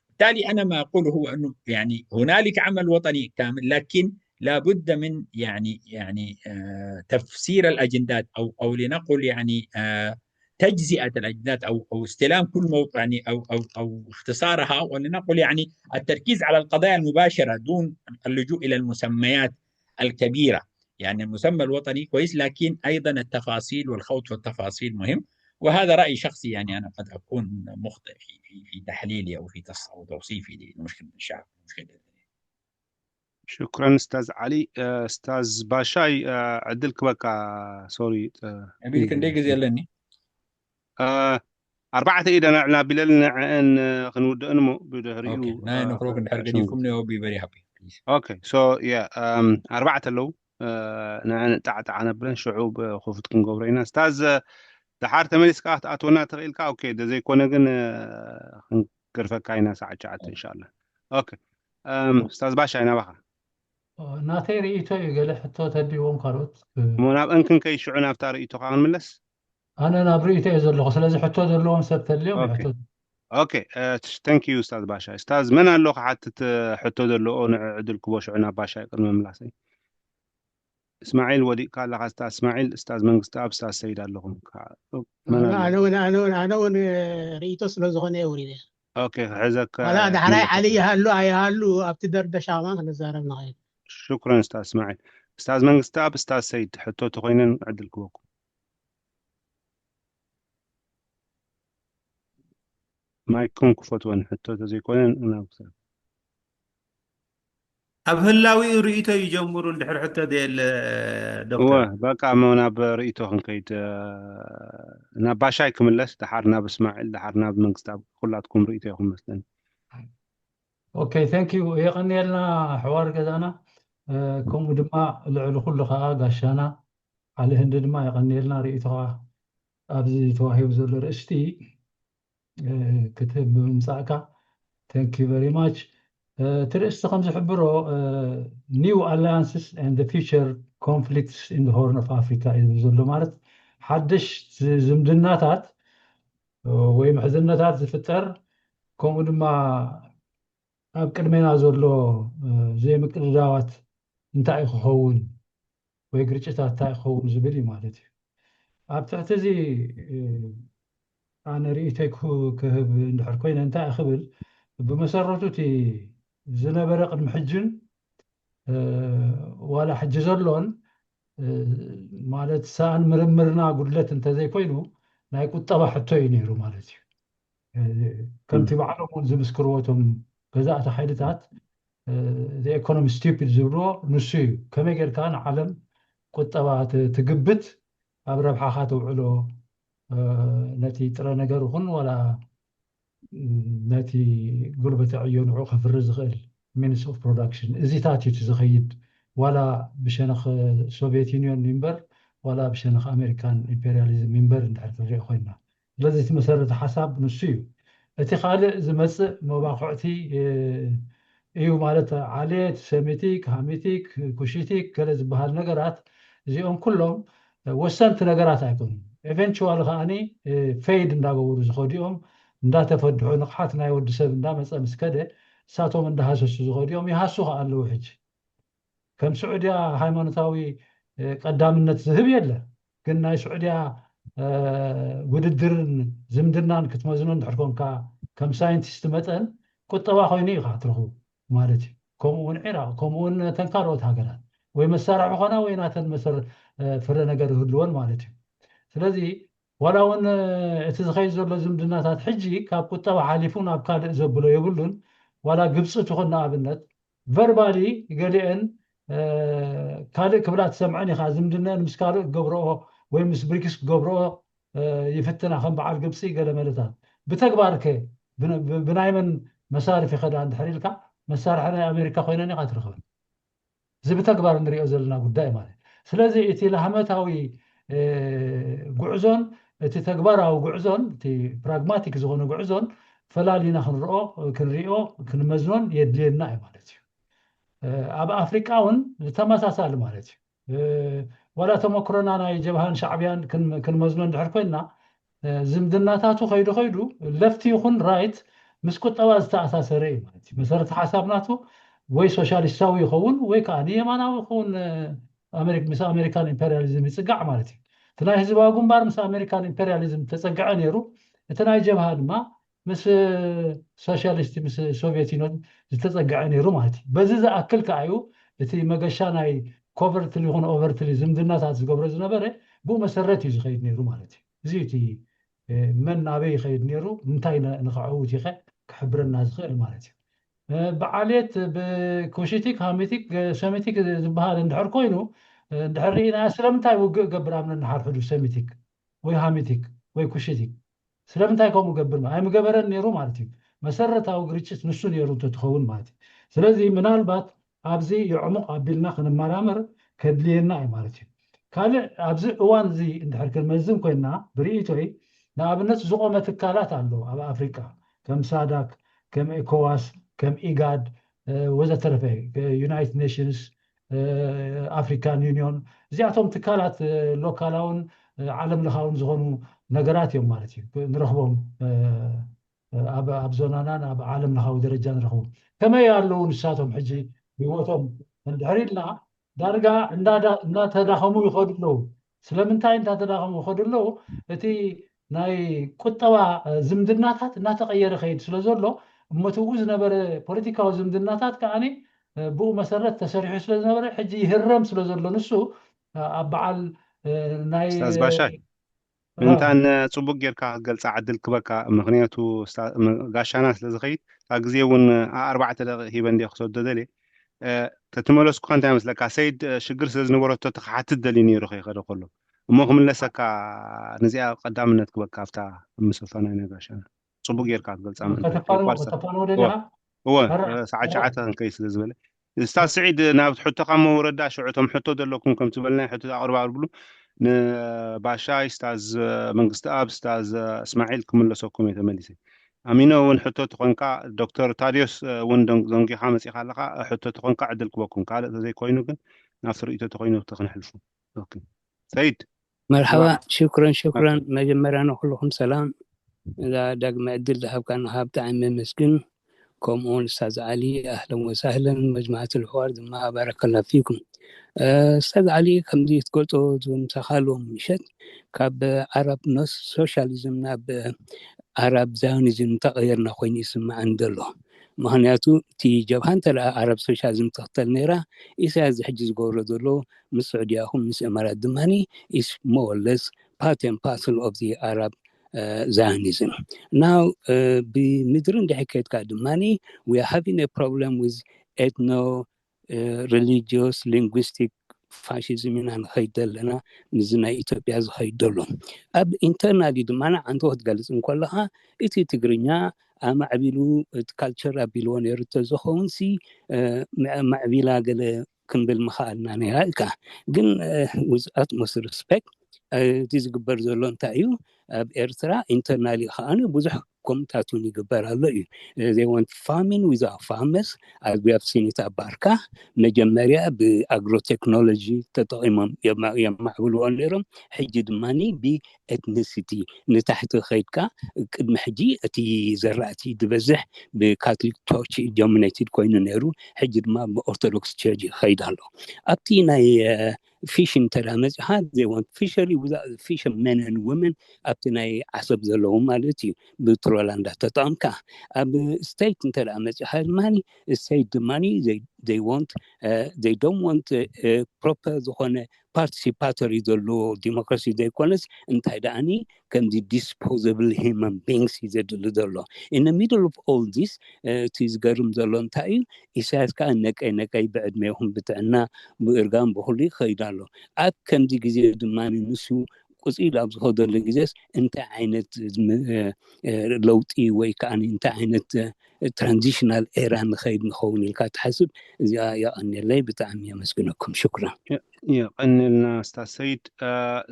بالتالي انا ما اقوله هو انه يعني هنالك عمل وطني كامل، لكن لا بد من يعني يعني آه، تفسير الاجندات او او لنقل يعني آه، تجزئه الاجندات او او استلام كل موقع يعني او او او اختصارها، ولنقل يعني التركيز على القضايا المباشره دون اللجوء الى المسميات الكبيره. يعني المسمى الوطني كويس، لكن ايضا التفاصيل والخوض في التفاصيل مهم. وهذا راي شخصي، يعني انا قد اكون مخطئ في في, في تحليلي او في تص او توصيفي لمشكله الشعب، مشكله ሽኩረን ኡስታዝ ዓሊ። ኡስታዝ ባሻይ፣ ዕድል ክበካ። ሶሪ። ቢል ክንደይ ግዜ ኣለኒ? ኣርባዕተ ኢደና ዕላቢለን ንዕአን ክንውድእን እሞ ብድሕሪኡ ናይ ነክሮክ እንድሕር ገዲፍኩም ኒ ቢ ቨሪ ሃፒ። ኦኬ። ሶ ኣርባዕተ ኣለዉ። ንዕን ጣዕጣዕ ነብለን ሽዑ ብክፉት ክንገብሮ ኢና። ስታዝ ድሓር ተመሊስካ ክትኣትወና ትኽእልካ። ኦኬ፣ ዘይኮነ ግን ክንገርፈካ ኢና ሰዓት ትሽዓተ እንሻላ። ኦኬ። ስታዝ ባሻይ ናባኻ። ናተይ ርእይቶ እዩ። ገለ ሕቶ ተድልዎም ካልኦት? እሞ ናብ እንክን ከይሽዑ ናብታ ርእይቶካ ክንምለስ። ኣነ ናብ ርእይቶ እየ ዘለኹ። ስለዚ ሕቶ ዘለዎም ሰብ ተድልዮም ኦኬ። ሕቶ ኦኬ። ተንክ ዩ ስታዝ ባሻይ። ስታዝ መን ኣሎ ክሓትት ሕቶ ዘለዎ? ንዕ ዕድል ክቦ ሽዑ ናብ ባሻይ ቅድሚ ምላሰይ። እስማዒል ወዲቕካ ኣለኻ። ስታዝ እስማዒል፣ ስታዝ መንግስቲ ኣብ፣ ስታዝ ሰይድ ኣለኹም። መን ኣሎ? ኣነ እውን ኣነ እውን ኣነ እውን ርእይቶ ስለ ዝኾነ እየ ውሪደ። ኦኬ፣ ክሕዘካ ዋላ ዳሕራይ እድል ዓሊ ይሃሉ ኣይሃሉ ኣብቲ ደርደሻ ከማን ክንዛረብ ንኽእል። ሽኩረን ስታዝ እስማዒል። ስታዝ መንግስቲ ኣብ፣ ስታዝ ሰይድ ሕቶ ተኮይነን ዕድል ክበኩም። ማይኩም ክፈትወን ሕቶ ተዘይኮነን ናብ ክሳብ ኣብ ህላዊኡ ርእይቶ ይጀምሩ እንድሕር ሕቶ ዘየለ እወ ዶክተር። በቃ እሞ ናብ ርእይቶ ክንከይድ እ፣ ናብ ባሻይ ክምለስ፣ ድሓር ናብ እስማዒል፣ ድሓር ናብ መንግስቲ ኣብ ኩላትኩም ርእይቶ ኢኹም መስለኒ። ኦኬ፣ ቴንክ ዩ። የቐንየልና ኣሕዋር ገዛና፣ እ፣ ከምኡ ድማ ልዕሊ ኩሉ ከዓ ጋሻና ዓሊ ህንዲ ድማ የቐንየልና ርእይቶኻ ኣብዚ ተዋሂቡ ዘሎ ርእስቲ እ፣ ክትህብ ብምምፃእካ። Thank you very much። እ፣ እቲ ርእስቲ ከም ዝሕብሮ፣ እ፣ New Alliances and the Future Conflicts in the Horn of Africa እዩ ዝብል ዘሎ። ማለት ሓድሽ ዝ- ዝምድናታት እ፣ ወይ ምሕዝነታት ዝፍጠር፣ ከምኡ ድማ ኣብ ቅድሜና ዘሎ እ፣ ዘይምቅድዳዋት እንታይ እዩ ክኸውን ወይ ግርጭታት እንታይ ክኸውን ዝብል እዩ ማለት እዩ። ኣብ ትሕቲ እዚ እ፣ ኣነ ርእይቶይ ክህ- ክህብ እንድሕር ኮይነ እንታይ እዩ ክብል፣ ብመሰረቱ እቲ ዝነበረ ቅድሚ ሕጅን እ፣ ዋላ ሕጂ ዘሎን እ፣ ማለት ሰኣን ምርምርና ጉድለት እንተዘይኮይኑ ናይ ቁጠባ ሕቶ እዩ ነይሩ ማለት እዩ። እ፣ ከምቲ ባዕሎም እውን ዝምስክርዎ እቶም ገዛእቲ ሓይልታት ኢኮኖሚ ስቱፒድ ዝብልዎ ንሱ እዩ። ከመይ ጌርካ ንዓለም ቁጠባ ት- ትግብት ኣብ ረብሓኻ ተውዕሎ እ፣ ነቲ ጥረ ነገር ይኹን ዋላ ነቲ ጉልበተ ዕዮ ንዑ ከፍሪ ዝኽእል ሚንስ ኦፍ ፕሮዳክሽን እዚታት እዩ እቲ ዝኸይድ። ዋላ ብሸነኽ ሶቪየት ዩኒዮን ይንበር ዋላ ብሸነኽ ኣሜሪካን ኢምፔሪያሊዝም ይንበር እንድሕር ክንሪኦ ኮይንና። ስለዚ እቲ መሰረተ ሓሳብ ንሱ እዩ። እቲ ካልእ ዝመፅእ መባኹዕቲ እ፣ እዩ ማለት ዓሌ፣ ሰሚቲክ፣ ሃሚቲክ፣ ኩሺቲክ ገለ ዝበሃል ነገራት እዚኦም ኩሎም ወሰንቲ ነገራት ኣይኮኑን። ኤቨንቹዋሊ ከዓኒ ፌድ እንዳገበሩ ዝኸዱ እዮም፣ እንዳተፈድሑ ንቕሓት ናይ ወዲ ሰብ እንዳመፀ ምስ ከደ እሳቶም እንዳሃሰሱ ዝኸዱ እዮም። ይሃሱ ከዓ ኣለዉ። ሕጂ ከም ስዑድያ ሃይማኖታዊ እ፣ ቀዳምነት ዝህብ የለ፣ ግን ናይ ስዑድያ እ፣ ውድድርን ዝምድናን ክትመዝኖ እንድሕር ኮንካ ከም ሳይንቲስት መጠን ቁጠባ ኮይኑ እዩ ከዓ ትረኽቡ ማለት እዩ። ከምኡ እውን ዒራቕ፣ ከምኡ እውን ተን ካልኦት ሃገራት ወይ መሳርሒ ኾና ወይ ናተን መሰር እ፣ ፍረ ነገር ይህልወን ማለት እዩ። ስለዚ ዋላ እውን እ፣ እቲ ዝኸይድ ዘሎ ዝምድናታት ሕጂ ካብ ቁጠባ ሓሊፉ ናብ ካልእ ዘብሎ የብሉን። ዋላ ግብፂ ትኹን ንኣብነት ቨርባሊ ገሊአን እ፣ ካልእ ክብላ ትሰምዐን ኢኻ። ዝምድነአን ምስ ካልእ ገብረኦ ወይ ምስ ብሪክስ ክገብርኦ ይፍትና ከም በዓል ግብፂ ገለ መለታት። ብተግባር ከ ብናይ መን መሳርፍ ይኸዳ እንድሕር ኢልካ፣ መሳርሒ ናይ ኣሜሪካ ኮይነን ኢኻ ትረኽበን። እዚ ብተግባር እንሪኦ ዘለና ጉዳይ ማለት። ስለዚ እቲ ላህመታዊ ጉዕዞን እቲ ተግባራዊ ጉዕዞን፣ እቲ ፕራግማቲክ ዝኾነ ጉዕዞን ፈላሊና ክንርኦ ክንሪኦ ክንመዝኖን የድልየና እዩ ማለት እዩ። ኣብ ኣፍሪቃ እውን ተመሳሳሊ ማለት እዩ። ዋላ ተመክሮና ናይ ጀብሃን ሻዕብያን ክንመዝኖ እንድሕር ኮይንና፣ ዝምድናታቱ ከይዱ ከይዱ ለፍቲ ይኹን ራይት ምስ ቁጠባ ዝተኣሳሰረ እዩ ማለት እዩ። መሰረተ ሓሳብ ናቱ ወይ ሶሻሊስታዊ ይኸውን ወይ ከዓ የማናዊ ይኸውን፣ ምስ ኣሜሪካን ኢምፔሪያሊዝም ይፅጋዕ ማለት እዩ። እቲ ናይ ህዝባዊ ግንባር ምስ ኣሜሪካን ኢምፔሪያሊዝም ተፀግዐ ነይሩ። እቲ ናይ ጀብሃ ድማ ምስ ሶሻሊስት ምስ ሶቪየት ዩኒየን ዝተፀግዐ ነይሩ ማለት እዩ። በዚ ዝኣክል ከዓ እዩ እቲ መገሻ ናይ ኮቨርትሊ ይኹን ኦቨርትሊ ዝምድናታት ዝገብሮ ዝነበረ ብኡ መሰረት እዩ ዝኸይድ ነይሩ ማለት እዩ። እዚ እቲ መን ናበይ ይኸይድ ነይሩ፣ እንታይ ንኸዕውት ይኸ ክሕብረና ዝኽእል ማለት እዩ። ብዓሌት ብኩሽቲክ ሃሚቲክ ሰሚቲክ ዝበሃል እንድሕር ኮይኑ እንድሕር ርኢና ስለምንታይ ውግእ ገብር ኣብ ነንሓድሕዱ ሰሚቲክ ወይ ሃሚቲክ ወይ ኩሽቲክ ስለምንታይ ከምኡ ገብር ኣይምገበረን ነይሩ ማለት እዩ። መሰረታዊ ግርጭት ንሱ ነይሩ እንተትኸውን ማለት እዩ። ስለዚ ምናልባት ኣብዚ የዕሙቕ ኣቢልና ክንመራመር ከድልየና እዩ ማለት እዩ። ካልእ ኣብዚ እዋን እዚ እንድሕር ክንመዝን ኮይንና ብርእይቶይ ንኣብነት ዝቆመ ትካላት ኣሎ ኣብ ኣፍሪቃ ከም ሳዳክ ከም ኤኮዋስ ከም ኢጋድ ወዘተረፈ ዩናይትድ ኔሽንስ ኣፍሪካን ዩኒዮን እዚኣቶም ትካላት ሎካላውን ዓለም ለኻውን ዝኾኑ ነገራት እዮም ማለት እዩ ንረኽቦም ኣብ ዞናናን ኣብ ዓለም ለኻዊ ደረጃ ንረኽቦም ከመይ ኣለዉ ንሳቶም ሕጂ ህይወቶም እንድሕር ኢልና ዳርጋ እናተዳኸሙ ይኸዱ ኣለዉ። ስለምንታይ እንታተዳኸሙ ይኸዱ ኣለዉ? እቲ ናይ ቁጠባ ዝምድናታት እናተቐየረ ከይድ ስለ ዘሎ እሞ እቲ ዝነበረ ፖለቲካዊ ዝምድናታት ከዓኒ ብኡ መሰረት ተሰሪሑ ስለ ዝነበረ ሕጂ ይህረም ስለ ዘሎ ንሱ ኣብ በዓል ናይ ኡስታዝ ባሻይ ምንታን ፅቡቅ ጌርካ ክትገልፃ ዕድል ክበካ ምክንያቱ ጋሻና ስለ ዝኸይድ እታ ግዜ እውን ኣርባዕተ ደቂቅ ሂበ እንደ ክሰዶ ደልየ ተትመለስኩካ እንታይ መስለካ ሰይድ ሽግር ስለ ዝነበረቶ ተክሓትት ደልዩ ነይሩ ከይኸደ ከሎ እሞ ክምለሰካ ነዚኣ ቀዳምነት ክበካ ኣብታ ምስፋ ናይ ነጋሻና ፅቡቅ ጌርካ ክትገልፃ ምእንቲ ከተፋንዎ ኳርሳ ከተፋንዎ እወ ደሊኻ እወ ኧረ- ሰዓት ሸዓተ ክንከይ ስለ ዝበለ ስታዝ ስዒድ ናብ ሕቶኻ መወረዳ ሽዑ እቶም ሕቶ ዘለኩም ከም ዝበልና ሕቶ ኣቅርባ ብሉ ንባሻይ ስታዝ መንግስቲ ኣብ ስታዝ እስማዒል ክምለሰኩም እየ ተመሊሰ ኣሚኖ እውን ሕቶ ተኾንካ ዶክተር ታዲዮስ እውን ደን- ዘንጊኻ መፂኻ ኣለኻ ሕቶ ተኾንካ ዕድል ክበኩም ካልእ ተዘይኮይኑ ግን ናብቲ ርእቶ ተኮይኑ ተክንሕልፉ ኦኬ። ሰይድ መርሓባ ዋ- ሽክረን ሽክረን መጀመርያ ንኩልኩም ሰላም እዛ ዳግመ ዕድል ዝሃብካና ከዓ ብጣዕሚ መመስግን ከምኡ እውን እስታዝ ዓሊ ኣህለን ወሳህለን መጅማዓት ልሕዋር ድማ ባረከላ ፊኩም እስታዝ ዓሊ ከምዚ ትገልፆ ዝምሳኻሎም ምሸት ካብ ዓረብ ኖስ ሶሻሊዝም ናብ ዓረብ ዛዮኒዝም ተቐየርና ኮይኑ ይስምዓኒ ዘሎ ምክንያቱ እቲ ጀብሃ እንተ ዓረብ ሶሻሊዝም ትኽተል ነይራ ኢሳያስ ሕጂ ዝገብሮ ዘሎ ምስ ስዑድያ ይኹን ምስ እማራት ድማ is more or less part and parcel of the Arab uh, Zionism. Now, uh, ብምድሪ እንድሕር ከድካ ድማ we are having a problem with ethno religious linguistic fascism ኢና ንኸይድ ዘለና ምዚ ናይ ኢትዮጵያ ዝኸይድ ዘሎ ኣብ ኢንተርናሊ ድማ ንዓንተ ክትገልፅ እንከለኻ እቲ ትግርኛ ኣማዕቢሉ ካልቸር ኣቢልዎ ነይሩ ተዝኸውን ሲ ማዕቢላ ገለ ክንብል ምኽኣልና ነይራ ኢልካ ግን with utmost respect እቲ ዝግበር ዘሎ እንታይ እዩ ኣብ ኤርትራ ኢንተርናሊ ከዓኒ ብዙሕ ከምታት እውን ይግበር ኣሎ እዩ they want farming without farmers as we have seen it ኣብ ባርካ መጀመርያ ብኣግሮ ቴክኖሎጂ ተጠቒሞም የማዕብልዎ ነይሮም ሕጂ ድማ ብኤትኒሲቲ ንታሕቲ ከይድካ ቅድሚ ሕጂ እቲ ዘራእቲ ዝበዝሕ ብካቶሊክ ቸርች ዶሚኔትድ ኮይኑ ነይሩ ሕጂ ድማ ብኦርቶዶክስ ቸርች ይኸይድ ኣሎ ኣብቲ ናይ ፊሽ እንተ መፅኻ they want fishery without fishermen and women ኣብቲ ናይ ዓሰብ ዘለዉ ማለት እዩ ብትሮላ እንዳተጠቐምካ ኣብ ስቴት እንተ መፅኻ ድማ ስቴት ድማ they want they don't want proper ዝኾነ participatory ዘለዎ ዲሞክራሲ ዘይኮነስ እንታይ ደኣኒ ከምዚ disposable human beings እዩ ዘድሊ ዘሎ in the middle of all this እቲ ዝገርም ዘሎ እንታይ እዩ ኢሳያስ ከዓ ነቀይ ነቀይ ብዕድመ ይኹን ብጥዕና ብእርጋን ብኩሉ ይኸይድ ኣሎ ኣብ ከምዚ ግዜ ድማ ንሱ ቁፅሪ ኢሉ ኣብ ዝኸደሉ ግዜስ እንታይ ዓይነት ለውጢ ወይ ከዓ እንታይ ዓይነት ትራንዚሽናል ኤራ ንኸይድ ንኸውን ኢልካ ትሓስብ? እዚኣ የቐንየለይ። ብጣዕሚ የመስግነኩም። ሽኩራን። የቐንልና ስታዝ ሰይድ።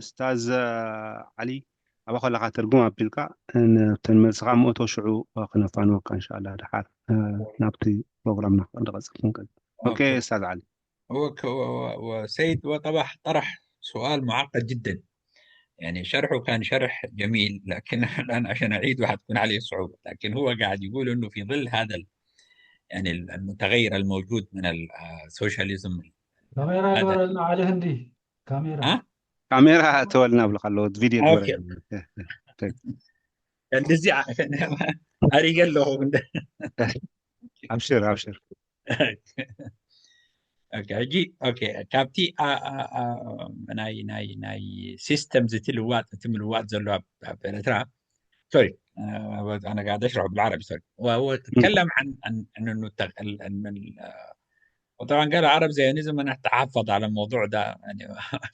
ስታዝ ዓሊ፣ ኣባ ከለካ ተርጉም ኣቢልካ ተን መልስኻ ምእቶ ሽዑ ክነፋንወካ እንሻላ ድሓር ናብቲ ፕሮግራምና ክቐጽል ክንቀጽል። ኦኬ ስታዝ ዓሊ። وسيد وطبح طرح سؤال معقد جدا. يعني شرحه كان شرح جميل، لكن الآن عشان أعيده حتكون عليه صعوبة. لكن هو قاعد يقول إنه في ظل هذا يعني المتغير الموجود من السوشياليزم. ካሜራ ግበረልና ዓሊ ህንዲ ካሜራ። ها؟ ካሜራ ተወልና ብለካ ኣለዎ ቪድዮ ኦኬ። እንደዚህ ኣሪገ ኣለኹ። ኣብሽር ኣብሽር። ኦኬ፣ ሕጂ ኦኬ፣ ካብቲ ኣ- ኣ- ኣ- ናይ ናይ ናይ ሲስተምስ እቲ ልዋጥ እቲ ምልዋጥ ዘሎ ኣብ ኣብ ኤርትራ ሶሪ ኣነ قاعد اشرح بالعربي ሶሪ واتكلم عن عن عن انه التغ- ال- ال- من وطبعا قال العرب زيونيزم انا اتحفظ على الموضوع ده يعني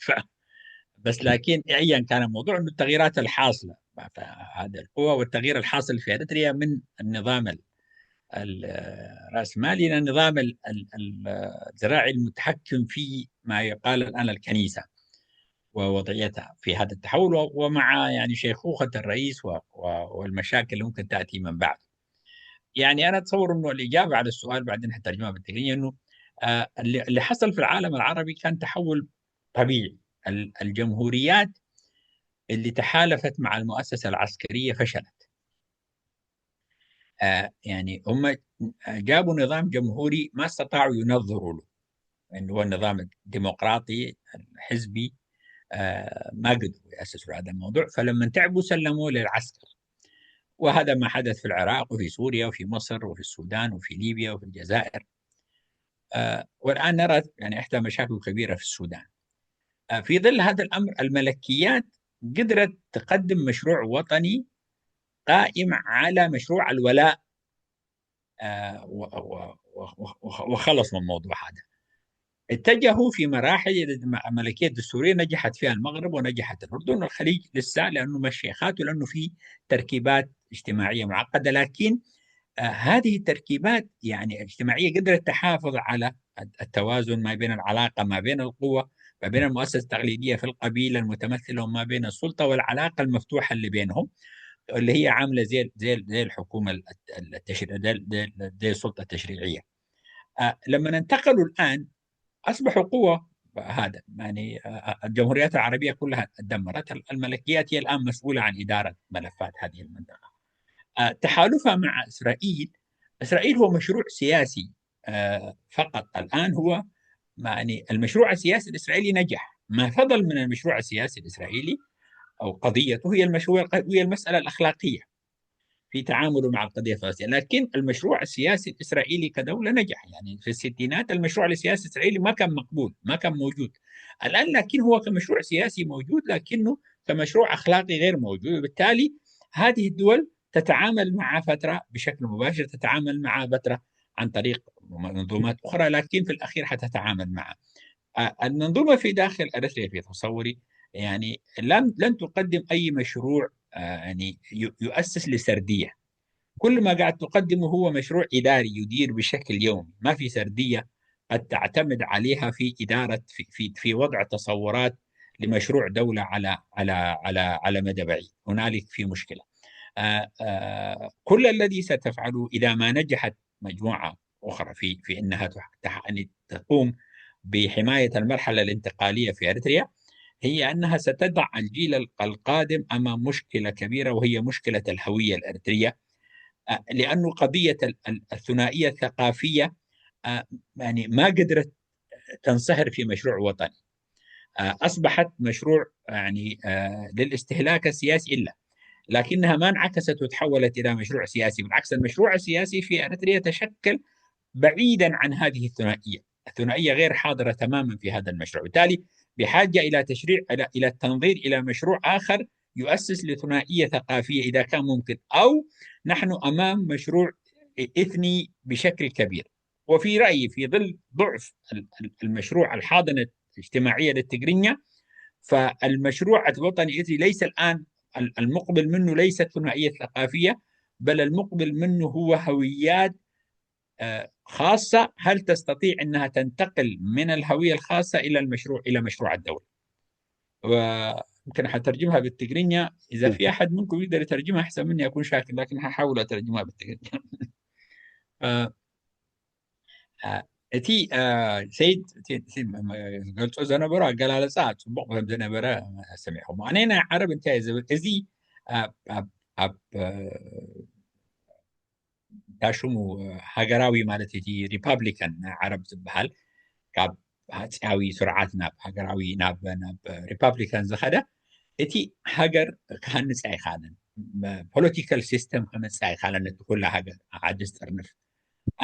ف- بس لكن ايا كان الموضوع انه التغييرات الحاصله هذا القوه والتغيير الحاصل في اريتريا من النظام الرأسمالي إلى النظام الزراعي المتحكم في ما يقال الآن الكنيسة ووضعيتها في هذا التحول ومع يعني شيخوخة الرئيس والمشاكل اللي ممكن تأتي من بعد. يعني أنا أتصور أنه الإجابة على السؤال بعدين حترجمها بالتقنية أنه اللي حصل في العالم العربي كان تحول طبيعي. الجمهوريات اللي تحالفت مع المؤسسة العسكرية فشلت. آه يعني هم جابوا نظام جمهوري ما استطاعوا ينظروا له، اللي هو النظام الديمقراطي الحزبي. آه ما قدروا يأسسوا هذا الموضوع، فلما تعبوا سلموه للعسكر. وهذا ما حدث في العراق وفي سوريا وفي مصر وفي السودان وفي ليبيا وفي الجزائر. آه والآن نرى يعني إحدى مشاكل كبيرة في السودان. آه في ظل هذا الأمر الملكيات قدرت تقدم مشروع وطني قائم على مشروع الولاء. آه وخلص من الموضوع هذا. اتجهوا في مراحل. الملكية الدستورية نجحت فيها المغرب ونجحت الأردن، الخليج لسه لأنه مشيخات ولأنه في تركيبات اجتماعية معقدة، لكن آه هذه التركيبات يعني الاجتماعية قدرت تحافظ على التوازن ما بين العلاقة ما بين القوة ما بين المؤسسة التقليدية في القبيلة المتمثلة وما بين السلطة والعلاقة المفتوحة اللي بينهم اللي هي عاملة زي زي زي الحكومة التشريع زي السلطة التشريعية. آه لما انتقلوا الآن أصبحوا قوة. هذا يعني آه الجمهوريات العربية كلها تدمرت. الملكيات هي الآن مسؤولة عن إدارة ملفات هذه المنطقة. آه تحالفها مع إسرائيل، إسرائيل هو مشروع سياسي آه فقط. الآن هو يعني المشروع السياسي الإسرائيلي نجح. ما فضل من المشروع السياسي الإسرائيلي أو قضيته هي المشروع هي المسألة الأخلاقية في تعامله مع القضية الفلسطينية. لكن المشروع السياسي الإسرائيلي كدولة نجح. يعني في الستينات المشروع السياسي الإسرائيلي ما كان مقبول، ما كان موجود. الآن لكن هو كمشروع سياسي موجود، لكنه كمشروع أخلاقي غير موجود. وبالتالي هذه الدول تتعامل مع فترة بشكل مباشر، تتعامل مع فترة عن طريق منظومات أخرى، لكن في الأخير حتتعامل معه. آه، المنظومة في داخل أريتريا في تصوري يعني لم لن تقدم أي مشروع آه، يعني يؤسس لسردية. كل ما قاعد تقدمه هو مشروع إداري يدير بشكل يومي، ما في سردية قد تعتمد عليها في إدارة في في في وضع تصورات لمشروع دولة على على على على مدى بعيد. هنالك في مشكلة. آه، آه، كل الذي ستفعله إذا ما نجحت مجموعة أخرى في في أنها يعني تقوم بحماية المرحلة الانتقالية في أريتريا، هي أنها ستضع الجيل القادم أمام مشكلة كبيرة، وهي مشكلة الهوية الأريترية. آه، لأنه قضية الثنائية الثقافية آه، يعني ما قدرت تنصهر في مشروع وطني. آه، أصبحت مشروع يعني للاستهلاك السياسي إلا، لكنها ما انعكست وتحولت إلى مشروع سياسي. بالعكس، المشروع السياسي في أريتريا تشكل بعيدا عن هذه الثنائية. الثنائية غير حاضرة تماما في هذا المشروع، بالتالي بحاجة إلى تشريع إلى إلى التنظير إلى مشروع آخر يؤسس لثنائية ثقافية إذا كان ممكن، أو نحن أمام مشروع إثني بشكل كبير. وفي رأيي في ظل ضعف المشروع الحاضنة الاجتماعية للتقرينيا، فالمشروع الوطني الإريتري ليس الآن، ال- المقبل منه ليست ثنائية ثقافية، بل المقبل منه هو هويات آه، خاصة، هل تستطيع أنها تنتقل من الهوية الخاصة إلى المشروع، إلى مشروع الدولة؟ ويمكن حترجمها بالتقرينيا، إذا في أحد منكم يقدر يترجمها أحسن مني أكون شاكر، لكن هحاول أترجمها بالتقرينيا. ف- እቲ ሰይድ ዝገልጾ ዝነበሩ ኣገላለጻ ጽቡቕ ከም ዝነበረ ሰሚዕኹም። ኣነ ናይ ዓረብ እንታይ ዝብል እዚ ኣብ ዳሽሙ ሃገራዊ ማለት እቲ ሪፓብሊካን ናይ ዓረብ ዝበሃል ካብ ሃፅያዊ ስርዓት ናብ ሃገራዊ ናብ ናብ ሪፓብሊካን ዝኸደ እቲ ሃገር ክሃንፅ ኣይከኣለን። ፖለቲካል ሲስተም ክመፅእ ኣይከኣለን። እቲ ኩላ ሃገር ዓዲ ዝጥርንፍ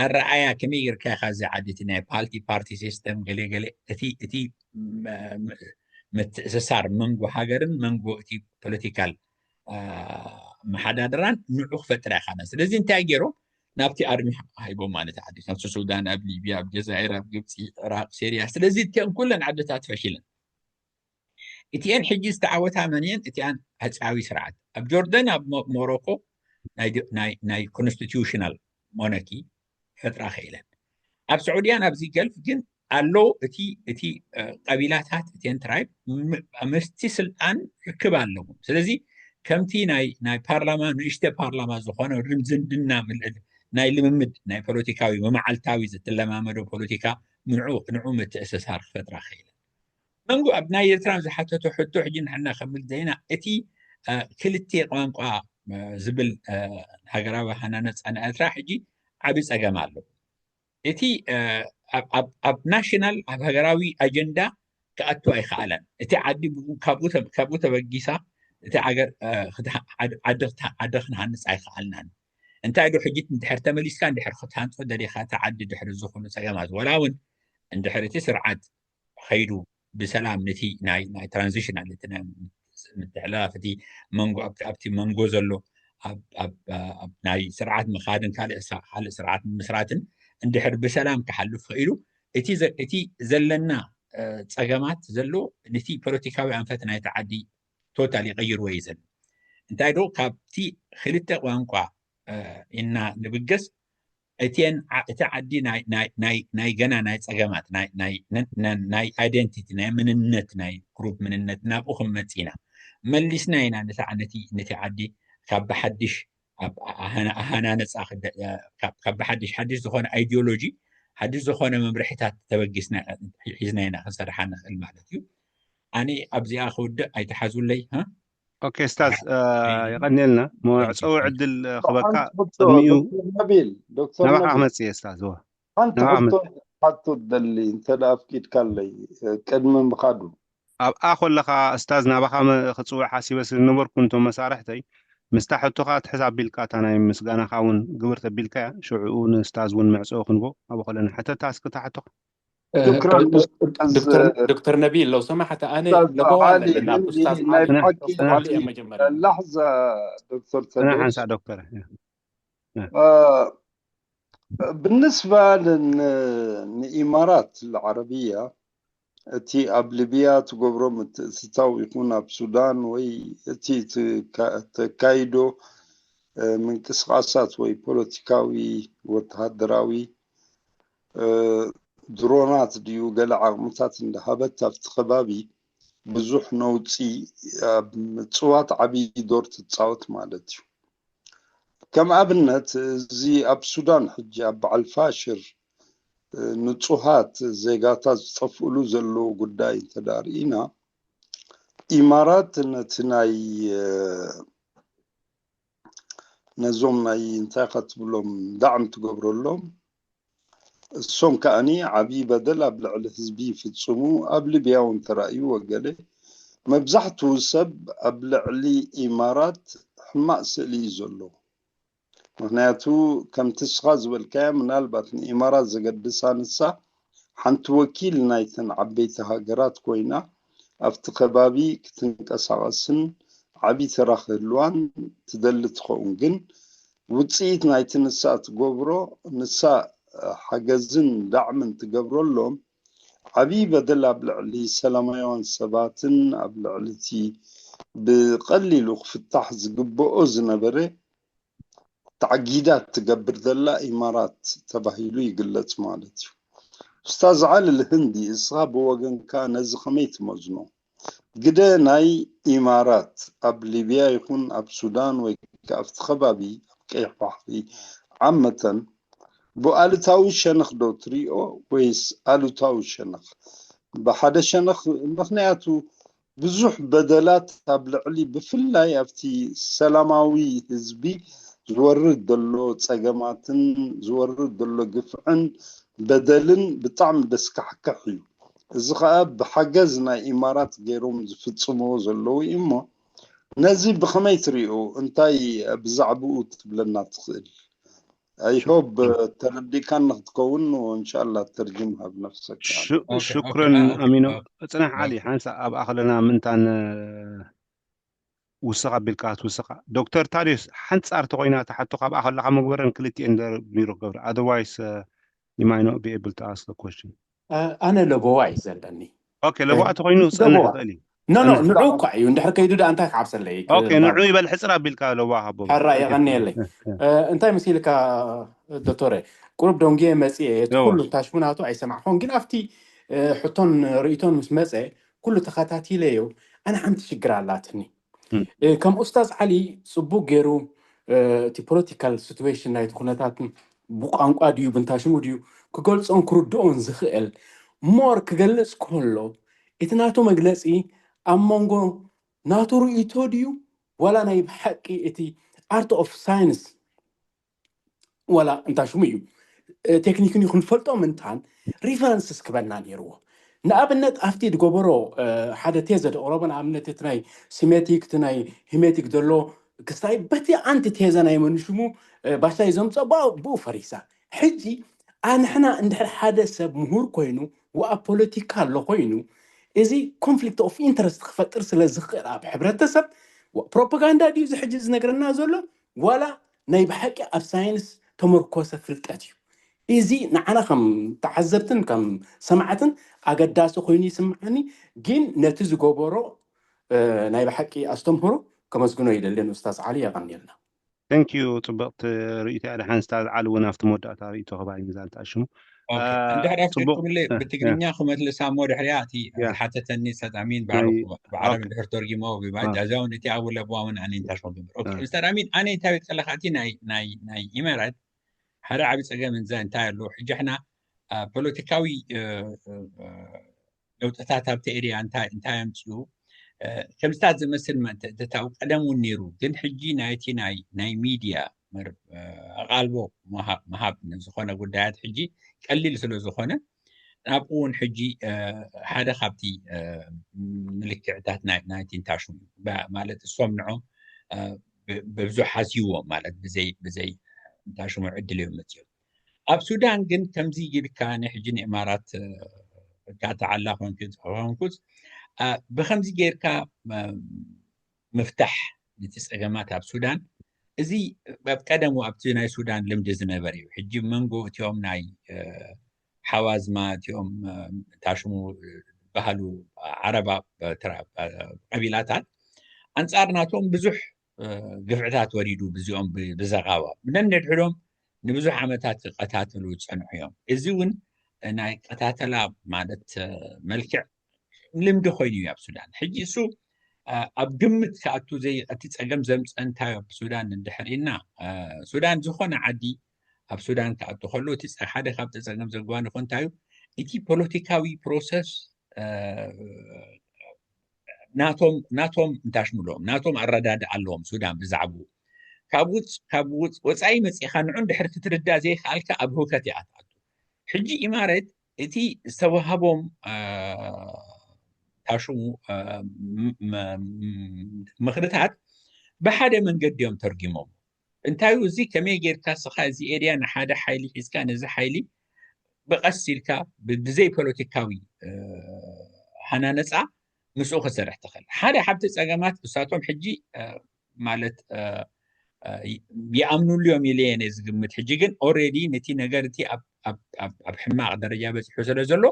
ኣረኣያ ከመይ ጌርካ ኢኻ እዚ ዓዲ እቲ ናይ ፓርቲ ፓርቲ ሲስተም ገለ ገለ እቲ እቲ ምትእስሳር መንጎ ሃገርን መንጎ እቲ ፖለቲካል መሓዳድራን ንዑ ክፈጥር ኣይከኣለን። ስለዚ እንታይ ገይሮም ናብቲ ኣርሚ ሃይቦም ማለት ዓዲ ከምቲ ሱዳን ኣብ ሊብያ ኣብ ጀዛይር ኣብ ግብፂ ኢራቅ ሴርያ ስለዚ እቲአን ኩለን ዓድታት ፈሽለን። እቲአን ሕጂ ዝተዓወታ መን እየን? እቲኣን ሃፅያዊ ስርዓት ኣብ ጆርደን ኣብ ሞሮኮ ናይ ኮንስቲቱሽናል ሞነኪ ፈጥራ ከኢለን። ኣብ ስዑድያን ኣብዚ ገልፍ ግን ኣሎ እቲ እቲ ቀቢላታት እቲን ትራይብ ምስቲ ስልጣን ርክብ ኣለዎም። ስለዚ ከምቲ ናይ ናይ ፓርላማ ንእሽተ ፓርላማ ዝኾነ ዝምድና ናይ ልምምድ ናይ ፖለቲካዊ መማዓልታዊ ዝትለማመዶ ፖለቲካ ንዑ ንዑ ምትእስሳር ክፈጥራ ክኢለ። መንጎ ኣብ ናይ ኤርትራ ዝሓተቶ ሕቶ ሕጂ ንሕና ከምል ዘይና እቲ ክልተ ቋንቋ ዝብል ሃገራዊ ሃናነፃ ንኤርትራ ሕጂ ዓብዪ ፀገም ኣሎ። እቲ ኣብ ናሽናል ኣብ ሃገራዊ ኣጀንዳ ክኣቱ ኣይከኣለን። እቲ ዓዲ ካብኡ ተበጊሳ እቲ ዓዲ ዓዲ ክንሃንፅ ኣይከኣልናን። እንታይ ዶ ሕጂ እንድሕር ተመሊስካ እንድሕር ክትሃንፆ ደሊኻ እቲ ዓዲ ድሕሪ ዝኾኑ ፀገማት ወላ እውን እንድሕር እቲ ስርዓት ከይዱ ብሰላም ነቲ ናይ ትራንዚሽናል እቲ ምትሕልላፍ እቲ መንጎ ኣብቲ መንጎ ዘሎ ናይ ስርዓት ምኻድን ካልእ ካልእ ስርዓት ምስራትን እንድሕር ብሰላም ክሓልፍ ክኢሉ እቲ ዘለና ፀገማት ዘሎ ነቲ ፖለቲካዊ ኣንፈት ናይቲ ዓዲ ቶታል ይቀይርዎ እዩ ዘሎ። እንታይ ዶ ካብቲ ክልተ ቋንቋ እና ንብገስ እቲን እቲ ዓዲ ናይ ገና ናይ ፀገማት ናይ ኣይደንቲቲ ናይ ምንነት ናይ ግሩፕ ምንነት ናብኡ ክንመፅ ኢና። መሊስና ኢና ነቲ ዓዲ ካብ ብሓድሽ ኣሃናነፃ ካብ ብሓድሽ ሓድሽ ዝኾነ ኣይዲዮሎጂ ሓድሽ ዝኾነ መምርሒታት ተበጊስና ሒዝና ኢና ክንሰርሓ ንኽእል ማለት እዩ። ኣነ ኣብዚኣ ክውድእ ኣይትሓዙለይ። ኦኬ ስታዝ የቐንየልና። መዕፀዊ ዕድል ክበካ ቅድሚኡ ነቢል ዶክተር ናባኻ ክመፅእ እየ ስታዝ። ሓንቲ ሕቶ ሓቶ ደሊ እንተ ደኣ ኣፍቂድካለይ ቅድሚ ምኻዱ ኣብኣ ኮለኻ እስታዝ ናባኻ ክፅውዕ ሓሲበ ስለ ዝነበርኩ እንቶም መሳርሕተይ ምስታ ሕቶኻ ትሕዝ ኣቢልካ እታ ናይ ምስጋናኻ እውን ግብር ተቢልካያ ሽዕኡ ንስታዝ እውን መዕፀዊ ክንቦ ኣብ ኮለና ሕተታ እስክታ ሕቶኻ ዶክተር ነቢል ለው ሰማሓተ ኣነ ለበዋ ኣለና ብኡስታዝ መጀመርያ ላሕዛ ዶክተር ተና ሓንሳ ዶክተር بالنسبة ንኢማራት العربية እቲ ኣብ ሊብያ ትገብሮ ምትእትታው ይኹን ኣብ ሱዳን ወይ እቲ ተካይዶ ምንቅስቃሳት ወይ ፖለቲካዊ ወተሃደራዊ ድሮናት ድዩ ገለ ዓቕምታት እንዳሃበት ኣብቲ ከባቢ ብዙሕ ነውፂ ኣብ ምፅዋት ዓብዪ ዶር ትፃወት ማለት እዩ። ከም ኣብነት እዚ ኣብ ሱዳን ሕጂ ኣብ በዓል ፋሽር ንፁሃት ዜጋታት ዝጠፍእሉ ዘለዉ ጉዳይ እንተዳርኢና ኢማራት ነቲ ናይ ነዞም ናይ እንታይ ኸትብሎም ዳዕም ትገብረሎም እሶም ከኣኒ ዓብዪ በደል ኣብ ልዕሊ ህዝቢ ይፍፅሙ ኣብ ሊብያ እውን ተራእዩ ወገለ መብዛሕትኡ ሰብ ኣብ ልዕሊ ኢማራት ሕማቕ ስእሊ እዩ ዘሎ ምክንያቱ ከምቲ እስኻ ዝበልካያ ምናልባት ንኢማራት ዘገድሳ ንሳ ሓንቲ ወኪል ናይተን ዓበይቲ ሃገራት ኮይና ኣብቲ ከባቢ ክትንቀሳቐስን ዓብዪ ተራ ክህልዋን ትደሊ ትኸውን ግን ውፅኢት ናይቲ ንሳ ትገብሮ ንሳ ሓገዝን ዳዕምን ትገብረሎም ዓብዪ በደል ኣብ ልዕሊ ሰላማውያን ሰባትን ኣብ ልዕሊ እቲ ብቐሊሉ ክፍታሕ ዝግብኦ ዝነበረ ታዕጊዳት ትገብር ዘላ ኢማራት ተባሂሉ ይግለጽ ማለት እዩ። ኡስታዝ ዓሊ ልህንዲ፣ እስኻ ብወገንካ ነዚ ከመይ ትመዝኖ? ግደ ናይ ኢማራት ኣብ ሊብያ ይኹን ኣብ ሱዳን ወይ ከኣ ኣብቲ ከባቢ ኣብ ቀይሕ ባሕሪ ዓመተን ብኣሉታዊ ሸነኽ ዶ ትሪኦ ወይስ ኣሉታዊ ሸነኽ? ብሓደ ሸነኽ፣ ምኽንያቱ ብዙሕ በደላት ኣብ ልዕሊ ብፍላይ ኣብቲ ሰላማዊ ህዝቢ ዝወርድ ዘሎ ጸገማትን ዝወርድ ዘሎ ግፍዕን በደልን ብጣዕሚ ደስካሕክሕ እዩ። እዚ ኸኣ ብሓገዝ ናይ ኢማራት ገይሮም ዝፍጽምዎ ዘለዉ እዩ። እሞ ነዚ ብኸመይ ትሪኦ? እንታይ ብዛዕባኡ ትብለና ትኽእል? I hope ተረዲእካኒ ክትከውን፣ እንሻላ ተርጅም ሃብ ነፍሰካ። ሽኩረን ኣሚኖ። ጽናሕ ዓሊ ሓንሳ ኣብ ኣኸለና ምንታን ውስኻ ኣቢልካ ትውስኻ። ዶክተር ታዲዮስ፣ ሓንጻር ተኾይና ትሓቶ ካብ ኣኸለኻ መግበረን ክልቲኤን ደር ቢሮ ገብረ። Otherwise, you might not be able to ask the question. ኣነ ለበዋ እዩ ዘለኒ። ኦኬ፣ ለበዋ ተኾይኑ ክጸንሕ ይኽእል እዩ። ኖ ኖ፣ ንዑ እኳ እዩ። እንድሕር ከይዱ ደኣ እንታይ ክሓብሰለይ? ኦኬ፣ ንዑ ይበል፣ ሕጽር ኣቢልካ ለበዋ ሃቦ። ሕራ የቐንየለይ። እንታይ መሲልካ ዶክተረ? ቁሩብ ደንጉየ መጽየ፣ እቲ ኩሉ ታሽሙ ናቱ ኣይሰማዕኹን፣ ግን ኣብቲ ሕቶን ርእይቶን ምስ መጸ ኩሉ ተኸታቲለዮ። ኣነ ሓንቲ ሽግር ኣላትኒ። ከም ኡስታዝ ዓሊ ጽቡቅ ገይሩ እቲ ፖለቲካል ሲትዌሽን ናይቲ ኩነታት ብቋንቋ ድዩ ብንታሽሙ ድዩ ክገልጾን ክርድኦን ዝኽእል ሞር ክገልጽ ከሎ፣ እቲ ናቱ መግለጺ ኣብ መንጎ ናቱ ርእይቶ ድዩ ዋላ ናይ ብሓቂ እቲ ኣርት ኦፍ ሳይንስ ዋላ እንታሽሙ እዩ ቴክኒክን ይኹን ፈልጦ ምንታን ሪፈረንስስ ክበና ነይርዎ። ንኣብነት ኣብቲ ዝገበሮ ሓደ ቴዘ ዘቕረቦ፣ ንኣብነት እቲ ናይ ሲሜቲክ እቲ ናይ ሂሜቲክ ዘሎ ክስታይ በቲ ኣንቲ ቴዘ ናይ መንሽሙ ባሻይ ዘምፀ ብኡ ፈሪሳ። ሕጂ ኣንሕና እንድሕር ሓደ ሰብ ምሁር ኮይኑ ወኣ ፖለቲካ ኣሎ ኮይኑ እዚ ኮንፍሊክት ኦፍ ኢንተረስት ክፈጥር ስለ ዝኽእል ኣብ ሕብረተሰብ ፕሮፓጋንዳ ድዩ እዚ ሕጂ ዝነግረና ዘሎ ዋላ ናይ ብሓቂ ኣብ ሳይንስ ተመርኮሰ ፍልጠት እዩ። እዚ ንዓና ከም ተዓዘብትን ከም ሰማዕትን ኣገዳሲ ኮይኑ ይስምዓኒ። ግን ነቲ ዝገበሮ ናይ ብሓቂ ኣስተምህሮ ከመስግኖ ይደልን ኡስታዝ ዓሊ የቐንየልና። Thank you። ጽብቕቲ ርእይቶ እያ። ደሓን ስታዝ ዓሊ እውን ኣብቲ መወዳእታ ርእይቶ ክባ እዩ ምዛን ተኣሽሙ። እንድሕር ኣፍቂድኩምለይ ብትግርኛ ክመልሳ እሞ ድሕሪያ እቲ ዝሓተተኒ ሰጣሚን ባዕሉ ብዓረብ እንድሕር ተርጊሞ ብባጃዛውን እቲ ኣብኡ ለብዋ እውን ኣነ እንታይ ሸው ግብር። ኦኬ፣ ኡስታዝ ኣሚን፣ ኣነ እንታይ ቤት ከለኻ እቲ ናይ ናይ ናይ ኢመራት ሓደ ዓቢ ጸገም እንዛ እንታይ ኣሎ ሕጂ ሕና ፖለቲካዊ ለውጥታት ኣብቲ ኤርያ እንታይ እንታይ ኣምጽኡ ከምስታት ዝመስል ምእንትታው ቀደም እውን ነይሩ። ግን ሕጂ ናይቲ ናይ ናይ ሚድያ ኣቓልቦ ምሃብ ዝኾነ ጉዳያት ሕጂ ቀሊል ስለ ዝኾነ ናብኡ እውን ሕጂ ሓደ ካብቲ ምልክዕታት ናይቲ ንታሽሙ ማለት እሶም ንዖም ብብዙሕ ሓስይዎም ማለት ብዘይ ብዘይ ንታሽሙ ዕድል እዮም መፅኦም። ኣብ ሱዳን ግን ከምዚ ኢልካ ንሕጂ ንእማራት እካ ተዓላ ኮንኩስ ብከምዚ ጌርካ ምፍታሕ ነቲ ፀገማት ኣብ ሱዳን እዚ ኣብ ቀደሙ ኣብቲ ናይ ሱዳን ልምዲ ዝነበር እዩ። ሕጂ መንጎ እቲኦም ናይ ሓዋዝማ እቲኦም ታሽሙ ባህሉ ዓረባ ቀቢላታት ኣንፃር ናቶም ብዙሕ ግፍዕታት ወሪዱ ብዚኦም ብዘቓዋ ብነንድሕዶም ንብዙሕ ዓመታት ክቀታተሉ ዝፀንሑ እዮም። እዚ እውን ናይ ቀታተላ ማለት መልክዕ ልምዲ ኮይኑ እዩ ኣብ ሱዳን። ሕጂ እሱ ኣብ ግምት ክኣቱ ዘይ እቲ ፀገም ዘምፀ እንታይ ኣብ ሱዳን እንድሕር ኢልና ሱዳን ዝኾነ ዓዲ ኣብ ሱዳን ክኣቱ ከሎ እቲ ሓደ ካብቲ ፀገም ዘጓንፎ እንታይ እዩ እቲ ፖለቲካዊ ፕሮሰስ ናቶም ናቶም እንታሽምሎም ናቶም ኣረዳድ ኣለዎም ሱዳን ብዛዕባኡ ካብ ውፅ ካብ ውፅ ወፃኢ መፂኻ ንዑ እንድሕር ክትርዳእ ዘይከኣልካ ኣብ ህውከት እያ ትኣቱ። ሕጂ ኢማረት እቲ ዝተዋህቦም ታሽሙ ምኽርታት ብሓደ መንገዲ እዮም ተርጊሞም። እንታይ እዚ ከመይ ጌርካ ስኻ እዚ ኤርያ ንሓደ ሓይሊ ሒዝካ ነዚ ሓይሊ ብቐስ ኢልካ ብዘይ ፖለቲካዊ ሃናነፃ ምስኡ ክሰርሕ ትኽእል። ሓደ ሓብቲ ፀገማት እሳቶም ሕጂ ማለት ይኣምኑሉ እዮም ኢለ እየ ዝግምት። ሕጂ ግን ኦሬዲ ነቲ ነገር እቲ ኣብ ሕማቕ ደረጃ በፂሑ ስለ ዘሎ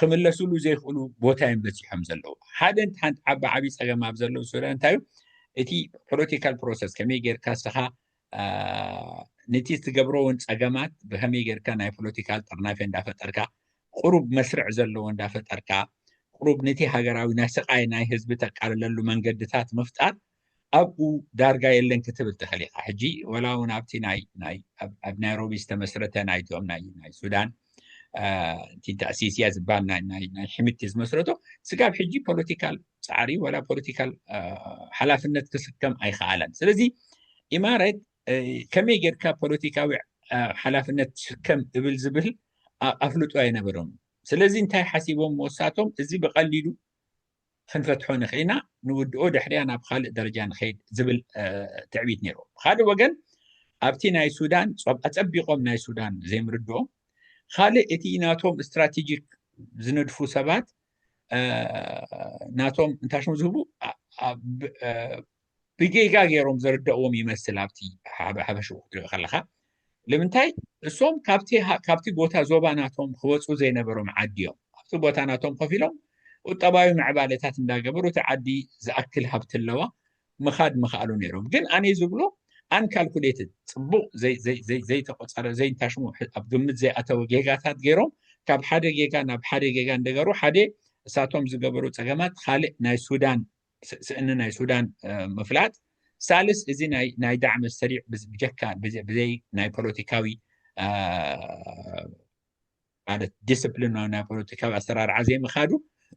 ክምለስሉ ዘይኽእሉ ቦታ እዮም በፂሖም ዘለዉ። ሓደ ሓንቲ ዓቢ ዓቢ ፀገም ኣብ ዘለዉ ሱዳን እንታይ እዩ? እቲ ፖለቲካል ፕሮሰስ ከመይ ጌርካ ንስኻ ነቲ ትገብሮ እውን ፀገማት ብከመይ ጌርካ ናይ ፖለቲካል ጥርናፌ እንዳፈጠርካ፣ ቁሩብ መስርዕ ዘለዎ እንዳፈጠርካ፣ ቁሩብ ነቲ ሃገራዊ ናይ ስቓይ ናይ ህዝቢ ተቃልለሉ መንገድታት ምፍጣር ኣብኡ ዳርጋ የለን ክትብል ትኽእል ኢኻ። ሕጂ ወላ እውን ኣብቲ ናይ ናይ ኣብ ናይሮቢ ዝተመስረተ ናይቶም ናይ ናይ ሱዳን እቲ ተእሲስያ ዝበሃል ናይ ናይ ናይ ሕምቲ ዝመስረቶ ስጋብ ሕጂ ፖለቲካል ፃዕሪ ወላ ፖለቲካል ሓላፍነት ክስከም ኣይከኣለን። ስለዚ ኢማረት ከመይ ጌርካ ፖለቲካዊ ሓላፍነት ትስከም እብል ዝብል ኣፍልጦ ኣይነበሮም። ስለዚ እንታይ ሓሲቦም መወሳቶም እዚ ብቐሊሉ ክንፈትሖ ንኽእልና ንውድኦ ድሕሪያ ናብ ካልእ ደረጃ ንኸይድ ዝብል ትዕቢት ነይርዎም። ብካልእ ወገን ኣብቲ ናይ ሱዳን ኣጸቢቖም ናይ ሱዳን ዘይምርድኦም ካልእ እቲ ናቶም ስትራቴጂክ ዝነድፉ ሰባት ናቶም እንታሽሙ ዝህቡ ብጌጋ ገይሮም ዘርደእዎም ይመስል ኣብቲ ሓበሽኡ ክትሪኦ ከለኻ። ንምንታይ እሶም ካብቲ ቦታ ዞባ ናቶም ክወፁ ዘይነበሮም ዓዲ እዮም ኣብቲ ቦታ ናቶም ከፊሎም ቁጠባዊ ምዕባለታት እንዳገበሩ እቲ ዓዲ ዝኣክል ሃብቲ ኣለዋ ምኻድ ምኽኣሉ ነይሮም። ግን ኣነ ዝብሎ ኣንካልኩሌትድ ፅቡቕ ዘይተቆፀረ ዘይንታሽሙ ኣብ ግምት ዘይኣተወ ጌጋታት ገይሮም ካብ ሓደ ጌጋ ናብ ሓደ ጌጋ እንደገሩ ሓደ እሳቶም ዝገበሩ ፀገማት ካልእ ናይ ሱዳን ስእኒ ናይ ሱዳን ምፍላጥ ሳልስ እዚ ናይ ዳዕሚ ሰሪዕ ብጀካ ብዘይ ናይ ፖለቲካዊ ማለት ዲስፕሊን ናይ ፖለቲካዊ ኣሰራርዓ ዘይምኻዱ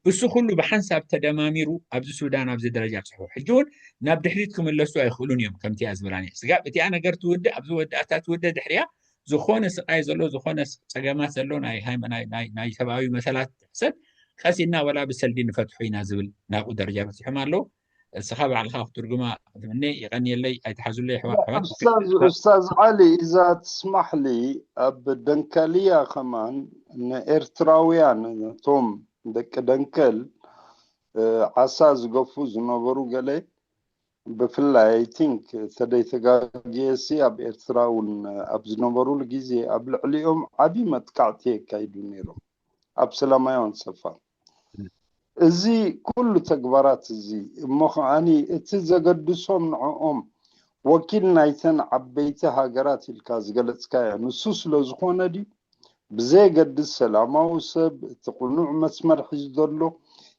እሱ ኩሉ ብሓንሳብ ተደማሚሩ ኣብዚ ሱዳን ኣብዚ ደረጃ ብፅሑ ሕጂ እውን ናብ ድሕሪት ክምለሱ ኣይኽእሉን እዮም። ከምቲ እያ ዝበላኒ ስጋብ እቲኣ ነገር ትውድእ ኣብዚ ወዳእታ ትውደ ድሕሪያ ዝኾነ ስቃይ ዘሎ ዝኾነ ፀገማት ዘሎ ናይ ሰብኣዊ መሰላት ሰብ ቀሲና ወላ ብሰልዲ ንፈትሑ ኢና ዝብል ናብኡ ደረጃ በፂሖም ኣለዉ። እስኻ ባዕልኻ ክትርጉማ ትምነ ይቀንየለይ ኣይትሓዙለይ ኣሕዋት። ኡስታዝ ዓሊ እዛ ትስማሕሊ ኣብ ደንከልያ ከማን ንኤርትራውያን እቶም ደቂ ደንከል ዓሳ ዝገፉ ዝነበሩ ገለ ብፍላይ I think ተደይተጋግየሲ ኣብ ኤርትራ እውን ኣብ ዝነበሩሉ ግዜ ኣብ ልዕሊኦም ዓብዪ መጥቃዕቲ የካይዱ ነይሮም ኣብ ሰላማውያን ሰፋር። እዚ ኩሉ ተግባራት እዚ እሞ ከዓኒ እቲ ዘገድሶም ንዕኦም ወኪል ናይተን ዓበይቲ ሃገራት ኢልካ ዝገለፅካዮ ንሱ ስለ ዝኾነ ድዩ? ብዘየገድስ ሰላማዊ ሰብ እቲ ቅኑዕ መስመር ሒዙ ዘሎ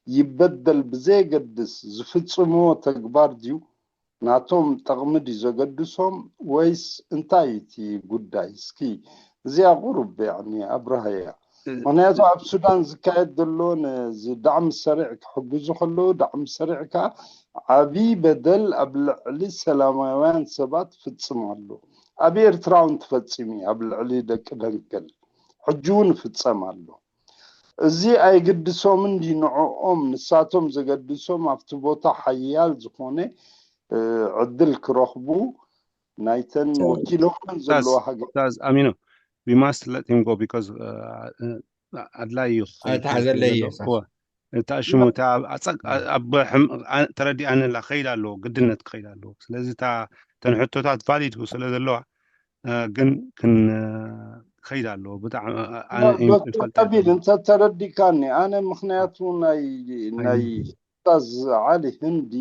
ይበደል ብዘየገድስ ዝፍፅምዎ ተግባር ድዩ ናቶም ጠቕሚ ድዩ ዘገድሶም ወይስ እንታይ እቲ ጉዳይ? እስኪ እዚኣ ቁሩብ ያኒ ኣብርሃያ። ምክንያቱ ኣብ ሱዳን ዝካየድ ዘሎ ነዚ ዳዕሚ ሰሪዕ ክሕግዙ ከለዉ ዳዕሚ ሰሪዕ ከዓ ዓብዪ በደል ኣብ ልዕሊ ሰላማውያን ሰባት ፍፅም ኣሎ። ኣብ ኤርትራ እውን ትፈፂሙ እዩ ኣብ ልዕሊ ደቂ ደንከል ሕጂ እውን ይፍፀም ኣሎ። እዚ ኣይግድሶምን ድዩ ንዕኦም ንሳቶም ዘገድሶም ኣብቲ ቦታ ሓያል ዝኾነ ዕድል ክረኽቡ ናይተን ወኪሎመን ዘለዋ ሃገር። ኡስታዝ ኣሚኑ we must let him go because ኣድላይ እዩ ተሓዘለይ እዩ። እታ ሽሙ ኣብ ተረዲኣኒ ኣላ ክኸይድ ኣለዎ ግድነት ክኸይድ ኣለዎ። ስለዚ እታ ተን ሕቶታት ቫሊድ ስለ ዘለዋ ግን ክኸይድ ኣለዎ ብጣዕሚ ቢል እንተ ተረዲካኒ ኣነ ምክንያቱ ናይ ናይ ኡስታዝ ዓሊ ህንዲ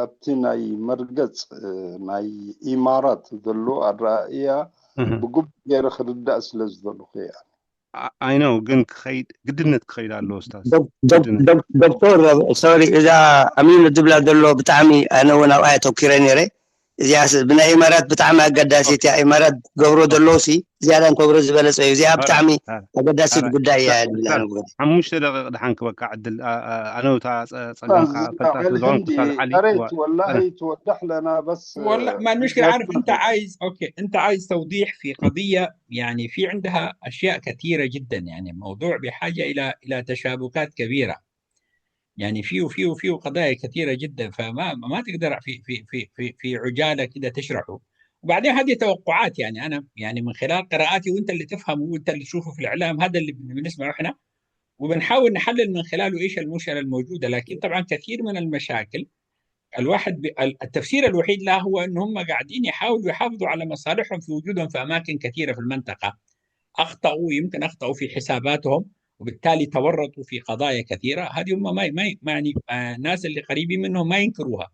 ኣብቲ ናይ መርገፅ ናይ ኢማራት ዘሎ ኣረኣእያ ብግቡእ ገይረ ክርዳእ ስለ ዝደለኹ እየ። I know ግን ክኸይድ ግድነት ክኸይድ ኣለዎ ኡስታዝ። ዶክተር ሶሪ እዛ ኣሚኑ ዝብላ ዘሎ ብጣዕሚ ኣነ እውን ኣብኣ ተኪረ ነይረ። እዚኣ ብናይ ኢማራት ብጣዕሚ ኣገዳሲት እያ። ኢማራት ገብሮ ዘለዉ ሲ ዝያዳ እንተብሮ ዝበለፀ እዩ። እዚኣ ብጣዕሚ ኣገዳሲት ጉዳይ እያ። ሓሙሽተ ደቂቕ ድሓን ክበካ ዕድል ኣነውታ ፀገምካ ፈታ ስለዝኾን ክሳብ ሓሊ ሕሬት ወላሂ ትወዳሕ ለና በስ والله ما المشكلة عارف انت عايز اوكي انت عايز توضيح في قضية يعني في عندها اشياء كثيرة جدا يعني موضوع بحاجة الى الى تشابكات كبيرة يعني فيه فيه فيه قضايا كثيرة جدا فما ما تقدر في في في في في عجالة كده تشرحه. وبعدين هذه توقعات يعني انا يعني من خلال قراءاتي وانت اللي تفهم وانت اللي تشوفه في الاعلام هذا اللي بنسمعه احنا وبنحاول نحلل من خلاله ايش المشكله الموجوده لكن طبعا كثير من المشاكل الواحد ب... التفسير الوحيد لها هو ان هم قاعدين يحاولوا يحافظوا على مصالحهم في وجودهم في اماكن كثيره في المنطقه اخطاوا يمكن اخطاوا في حساباتهم وبالتالي تورطوا في قضايا كثيرة. هذه هم ما ما ما- يعني آه، الناس اللي قريبين منهم ما ينكروها.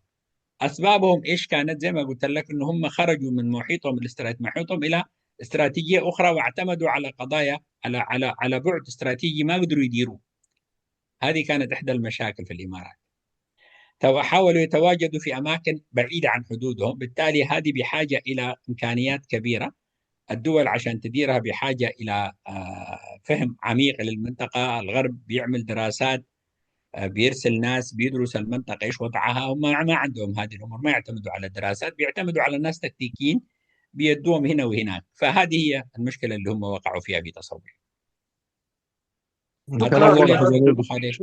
أسبابهم إيش كانت؟ زي ما قلت لك، إنه هم خرجوا من محيطهم، الاسترات محيطهم، إلى استراتيجية أخرى، واعتمدوا على قضايا، على على على بعد استراتيجي ما قدروا يديروه. هذه كانت إحدى المشاكل في الإمارات. تو- حاولوا يتواجدوا في أماكن بعيدة عن حدودهم، بالتالي هذه بحاجة إلى إمكانيات كبيرة. الدول عشان تديرها بحاجة إلى آه، فهم عميق للمنطقة. الغرب بيعمل دراسات، آه، بيرسل ناس بيدرس المنطقة إيش وضعها، هم ما عندهم هذه الأمور، ما يعتمدوا على الدراسات، بيعتمدوا على ناس تكتيكيين بيدوهم هنا وهناك. فهذه هي المشكلة اللي هم وقعوا فيها في تصوري. كلام واضح. أطول واضح.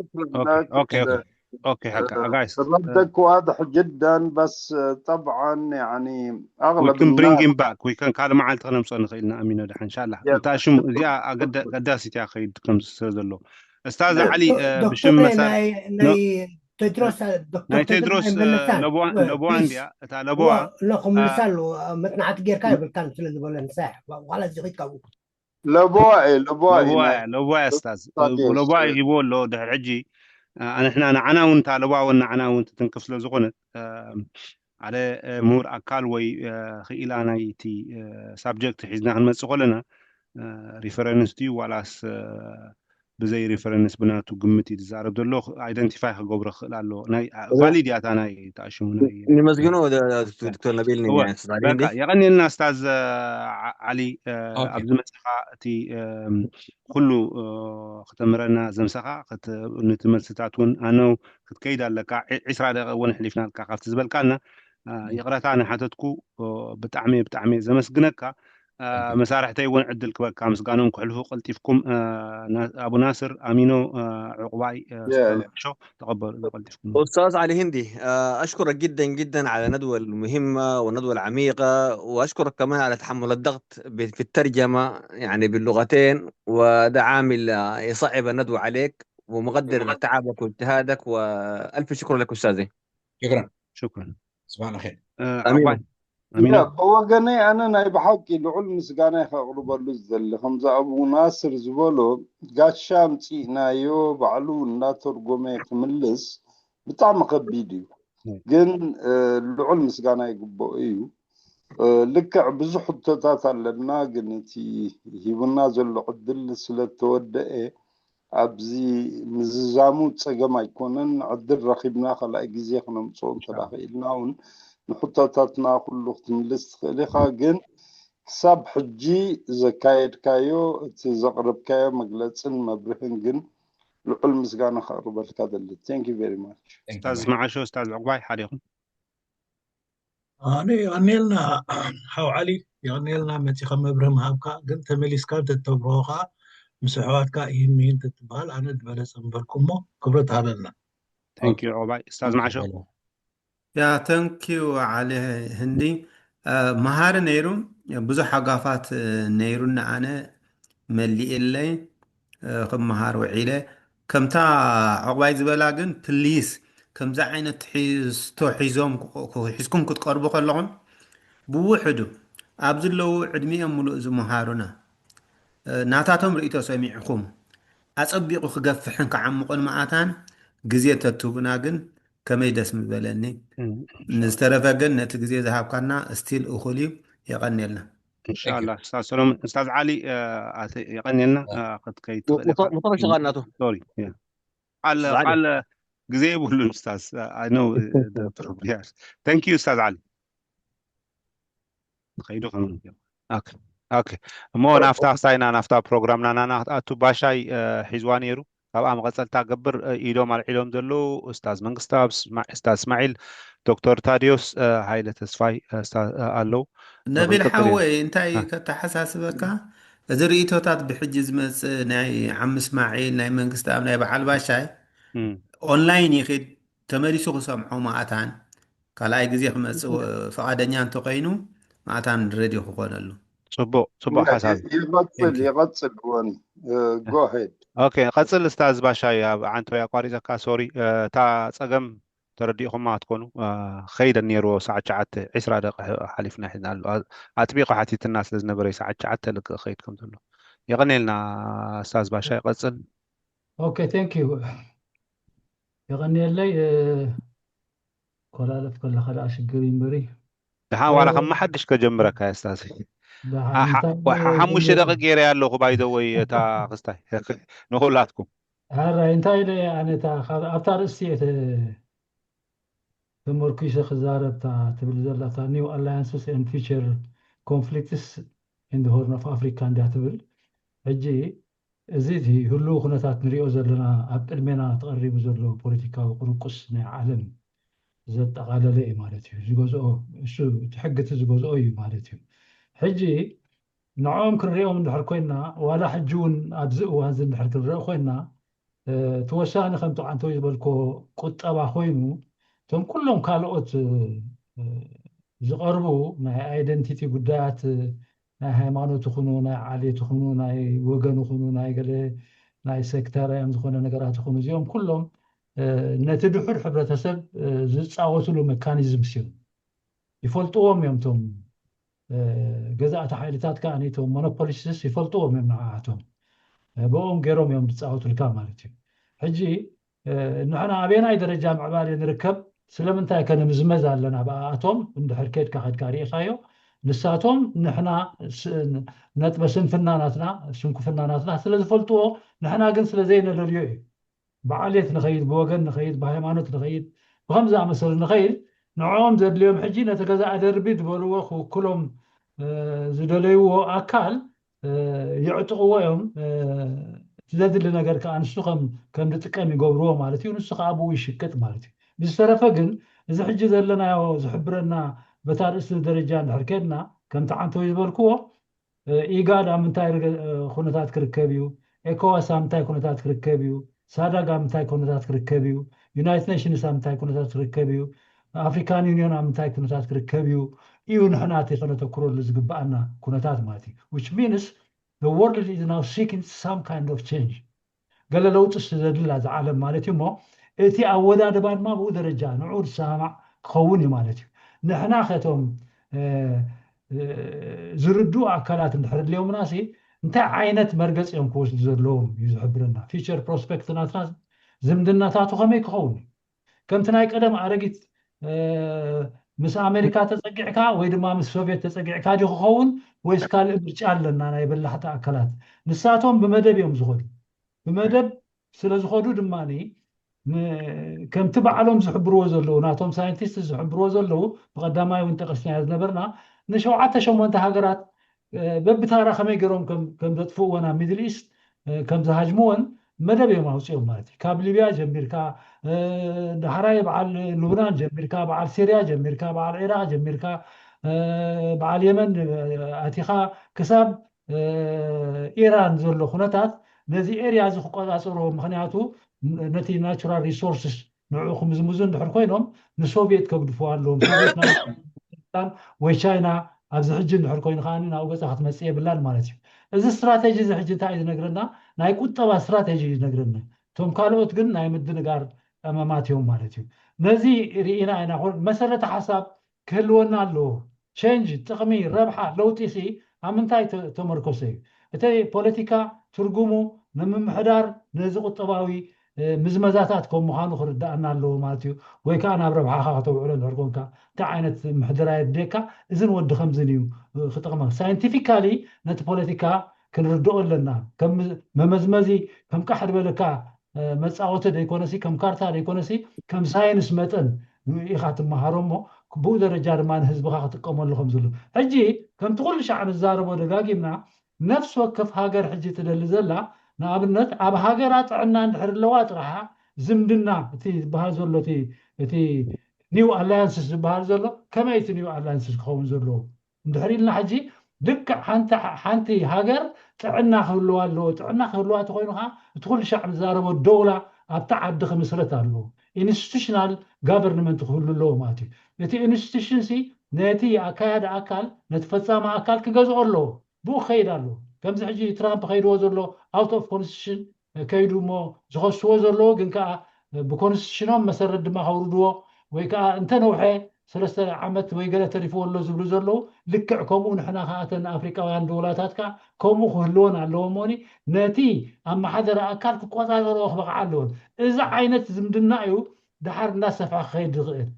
اوكي، اوكي، اوكي. اوكي، حكا جايز. ردك واضح جدا، بس طبعا يعني We اغلب can bring الناس him back. We can ካልእ መዓልቲ ከነምፅኦ ንኽእል ኢና ኣሚኖ ድሓ እንሻላ። Yeah. እታ ሽሙ እዚኣ ኣገዳሲት እያ ከይድ ከም ስለ ዘሎ። እስታዝ ዓሊ ብሽም መሳ ናይ ናይ ቴድሮስ ዶክተር ናይ ቴድሮስ ለቦዋ እንዲያ እታ ለቦዋ ሎ ክምልሳ ኣለዎ። መፅናዕቲ ጌርካ የብልካን ስለ ዝበለ ንሳሕ ዋላ እዚ ኺድ ካብኡ ለቦዋ እየ ለቦዋ እየ ለቦዋ ናይ እያ ለቦዋ እያ እስታዝ ታዲዮስ ለቦዋ ሂቦ ኣሎ ድሕር ሕጂ ንሕና ንዓና እውን እታ ለቦዋ እውን ንዓና እውን ትትንክፍ ስለ ዝኾነት ሓደ ምሁር ኣካል ወይ ክኢላ ናይቲ ሳብጀክት ሒዝና ክንመፅእ ከለና ሪፈረንስ ድዩ ዋላስ ብዘይ ሪፈረንስ ብናቱ ግምት እዩ ዝዛረብ ዘሎ ኣይደንቲፋይ ክገብሮ ክኽእል ኣለዎ ናይ ቫሊድ ያታ ናይ ተኣሽሙ ናይ نمزقنه دكتور نبيل هو نيني سعدين በቃ دي የቐንየልና ስታዝ ዓሊ ኦኬ። ኣብዚ መፅኻ እቲ ኩሉ ክተምህረና ዘምሰኻ ንትምህርትታት እውን ኣነው ክትከይድ ኣለካ ዒ- ዒስራ ደቂቕ እውን ሕሊፍናልካ ካብቲ ዝበልካና ይቕረታ ንሓተትኩ ብጣዕሚ ብጣዕሚ ዘመስግነካ መሳርሕተይ እውን ዕድል ክበካ ምስጋኖም ክሕልፉ ቀልጢፍኩም ኣቡ ናስር ኣሚኖ ዕቑባይ Yeah. ሾ ተቐበሉ ቀልጢፍኩም أستاذ علي هندي، آه، أشكرك جدا جدا على الندوة المهمة والندوة العميقة، وأشكرك كمان على تحمل الضغط ب- في الترجمة، يعني باللغتين، وده عامل آه، يصعب الندوة عليك، ومقدر تعبك واجتهادك، وألف شكر لك أستاذي. شكرا. ሽክራን تصبح على خير. ዕቑባይ ኣሚኖ ብወገነይ ኣነ ናይ ብሓቂ ልዑል ምስጋና ከቕርበሉ ዝደሊ ከምዚ ኣቡ ናስር ዝበሎ ጋሻ ኣምፂእናዮ ባዕሉ እናተርጎመ ክምልስ ብጣዕሚ ከቢድ እዩ። ግን ልዑል ምስጋና ይግብኦ እዩ። ልክዕ ብዙሕ ሕቶታት ኣለና፣ ግን እቲ ሂቡና ዘሎ ዕድል ስለተወደአ ኣብዚ ምዝዛሙ ፀገም ኣይኮነን። ዕድል ረኺብና ካልኣይ ግዜ ክነምፅኦ እንተዳ ክኢልና እውን ንሕቶታትና ኩሉ ክትምልስ ትኽእል ኢኻ። ግን ክሳብ ሕጂ ዘካየድካዮ እቲ ዘቕረብካዮ መግለፅን መብርህን ግን ልዑል ምስጋና ከቕርበልካ ደሊ። Thank you very much። ስታዝ መዓሾ ስታዝ ዕቑባይ ሓደ ይኹን ኣነ የቐንየልና ሓው ዓሊ፣ የቐንየልና መፂኻ መብርህ ምሃብካ። ግን ተመሊስካ እንተትተብርሆ ከዓ ምስ ኣሕዋትካ ይህን ምሂን ተትበሃል ኣነ ዝበለፀ ምበልኩ እሞ ክብረት ሃበልና። Thank you ዕቑባይ ስታዝ መዓሾ ያ ተንኪዩ ዓሊ ህንዲ መሃሪ ነይሩ። ብዙሕ ሃጋፋት ነይሩኒ ኣነ መሊእለይ ክመሃር ውዒለ። ከምታ ዕቑባይ ዝበላ ግን ፕሊስ ከምዚ ዓይነት ትሕዝቶ ሒዞም ሒዝኩም ክትቀርቡ ከለኹም ብውሕዱ ኣብዚ ኣለዉ ዕድሚኦም ሙሉእ ዝመሃሩና ናታቶም ርእይቶ ሰሚዕኹም ኣጸቢቑ ክገፍሕን ክዓምቑን መዓታን ግዜ ተትህቡና ግን ከመይ ደስ ምበለኒ። ንዝተረፈ ግን ነቲ ግዜ ዝሃብካና ስቲል እኹል እዩ። የቐንየልና። እንሻላ ስታዝ ሰሎሞን ስታዝ ዓሊ የቐንየልና ክትከይድ ትኽእል ኢኻ። መፈረሻ ቃል ናቱ ሶሪ ቃል ቃል ግዜ የብሉን ስታዝ። I know the problem. Thank you ስታዝ ዓሊ። ከይዱ ከመይ ኦኬ እሞ ናፍታ ክሳይና ናፍታ ፕሮግራምና ናና ክትኣቱ ባሻይ ሒዝዋ ነይሩ። ካብኣ መቐፀልታ ገብር ኢዶም ኣልዒሎም ዘለዉ ኡስታዝ መንግስታብ ኡስታዝ እስማዒል ዶክተር ታዲዮስ ሃይለ ተስፋይ ኣለዉ። ነቢል ሓወይ እንታይ ከተሓሳስበካ እዚ ርእቶታት ብሕጂ ዝመፅእ ናይ ዓም እስማዒል ናይ መንግስታብ ናይ በዓል ባሻይ ኦንላይን ይኽድ ተመሊሱ ክሰምዖ ማእታን ካልኣይ ግዜ ክመፅእ ፈቓደኛ እንተኮይኑ ማእታን ሬድዮ ክኾነሉ። ፅቡቅ ፅቡቅ ሓሳብ እዩ። ይቐፅል ይቐፅል ወኒ ጎሄድ ኦኬ ቀፅል እስታዝ ባሻይ ኣብ ዓንተወይ ኣቋሪፀካ ሶሪ እታ ፀገም ተረዲእኹማ ክትኮኑ ከይደ ነይርዎ ሰዓት ሸዓተ ዕስራ ደቂ ሓሊፍና ሒዝና ኣሎ ኣጥቢቑ ሓቲትና ስለ ዝነበረ ሰዓት ሸዓተ ልክእ ከይድ ከም ዘሎ የቐኔልና እስታዝ ባሻይ ቀፅል Okay, thank you. የቐንየለይ። ኮላለፍ ከለኻ ደኣ ሽግር እዩ እምበሪ። ደሓን ዋላ ከም ሓድሽ ከጀምረካ እየ ስታሲ። ሓሙሽተ ደቂ ገይረ ኣለኹ ባይዘወይ እታ ክስታይ ንኹላትኩም። ሕራይ እንታይ ኢለ ኣነ ኣብታ ርእስቲ እየ ተመርኩሰ ክዛረብ እታ ትብል ዘላ እታ new alliances and future conflicts in the Horn of Africa እንድያ ትብል። ሕጂ እዚ ህልው ኩነታት ንሪኦ ዘለና ኣብ ቅድሜና ተቐሪቡ ዘሎ ፖለቲካዊ ቅርቁስ ናይ ዓለም ዘጠቓለለ እዩ ማለት እዩ። ዝገዝኦ እሱ እቲ ሕጊ እቲ ዝገዝኦ እዩ ማለት እዩ። ሕጂ ንዕኦም ክንሪኦም እንድሕር ኮይና ዋላ ሕጂ እውን ኣብዚ እዋን እዚ እንድሕር ክንርኢ ኮይና እቲ ወሳኒ ከምቲ ዓንተው ዝበልኮ ቁጠባ ኮይኑ እቶም ኩሎም ካልኦት ዝቐርቡ ናይ identity ጉዳያት ናይ ሃይማኖት ይኹኑ ናይ ዓሌት ይኹኑ ናይ ወገን ይኹኑ ናይ ገለ ናይ ሴክተርያን ዝኾነ ነገራት ይኹኑ እዚኦም ኩሎም ነቲ ድሑር ሕብረተሰብ ዝፃወትሉ mechanisms እዮም። ይፈልጥዎም እዮም እቶም ገዛእቲ ሓይልታት ከዓ እቶም monopolists ይፈልጥዎም እዮም ንዓኣቶም ብኦም ገይሮም እዮም ዝፃወቱልካ ማለት እዩ። ሕጂ ንሕና ኣበየናይ ደረጃ ምዕባለ ንርከብ ስለምንታይ ከ ንምዝመዝ ኣለና ብኣኣቶም እንድሕር ከድካ ከድካ ርኢኻዮ ንሳቶም ንሕና ነጥበ ስንፍና ናትና ስንኩፍና ናትና ስለ ዝፈልጥዎ ንሕና ግን ስለ ዘይነለልዮ እዩ። ብዓሌት ንኸይድ ብወገን ንኸይድ ብሃይማኖት ንኸይድ ብከም ዝኣመሰሉ ንኸይድ ንዕኦም ዘድልዮም ሕጂ ነቲ ገዛእ ደርቢ ዝበልዎ ክውክሎም ዝደለይዎ ኣካል የዕጥቕዎ እዮም። እቲ ዘድሊ ነገር ከዓ ንሱ ከም ዝጥቀም ይገብርዎ ማለት እዩ። ንሱ ከዓ ብኡ ይሽቅጥ ማለት እዩ። ብዝተረፈ ግን እዚ ሕጂ ዘለናዮ ዝሕብረና በታ ርእሲ ደረጃ እንድሕር ከድና ከምቲ ዓንተው ዝበልክዎ ኢጋድ ኣብ ምንታይ ኩነታት ክርከብ እዩ? ኤኮዋስ ኣብ ምንታይ ኩነታት ክርከብ እዩ? ሳዳግ ኣብ ምንታይ ኩነታት ክርከብ እዩ? ዩናይትድ ኔሽንስ ኣብ ምንታይ ኩነታት ክርከብ እዩ? ኣፍሪካን ዩኒዮን ኣብ ምንታይ ኩነታት ክርከብ እዩ እዩ ንሕና እቲ ከነተኩረሉ ዝግባኣና ኩነታት ማለት እዩ። Which means the world is now seeking some kind of change. ገለ ለውጢ ዘድላ ዝዓለም ማለት እዩ እሞ እቲ ኣወዳድባ ድማ ብኡ ደረጃ ንዑ ዝሰማማዕ ክኸውን እዩ ማለት እዩ። ንሕና ከቶም ዝርድኡ ኣካላት እንድሕር ድልዮምና ሲ እንታይ ዓይነት መርገፂ እዮም ክወስዱ ዘለዎም እዩ ዝሕብረና። Future prospect ናትና ዝምድናታቱ ከመይ ክኸውን እዩ? ከምቲ ናይ ቀደም ኣረጊት ምስ ኣሜሪካ ተፀጊዕካ ወይ ድማ ምስ ሶቪየት ተፀጊዕካ ዲ ክኸውን ወይስ ካልእ ምርጫ ኣለና? ናይ በላሕቲ ኣካላት ንሳቶም ብመደብ እዮም ዝኸዱ። ብመደብ ስለ ዝኸዱ ድማ ከምቲ ባዕሎም ዝሕብርዎ ዘለዉ ናቶም ሳይንቲስት ዝሕብርዎ ዘለዉ ብቀዳማይ እውን ጠቀስናዮ ዝነበርና ንሸውዓተ ሸሞንተ ሃገራት በብታራ ከመይ ገይሮም ከም ዘጥፍእወን ኣብ ሚድል ኢስት ከም ዝሃጅምወን መደብ እዮም ኣውፅኦም ማለት እዩ። ካብ ሊብያ ጀሚርካ ዳሕራይ በዓል ሉብናን ጀሚርካ በዓል ሲርያ ጀሚርካ በዓል ዒራቅ ጀሚርካ በዓል የመን ኣቲኻ ክሳብ ኢራን ዘሎ ኩነታት ነዚ ኤርያ እዚ ክቆፃፀርዎ ምክንያቱ ነቲ ናቹራል ሪሶርስስ ንዕኡ ክምዝምዙ እንድሕር ኮይኖም ንሶቪየት ከግድፍዋ ኣለዎም። ሶቪየት ወይ ቻይና ኣብዚ ሕጂ እንድሕር ኮይኑ ከዓ ናብኡ ገፃ ክትመፅእ የብላን ማለት እዩ። እዚ ስትራቴጂ እዚ ሕጂ እንታይ እዩ ዝነግረና? ናይ ቁጠባ ስትራቴጂ እዩ ዝነግረና። እቶም ካልኦት ግን ናይ ምድንጋር ጠመማት እዮም ማለት እዩ። ነዚ ርኢና ኢና። መሰረተ ሓሳብ ክህልወና ኣለዎ። ቸንጅ ጥቕሚ ረብሓ ለውጢ ሲ ኣብ ምንታይ ተመርኮሰ እዩ? እቲ ፖለቲካ ትርጉሙ ንምምሕዳር ነዚ ቁጠባዊ ምዝመዛታት ከም ምዃኑ ክርዳእና ኣለዎ ማለት እዩ። ወይ ከዓ ናብ ረብሓኻ ከተውዕሎ እንድሕር ኮንካ እንታይ ዓይነት ምሕደራ የድልየካ? እዝን ወዲ ከምዝን እዩ ክጠቕመ። ሳይንቲፊካሊ ነቲ ፖለቲካ ክንርድኦ ኣለና። ከም መመዝመዚ ከም ቃሕ ዝበለካ መፃወቲ ዘይኮነሲ ከም ካርታ ዘይኮነሲ ከም ሳይንስ መጠን ኢኻ ትመሃሮ እሞ ብኡ ደረጃ ድማ ንህዝብኻ ክጥቀመሉ ከም ዘሎ ሕጂ ከምቲ ኩሉ ሻዕ ንዛረቦ ደጋጊምና ነፍሲ ወከፍ ሃገር ሕጂ ትደሊ ዘላ ንኣብነት ኣብ ሃገራ ጥዕና እንድሕር ኣለዋ ጥራሓ ዝምድና እቲ ዝበሃል ዘሎ እቲ ኒው ኣላያንስስ ዝበሃል ዘሎ ከመይ እቲ ኒው ኣላያንስስ ክኸውን ዘለዎ እንድሕር ኢልና ሕጂ ልክዕ ሓንቲ ሓንቲ ሃገር ጥዕና ክህልዋ ኣለዎ። ጥዕና ክህልዋ እንተኮይኑ ከዓ እቲ ኩሉ ሻዕ ንዛረቦ ደውላ ኣብታ ዓዲ ክምስረት ኣለዎ። ኢንስቲቱሽናል ጋቨርንመንት ክህሉ ኣለዎ ማለት እዩ። እቲ ኢንስቲቱሽን ሲ ነቲ ኣካያዲ ኣካል ነቲ ፈፃሚ ኣካል ክገዝኦ ኣለዎ። ብኡ ክኸይድ ኣለዎ። ከምዚ ሕጂ ትራምፕ ከይድዎ ዘሎ ኣውት ኦፍ ኮንስቲቱሽን ከይዱ እሞ ዝኸስዎ ዘለዉ ግን ከዓ ብኮንስቲቱሽኖም መሰረት ድማ ከውርድዎ ወይ ከዓ እንተነውሐ ሰለስተ ዓመት ወይ ገለ ተሪፍዎ ኣሎ ዝብሉ ዘለዉ፣ ልክዕ ከምኡ ንሕና ከኣተን ኣፍሪቃውያን ደወላታት ከኣ ከምኡ ክህልወን ኣለዎ እሞኒ፣ ነቲ ኣመሓደሪ ኣካል ክቆጻጸርኦ ክበቕዓ ኣለዎን። እዚ ዓይነት ዝምድና እዩ ደሓር እናሰፍሐ ክኸይድ ዝኽእል።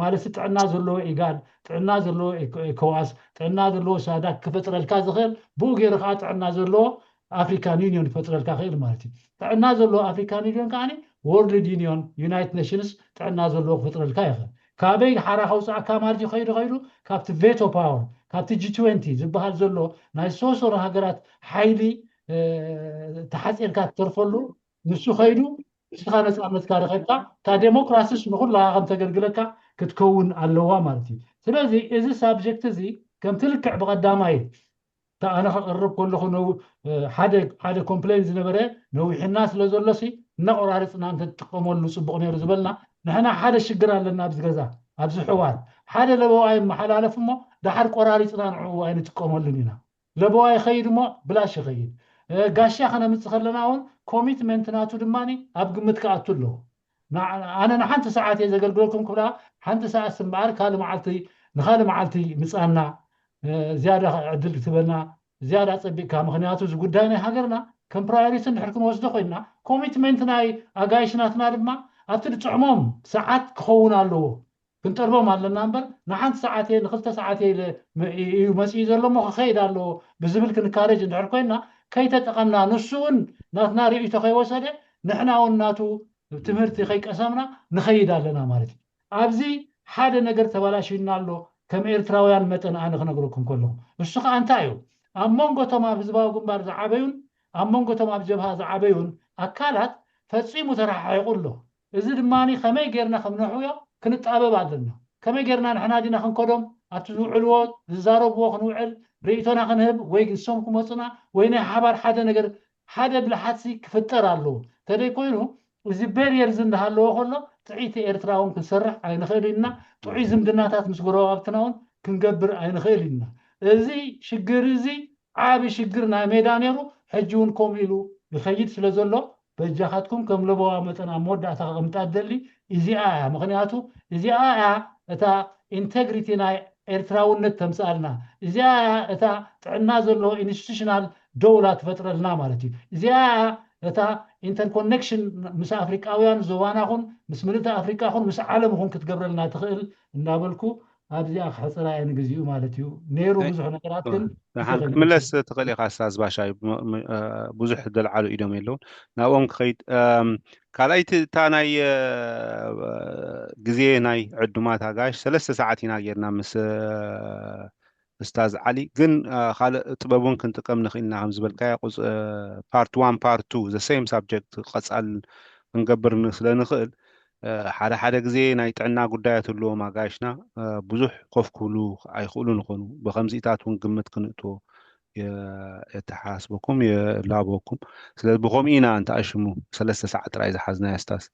ማለት ጥዕና ዘለዎ ኢጋድ፣ ጥዕና ዘለዎ ኤኮ-፣ ኤኮዋስ፣ ጥዕና ዘለዎ ሳዳክ ክፈጥረልካ ዝኽእል፣ ብኡ ገይሩ ከኣ ጥዕና ዘለዎ ኣፍሪካን ዩኒዮን ክፈጥረልካ ክእል ማለት እዩ። ጥዕና ዘለዎ ኣፍሪካን ዩኒዮን ከኣ ወርልድ ዩኒዮን፣ ዩናይትድ ኔሽንስ ጥዕና ዘለዎ ክፈጥረልካ ይኽእል። ካበይ ሓራ ከውፅኣካ ማለት እዩ? ከይዱ ከይዱ ካብቲ ቬቶ ፓወር፣ ካብቲ ጂ ትዌንቲ ዝበሃል ዘሎ ናይ ዝተወሰኑ ሃገራት ሓይሊ፣ እ፣ ተሓፂርካ ትተርፈሉ፣ ንሱ ከይዱ ንስኻ ነፃነትካ ረኸብካ፣ እታ ዴሞክራሲስ ንኹላ ከም ተገልግለካ ክትከውን ኣለዋ ማለት እዩ። ስለዚ እዚ ሳብጀክት እዚ ከምቲ ልክዕ ብቐዳማይ እታ ኣነ ከቕርብ ከለኹ ነው-፣ እ፣ ሓደ፣ ሓደ ኮምፕሌን ዝነበረ፣ ነዊሕና ስለ ዘሎሲ እናቆራረፅና እንተትጥቀመሉ ፅቡቕ ነይሩ ዝበልና፣ ንሕና ሓደ ሽግር ኣለና ኣብዚ ገዛ፣ ኣብዚ ሕዋር ሓደ ለበዋ ይመሓላለፍ እሞ፣ ደሓር ቆራሪፅና ንዕኡ ኣይንጥቀመሉን ኢና። ለበዋ ይኸይድ እሞ ብላሽ ይኸይድ። እ፣ ጋሻ ከነምፅእ ከለና እውን ኮሚትመንት ናቱ ድማ ኣብ ግምት ክኣቱ ኣለዎ። ንዓ-፣ ኣነ ንሓንቲ ሰዓት እየ ዘገልግለኩም ክብላ፣ ሓንቲ ሰዓት እምበኣር ካልእ መዓልቲ፣ ንኻልእ መዓልቲ ምፃና፣ እ፣ ዝያዳ ዕድል ክትበና፣ ዝያዳ ፀቢቕካ። ምኽንያቱ እዚ ጉዳይ ናይ ሃገርና ከም ፕራዮሪቲ እንድሕር ክንወስዶ ኮይንና፣ ኮሚትመንት ናይ ኣጋይሽ ናትና ድማ ኣብቲ ዝጥዕሞም ሰዓት ክኸውን ኣለዎ። ክንጠልቦም ኣለና እምበር፣ ንሓንቲ ሰዓት እየ፣ ንክልተ ሰዓት እየ ኢለ ም-፣ እዩ መፂኡ ዘሎ እሞ ክኸይድ ኣለዎ ብዝብል ክንካረጅ እንድሕር ኮይንና፣ ከይተጠቐምና፣ ንሱ እውን ናትና ርእይቶ ከይወሰደ፣ ንሕና እውን ናቱ ትምህርቲ ከይቀሰምና ንኸይድ ኣለና ማለት እዩ። ኣብዚ ሓደ ነገር ተባላሽዩና ኣሎ፣ ከም ኤርትራውያን መጠን ኣነ ክነግረኩም ከለኹ። እሱ ኸኣ እንታይ እዩ? ኣብ መንጎ እቶም ኣብ ህዝባዊ ግንባር ዝዓበዩን ኣብ መንጎ እቶም ኣብ ጀብሃ ዝዓበዩን ኣካላት ፈጺሙ ተረሓሒቑ ኣሎ። እዚ ድማ ከመይ ጌርና ከም ነሕውዮ ክንጣበብ ኣለና። ከመይ ጌርና ንሕና ዲና ክንከዶም ኣብቲ ዝውዕልዎ ዝዛረብዎ ክንውዕል ርእይቶና ክንህብ ወይ ንሶም ክመጹና ወይ ናይ ሓባር ሓደ ነገር ሓደ ብልሓትሲ ክፍጠር ኣለዎ። እንተደይ ኮይኑ እዚ ቤርየር እዚ እንዳሃለዎ ከሎ ጥዕይቲ ኤርትራ እውን ክንሰርሕ ኣይንኽእል ኢና። ጥዑይ ዝምድናታት ምስ ጎረባብትና እውን ክንገብር ኣይንኽእል ኢና። እዚ ሽግር እዚ ዓቢ ሽግር ናይ ሜዳ ነይሩ፣ ሕጂ እውን ከምኡ ኢሉ ይኸይድ ስለ ዘሎ በጃኻትኩም ከም ለበዋ መጠን ኣብ መወዳእታ ከቐምጣ ደሊ እዚኣ እያ። ምኽንያቱ እዚኣ እያ እታ ኢንቴግሪቲ ናይ ኤርትራውነት ተምፅኣልና። እዚኣ እያ እታ ጥዕና ዘለዎ ኢንስቲቱሽናል ደውላ ትፈጥረልና ማለት እዩ። እዚኣ እያ እታ ኢንተርኮኔክሽን ምስ ኣፍሪቃውያን ዞባና ኹን ምስ ምልእቲ ኣፍሪቃ ኹን ምስ ዓለም ኹን ክትገብረልና ትኽእል እናበልኩ ኣብዚኣ ክሕፅራ እየ ንግዚኡ ማለት እዩ። ነይሩ ብዙሕ ነገራት ግን ደሓን ክትምለስ ትኽእል ኢኻ ኣስታዝ ባሻይ። ብዙሕ ዘልዓሉ ኢዶም የለውን ናብኦም ክኸይድ። ካልኣይቲ እታ ናይ ግዜ ናይ ዕዱማት ኣጋይሽ ሰለስተ ሰዓት ኢና ጌርና ምስ እስታዝ ዓሊ ግን ካልእ ጥበብ እውን ክንጥቀም ንኽእልና ከም ዝበልካያ ፓርት ዋን ፓርት ቱ ዘ ሴም ሳብጀክት ቀፃል ክንገብር ስለ ንኽእል ሓደ ሓደ ግዜ ናይ ጥዕና ጉዳያት ህልዎም ኣጋይሽና ብዙሕ ኮፍ ክብሉ ኣይኽእሉን ይኾኑ። ብኸምዚታት እውን ግምት ክንእትዎ የተሓስበኩም የላበኩም። ስለዚ ብኸምኡ ኢና እንተኣሽሙ ሰለስተ ሰዓት ጥራይ ዝሓዝናዮ እስታዝ።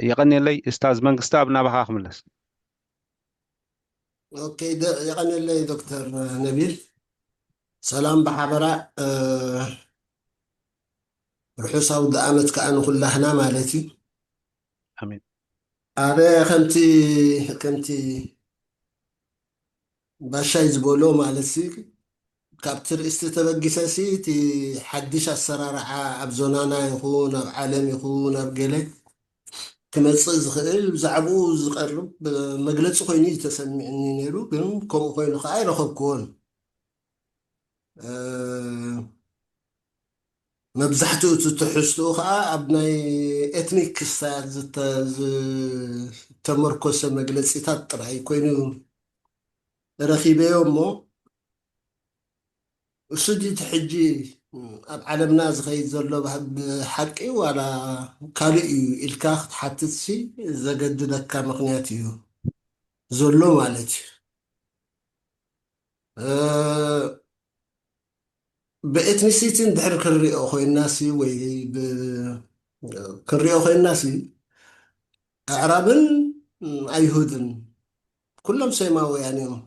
የቐንየለይ እስታዝ መንግስቲ ኣብ ናባኻ ክምለስ። ኦኬ፣ የቐንየለይ ዶክተር ነቢል። ሰላም ብሓበራ ርሑስ ኣውደ ኣመት ከዓ ንኩላህና ማለት እዩ። ኣሜን። ኣነ ከምቲ ከምቲ ባሻይ ዝበሎ ማለት ሲ ካብ ትርእስቲ ተበጊሰ ሲ እቲ ሓድሽ ኣሰራርዓ ኣብ ዞናና ይኹን ኣብ ዓለም ይኹን ኣብ ገለ ክመፅእ ዝኽእል ብዛዕባኡ ዝቐርብ መግለፂ ኮይኑ እዩ ተሰሚዕኒ ነይሩ። ግን ከምኡ ኮይኑ ከዓ ኣይረኸብክዎን። መብዛሕትኡ እቲ ትሕዝትኡ ከዓ ኣብ ናይ ኤትኒክ ክስታት ዝተመርኮሰ መግለፂታት ጥራይ ኮይኑ ረኺበዮ እሞ እሱ እቲ ሕጂ ኣብ ዓለምና ዝኸይድ ዘሎ ብሓቂ ዋላ ካልእ እዩ ኢልካ ክትሓትት ሲ ዘገድደካ ምኽንያት እዩ ዘሎ ማለት እዩ። ብኤትኒሲቲ እንድሕር ክንሪኦ ኮይና ሲ ወይ ክንሪኦ ኮይና ሲ ኣዕራብን ኣይሁድን ኩሎም ሴማውያን እዮም።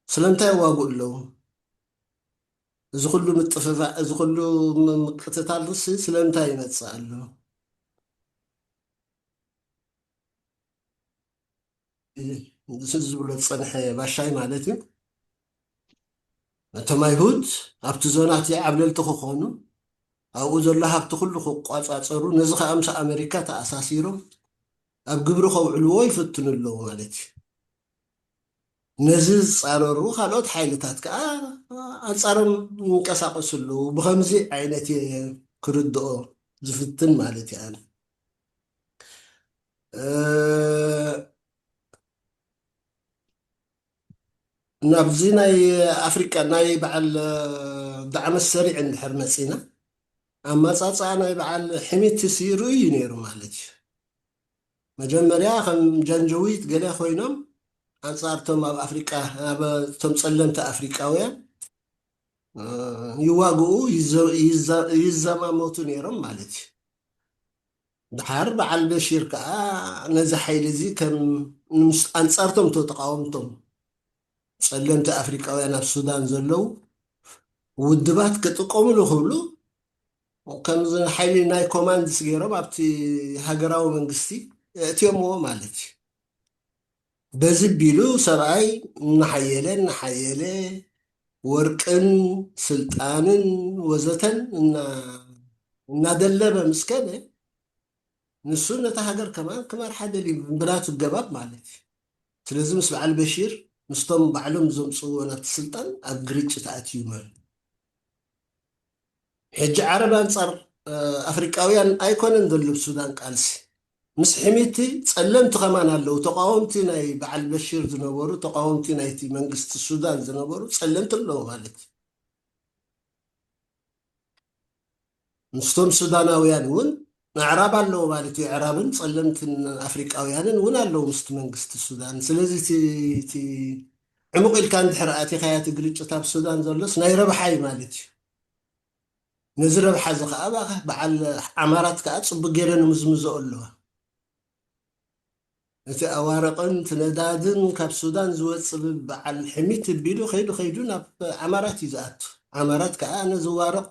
ስለምንታይ ይዋግኡ ኣለዉ? እዚ ኩሉ ምጥፍፋእ፣ እዚ ኩሉ ምቅትታል ሲ ስለምንታይ ይመፅእ ኣሎ? ዝብሎ ዝጸንሐ ባሻይ ማለት እዩ። እቶም ኣይሁድ ኣብቲ ዞና እቲ ዓብለልቲ ክኾኑ፣ ኣብኡ ዘሎ ሃብቲ ኩሉ ክቋጻጸሩ፣ ነዚ ከኣ ምስ ኣመሪካ ተኣሳሲሮም ኣብ ግብሪ ከውዕልዎ ይፍትኑ ኣለዉ ማለት እዩ። ነዚ ዝጻረሩ ካልኦት ሓይልታት ከኣ ኣንጻሮም ይንቀሳቐሱ ኣለዉ። ብኸምዚ ዓይነት እየ ክርድኦ ዝፍትን ማለት እየ ኣነ። እ፣ ናብዚ ናይ ኣፍሪቃ ናይ በዓል፣ እ፣ ዳዕመ ሰሪዕ እንድሕር መጺና፣ ኣመጻጽኣ ናይ በዓል ሕሚቲ ሲ ርእዩ ነይሩ ማለት እዩ። መጀመርያ ከም ጃንጀዊት ገለ ኮይኖም ኣንጻርቶም ኣብ ኣፍሪቃ፣ ኣብ እቶም ጸለምቲ ኣፍሪቃውያን፣ እ፣ ይዋግኡ፣ ይዘ-፣ ይዘ-፣ ይዘማመቱ ነይሮም ማለት እዩ። ድሓር በዓል በሺር ከኣ ነዚ ሓይሊ እዚ ከም ምስ ኣንጻርቶም እቶ ተቃወምቶም ጸለምቲ ኣፍሪቃውያን ኣብ ሱዳን ዘለዉ ውድባት ክጥቀሙሉ ክብሉ ከምዚ ሓይሊ ናይ ኮማንድስ ገይሮም ኣብቲ ሃገራዊ መንግስቲ ኣእትዮምዎ ማለት እዩ። በዚ ቢሉ ሰብኣይ እናሓየለ እናሓየለ ወርቅን ስልጣንን ወዘተን እና-፣ እናደለበ ምስ ከደ ንሱ ነታ ሃገር ከማን ክመርሓ ደልዩ ብናቱ ገባብ ማለት እዩ። ስለዚ ምስ በዓል በሺር ምስቶም ባዕሎም ዘምፅዎ ናብቲ ስልጣን ኣብ ግርጭት ኣትዩ ማለት እዩ። ሕጂ ዓረብ ኣንጻር፣ እ፣ ኣፍሪቃውያን ኣይኮነን ዘሎ ኣብ ሱዳን ቃልሲ። ምስ ሕሚቲ ጸለምቲ ከማን ኣለዉ። ተቃወምቲ ናይ በዓል በሺር ዝነበሩ፣ ተቃወምቲ ናይቲ መንግስቲ ሱዳን ዝነበሩ ጸለምቲ ኣለዉ ማለት እዩ። ምስቶም ሱዳናውያን እውን ኣዕራብ ኣለዉ ማለት እዩ። ኣዕራብን ጸለምትን ኣፍሪቃውያንን እውን ኣለዉ ምስቲ መንግስቲ ሱዳን። ስለዚ እቲ፣ እቲ ዕሙቕ ኢልካ እንድሕር ኣቲኻያ እቲ ግርጭት ኣብ ሱዳን ዘሎስ ናይ ረብሓ እዩ ማለት እዩ። ነዚ ረብሓ እዚ ኸኣ በ-፣ በዓል ዓማራት ከኣ ጽቡቅ ገይረን ምዝምዝኦ ኣለዋ። እቲ ኣዋርቕን እቲ ነዳድን ካብ ሱዳን ዝወጽእ በዓል ሕሚት ቢሉ ከይዱ ከይዱ ናብ ዓማራት እዩ ዝኣቱ። ዓማራት ከኣ ነዚ ዋርቕ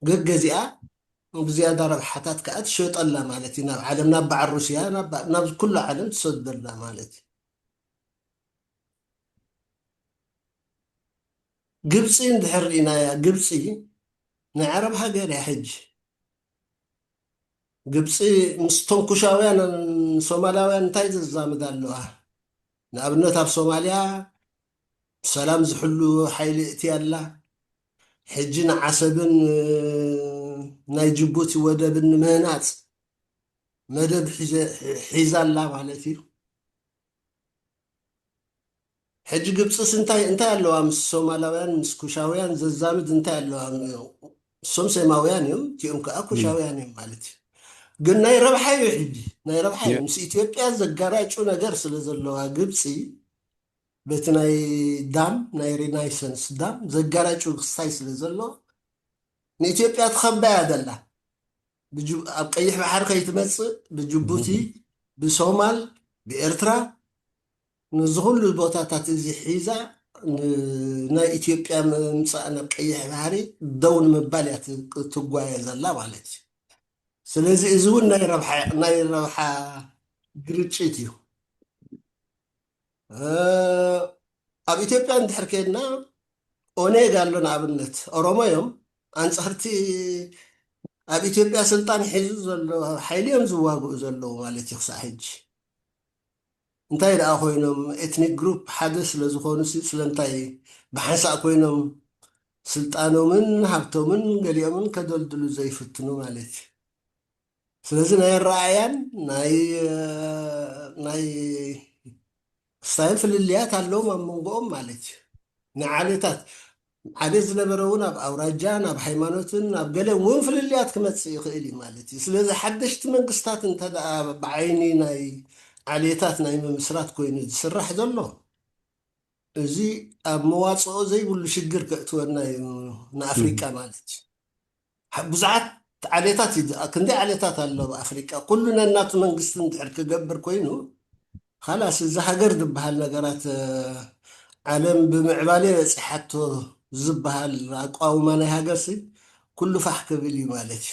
ገገዚኣ ብዝያዳ ረብሓታት ከኣ ትሸጠላ ማለት እዩ። ናብ ዓለም፣ ናብ በዓል ሩስያ፣ ናብ፣ ናብ ኩሉ ዓለም ትሰደላ ማለት እዩ። ግብፂ እንድሕር ርኢናያ፣ ግብፂ ናይ ዓረብ ሃገር እያ ሕጂ። ግብፂ ምስቶም ኩሻውያን ሶማላውያን እንታይ ዘዛምድ ኣለዋ? ንኣብነት ኣብ ሶማልያ ሰላም ዝሕሉ ሓይሊ እትያ ኣላ። ሕጂ ንዓሰብን ናይ ጅቡቲ ወደብን ንምህናፅ መደብ ሒዘ-፣ ሒዛ ኣላ ማለት እዩ። ሕጂ ግብፅስ እንታይ፣ እንታይ ኣለዋ ምስ ሶማላውያን፣ ምስ ኩሻውያን ዘዛምድ እንታይ ኣለዋ? እሶም ሴማውያን እዮም፣ እቲኦም ከዓ ኩሻውያን እዮም ማለት እዩ። ግን ናይ ረብሓ እዩ ሕጂ፣ ናይ ረብሓ እዩ። ምስ ኢትዮጵያ ዘጋራጩ ነገር ስለ ዘለዋ ግብፂ በቲ ናይ ዳም፣ ናይ ሪናይሰንስ ዳም ዘጋራጩ ክስታይ ስለ ዘለዋ ንኢትዮጵያ ትኸባ እያ ዘላ። ብጅ-፣ ኣብ ቀይሕ ባሕሪ ከይትመፅእ ብጅቡቲ፣ ብሶማል፣ ብኤርትራ፣ ነዚ ኩሉ ቦታታት እዚ ሒዛ ን-፣ ናይ ኢትዮጵያ ምምፃእ ናብ ቀይሕ ባሕሪ ደው ንምባል እያ ት-፣ ትጓየ ዘላ ማለት እዩ። ስለዚ እዚ እውን ናይ ረብሓ፣ ናይ ረብሓ ግርጭት እዩ። እ፣ ኣብ ኢትዮጵያ እንድሕር ከድና ኦኔግ ኣሎ ንኣብነት፣ ኦሮሞ እዮም። ኣንጻርቲ ኣብ ኢትዮጵያ ስልጣን ሒዙ ዘሎ ሓይሊ እዮም ዝዋግኡ ዘለዉ ማለት እዩ ክሳዕ ሕጂ። እንታይ ደኣ ኮይኖም ኤትኒክ ግሩፕ ሓደ ስለ ዝኾኑ ሲ-፣ ስለምንታይ ብሓንሳእ ኮይኖም ስልጣኖምን ሃብቶምን ገሊኦምን ከደልድሉ ዘይፍትኑ ማለት እዩ። ስለዚ ናይ ኣረኣእያን ናይ፣ ናይ ስታይል ፍልልያት ኣለዎም ኣብ መንጎኦም ማለት እዩ። ንዓሌታት፣ ዓሌት ዝነበረ እውን ኣብ ኣውራጃን ኣብ ሃይማኖትን ኣብ ገለ እውን ፍልልያት ክመጽእ ይኽእል እዩ ማለት እዩ። ስለዚ ሓደሽቲ መንግስታት እንተ ደኣ ብዓይኒ ናይ ዓሌታት ናይ ምምስራት ኮይኑ ዝስራሕ ዘሎ፣ እዚ ኣብ መዋጽኦ ዘይብሉ ሽግር ከእትወና እዩ ንኣፍሪቃ ማለት እዩ። ሐ-፣ ብዙሓት ዓሌታት እዩ፣ ክንደይ ዓሌታት ኣሎ ኣብ ኣፍሪቃ። ኩሉ ነናቱ መንግስቲ እንድሕር ክገብር ኮይኑ፣ ኻላስ እዚ ሃገር ዝበሃል ነገራት፣ እ፣ ዓለም ብምዕባለ በጺሓቶ ዝበሃል ኣቋውማ ናይ ሃገር ሲ ኩሉ ፋሕ ክብል እዩ ማለት እዩ።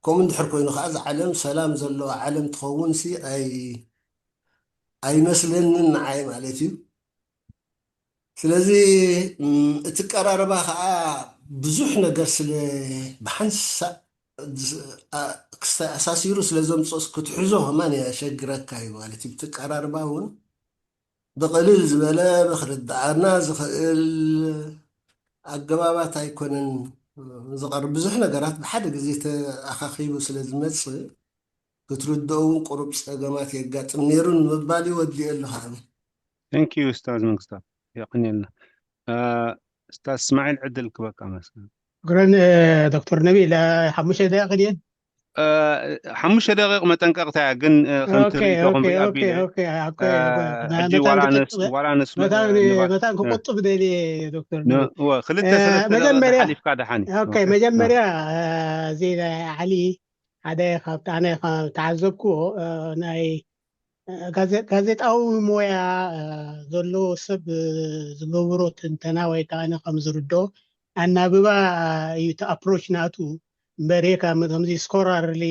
ከምኡ እንድሕር ኮይኑ ኸዓ እዛ ዓለም ሰላም ዘለዋ ዓለም ትኸውን ሲ ኣይ-፣ ኣይመስለንን ንዓይ ማለት እዩ። ስለዚ እቲ ቀራርባ ከዓ ብዙሕ ነገር ስለ ብሓንሳእ ክስተኣሳሲሩ ስለ ዘምፅኦስ ክትሕዞ ከማን የሸግረካ እዩ ማለት እዩ። እቲ ቀራርባ እውን ብቕልል ዝበለ ብክርድኣና ዝኽእል ኣገባባት ኣይኮነን ዝቐርብ። ብዙሕ ነገራት ብሓደ ግዜ ተኣኻኺቡ ስለ ዝመፅእ ክትርድኦ እውን ቁሩብ ፀገማት የጋጥም ነይሩ ንምባል ይወዲኦ ኣለኹ። ኣነ Thank you ኡስታዝ መንግስታት የቕንየልና። ኡስታዝ እስማዒል ዕድል ክበካ መስል። ሽኩረን ዶክተር ነቢል። ሓሙሽተ ደቂቕ ድየን? ሓሙሽተ ደቂቕ መጠንቀቕታ እያ፣ ግን ከምቲ ርኢቶኹም ሪኣ ቢለ ሕጂ ዋላ ንስ ዋላ ንስ መታን ክቆጥብ ደልየ ዶክተር። ክልተ ሰለስተ ደቂቕ ሓሊፍካ ደሓን እዩ። መጀመርያ እዚ ናይ ዓሊ ሓደ ካብቲ ኣነ ተዓዘብኩዎ ናይ ጋዜጣዊ ሞያ ዘለዎ ሰብ ዝገብሮ ትንተና ወይ ከዓ ከም ዝርዶ ኣናብባ እዩ እቲ ኣፕሮች ናቱ። እምበር ከምዚ ስኮራርሊ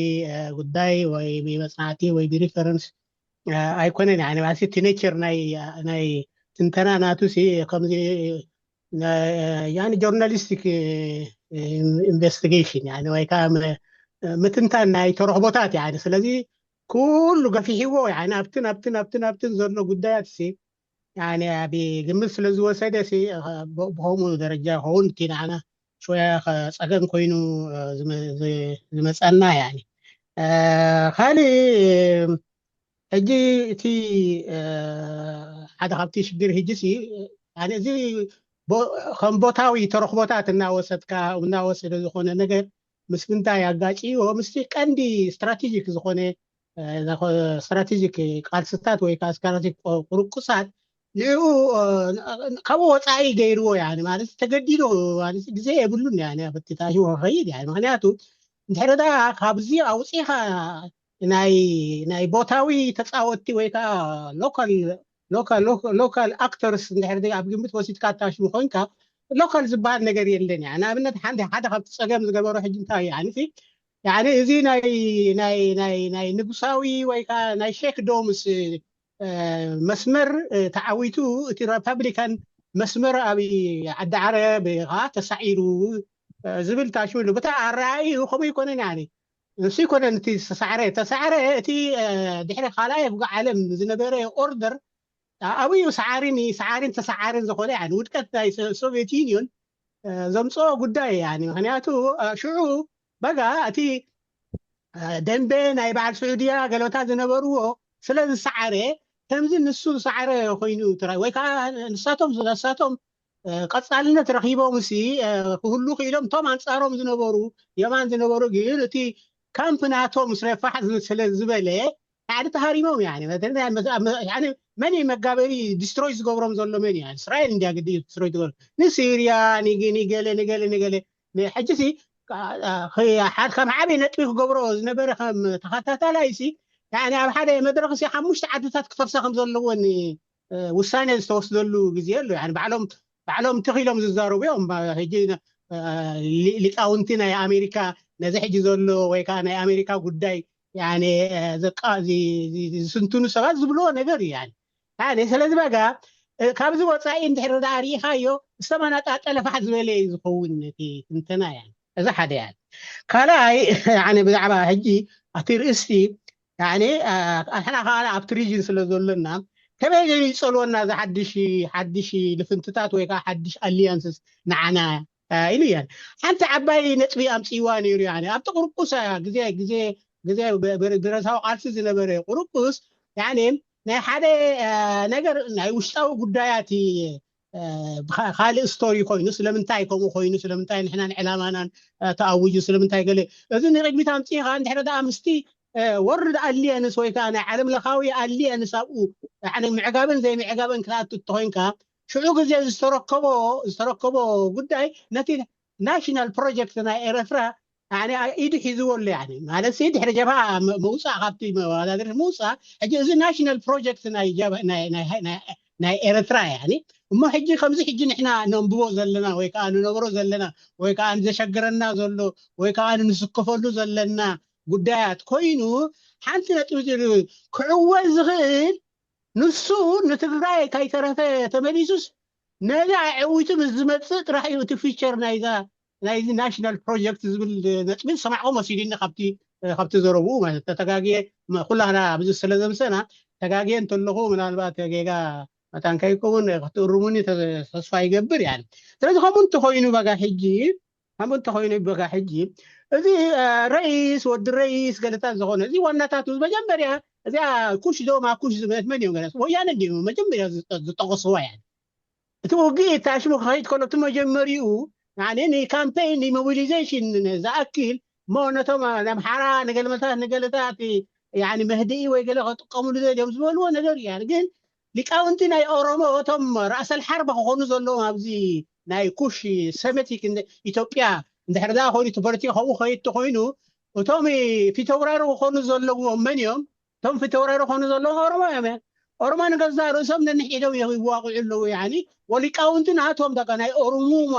ጉዳይ ወይ ብመፅናዕቲ ወይ ብሪፈረንስ ኣይኮነን። ማለት እቲ ኔቸር ናይ ትንተና ናቱ ከምዚ ጆርናሊስቲክ ኢንቨስቲጌሽን ወይ ከዓ ምትንታን ናይ ተረኽቦታት። ስለዚ ኩሉ ገፊሕዎ ኣብትን ኣብትን ኣብትን ኣብትን ዘሎ ጉዳያት ሲ ኣብ ግምት ስለ ዝወሰደ ሲ ብከምኡ ደረጃ ይኸውን እቲ ንዓና ሽወያ ጸገም ኮይኑ ዝመጸና። ካሊእ ሕጂ እቲ ሓደ ካብቲ ሽግር ሕጂ ሲ እዚ ከም ቦታዊ ተረኽቦታት እናወሰድካ እናወሰደ ዝኾነ ነገር ምስ ምንታይ ኣጋጭዎ? ምስቲ ቀንዲ ስትራቴጂክ ዝኾነ ስትራቴጂክ ቃልስታት ወይ ከዓ ስትራቴጂክ ቁርቁሳት ንኡ ካብኡ ወፃኢ ገይርዎ። ማለት ተገዲዶ ግዜ የብሉን በቲ ታሽዎ ከይድ። ምክንያቱ እንድሕር ዳ ካብዚ ኣውፂኻ ናይ ቦታዊ ተፃወትቲ ወይ ከዓ ሎካል ኣክተርስ እንድሕር ኣብ ግምት ወሲድካ ታሽሙ ኮይንካ ሎካል ዝበሃል ነገር የለን። ንኣብነት ሓንቲ ሓደ ካብቲ ፀገም ዝገበሮ ሕጂ እንታይ እዩ? እዚ ናይ ናይ ናይ ናይ ንጉሳዊ ወይ ከዓ ናይ ሼክ ዶምስ መስመር ተዓዊቱ እቲ ሪፐብሊካን መስመር ኣብ ዓዲ ዓረብ ከዓ ተሳዒሩ ዝብል ታሽሙ ኣሎ። ብታ ኣረኣእዩ ከምኡ ይኮነን። ንሱ ይኮነን እቲ ዝተሳዕረ ተሳዕረ እቲ ድሕሪ ካልኣይ ውግእ ዓለም ዝነበረ ኦርደር ኣብኡ እዩ ሰዓርን ሰዓርን ተሰዓርን ዝኾነ ውድቀት ናይ ሶቪየት ዩኒዮን ዘምፅኦ ጉዳይ። ምክንያቱ ሽዑ በጋ እቲ ደንበ ናይ በዓል ስዑድያ ገለታት ዝነበርዎ ስለ ዝሰዓረ ከምዚ ንሱ ዝሰዓረ ኮይኑ ትራይ ወይ ከዓ ንሳቶም ንሳቶም ቀፃልነት ረኪቦም ሲ ክህሉ ክኢሎም እቶም ኣንፃሮም ዝነበሩ የማን ዝነበሩ ግን እቲ ካምፕ ናቶም ስለ ፋሕ ስለ ዝበለ ሓደ ተሃሪሞም። መን መጋበሪ ዲስትሮይ ዝገብሮም ዘሎ መን እዩ? እስራኤል እንዲያ ግዲ ዲስትሮይ ትገብሮ ንሲርያ ንገለ ንገለ ንገለ። ሕጂ ሲ ካብ ሓደ ነጥቢ ክገብሮ ዝነበረ ከም ተኸታታላይ ሲ ኣብ ሓደ መድረክ ሲ ሓሙሽተ ዓድታት ክፈርሳ ከም ዘለዎን ውሳኔ ዝተወስደሉ ግዜ ኣሎ። ባዕሎም ባዕሎም ትኺሎም ዝዛረቡ እዮም። ሕጂ ሊቃውንቲ ናይ ኣሜሪካ ነዚ ሕጂ ዘሎ ወይ ከዓ ናይ ኣሜሪካ ጉዳይ ዝስንትኑ ሰባት ዝብልዎ ነገር እዩ። ስለዚ በጋ ካብዚ ወፃኢ እንድሕር ዳ ርኢኻዮ ዝተመናጣጠለ ፋሕ ዝበለ እዩ ዝኸውን እቲ ትንተና። እዚ ሓደ እያ። ካልኣይ ብዛዕባ ሕጂ ኣቲ ርእስቲ ኣሕና ከዓ ኣብቲ ሪጅን ስለ ዘሎና ከመይ ገይሩ ይፀልወና እዚ ሓድሽ ሓድሽ ልፍንትታት ወይ ከዓ ሓድሽ ኣሊያንስስ ንዓና ኢሉ እያ ሓንቲ ዓባይ ነጥቢ ኣምፅዋ ነይሩ። ኣብቲ ቁርቁሳ ግዜ ግዜ ግዜ ብረታዊ ቃልሲ ዝነበረ ቁርቁስ ናይ ሓደ ነገር ናይ ውሽጣዊ ጉዳያት ካልእ ስቶሪ ኮይኑ ስለምንታይ ከምኡ ኮይኑ ስለምንታይ ንሕና ንዕላማናን ተኣውጁ ስለምንታይ ገለ እዚ ንቅድሚት ኣምፅኢኻ እንድሕረ ደኣ ምስቲ ወርልድ ኣሊየንስ ወይ ከዓ ናይ ዓለም ለኻዊ ኣሊየንስ ኣብኡ ምዕጋብን ዘይምዕጋብን ክትኣቱ እንተኮይንካ ሽዑ ግዜ ዝተረከቦ ዝተረከቦ ጉዳይ ነቲ ናሽናል ፕሮጀክት ናይ ኤረትራ ኢዱ ሒዝዎ ኣሎ። ማለት ድሕሪ ጀብሃ ምውፃእ ካብቲ መወዳደሪ ምውፃእ ሕጂ እዚ ናሽናል ፕሮጀክት ናይ ኤረትራ እያ። እሞ ሕጂ ከምዚ ሕጂ ንሕና ነንብቦ ዘለና ወይ ከዓ ንነብሮ ዘለና ወይ ከዓ ንዘሸግረና ዘሎ ወይ ከዓ ንስከፈሉ ዘለና ጉዳያት ኮይኑ ሓንቲ ነጥቢ ክዕወት ዝኽእል ንሱ ንትግራይ ካይተረፈ ተመሊሱስ ነዚ ኣዕዊቱ ምስ ዝመፅእ ጥራሕ እዩ እቲ ፊቸር ናይዛ ናይዚ ናሽናል ፕሮጀክት ዝብል ነጥቢ ዝሰማዕኮ መሲሉኒ ካብቲ ካብቲ ዘረብኡ ማለት ተተጋግየ ኩላና ኣብዚ ስለ ዘምሰና ተጋግየ እንተለኹ ምናልባት ጌጋ መታን ከይከውን ክትእርሙኒ ተስፋ ይገብር። ያ ስለዚ ከምኡ እንተኮይኑ በጋ ሕጂ ከምኡ እንተኮይኑ በጋ ሕጂ እዚ ረይስ ወዲ ረይስ ገለታት ዝኾነ እዚ ዋናታቱ መጀመርያ እዚኣ ኩሽ ዶ ማኩሽ ዝበለት መን እዮም ገለ ወያነ እንዲዩ መጀመርያ ዝጠቀስዋ ያ እቲ ውግእ ታሽሙ ክኸይድ ከሎ እቲ መጀመሪኡ ንካምፔይን ሞቢሊዜሽን ዝኣክል እሞ ነቶም ኣምሓራ ንገልመታት ንገለታት መህድኢ ወይ ገለ ክጥቀምሉ ዘድዮም ዝበልዎ ነገር እዩ። ግን ሊቃውንቲ ናይ ኦሮሞ እቶም ራእሰል ሓርብ ክኾኑ ዘለዎም ኣብዚ ናይ ኩሽ ሰሜቲክ ኢትዮጵያ እንድሕር ዳ ኮይኑ እቲ ፖለቲካ ከምኡ ከይድ ተኮይኑ እቶም ፊተውራሪ ክኾኑ ዘለዎም መን እዮም? እቶም ፊተውራሪ ክኾኑ ዘለዎም ኦሮሞ እዮም። ኦሮሞ ንገዛ ርእሶም ነንሒዶም ይዋቅዑ ኣለዉ። ወሊቃውንቲ ናቶም ናይ ኦሮሙማ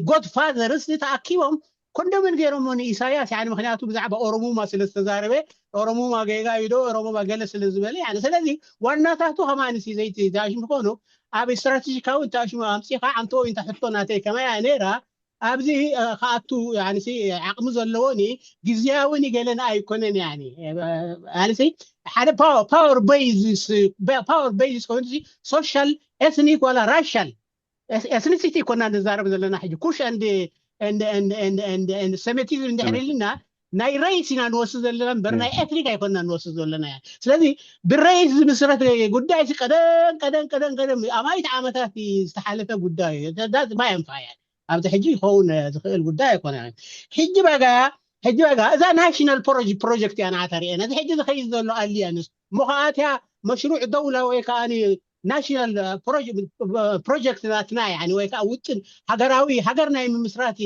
ጎድፋዘርስ ተኣኪቦም ኮንደምን ገይሮሞ ንኢሳያስ ምክንያቱ ብዛዕባ ኦሮሙማ ስለ ዝተዛረበ ኦሮሙማ ጌጋ ይዶ ኦሮሙማ ገለ ስለ ዝበለ ስለዚ ዋናታቱ ከማንሲ ዘይቲ ዛሽም ዝኾኑ ኣብ ስትራቴጂካዊ እንታሽሙ ኣምፂኻ ዓንቶ እንተ ሕቶ ናተይ ከማያ ነይራ ኣብዚ ከኣቱ ዓቅሚ ዘለዎኒ ግዜያዊ ገለን ኣይኮነን። ሓደ ፓወር ቤዝስ ኮይኑ ሶሻል ኤትኒክ ዋላ ራሻል ኤትኒሲቲ ኮና ንዛረብ ዘለና ሕጂ ኩሽ ሰሜቲዝም እንድሕር ኢልና ናይ ሬስ ኢና ንወስድ ዘለና እምበር ናይ ኤትኒክ ኣይኮና ንወስድ ዘለና። ስለዚ ብሬስ ዝምስረት ጉዳይ ቀደም ቀደም ቀደም ቀደም ኣማይት ዓመታት ዝተሓለፈ ጉዳይ ማየንፋያ ኣብዚ ሕጂ ይኸውን ዝኽእል ጉዳይ ኣይኮነ። ሕጂ በጋ ሕጂ በጋ እዛ ናሽናል ፕሮጀክት እያ ንዓታ ርኤና እዚ ሕጂ ዝኸይድ ዘሎ ኣሊያንስ እሞ ከኣትያ መሽሩዕ ደውላ ወይ ከዓ ናሽናል ፕሮጀክት ናትና ወይ ከዓ ውጥን ሃገራዊ ሃገር ናይ ምምስራት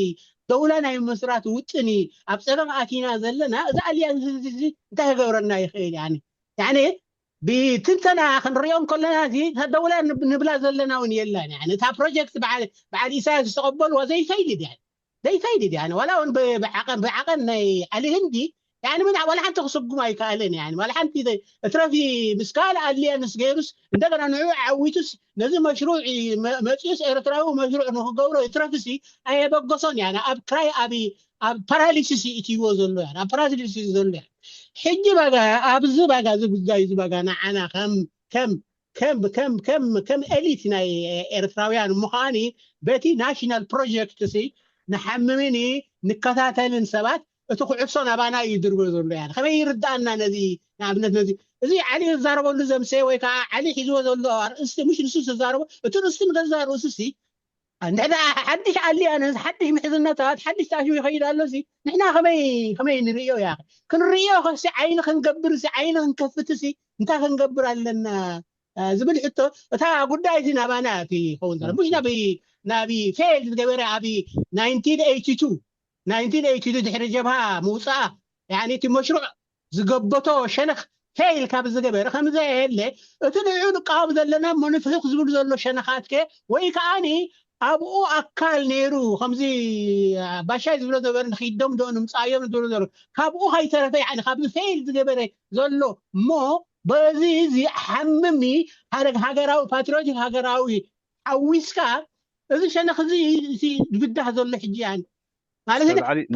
ደውላ ናይ ምምስራት ውጥን ኣብ ፀገም ኣቲና ዘለና እዚ ኣሊያንስ እንታይ ክገብረና ይኽእል ብትንተና ክንሪኦ ከለና ደውላ ንብላ ዘለና እውን የላን። እታ ፕሮጀክት በዓል ኢሳያስ ዝተቐበልዋ ዘይፈይድ እያ ዘይፈይድ እያ ዋላ እውን ብዓቐን ናይ ዓሊ ህንዲ ምን ዋላ ሓንቲ ክስጉም ኣይከኣልን። ዋላ ሓንቲ እትረፊ ምስ ካልእ ኣሊያንስ ገይሩስ እንደገና ንዑ ዓዊቱስ ነዚ መሽሩዕ መፅኡስ ኤርትራዊ መሽሩዕ ንክገብሮ እትረፍሲ ኣየበገሶን። ኣብ ክራይ ኣብ ኣብ ፓራሊሲስ እትይዎ ዘሎ ኣብ ፓራሊሲስ ዘሎ ሕጂ በጋ ኣብዚ በጋ እዚ ጉዳይ እዚ በጋ ንዓና ከም ከም ከም ከም ከም ኤሊት ናይ ኤርትራውያን ምዃኒ በቲ ናሽናል ፕሮጀክት ሲ ንሓምምን ንከታተልን ሰባት እቲ ኩዕሶ ናባና እዩ ድርበ ዘሎ ያ ከመይ ይርዳእና ነዚ ንኣብነት ነዚ እዚ ዓሊ ዝዛረበሉ ዘምሰ ወይ ከዓ ዓሊ ሒዝዎ ዘሎ ኣርእስቲ ምሽ ንሱ ዝዛረቦ እቲ ርእስቲ ንገዛ ርእሱ ሲ እንድሕዳ ሓድሽ ኣሊያንስ ሓድሽ ምሕዝነታት ሓድሽ ታሽሙ ይኸይድ ኣሎ ሲ ንሕና ከመይ ከመይ ንርእዮ ያ ክንርእዮ ከሲ ዓይኒ ክንገብር ሲ ዓይኒ ክንከፍት ሲ እንታይ ክንገብር ኣለና ዝብል ሕቶ እታ ጉዳይ እዚ ናባና እቲ ይኸውን ዘሎ ምሽ ናብ ናብ ፌል ዝገበረ ኣብ ናይንቲን ኤይቲ ቱ ናይንቲን ኤይቲ ቱ ድሕሪ ጀብሃ ምውፃኣ እቲ መሽሩዕ ዝገበቶ ሸነኽ ፌል ካብ ዝገበረ ከምዘየለ እቲ ንዑ ንቃወም ዘለና እሞ ንፍሕኽ ዝብሉ ዘሎ ሸነኻትከ ወይ ከዓኒ ኣብኡ ኣካል ነይሩ ከምዚ ባሻይ ዝብሎ ዘበረ ንክይዶም ዶ ንምፃዮም ዝብሎ ዘሎ ካብኡ ከይተረፈ ካብዚ ፌል ዝገበረ ዘሎ እሞ በዚ እዚ ሓምሚ ሓደ ሃገራዊ ፓትሪዮቲክ ሃገራዊ ሓዊስካ እዚ ሸነኽ እዚ ዝብዳህ ዘሎ ሕጂ ያን ማለት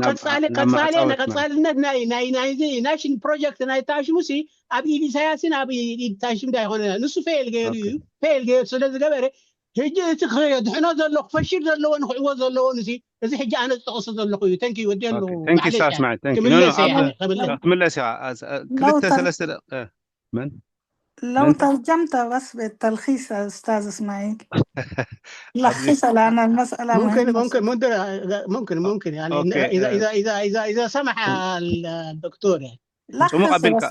ቀፃሊ ቀፃሊ ቀፃልነት ናይ ናይ ናይዚ ናሽን ፕሮጀክት ናይ ታሽሙ ሲ ኣብ ኢድ ኢሳያስን ኣብ ኢድ ታሽም ዳ ይኮነ ንሱ ፌል ገይሩ እዩ ፌል ገይሩ ስለ ዝገበረ ሕጂ እቲ ድሕኖ ዘሎ ክፈሽል ዘለዎ ንክዕዎ ዘለዎ ንሲ እዚ ሕጂ ኣነ ዝጠቕሱ ዘለኹ እዩ ተንኪ ወዲ ኣለኹ ትምለስ ክልተ ሰለስተ መን لو ترجمت بس بالتلخيص يا أستاذ إسماعيل لخص لنا المسألة ممكن ممكن ممكن ممكن ممكن يعني إذا إذا إذا إذا إذا سمح الدكتور يعني ጽሙቕ ኣቢልካ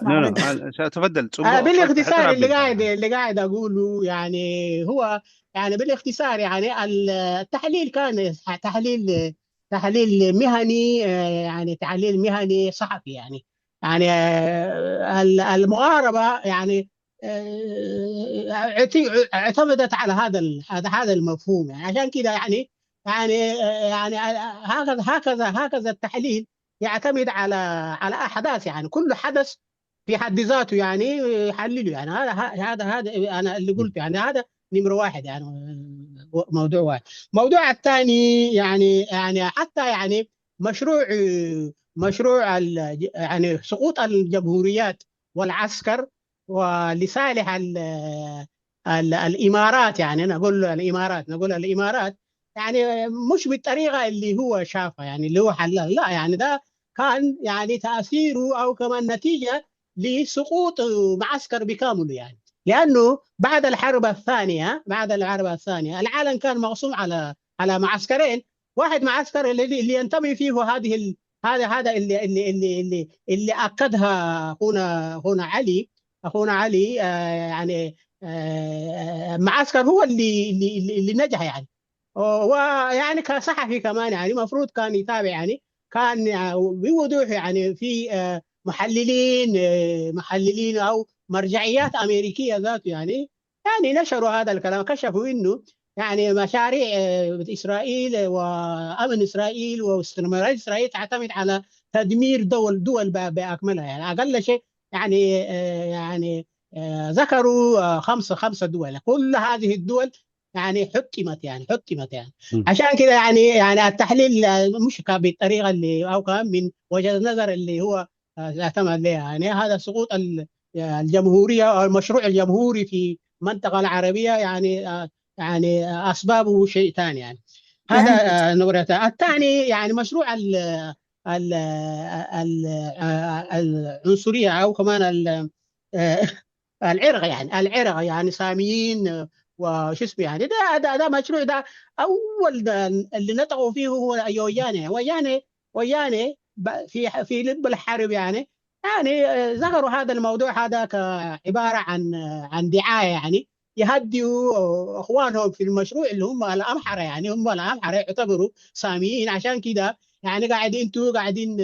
ተፈደል بالاختصار اللي قاعد اللي قاعد اقوله يعني هو يعني بالاختصار يعني التحليل كان تحليل تحليل مهني يعني تحليل مهني صحفي يعني يعني المقاربه يعني اعتمدت على هذا هذا المفهوم يعني عشان كذا يعني يعني يعني هكذا هكذا هكذا التحليل يعتمد على على احداث يعني كل حدث في حد ذاته يعني يحلله. يعني هذا هذا هذا انا اللي قلته، يعني هذا نمره واحد، يعني موضوع واحد. الموضوع الثاني يعني يعني حتى يعني مشروع مشروع يعني سقوط الجمهوريات والعسكر ولصالح الامارات، يعني نقول الامارات نقول الامارات يعني مش بالطريقه اللي هو شافها، يعني اللي هو حلها، لا، يعني ده كان يعني تاثيره او كمان نتيجه لسقوط معسكر بكامله، يعني لانه بعد الحرب الثانيه بعد الحرب الثانيه العالم كان مقسوم على على معسكرين. واحد معسكر اللي اللي ينتمي فيه هذه ال... هذا هذا اللي اللي اللي اللي اللي اكدها اخونا اخونا علي اخونا علي آه يعني آه معسكر هو اللي اللي اللي, اللي نجح، يعني. ويعني كصحفي كمان، يعني المفروض كان يتابع، يعني كان بوضوح يعني في آه محللين آه محللين او مرجعيات امريكيه ذاته، يعني يعني نشروا هذا الكلام، كشفوا انه يعني مشاريع آه، اسرائيل وامن اسرائيل واستثمارات اسرائيل تعتمد على تدمير دول دول باكملها، يعني اقل شيء يعني آه، يعني آه، ذكروا آه، خمسه خمسه دول، كل هذه الدول يعني حطمت يعني حطمت يعني عشان كده يعني يعني التحليل مش بالطريقه اللي او كمان من وجهه نظر اللي هو اعتمد عليها، يعني هذا سقوط الجمهوريه او المشروع الجمهوري في المنطقه العربيه، يعني يعني اسبابه شيء ثاني، يعني هذا نمره. الثاني يعني مشروع ال ال العنصريه او كمان العرق، يعني العرق، يعني ساميين وش اسمه، يعني ده ده ده مشروع ده اول ده اللي نطقوا فيه هو وياني وياني وياني في في لب الحرب، يعني يعني ذكروا هذا الموضوع هذا كعباره عن عن دعايه، يعني يهدئوا اخوانهم في المشروع اللي هم الامحره، يعني هم الامحره يعتبروا ساميين، عشان كده يعني قاعد انتوا قاعدين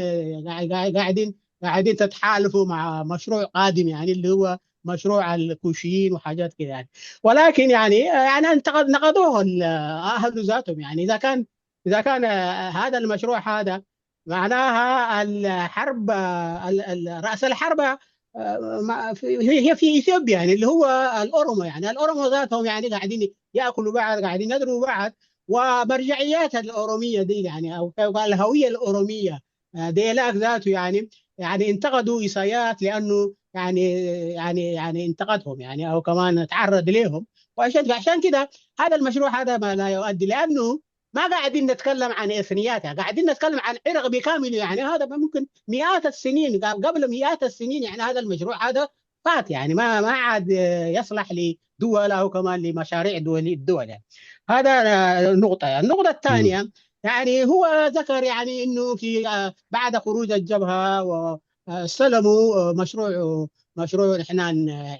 قاعدين قاعدين تتحالفوا مع مشروع قادم، يعني اللي هو مشروع الكوشيين وحاجات كده، يعني ولكن يعني يعني انتقد نقدوه اهل ذاتهم، يعني اذا كان اذا كان هذا المشروع هذا معناها الحرب راس الحرب هي في اثيوبيا، يعني اللي هو الاورومو، يعني الاورومو ذاتهم يعني قاعدين ياكلوا بعض، قاعدين يضربوا بعض، ومرجعيات الاوروميه دي يعني او الهويه الاوروميه ديلاك ذاته يعني يعني انتقدوا ايسايات لانه يعني يعني يعني انتقدهم، يعني او كمان تعرض لهم، وعشان عشان كده هذا المشروع هذا ما لا يؤدي، لانه ما قاعدين نتكلم عن اثنيات، يعني قاعدين نتكلم عن عرق بكامل، يعني هذا ممكن مئات السنين قبل مئات السنين، يعني هذا المشروع هذا فات، يعني ما ما عاد يصلح لدول او كمان لمشاريع دول الدول، يعني هذا نقطه. النقطه الثانيه يعني هو ذكر يعني انه في بعد خروج الجبهه واستلموا مشروع مشروع نحن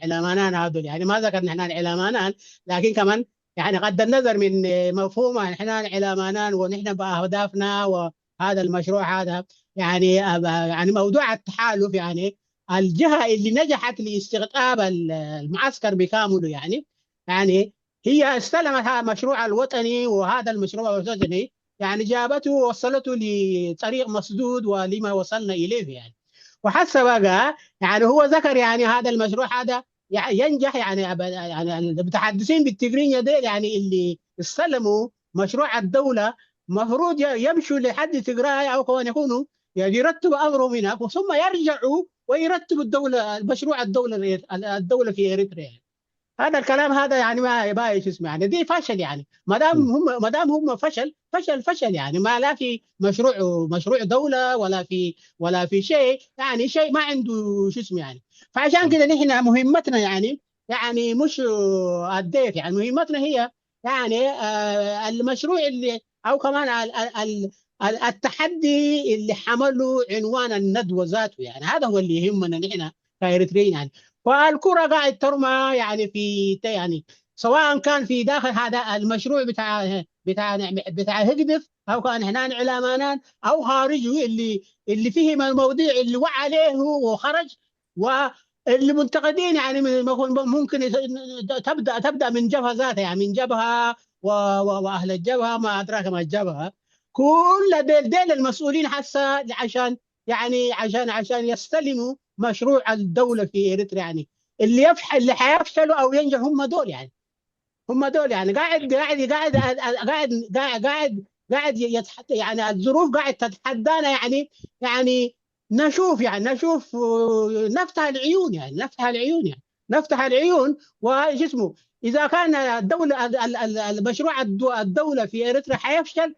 علمانان هذول، يعني ما ذكر نحن علمانان، لكن كمان يعني قد النظر من مفهوم نحن علمانان ونحن باهدافنا وهذا المشروع هذا، يعني يعني موضوع التحالف، يعني الجهه اللي نجحت لاستقطاب المعسكر بكامله، يعني يعني هي استلمت هذا المشروع الوطني، وهذا المشروع الوطني يعني جابته ووصلته لطريق مسدود ولما وصلنا اليه، يعني وحسب بقى يعني هو ذكر يعني هذا المشروع هذا ينجح، يعني يعني المتحدثين بالتقرينيا ديل يعني اللي استلموا مشروع الدوله مفروض يمشوا لحد تقراي او كمان يكونوا يعني يرتبوا امرهم هناك، ثم يرجعوا ويرتبوا الدوله، المشروع الدوله الدوله في اريتريا. هذا الكلام هذا يعني ما ما شو اسمه، يعني دي فشل، يعني ما دام هم ما دام هم فشل فشل فشل، يعني ما لا في مشروع مشروع دوله ولا في ولا في شيء، يعني شيء ما عنده شو اسمه يعني. فعشان كده نحن مهمتنا يعني يعني مش الديت، يعني مهمتنا هي يعني آه المشروع اللي او كمان ال ال ال التحدي اللي حمله عنوان الندوه ذاته، يعني هذا هو اللي يهمنا نحن كاريتريين، يعني فالكره قاعد ترمى يعني في يعني سواء كان في داخل هذا المشروع بتاع بتاع بتاع هجدف او كان هنا علمانان او خارجه اللي اللي فهم المواضيع اللي وعى عليه وخرج، واللي منتقدين يعني ممكن تبدا تبدا من جبهه ذاتها، يعني من جبهه واهل الجبهه ما ادراك ما الجبهه، كل ديل ديل المسؤولين حسا عشان يعني عشان عشان يستلموا مشروع الدولة في إريتريا، يعني اللي يفح اللي حيفشلوا أو ينجحوا هم دول، يعني هم دول، يعني قاعد قاعد قاعد قاعد قاعد قاعد قاعد يتحدى، يعني الظروف قاعد تتحدانا، يعني يعني نشوف، يعني نشوف، آه، نفتح العيون، يعني نفتح العيون، يعني نفتح العيون. وش اسمه، إذا كان الدولة ال- ال- ال- المشروع الدو- الدولة في إريتريا حيفشل،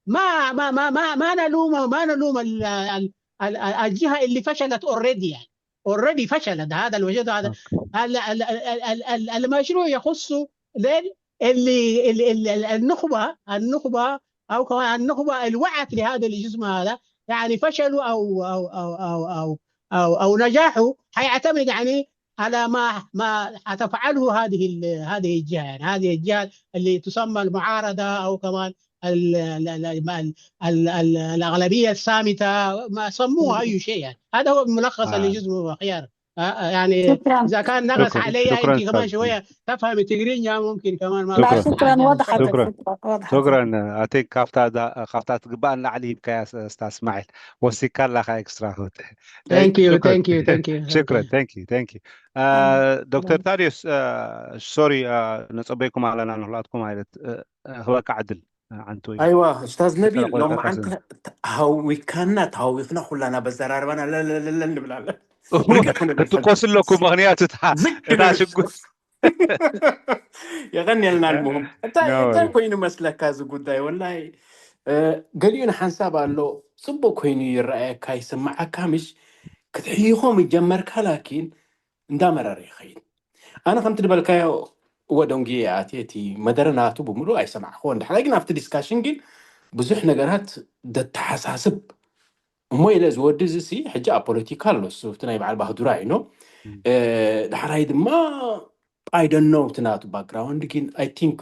ما ما ما ما ما نلوم ما نلوم ال- ال- ال- ال- الجهة اللي فشلت اوريدي، يعني اوريدي فشلت. هذا الوجود هذا ال- ال- ال- ال- ال- ال- المشروع يخص لين اللي اللي اللي- النخبة النخبة أو كمان النخبة اللي وعت لهذا الجسم هذا، يعني فشلوا أو أو أو أو أو أو, أو نجحوا، حيعتمد يعني على ما ما حتفعله هذه ال- هذه الجهة، يعني هذه الجهة اللي تسمى المعارضة أو كمان ال ال ال ال ال ال الأغلبية الصامتة، ما سموها أي شيء، يعني هذا هو ملخص آه. اللي جزء خيار. آه، يعني شكرا. إذا كان نغص شكرا. علي شكرا أنت كمان شوية تفهم التجرينيا، ممكن كمان ما لا، شكرا. شكرا، وضحت شكرا. الفكرة، وضحت. شكرا. I think ካብታ ዳ- ካብታ ትግባእ ንላዕሊ ሂብካያ ስ- ስታ እስማዒል ወሲካ ኣለካ ኤክስትራ ሆት Thank you, thank you, thank you. شكرا. Thank you, thank you. ዶክተር ታዲዮስ፣ ሶሪ፣ ነፀበይኩም ኣለና ንክልኣትኩም ዓይነት ክበካ ዕድል። ዓንቱ እዩ። ኣይዋ ኡስታዝ ነቢል ተረቆ ሎም ተረቆ ዓንተ ተሃዊካና ተሃዊክና ኩላና በዘራርባና ለለለለ ንብላለን። ክትቆስ ኣለኩ ምክንያቱ እታ ዝቅ እታ ንብል። ሽጉጥ የቀንየልና። ልሙሁም እንታይ No እንታይ worries. ኮይኑ መስለካ እዚ ጉዳይ ወላይ እ፣ ገሊኡ ንሓንሳብ ኣሎ ጽቡቅ ኮይኑ ይረኣየካ ይስምዓካ ምሽ ክትሕይኾም ይጀመርካ ላኪን እንዳመረረ ይኸይድ። ኣነ ከምቲ ዝበልካዮ እወ ደንጉየ ኣትየ እቲ መደረ ናቱ ብምሉእ ኣይሰማዕክዎ እንድሕራ ግን ኣብቲ ዲስካሽን ግን ብዙሕ ነገራት ደተሓሳስብ እሞ ኢለ ዝወዲ እዚ ሲ ሕጂ ኣብ ፖለቲካ ኣሎ እሱ እቲ ናይ በዓል ባህዱራ ኢኖ ዳሕራይ ድማ ኣይደኖ እቲ ናቱ ባክግራውንድ ግን ኣይ ቲንክ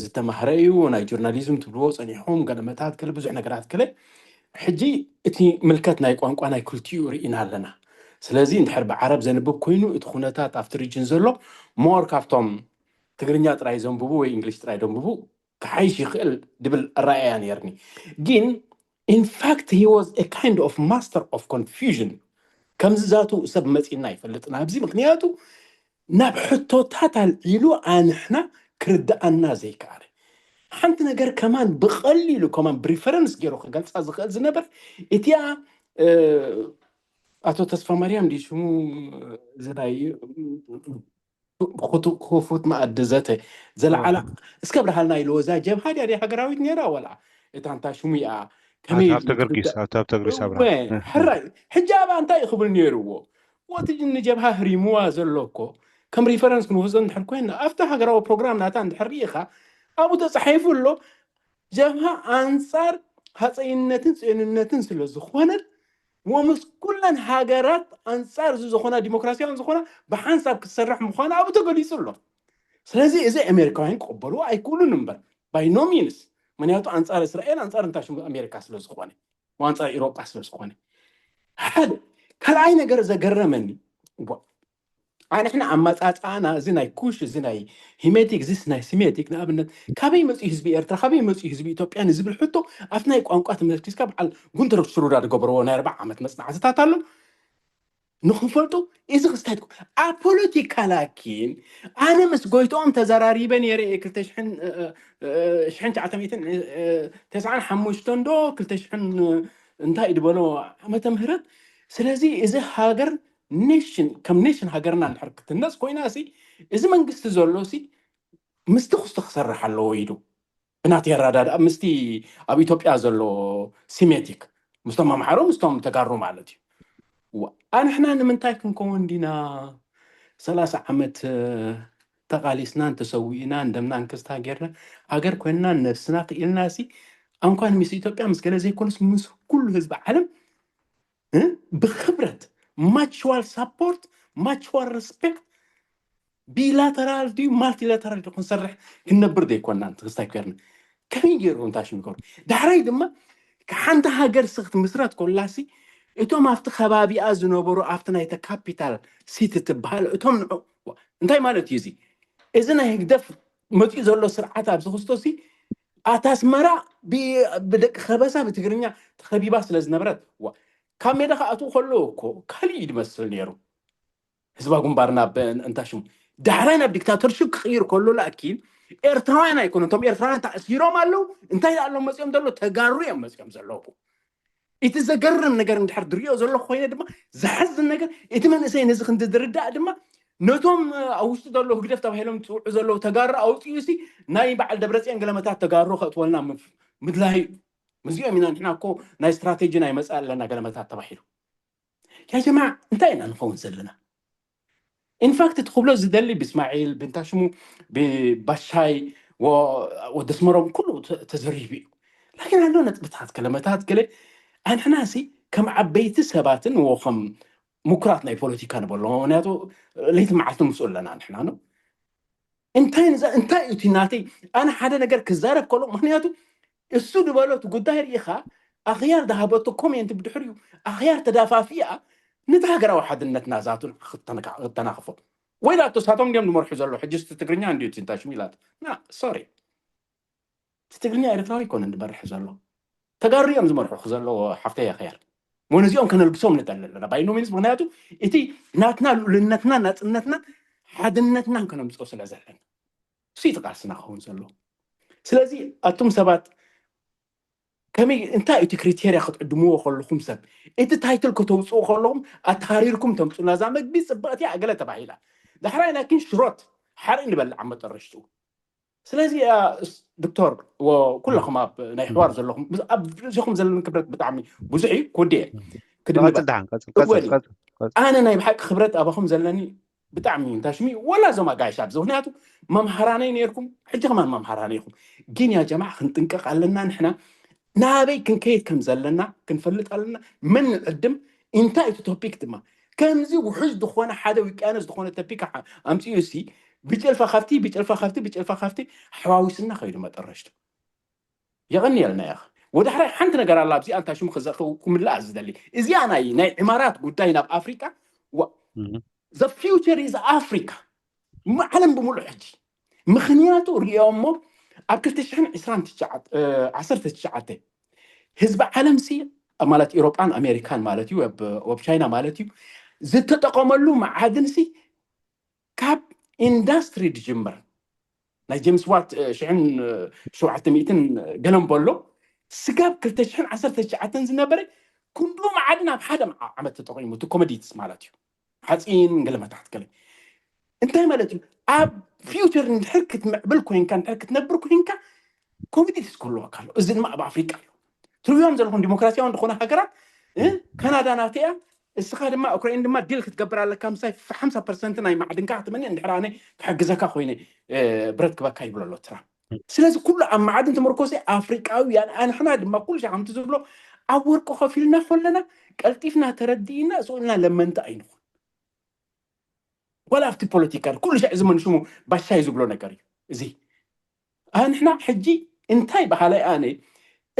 ዝተማህረ እዩ ናይ ጆርናሊዝም ትብልዎ ፀኒሖም ገለመታት ከለ ብዙሕ ነገራት ከለ ሕጂ እቲ ምልከት ናይ ቋንቋ ናይ ክልቲኡ ርኢና ኣለና ስለዚ እንድሕር ብዓረብ ዘንብብ ኮይኑ እቲ ኩነታት ኣብቲ ሪጅን ዘሎ ሞር ካብቶም ትግርኛ ጥራይ ዘንብቡ ወይ እንግሊሽ ጥራይ ዘንብቡ ክሓይሽ ይኽእል ድብል ኣረኣያ ነርኒ ግን in fact he was a kind of master of confusion ከምዚ ዛቱ ሰብ መፂና ይፈልጥና ኣብዚ ምክንያቱ ናብ ሕቶታት ኣልዒሉ ኣንሕና ክርድኣና ዘይከኣለ ሓንቲ ነገር ከማን ብቐሊሉ ከማን ብሪፈረንስ ገይሩ ክገልፃ ዝኽእል ዝነበር እቲኣ ኣቶ ተስፋ ማርያም ዲ ሽሙ ዝናይ ክፉት መኣዲ ዘተ ዘለዓላ እስከ ብርሃልና ኢልዎ እዛ ጀብሃ ድያ ሃገራዊት ነራ ወላ እታ እንታ ሽሙ እያ ኣቶ ሃብተ ገርጊስ ኣቶ ሃብተ ገርጊስ ኣብርሃ ሕራይ ሕጂ ኣብኣ እንታይ ክብል ነይርዎ ወቲ ንጀብሃ ህሪምዋ ዘሎ እኮ ከም ሪፈረንስ ክንወስዶ እንድሕር ኮይና ኣብቲ ሃገራዊ ፕሮግራም ናታ እንድሕር ርኢኻ ኣብኡ ተፃሒፉ ኣሎ ጀብሃ ኣንፃር ሃፀይነትን ፅዮንነትን ስለ ዝኾነት ወምስ ኩለን ሃገራት ኣንፃር እዚ ዝኾና ዲሞክራሲያውን ዝኾና ብሓንሳብ ክትሰርሕ ምዃኑ ኣብኡ ተገሊፁ ኣሎ ስለዚ እዚ ኣሜሪካውያን ክቕበሉ ኣይክእሉን እምበር ባይ ኖ ሚንስ ምክንያቱ ኣንፃር እስራኤል ኣንፃር እንታይ ሽሙ ኣሜሪካ ስለ ዝኾነ ኣንፃር ኢሮጳ ስለ ዝኾነ ሓደ ካልኣይ ነገር ዘገረመኒ ኣንሕና ኣመፃፅኣና እዚ ናይ ኩሽ እዚ ናይ ሂሜቲክ እዚ ናይ ሲሜቲክ ንኣብነት ካበይ መፅኡ ህዝቢ ኤርትራ ካበይ መፅኡ ህዝቢ ኢትዮጵያ ንዝብል ሕቶ ኣብቲ ናይ ቋንቋ ተመልኪስካ በዓል ጉንተር ሽሩዳ ዝገበርዎ ናይ ኣርባዓ ዓመት መፅናዕትታት ኣሎ ንክንፈልጡ እዚ ክስታይ ኣብ ፖለቲካ ላኪን ኣነ ምስ ጎይትኦም ተዘራሪበ ነይረ እየ ክልተ ሽሕን ትሽዓተ ሚእትን ተስዓን ሓሙሽተን ዶ ክልተ ሽሕን እንታይ ዝበሎ ዓመተ ምህረት ስለዚ እዚ ሃገር ኔሽን ከም ኔሽን ሃገርና እንድሕር ክትነፅ ኮይና ሲ እዚ መንግስቲ ዘሎ ሲ ምስቲ ክስቶ ክሰርሕ ኣለዎ ኢሉ ብናተይ ኣረዳድኣ ምስቲ ኣብ ኢትዮጵያ ዘሎ ሲሜቲክ ምስቶም ኣምሓሩ ምስቶም ተጋሩ ማለት እዩ ኣንሕና ንምንታይ ክንከውን ዲና ሰላሳ ዓመት ተቃሊስናን ተሰዊእናን ደምናን ክስታ ጌርና ሃገር ኮይንና ነብስና ክኢልና ሲ ኣንኳን ምስ ኢትዮጵያ ምስ ገለ ዘይኮነስ ምስ ኩሉ ህዝቢ ዓለም ብክብረት ማቹዋል ሳፖርት ማቹዋል ሪስፔክት ቢላተራል ድዩ ማልቲላተራል ድዩ ክንሰርሕ ክንነብር ዘይኮና ትክስታይ ኮይርና ከመይ ገይሩ እንታይ ሽም ይገብሩ ዳሕራይ ድማ ሓንቲ ሃገር ሲ ክትምስረት ኮላሲ እቶም ኣብቲ ከባቢኣ ዝነበሩ ኣብቲ ናይተ ካፒታል ሲቲ ትበሃል እቶም ንዑ እንታይ ማለት እዩ እዚ እዚ ናይ ህግደፍ መፅኡ ዘሎ ስርዓት ኣብዚ ክስቶሲ ኣታ ኣስመራ ብደቂ ከበሳ ብትግርኛ ተኸቢባ ስለ ዝነበረት ካብ ሜዳ ክኣትዉ ከለዉ እኮ ካልእ እዩ ዝመስል ነይሩ። ህዝባዊ ግንባር ናብ እንታይ ሽሙ ዳሕራይ ናብ ዲክታተርሽፕ ክቕይር ከሎ ላኪን ኤርትራውያን ኣይኮኑን። እቶም ኤርትራውያን ተኣሲሮም ኣለዉ። እንታይ ደኣ ኣለዉ መጺኦም ዘለዉ? ተጋሩ እዮም መጺኦም ዘለዉ። እቲ ዘገርም ነገር እንድሕር ዝሪኦ ዘለኹ ኮይነ ድማ፣ ዘሕዝን ነገር፣ እቲ መንእሰይ ነዚ ክንዲ ዝርዳእ ድማ ነቶም ኣብ ውሽጢ ዘለዉ ህግደፍ ተባሂሎም ዝፅውዑ ዘለዉ ተጋሩ ኣውፅኡ ሲ ናይ በዓል ደብረፅዮን ገለመታት ተጋሩ ከእትወልና ምፍ- ምድላይ እዩ። ምስዚኦም ኢና ንሕና እኮ ናይ ስትራቴጂ ናይ መፃኢ ኣለና ገለመታት ተባሂሉ። ያ ጀማዓ እንታይ ኢና ንኸውን ዘለና? ኢንፋክት እቲ ክብሎ ዝደሊ ብእስማዒል ብንታሽሙ ብባሻይ ወዲ ኣስመሮም ኩሉ ተዘሪቡ እዩ። ላኪን ኣሎ ነጥብታት ገለመታት ገለ ኣንሕና ሲ ከም ዓበይቲ ሰባትን ወ ከም ምኩራት ናይ ፖለቲካ ንበሎ ምክንያቱ ለይቲ መዓልቲ ምስኡ ኣለና ንሕና ነው እንታይ እንታይ እዩ ናተይ ኣነ ሓደ ነገር ክዛረብ ከሎ ምክንያቱ እሱ ዝበሎ እቲ ጉዳይ ርኢኻ ኣኽያር ዝሃበቶ ኮሜንት ብድሕሪኡ ኣኽያር ተዳፋፊኣ ነቲ ሃገራዊ ሓድነት ናዛቱን ክተናኽፎ ወይ ዳቶ ሳቶም እንዲዮም ዝመርሑ ዘሎ ሕጂ ትግርኛ እንዲዩ ትንታሽሙ ኢላት ና ሶሪ ትግርኛ ኤርትራዊ ይኮነ ዝመርሕ ዘሎ ተጋሩ እዮም ዝመርሑ ዘለዎ ሓፍተይ ኣኽያር ሞ ነዚኦም ከነልግሶም ንጠሊ ኣለና ባይኖ ሚንስ ምክንያቱ እቲ ናትና ልኡልነትና ናፅነትና ሓድነትና ከነምፅኦ ስለ ዘለና እሱ እቲ ቃልስና ክኸውን ዘሎ ስለዚ ኣቱም ሰባት ከመይ እንታይ እቲ ክሪቴርያ ክትዕድምዎ ከለኹም ሰብ እቲ ታይትል ከተውፅኡ ከለኹም ኣተሃሪርኩም ተምፁና እዛ መግቢ ፅብቕቲ ኣገለ ተባሂላ ዳሕራይ ላኪን ሽሮት ሓርኢ ንበልዕ ኣብ መጠረሽትኡ ስለዚ ዶክተር ኩለኹም ኣብ ናይ ሕዋር ዘለኹም ኣብ ርእሲኹም ዘለኒ ክብረት ብጣዕሚ ብዙሕ እዩ ክውድየ ክድምበል ኣነ ናይ ብሓቂ ክብረት ኣባኹም ዘለኒ ብጣዕሚ እንታሽሚ ወላ እዞም ኣጋይሽ ኣብዚ ምክንያቱ መምሃራነይ ነርኩም ሕጂ ከማን መምሃራነ ኢኹም ግን ያ ጀማዓ ክንጥንቀቕ ኣለና ንሕና ናበይ ክንከይድ ከም ዘለና ክንፈልጥ ኣለና መን ንዕድም እንታይ እቲ ቶፒክ ድማ ከምዚ ውሕጅ ዝኾነ ሓደ ውቅያኖስ ዝኾነ ተፒክ ኣምፅኡ ሲ ብጭልፋ ካብቲ ብጭልፋ ካብቲ ብጭልፋ ካብቲ ሓዋዊስና ከይዱ መጠረሽቱ የቐንየልና ኢኻ ወዳሕራይ ሓንቲ ነገር ኣላ ኣብዚኣ እንታይ ሽሙ ክምልኣ ዝደሊ እዚኣ ናይ ናይ ዕማራት ጉዳይ ናብ ኣፍሪቃ the future is Africa ዓለም ብምሉእ ሕጂ ምክንያቱ ሪኦ እሞ ኣብ ክልተ ሽሕን ዕስራን ዓሰርተ ትሽዓተ ህዝቢ ዓለም ሲ ማለት ኤሮጳን ኣሜሪካን ማለት እዩ ኣብ ቻይና ማለት እዩ ዝተጠቀመሉ መዓድን ሲ ካብ ኢንዳስትሪ ዝጅምር ናይ ጀምስ ዋት ሽሕን ሸውዓተ ሚእትን ገለን በሎ ስጋብ ክልተ ሽሕን ዓሰርተ ትሽዓተን ዝነበረ ኩሉ መዓድን ኣብ ሓደ ዓመት ተጠቂሙ እቲ ኮሞዲቲስ ማለት እዩ ሓፂን ገለመታት ገለ እንታይ ማለት እዩ ኣብ ፊውቸር እንድሕር ክትምዕብል ኮይንካ እንድሕር ክትነብር ኮይንካ ኮሞዲቲስ ክህልወካ ኣሎ እዚ ድማ ኣብ ኣፍሪቃ ኣሎ ትሪብዮም ዘለኹም ዲሞክራሲያዊ ዝኾነ ሃገራት ካናዳ ናተያ እስኻ ድማ ዩክሬን ድማ ዲል ክትገብር ኣለካ ምሳይ ሓምሳ ፐርሰንት ናይ ማዕድንካ ክትመኒ እንድሕር ኣነ ክሕግዘካ ኮይነ ብረት ክበካ ይብሎ ኣሎ ትራምፕ ስለዚ ኩሉ ኣብ ማዕድን ተመርኮሰ ኣፍሪቃውያን ኣንሕና ድማ ኩሉ ሻ ከምቲ ዝብሎ ኣብ ወርቂ ኮፍ ኢልና ከለና ቀልጢፍና ተረዲእና ስኡልና ለመንቲ ኣይንኹን ዋላ ኣብቲ ፖለቲካ ኩሉ ሻዕ እዚ መንሽሙ ባሻይ ዝብሎ ነገር እዩ እዚ ኣንሕና ሕጂ እንታይ በሃላይ ኣነ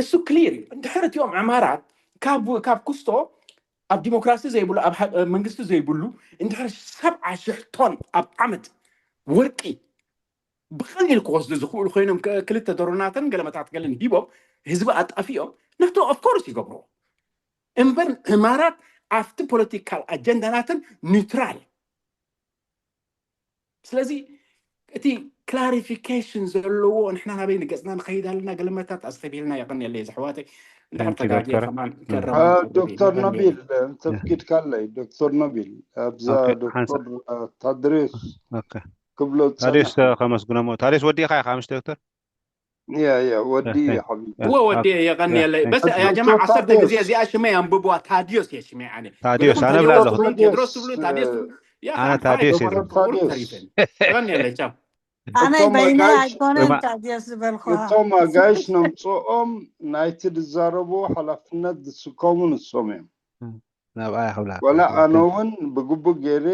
እሱ ክሊር እዩ እንድሕር እቲኦም ዕማራት ካብ ካብ ኩስቶ ኣብ ዲሞክራሲ ዘይብሉ ኣብ መንግስቲ ዘይብሉ እንድሕር ሰብዓ ሽሕ ቶን ኣብ ዓመት ወርቂ ብቐሊል ክወስዱ ዝኽእሉ ኮይኖም ክልተ ዶሮናትን ገለመታት ገለን ሂቦም ህዝቢ ኣጣፊኦም ናቶ ኦፍኮርስ ይገብርዎ እምበር ዕማራት ኣብቲ ፖለቲካል ኣጀንዳናትን ኒውትራል ስለዚ እቲ ክላሪፊኬሽን ዘለዎ ንሕና ናበይ ንገፅና ንኸይድ ኣለና ገለመታት ኣስተብሂልና የቐንየለይ ዝሕዋተይ እንድሕር ተጋግየ ከማን ከረማ ዶክተር ነቢል ተፍቂድካለይ ዶክተር ነቢል ኣብዛ ዶክተር ታድሬስ ክብሎ ታዲዮስ ከመስግኖሞ ታዲዮስ ወዲእካ ኢኻ ምሽ ዶክተር ያ ያ ወዲ ሓቢቢ እወ ወዲ የቀንየለይ በስ ያ ጀማ ዓሰርተ ግዜ እዚኣ ሽመይ ኣንብብዋ ታዲዮስ እየ ሽመይ ኣነ ታዲዮስ ኣነ ብላ ኣለኹ ቴድሮስ ትብሉ ታዲዮስ ኣነ ታዲዮስ እየ የቀንየለይ ቻው ኣነ በይነ ኣይኮነን ታዲዮስ ዝበልኩ እቶም ኣጋይሽ ነምፅኦም ናይቲ ዝዛረቡ ሓላፍነት ዝስከሙ ንሶም እዮም ናብኣ ክብላ ወላ ኣነ እውን ብግቡእ ገይረ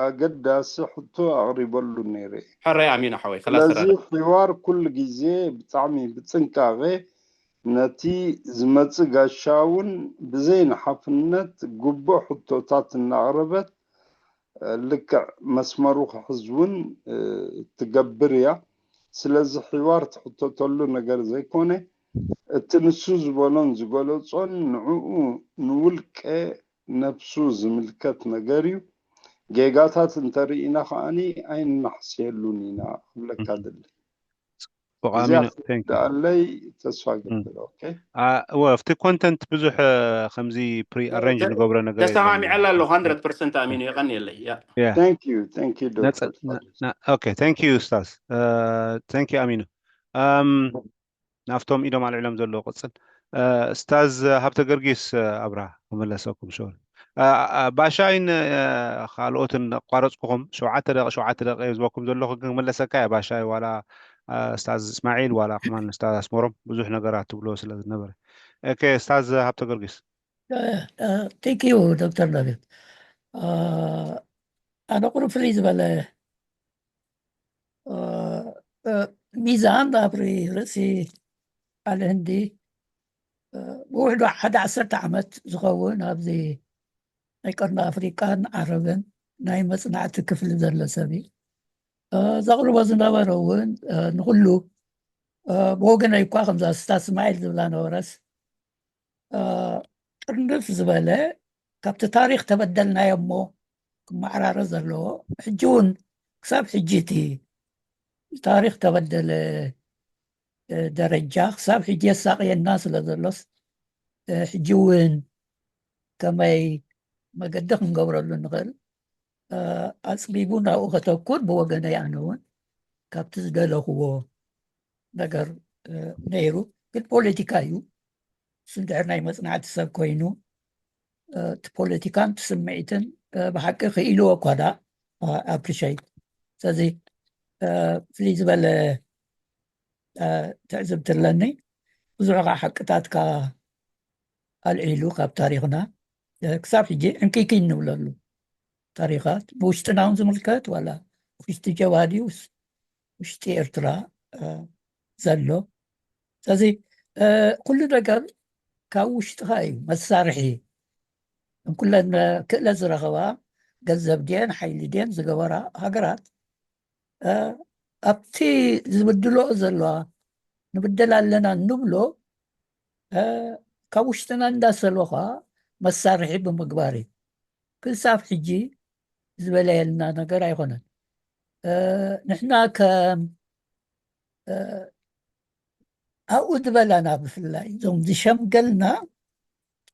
ኣገዳሲ ሕቶ ኣቕሪበሉ ነይረ ሕራይ ኣሚን ሓወይ ክላስ ስለዚ ሕዋር ኩሉ ግዜ ብጣዕሚ ብጥንቃቐ ነቲ ዝመፅእ ጋሻ እውን ብዘይ ንሓፍነት ግቡእ ሕቶታት እናቕረበት ልክዕ መስመሩ ክሕዝ እውን ትገብር እያ ስለዚ ሕዋር ትሕተተሉ ነገር ዘይኮነ እቲ ንሱ ዝበሎን ዝገለጾን ንዕኡ ንውልቀ ነብሱ ዝምልከት ነገር እዩ። ጌጋታት እንተርኢና ከዓኒ ኣይንናሕስየሉን ኢና ክብለካ ደሊ። ብጣዕሚ እዚኣ ነ- thank you። ክዳኣለይ ተስፋ ገብር። ኦኬ አ፣ እወ፣ ኣብቲ ኮንተንት ብዙሕ እ፣ ከምዚ pre arrange ደ- ንገብረ ነገር የለን። ተሰማሚዐላ ኣለኹ። hundred percent ኣሚኑ የቐንየለይ። ያ Yeah። thank you thank you ነጸ- ዶክተር ነ- ነ- okay thank you ኡስታዝ። እ፣ thank you ኣሚኑ። እም፣ ናብቶም ኢዶም ኣልዒሎም ዘለዉ ቅጽል እ፣ ኡስታዝ ሃብተ ገርጊስ እ፣ ኣብርሃ ክመለሰኩም ሸወል። እ፣ እ፣ ባሻይን እ፣ ካልኦትን ኣቋረጽኩኹም። ሸውዓተ ደቂቕ ሸውዓተ ደቂቕ እየ ዝበኩም ዘለኹ፣ ግን ክመለሰካ እየ። ባሻይ ዋላ እ፣ ኡስታዝ እስማዒል ዋላ ከማን ኡስታዝ ኣስመሮም ብዙሕ ነገራት ትብሎ ስለ ዝነበረ። ኦኬ ኡስታዝ ሃብተ ገርጊስ። Thank you ዶክተር ዳዊት። ኣነ ቁሩብ ፍልይ ዝበለ እ፣ እ፣ ሚዛን ኣብ ርእሲ ዓለ ህንዲ እ፣ ብውሕዱ ሓደ ዓሰርተ ዓመት ዝኸውን ኣብዚ ናይ ቀርኒ ኣፍሪቃን ዓረብን ናይ መጽናዕቲ ክፍሊ ዘሎ ሰብ እዩ። እ፣ ዘቕርቦ ዝነበረ እውን እ፣ ንኹሉ እ፣ ብወገነይ እኳ ከምዛ ስታስ እስማዒል ዝብላ ነበረስ እ፣ ጥርንፍ ዝበለ ካብቲ ታሪክ ተበደልናዮ እሞ ክመዓራረ ዘለዎ ሕጂ እውን ክሳብ ሕጂ እቲ ታሪክ ተበደለ እ፣ ደረጃ ክሳብ ሕጂ የሳቅየና ስለ ዘሎስ እ፣ ሕጂ እውን ከመይ መገዲ ክንገብረሉ ንኽእል እ፣ ኣፅቢቡ ናብኡ ከተኩር ብወገነይ ኣነ እውን ካብቲ ዝደለኽዎ ነገር እ፣ ነይሩ። ግን ፖለቲካ እዩ። እሱ እንድሕር ናይ መፅናዕቲ ሰብ ኮይኑ እ፣ እቲ ፖለቲካን እቲ ስምዒትን እ፣ ብሓቂ ክኢልዎ እኳ ዳ ኣፕሪሼት። ስለዚ እ፣ ፍልይ ዝበለ እ፣ ትዕዝብቲ ኣለኒ። ብዙሕ ከዓ ሓቅታትካ ኣልዒሉ ካብ ታሪኽና እ፣ ክሳብ ሕጂ ዕንክይክይ እንብለሉ ታሪኻት ብውሽጥና እውን ዝምልከት ዋላ ውሽጢ ጀብሃ ድዩስ ውሽጢ ኤርትራ እ፣ ዘሎ። ስለዚ እ፣ ኩሉ ነገር ካብ ውሽጥኻ እዩ መሳርሒ። እንኩለን ክእለት ዝረኸባ ገንዘብ ድየን ሓይሊ ድየን ዝገበራ ሃገራት እ፣ ኣብቲ ዝብድልኦ ዘለዋ ንብደል ኣለና እንብሎ እ፣ ካብ ውሽጥና እንዳሰሎኻ መሳርሒ ብምግባር እዩ። ክሳብ ሕጂ ዝበለየልና ነገር ኣይኮነን። እ፣ ንሕና ከም እ፣ ኣብኡ ዝበላና ብፍላይ እዞም ዝሸምገልና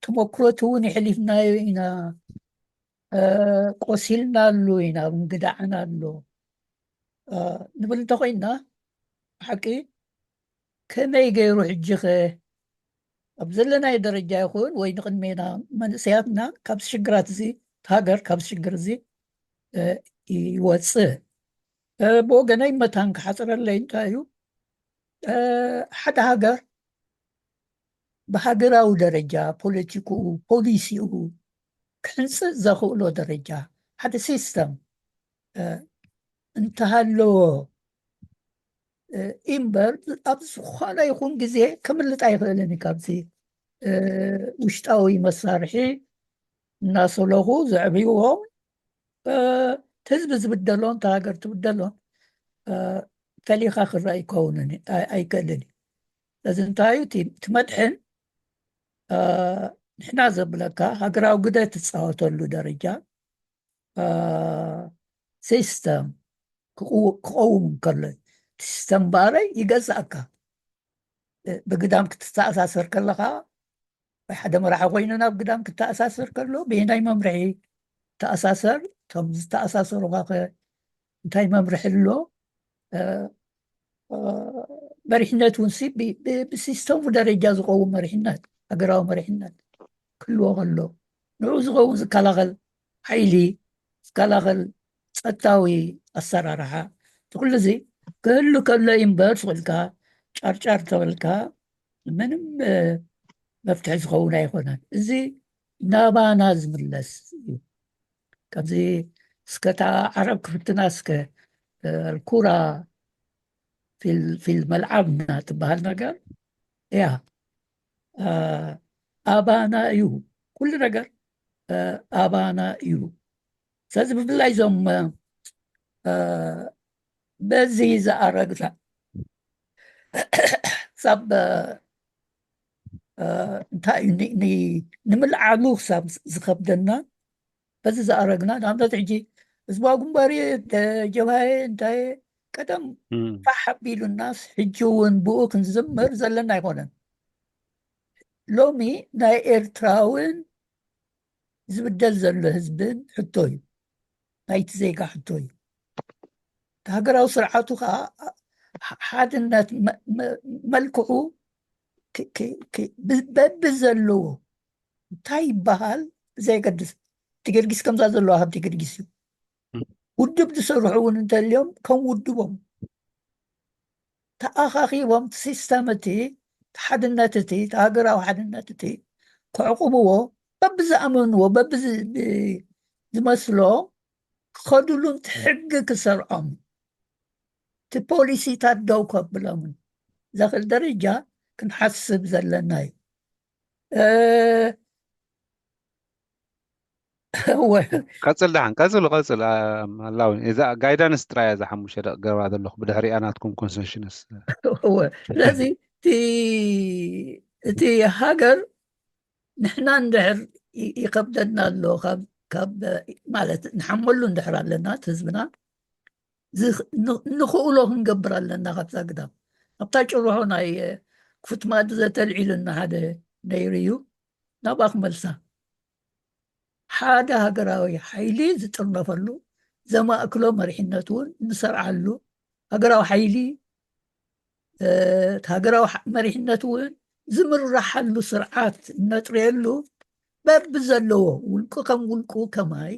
ተመክሮት እውን የሕሊፍናዮ ኢና እ፣ ቆሲልናሉ ኢና እንግዳዕናሉ እ፣ ንብል እንተኮይንና ብሓቂ ከመይ ገይሩ ሕጂ ኸ ኣብ ዘለናዮ ደረጃ ይኹን ወይ ንቕድሜና መንእሰያትና ካብዚ ሽግራት እዚ ሃገር ካብዚ ሽግር እዚ እ፣ ይወፅእ እ፣ ብወገነይ መታን ክሓፅረለይ እንታይ እዩ እ፣ ሓደ ሃገር ብሃገራዊ ደረጃ ፖለቲክኡ ፖሊሲኡ ክሕንፅእ ዘኽእሎ ደረጃ ሓደ ሲስተም እ፣ እንተሃለዎ እ፣ እምበር ኣብ ዝኾነ ይኹን ግዜ ክምልጥ ኣይኽእልን እዩ ካብዚ እ፣ ውሽጣዊ መሳርሒ እናሰለኹ ዘዕብይዎም እ፣ ህዝቢ ዝብደሎን እታ ሃገር ትብደሎን እ፣ ፈሊኻ ክረአ ይከውንን ኣይ- ኣይክእልን እዩ። ስለዚ እንታይ እዩ እቲ እቲ መድሕን እ፣ ንሕና ዘብለካ ሃገራዊ ግደ ትፃወተሉ ደረጃ እ፣ ሲስተም ክቕው- ክቐውም እንከሎ እዩ። እቲ ሲስተም ባረይ ይገዛእካ እ፣ ብግዳም ክትተኣሳሰር ከለኻ ወይ ሓደ መራሒ ኮይኑ ናብ ግዳም ክተኣሳሰር ከሎ ብናይ መምርሒ ተኣሳሰር። እቶም ዝተኣሳሰሩኻ ከ እንታይ መምርሒ ኣሎ? እ፣ እ፣ መሪሕነት እውን ሲ ብ- ብ- ብሲስተሙ ደረጃ ዝኸውን መሪሕነት ሃገራዊ መሪሕነት ክህልዎ ከሎ ንኡ ዝኸውን ዝከላኸል ሓይሊ ዝከላኸል ጸጥታዊ ኣሰራርሓ እቲ ኩሉ እዚ ክህሉ ከሎ እዩ እምበር ስቕ ኢልካ ጫርጫር ተበልካ ምንም እ፣ መፍትሒ ዝኸውን ኣይኮነን። እዚ ናባና ዝምለስ እዩ። ከምዚ እስከ እታ ዓረብ ክፍትና እስከ እ፣ ኩራ ፊል ፊል መልዓብና ትበሃል ነገር እያ እ፣ ኣባና እዩ ኩሉ ነገር እ፣ ኣባና እዩ። ስለዚ ብፍላይ እዞም እ፣ በዚ ዝኣረግና ክሳብ እ፣ እንታይ እዩ ንምልዓሉ ክሳብ ዝኸብደና በዚ ዝኣረግና ንኣብነት ሕጂ ህዝባዊ ግንባር ጀብሃ እንታይ ቀደም ፋሕ ኣቢሉናስ ሕጂ እውን ብኡ ክንዝምር ዘለና ኣይኮነን። ሎሚ ናይ ኤርትራውን ዝብደል ዘሎ ህዝብን ሕቶ እዩ። ናይቲ ዜጋ ሕቶ እዩ። ሃገራዊ ስርዓቱ ከዓ ሓድነት መልክዑ በቢ ዘለዎ እንታይ ይበሃል ብዘየገድስ እቲ ገርጊስ ከምዛ ዘለዋ ሃብቲ ገርጊስ እዩ። ውድብ ዝሰርሑ እውን እንተልዮም ከም ውድቦም ተኣኻኺቦም እቲ ሲስተም እቲ እቲ ሓድነት እቲ እቲ ሃገራዊ ሓድነት እቲ ከዕቁብዎ በብዝኣመንዎ በቢ ዝመስሎም ክኸድሉ እቲ ሕጊ ክሰርዖም እቲ ፖሊሲታት ደው ከብሎምን ዘኽእል ደረጃ ክንሓስብ ዘለና እዩ። ቀፅል ደሓን ቀፅሉ ቀፅል ኣላዊ እዛ ጋይዳንስ ጥራያ እዛ ሓሙሽተ ደቂ ገርባ ዘለኹ ብድሕሪኣ ናትኩም ኮንሰሽንስ ስለዚ እቲ ሃገር ንሕና እንድሕር ይከብደና ኣሎ ማለት ንሓመሉ እንድሕር ኣለና ህዝብና ንኽእሎ ክንገብር ኣለና ካብዛ ግዳም ኣብታ ጭርሖ ናይ ክፉት ማድ ዘተልዒሉና ሓደ ነይሩ እዩ ናብኣ ክመልሳ ሓደ ሃገራዊ ሓይሊ ዝጥርነፈሉ ዘማእክሎ መሪሕነት እውን ንሰርዓሉ ሃገራዊ ሓይሊ ሃገራዊ መሪሕነት እውን ዝምራሓሉ ስርዓት እነጥርየሉ በቢ ዘለዎ ውልቁ ከም ውልቁ ከማይ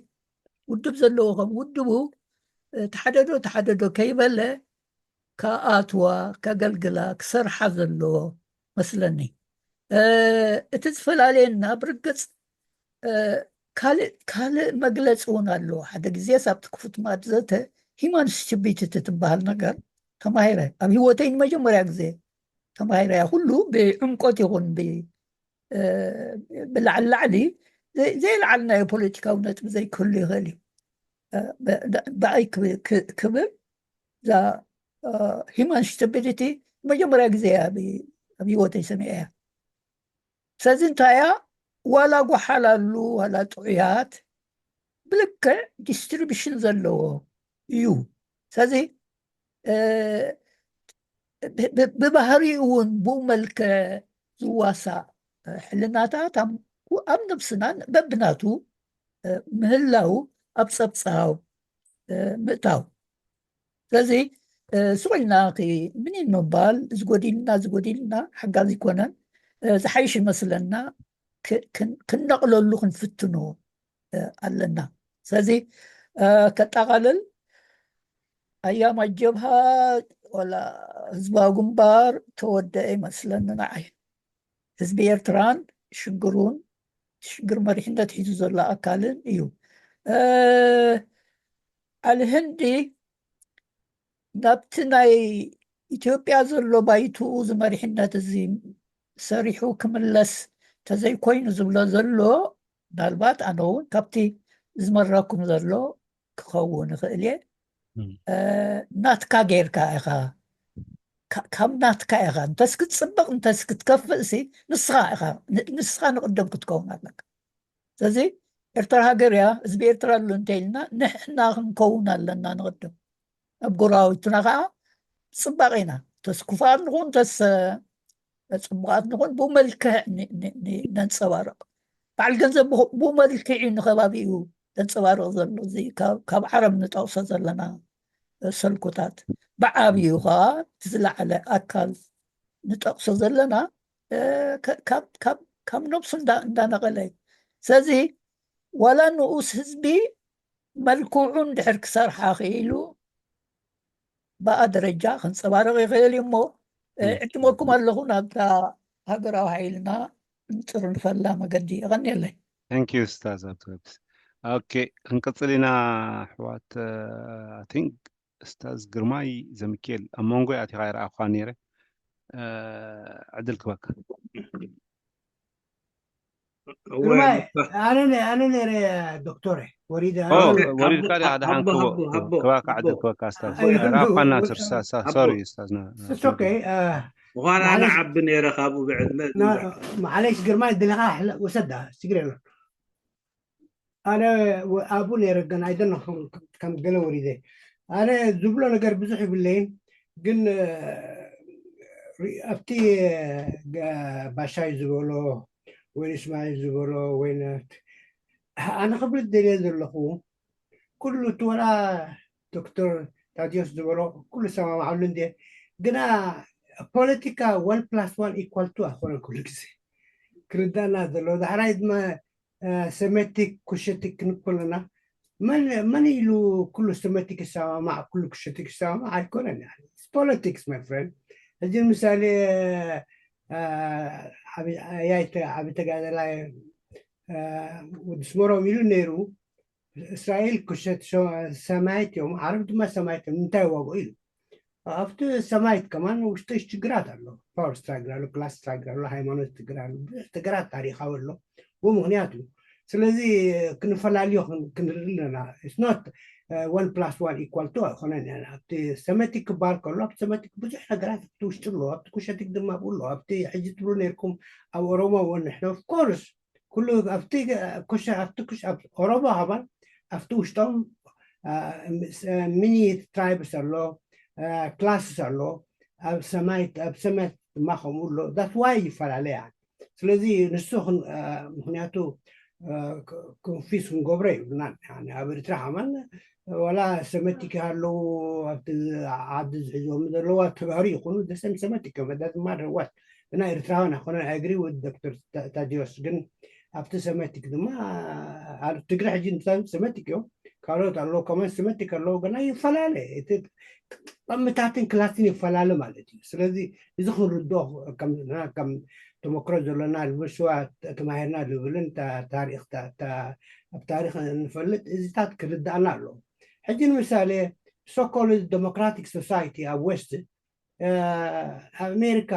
ውድብ ዘለዎ ከም ውድቡ ተሓደዶ ተሓደዶ ከይበለ ከኣትዋ ከገልግላ ክሰርሓ ዘለዎ መስለኒ። እቲ ዝፈላለየና ብርግፅ ካልእ ካልእ መግለፂ እውን ኣለዎ። ሓደ ግዜ ሳብቲ ክፉት ማድ ዘተ ሂማን ስቲቢቲቲ ትበሃል ነገር ተማሂረ ኣብ ህይወተይ ንመጀመርያ ግዜ ተማሂረ እያ። ኩሉ ብዕምቆት ይኹን ብላዕሊ ላዕሊ ዘይለዓልናዮ ፖለቲካዊ ነጥቢ ዘይክህሉ ይኽእል እዩ። ብኣይ ክብል እዛ ሂማን ስቲቢሊቲ መጀመርያ ግዜ ኣብ ህይወተይ ሰሚዐ እያ። ስለዚ እንታይ እያ ዋላ ጓሓላሉ ዋላ ጥዑያት ብልክዕ ዲስትሪቢሽን ዘለዎ እዩ። ስለዚ ብባህሪኡ እውን ብኡ መልክዕ ዝዋሳእ ሕልናታት ኣብ ነብስና በብናቱ ምህላው ኣብ ፀብፃብ ምእታው ስለዚ ስቕ ኢልና ምኒን ምባል ዝጎዲልና ዝጎዲልና ሓጋዚ ይኮነን። ዝሓይሽ ይመስለና ክነቕለሉ ክንፍትኖ ኣለና። ስለዚ ከጠቓልል ኣያም ኣጀብሃ ወላ ህዝባዊ ግንባር ተወደአ ይመስለኒ ንዓይ። ህዝቢ ኤርትራን ሽግሩን ሽግር መሪሕነት ሒዙ ዘሎ ኣካልን እዩ። ኣል ህንዲ ናብቲ ናይ ኢትዮጵያ ዘሎ ባይትኡ ዝመሪሕነት እዚ ሰሪሑ ክምለስ ተዘይኮይኑ ዝብሎ ዘሎ ምናልባት ኣነ እውን ካብቲ ዝመረኩም ዘሎ ክኸውን ይኽእል እየ። ናትካ ጌርካ ኢኻ ካብ ናትካ ኢኻ እንተስ ክትፅብቕ እንተስ ክትከፍእ ሲ ንስኻ ኢኻ ንስኻ ንቕደም ክትከውን ኣለካ። ስለዚ ኤርትራ ሃገር እያ፣ ህዝቢ ኤርትራ ኣሎ እንተ ኢልና ንሕና ክንከውን ኣለና ንቕድም። ኣብ ጎረባብትና ከዓ ፅባቕ ኢና ተስኩፋት ንኹን ተስ ፅቡቓት ንኹን ብኡ መልክዕ ነንፀባርቕ። በዓል ገንዘብ ብኡ መልክዕ እዩ ንከባቢኡ ዘንፀባርቕ ዘሎ። እዚ ካብ ዓረብ ንጠቕሶ ዘለና ሰልኩታት ብዓብዩ ከዓ እቲ ዝለዓለ ኣካል ንጠቕሶ ዘለና ካብ ነብሱ እንዳነቐለ እዩ። ስለዚ ዋላ ንኡስ ህዝቢ መልክዑ እንድሕር ክሰርሓ ክኢሉ ብኣ ደረጃ ከንፀባርቕ ይኽእል እዩ እሞ ዕድመኩም ኣለኹ ናብታ ሃገራዊ ሓይልና እንጥርንፈላ መገዲ የቐንየለይ። Thank you ስታዝ ኣብትገብስ ኦኬ ክንቅፅል ኢና ኣሕዋት። I think ስታዝ ግርማይ ዘምክኤል ኣብ መንጎ ኣቲኻ ይረኣኳ ነይረ። ዕድል ክበካ ግርማይ ኣነ ኣነ ነረ ዶክተር ወሪደ ወሪድካ ዲኻ ደሓን ክባካ ዕድል ክበካ ስታዝ ራኳና ስርሳ ሶሪ ስታዝና ኦኬ ምዃን ኣነ ዓቢ ነይረ ካብኡ ብዕድመ። ማዓለሽ ግርማይ ድልኻ ውሰዳ ችግር የለን። ኣነ ኣብኡ ነይረ ግን ኣይደነ ከም ገለ ወሪደ። ኣነ ዝብሎ ነገር ብዙሕ ይብለይን ግን ኣብቲ ባሻይ ዝበሎ ወይ እስማዒል ዝበሎ ወይ ኣነ ክብል ደልየ ዘለኹ ኩሉ እቲ ወላ ዶክተር ታዲዮስ ዝበሎ ኩሉ ሰማማዓሉ እንደ ግና ፖለቲካ one plus one equal two ኣይኮነን ኩሉ ግዜ ክርዳእና ዘሎ። ዳሕራይ ድማ ሰሜቲክ ኩሸቲክ ክንኮለና መን ኢሉ ኩሉ ሰሜቲክ ይሰማማዕ ኩሉ ኩሸቲክ ይሰማማዕ ኣይኮነን። ፖለቲክስ ማይ ፍሬንድ። ሕጂ ምሳሌ ያይተ ዓቢ ተጋደላይ ወዲ ስመሮም ኢሉ ነይሩ። እስራኤል ኩሸት ሰማይት እዮም፣ ዓረብ ድማ ሰማይት እዮም፣ እንታይ ዋግኡ ኢሉ ኣብቲ ሰማይት ከማን ውሽጢ ሽግራት ኣሎ። ፓወር ስትራግል ኣሎ፣ ክላስ ስትራግል ኣሎ፣ ሃይማኖት ትግራ ኣሎ፣ ብዙሕ ትግራት ታሪኻዊ ኣሎ። ብኡ ምክንያት እዩ። ስለዚ ክንፈላልዮ ክንርኢ ኣለና። It's not one plus one equal two ኣይኮነን። ኣብቲ ሰመቲክ ክበሃል ከሎ ኣብቲ ሰመቲክ ብዙሕ ነገራት ኣብቲ ውሽጢ ኣሎ፣ ኣብቲ ኩሸቲክ ድማ ብኡ ኣሎ። ኣብቲ ሕጂ ትብሉ ነርኩም ኣብ ኦሮሞ ወንሕነ of course ኩሉ ኣብቲ ኩሽ ኣብቲ ኩሽ ኣብ ኦሮሞ ሃባን ኣብቲ ውሽጦም ሚኒ ትራይብስ ኣሎ፣ ክላስስ ኣሎ። ኣብ ሰማይ ኣብ ሰማይ ድማ ከምኡ ኣሎ። That's why ይፈላለያ። ስለዚ ንሱ ምክንያቱ ኮንፊስ ክንገብሮ ይብልናን። ኣብ ኤርትራ ከማን ዋላ ሰመቲክ ኣለዉ ኣብቲ ዓዲ ዝሕዝዎም ዘለዋ ተጋሩ ይኹኑ ደሰም ሰመቲክ እዮም። It doesn't matter what። እና ኤርትራውያን ኣይኮነን። I agree with ዶክተር ታዲዮስ ግን ኣብቲ ሰመቲክ ድማ ትግረ ሕጂ ንሳ ሰመቲክ እዮም። ካልኦት ኣለዉ ከማን ሰመቲክ ኣለዉ ግና ይፈላለ። ጠምታትን ክላስን ይፈላለ ማለት እዩ። ስለዚ እዚ ክንርድኦ ከም ተመክሮ ዘለና ልብሽዋ ተማሂርና ዝብልን ታሪክ ኣብ ታሪክ እንፈልጥ እዚታት ክርዳእና ኣለዎ። ሕጂ ንምሳሌ so-called democratic society ኣብ ዌስት ኣብ ኣሜሪካ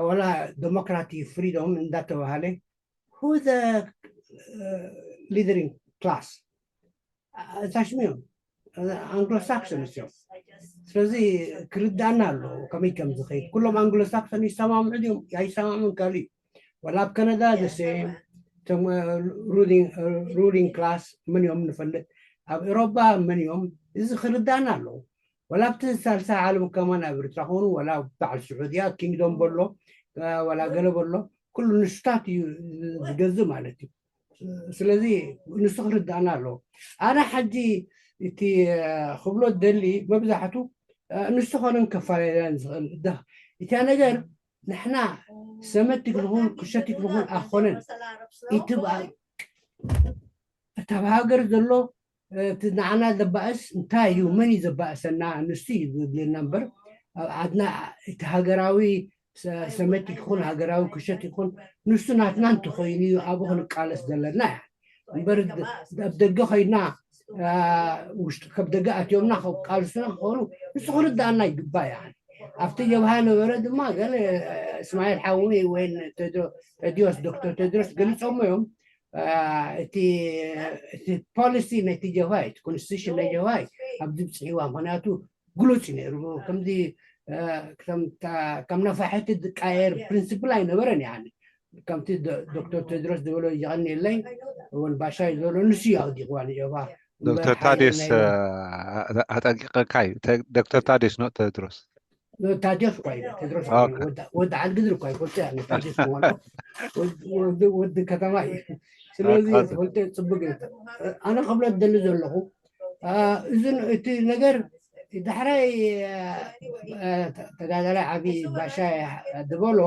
ወላ ዴሞክራቲ ፍሪዶም እንዳተባሃለ who the leading class ታሽሚዮም ኣንግሎ ሳክሰንስ እዮም። ስለዚ ክርዳእና ኣለዎ ከመይ ከም ዝኸይድ። ኩሎም ኣንግሎ ሳክሰን ይሰማምዑ ድዮም ኣይሰማምዑን ካልእ እዩ። ወላ ኣብ ከነዳ the same እቶም ruling class መን እዮም ንፈልጥ። ኣብ ኤሮባ መን እዮም እዚ ክርዳእና ኣለዎ። ወላ ኣብቲ ሳልሳይ ዓለም ከማን ኣብ ኤርትራ ክኾኑ ወላ በዓል ስዑድያ ኪንግዶም በሎ ወላ ገለ በሎ ኩሉ ንሱታት እዩ ዝገዝእ ማለት እዩ። ስለዚ ንሱ ክርዳእና ኣለዎ። ኣነ ሕጂ እቲ ክብሎ ደሊ መብዛሕቱ ንሱ ኾነን ከፈላለያን ዝኽእል እቲያ ነገር ንሕና ሰመቲ ክንኹን ኩሸቲ ክንኹን ኣኾነን እቲ እታ ሃገር ዘሎ እቲ ንዓና ዘባእስ እንታይ እዩ መን እዩ ዘባእሰና ንሱ እዩ ዝብለና እምበር ኣብ ዓድና እቲ ሃገራዊ ሰመቲ ይኹን ሃገራዊ ኩሸት ይኹን ንሱ ናትና እንተኾይኑ እዩ ኣብኡ ክንቃለስ ዘለና እያ እምበር ኣብ ደገ ኮይና ውሽጢ ከብ ደገ ኣትዮምና ከቃልሱና ክኾኑ ንሱ ክርዳእና ይግባእ እያ ኣብቲ ጀብሃ ነበረ ድማ ገለ እስማኤል ሓዊ ወይ ቴድሮስ ዶክተር ቴድሮስ ገሊፆሞ እዮም እቲ ፖሊሲ ናይቲ ጀብሃ እቲ ኮንስቲቱሽን ናይ ጀብሃ ኣብዚ ብፅሒዋ ምክንያቱ ግሉፅ እዩ ነይሩ ከምዚ ከም ነፋሕቲ ዝቃየር ፕሪንስፕል ኣይነበረን ያ ከምቲ ዶክተር ቴድሮስ ዝበሎ ይቀኒ የለይ እውን ባሻይ ዝበሎ ንሱ እዩ ኣውዲቕዋ ንጀብሃ ዶክተር ታዲዮስ ኣጠንቂቀካ እዩ ዶክተር ታዲዮስ ኖ ቴድሮስ ታዲዮስ እኳ ኢለ ቴድሮስ ወዲ ዓድግድር እኳ ይፈልጦ እያ ታዲዮስ ማለት ወዲ ከተማ እዩ ስለዚ ፈልጦ ፅቡቅ እዩ ኣነ ክብሎ ደሊ ዘለኹ እዚ እቲ ነገር ዳሕራይ ተጋዳላይ ዓብዪ ባሻ ዝበሎ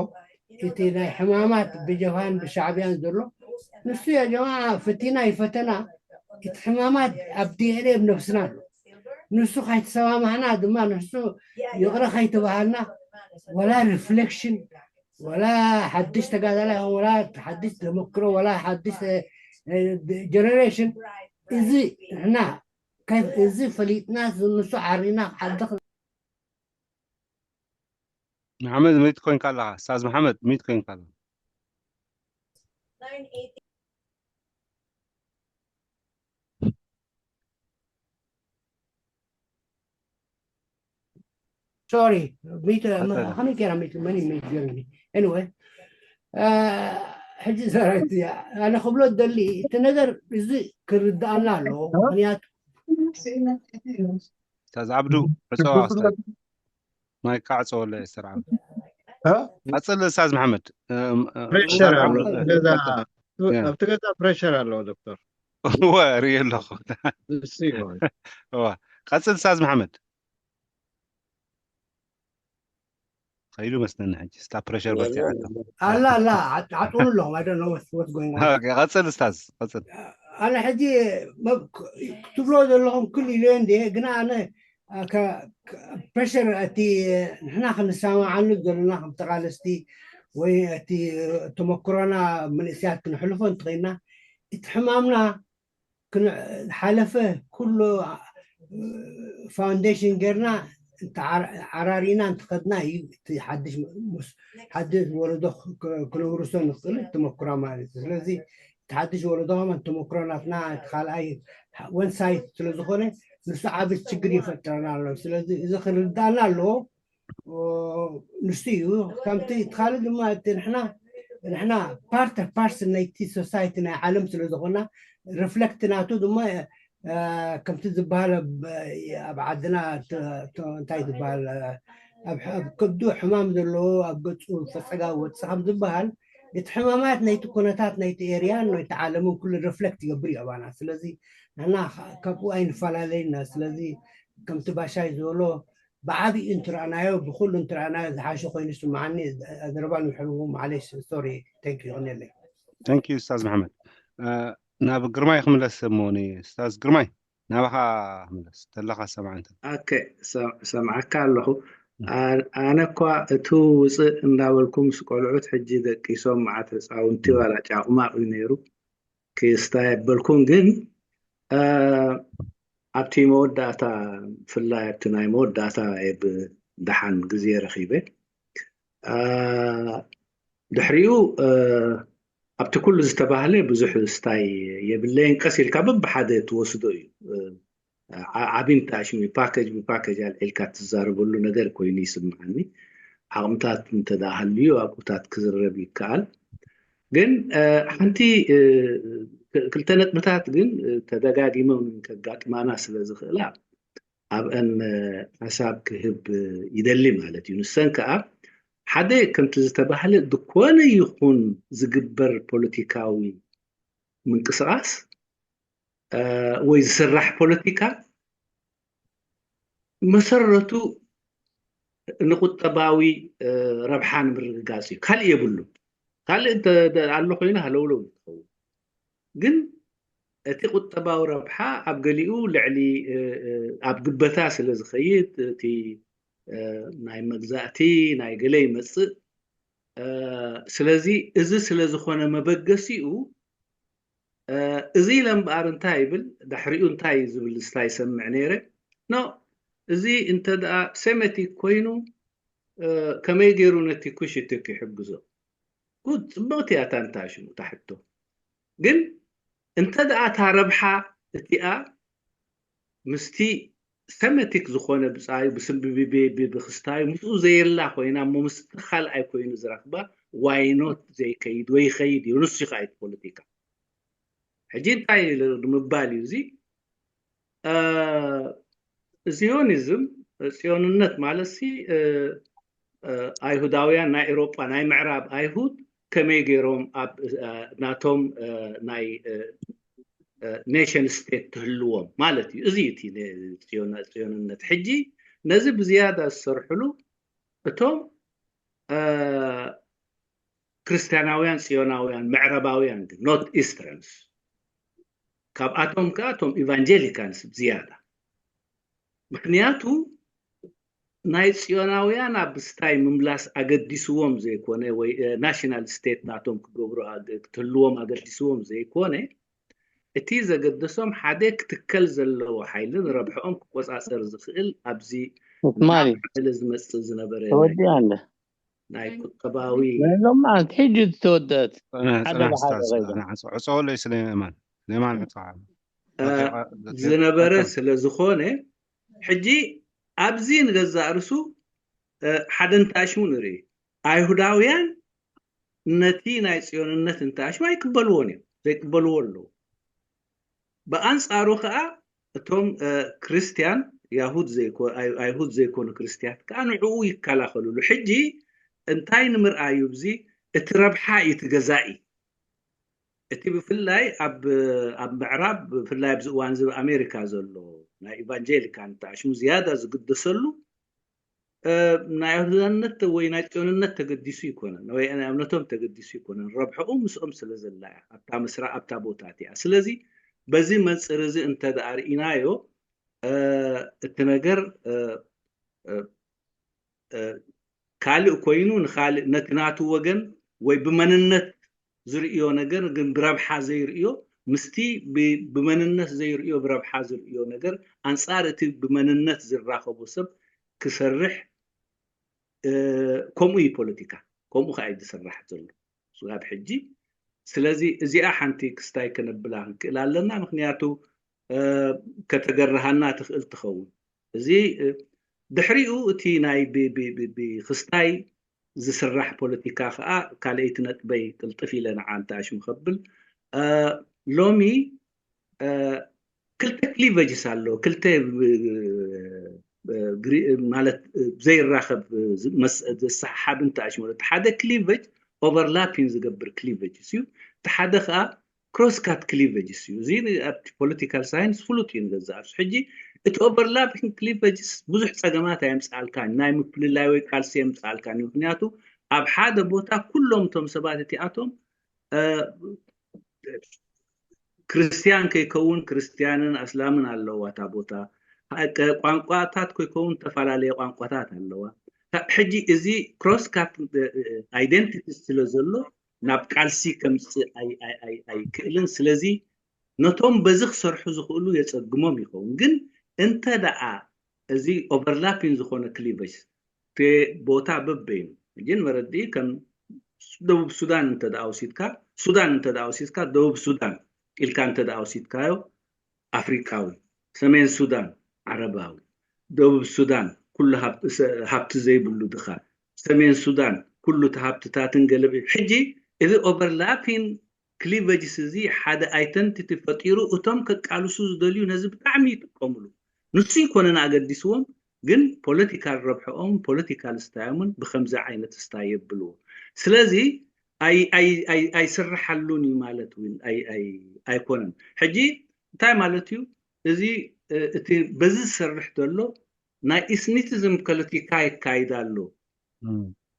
እቲ ናይ ሕማማት ብጀብሃን ብሻዕብያን ዘሎ ንሱ ያ ጀማ ፈቲና ይፈተና እቲ ሕማማት ኣብ ዲኤንኤ ኣብ ነብስና ኣሎ ንሱ ካይተሰማማዕና ድማ ንሱ ይቕረ ካይተባሃልና ወላ ሪፍሌክሽን ወላ ሓድሽ ተጋዳላይ ወላ ሓድሽ ተመክሮ ወላ ሓድሽ ጀነሬሽን እዚ ንሕና እዚ ፈሊጥና ንሱ ዓሪና ዓዲ መሓመድ ሚት ኮይንካ ኣለኻ ስታዝ መሓመድ ሚት ኮይንካ ኣለኻ ሶሪ ሚተ ከመይ ገይራ ሚት መን ሚት ገርኒ ኤኒወይ ሕጂ ሰራዊት እያ ኣነ ክብሎ ደሊ እቲ ነገር እዚ ክርዳኣና ኣለዎ ምክንያቱ ስታዝ ዓብዱ ዕፀዋ ስታዝ ማይካ ዕፀወለ ስተር ዓብዱ ቀፅል ስታዝ መሓመድ ፕሬሸር ኣሎ ገዛ ኣብቲ ገዛ ፕሬሸር ኣለዎ ዶክተር እወ ርኢ ኣለኹ እሱ ይሆን እወ ቀፅል ስታዝ መሓመድ ከይዱ መስለኒ ሕጂ ስታ ፕሬሸር በርቲዓቶ ኣላ ኣላ ዓጥኑ ኣለኹም I don't know what's going on ኦኬ፣ ቀፅል ስታዝ ቀፅል ኣነ ሕጂ ክትብሎ ዘለኹም ክል ኢልዮ እንደ ግና ኣነ ፕሬሽር እቲ ንሕና ክንሰማማዓሉ ዘለና ከም ተቃለስቲ ወይ እቲ ተመክሮና መንእስያት ክነሕልፎ እንተኸይና እቲ ሕማምና ዝሓለፈ ኩሉ ፋውንዴሽን ጌርና ዓራሪና እንተኸድና እዩ እቲ ሓድሽ ሓድሽ ወለዶ ክነውርሶ ንኽእል ተመክሮ ማለት እዩ ስለዚ እቲ ሓድሽ ወለዶ ከማን ተመክሮ ናትና እቲ ካልኣይ ወን ሳይት ስለዝኾነ ንሱ ዓቢ ችግር ይፈጥረና ኣሎ ስለዚ እዚ ክንርዳእና ኣለዎ ንሱ እዩ ከምቲ እቲ ካልእ ድማ እቲ ንሕና ንሕና ፓርት ፓርስ ናይቲ ሶሳይቲ ናይ ዓለም ስለዝኾና ሪፍለክት ናቱ ድማ ከምቲ ዝበሃል ኣብ ዓድና እንታይ ዝበሃል ኣብ ከብዱ ሕማም ዘለዎ ኣብ ገፁ ፈፀጋ ወፅእ ከም ዝበሃል እቲ ሕማማት ናይቲ ኩነታት ናይቲ ኤርያን ናይቲ ዓለምን ኩሉ ሪፍለክት ይገብር እዩ ኣባና ስለዚ ንሕና ካብኡ ኣይንፈላለይና ስለዚ ከምቲ ባሻይ ዝበሎ ብዓብዩ እንትረኣናዮ ብኩሉ እንትረኣናዮ ዝሓሸ ኮይኑ ስምዓኒ ዘረባ ንምሕልፉ ማለሽ ሶሪ ቴንክ ይኮነለይ ቴንክ ዩ ስታዝ መሓመድ ናብ ግርማይ ክምለስ ሰሞኒ ስታዝ ግርማይ ናባኻ ክምለስ ተለኻ ሰማዕ እንተ ኦኬ ሰምዓካ ኣለኹ ኣነ እኳ እቲ ውፅእ እንዳበልኩ ምስ ቆልዑት ሕጂ ደቂሶም መዓት ህፃውንቲ ዋላ ጫቑማቕ እዩ ነይሩ ክስታይ ኣበልኩም ግን ኣብቲ መወዳእታ ብፍላይ ኣብቲ ናይ መወዳእታ የብ ደሓን ግዜ ረኺበ ድሕሪኡ ኣብቲ ኩሉ ዝተባህለ ብዙሕ ስታይ የብለይን ቀስ ኢልካ በብሓደ ትወስዶ እዩ ዓቢ ንታሽሚ ፓኬጅ ብፓኬጅ ኣልዒልካ ትዛረበሉ ነገር ኮይኑ ይስምዓኒ ዓቕምታት እንተደኣ ሃልዩ ኣብኡታት ክዝረብ ይከኣል ግን ሓንቲ ክልተ ነጥብታት ግን ተደጋጊመን ከጋጥማና ስለ ዝኽእላ ኣብአን ሓሳብ ክህብ ይደሊ ማለት እዩ ንሰን ከዓ ሓደ ከምቲ ዝተባህለ ዝኾነ ይኹን ዝግበር ፖለቲካዊ ምንቅስቃስ ወይ ዝስራሕ ፖለቲካ መሰረቱ ንቁጠባዊ ረብሓ ንምርግጋፅ እዩ ካልእ የብሉ ካልእ ኣሎ ኮይና ሃለውለው ትኸውን ግን እቲ ቁጠባዊ ረብሓ ኣብ ገሊኡ ልዕሊ ኣብ ግበታ ስለ ዝኸይድ እቲ ናይ መግዛእቲ ናይ ገለ ይመፅእ ስለዚ እዚ ስለ ዝኾነ መበገሲኡ እዚ ኢለ እምበኣር እንታይ ይብል ዳሕሪኡ እንታይ ዝብል ስታ ይሰምዕ ነይረ ኖ እዚ እንተ ደኣ ሴሜቲክ ኮይኑ ከመይ ገይሩ ነቲ ኩሽትክ ይሕግዞ ጉድ ፅብቕቲ እያ እታ እንታይ ሽሙ እታ ሕቶ ግን እንተ ደኣ እታ ረብሓ እቲኣ ምስቲ ሰመቲክ ዝኾነ ብፃዩ ብስምብብቤ ብክስታዩ ምስኡ ዘየላ ኮይና እሞ ምስቲ ካልኣይ ኮይኑ ዝረክባ ዋይኖት ዘይከይድ ወይ ይኸይድ እዩ ንሱ ይኸይድ ፖለቲካ ሕጂ እንታይ ንምባል እዩ እዚ ዚዮኒዝም ፅዮንነት ማለት ሲ ኣይሁዳውያን ናይ ኤሮጳ ናይ ምዕራብ ኣይሁድ ከመይ ገይሮም ኣብ ናቶም ናይ ኔሽን ስቴት ትህልዎም ማለት እዩ እዚ እቲ ፅዮንነት ሕጂ ነዚ ብዝያዳ ዝሰርሕሉ እቶም ክርስትያናውያን ፅዮናውያን ምዕረባውያን ግን ኖት ኢስተርንስ ካብኣቶም ከዓ እቶም ኢቫንጀሊካንስ ብዝያዳ ምክንያቱ ናይ ፅዮናውያን ኣብ ስታይ ምምላስ ኣገዲስዎም ዘይኮነ ወይ ናሽናል ስቴት ናቶም ክገብሩ ክትህልዎም ኣገዲስዎም ዘይኮነ እቲ ዘገደሶም ሓደ ክትከል ዘለዎ ሓይሊ ንረብሐኦም ክቆፃፀር ዝኽእል ኣብዚ ትማሊ ማዕበለ ዝመፅእ ዝነበረ ተወዲኣ እንደ ናይ ቁጠባዊ ሎማዓንቲ ሕጂ ዝተወደአት ሓደ ብሓደ ከይዳ ዕፀወለይ ስለማን ስለማን ዕፀ ዝነበረ ስለ ዝኾነ ሕጂ ኣብዚ ንገዛእ ርሱ ሓደ እንተኣሽሙ ንርኢ። ኣይሁዳውያን ነቲ ናይ ጽዮንነት እንተኣሽሙ ኣይቅበልዎን እዮም፣ ዘይቅበልዎ ኣለዉ። ብኣንጻሩ ከኣ እቶም ክርስትያን፣ ኣይሁድ ዘይኮኑ ክርስትያን ከኣ ንዕኡ ይከላኸልሉ። ሕጂ እንታይ ንምርኣዩ? እዚ እቲ ረብሓ እዩ፣ እቲ ገዛኢ። እቲ ብፍላይ ኣብ ምዕራብ፣ ብፍላይ ኣብዚ እዋን እዚ ኣብ ኣሜሪካ ዘሎ ናይ ኢቫንጀሊካን እንተኣሽሙ ዝያዳ ዝግደሰሉ ናይ ኣይሁዳነት ወይ ናይ ጽዮንነት ተገዲሱ ኣይኮነን፣ ወይ ናይ እምነቶም ተገዲሱ ኣይኮነን። ረብሕኡ ምስኦም ስለ ዘላ እያ ኣብታ ምስራ ኣብታ ቦታ እቲኣ። ስለዚ በዚ መንጽር እዚ እንተ ደኣ ርኢናዮ እቲ ነገር ካልእ ኮይኑ ንኻልእ ነቲ ናቱ ወገን ወይ ብመንነት ዝርእዮ ነገር ግን ብረብሓ ዘይርእዮ ምስቲ ብመንነት ዘይርእዮ ብረብሓ ዝርእዮ ነገር ኣንጻር እቲ ብመንነት ዝራኸቦ ሰብ ክሰርሕ ከምኡ እዩ ፖለቲካ። ከምኡ ከዓ እዩ ዝስራሕ ዘሎ ስጋብ ሕጂ። ስለዚ እዚኣ ሓንቲ ክስታይ ከነብላ ክንክእል ኣለና። ምክንያቱ ከተገርሃና ትኽእል ትኸውን። እዚ ድሕሪኡ እቲ ናይ ብክስታይ ዝስራሕ ፖለቲካ ከዓ ካልኣይቲ ነጥበይ ቅልጥፍ ኢለ ንዓ እንተኣሽሙ ከብል ሎሚ ክልተ ክሊቨጅስ ኣሎ። ክልተ ማለት ዘይራኸብ ዝሰሓሓብ እንተኣሽሙ፣ ሓደ ክሊቨጅ ኦቨርላፒን ዝገብር ክሊቨጅ እዩ። እቲ ሓደ ከዓ ክሮስካት ክሊቨጅስ እዩ። እዚ ኣብቲ ፖለቲካል ሳይንስ ፍሉጥ እዩ ንገዛ ኣርሱ። ሕጂ እቲ ኦቨርላፒን ክሊቨጅስ ብዙሕ ፀገማት ኣየምፅኣልካን፣ ናይ ምፍልላይ ወይ ቃልሲ የምፅኣልካን እዩ። ምክንያቱ ኣብ ሓደ ቦታ ኩሎም እቶም ሰባት እቲኣቶም ክርስትያን ከይከውን ክርስትያንን ኣስላምን ኣለዋ እታ ቦታ። ቋንቋታት ከይከውን ዝተፈላለየ ቋንቋታት ኣለዋ። ሕጂ እዚ ክሮስካት ኣይደንቲቲ ስለ ዘሎ ናብ ቃልሲ ከምፅእ ኣይክእልን። ስለዚ ነቶም በዚ ክሰርሑ ዝኽእሉ የፀግሞም ይኸውን። ግን እንተ ደኣ እዚ ኦቨርላፒን ዝኾነ ክሊቨጅ እቲ ቦታ በበይኑ ሕጂ ንመረድኢ ከም ደቡብ ሱዳን እንተ ደኣ ወሲድካ፣ ሱዳን እንተ ደኣ ወሲድካ፣ ደቡብ ሱዳን ኢልካ እንተ ደኣ ወሲድካዮ ኣፍሪቃዊ፣ ሰሜን ሱዳን ዓረባዊ፣ ደቡብ ሱዳን ኩሉ ሃብቲ ዘይብሉ ድኻ፣ ሰሜን ሱዳን ኩሉ እቲ ሃብትታትን ገለብ። ሕጂ እዚ ኦቨርላፒን ክሊቨጅስ እዚ ሓደ ኣይደንቲቲ ፈጢሩ እቶም ከቃልሱ ዝደልዩ ነዚ ብጣዕሚ ይጥቀምሉ። ንሱ ይኮነን ኣገዲስዎም፣ ግን ፖለቲካል ረብሕኦም ፖለቲካል ስታዮምን ብከምዚ ዓይነት ስታይ የብልዎ። ስለዚ ኣይስርሓሉን እዩ ማለት እውን ኣይኮነን። ሕጂ እንታይ ማለት እዩ? እዚ እቲ በዚ ዝሰርሕ ዘሎ ናይ ኢስኒቲዝም ፖለቲካ ይካይድ ኣሎ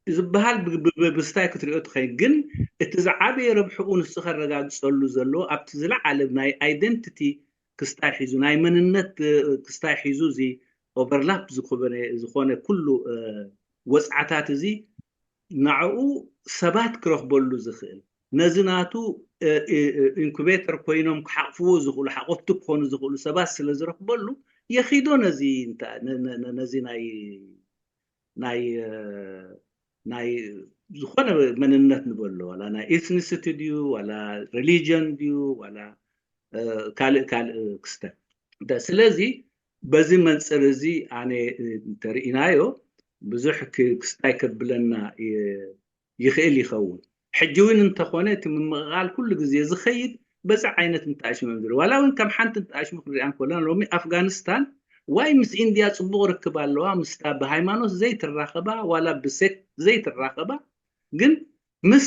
ዝበሃል ብስታይ ክትሪኦ ትኸይድ። ግን እቲ ዝዓበየ ረብሕኡ ንሱ ከረጋግፀሉ ዘሎ ኣብቲ ዝለዓለ ናይ ኣይደንቲቲ ክስታይ ሒዙ፣ ናይ መንነት ክስታይ ሒዙ፣ እዚ ኦቨርላፕ ዝኾነ ኩሉ ወፅዓታት እዚ ንዕኡ ሰባት ክረኽበሉ ዝኽእል፣ ነዚ ናቱ ኢንኩቤተር ኮይኖም ክሓቕፍዎ ዝኽእሉ ሓቆፍቲ ክኾኑ ዝኽእሉ ሰባት ስለ ዝረኽበሉ የኺዶ ነዚ ናይ ዝኾነ መንነት ንበሎ፣ ዋላ ናይ ኢትኒሲቲ ድዩ፣ ዋላ ሪሊጅን ድዩ፣ ዋላ ካልእ ካልእ ክስተት። ስለዚ በዚ መንፅር እዚ ኣነ እንተርኢናዮ ብዙሕ ክስታይ ከብለና ይኽእል ይኸውን። ሕጂ እውን እንተኾነ እቲ ምምቕቓል ኩሉ ግዜ ዝኸይድ በዚ ዓይነት እንተኣሽሙ እዮም ዝርኢ። ዋላ እውን ከም ሓንቲ እንተኣሽሙ ክንሪኣ እንከለና ሎሚ ኣፍጋኒስታን ዋይ ምስ ኢንድያ ፅቡቕ ርክብ ኣለዋ፣ ምስታ ብሃይማኖት ዘይትራኸባ ዋላ ብሴክት ዘይትራኸባ ግን ምስ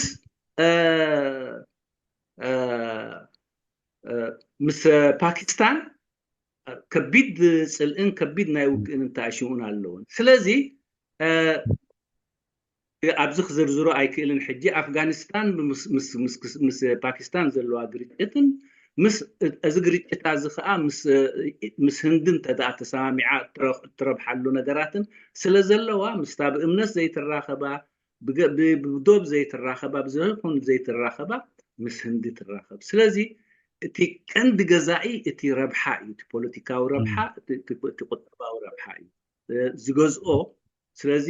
ምስ ፓኪስታን ከቢድ ፅልእን ከቢድ ናይ ውግእን እንተኣሽሙን ኣለውን። ስለዚ ኣብዚ ክዝርዝሮ ኣይክእልን። ሕጂ ኣፍጋኒስታን ምስ ፓኪስታን ዘለዋ ግርጭትን ምስ እዚ ግርጭታ እዚ ከዓ ምስ ህንዲ እንተደኣ ተሰማሚዓ እትረብሓሉ ነገራትን ስለ ዘለዋ ምስታ ብእምነት ዘይትራኸባ ብዶብ ዘይትራኸባ ብዘይኹን ዘይትራኸባ ምስ ህንዲ ትራኸብ። ስለዚ እቲ ቀንዲ ገዛኢ እቲ ረብሓ እዩ፣ እቲ ፖለቲካዊ ረብሓ፣ እቲ ቁጠባዊ ረብሓ እዩ ዝገዝኦ። ስለዚ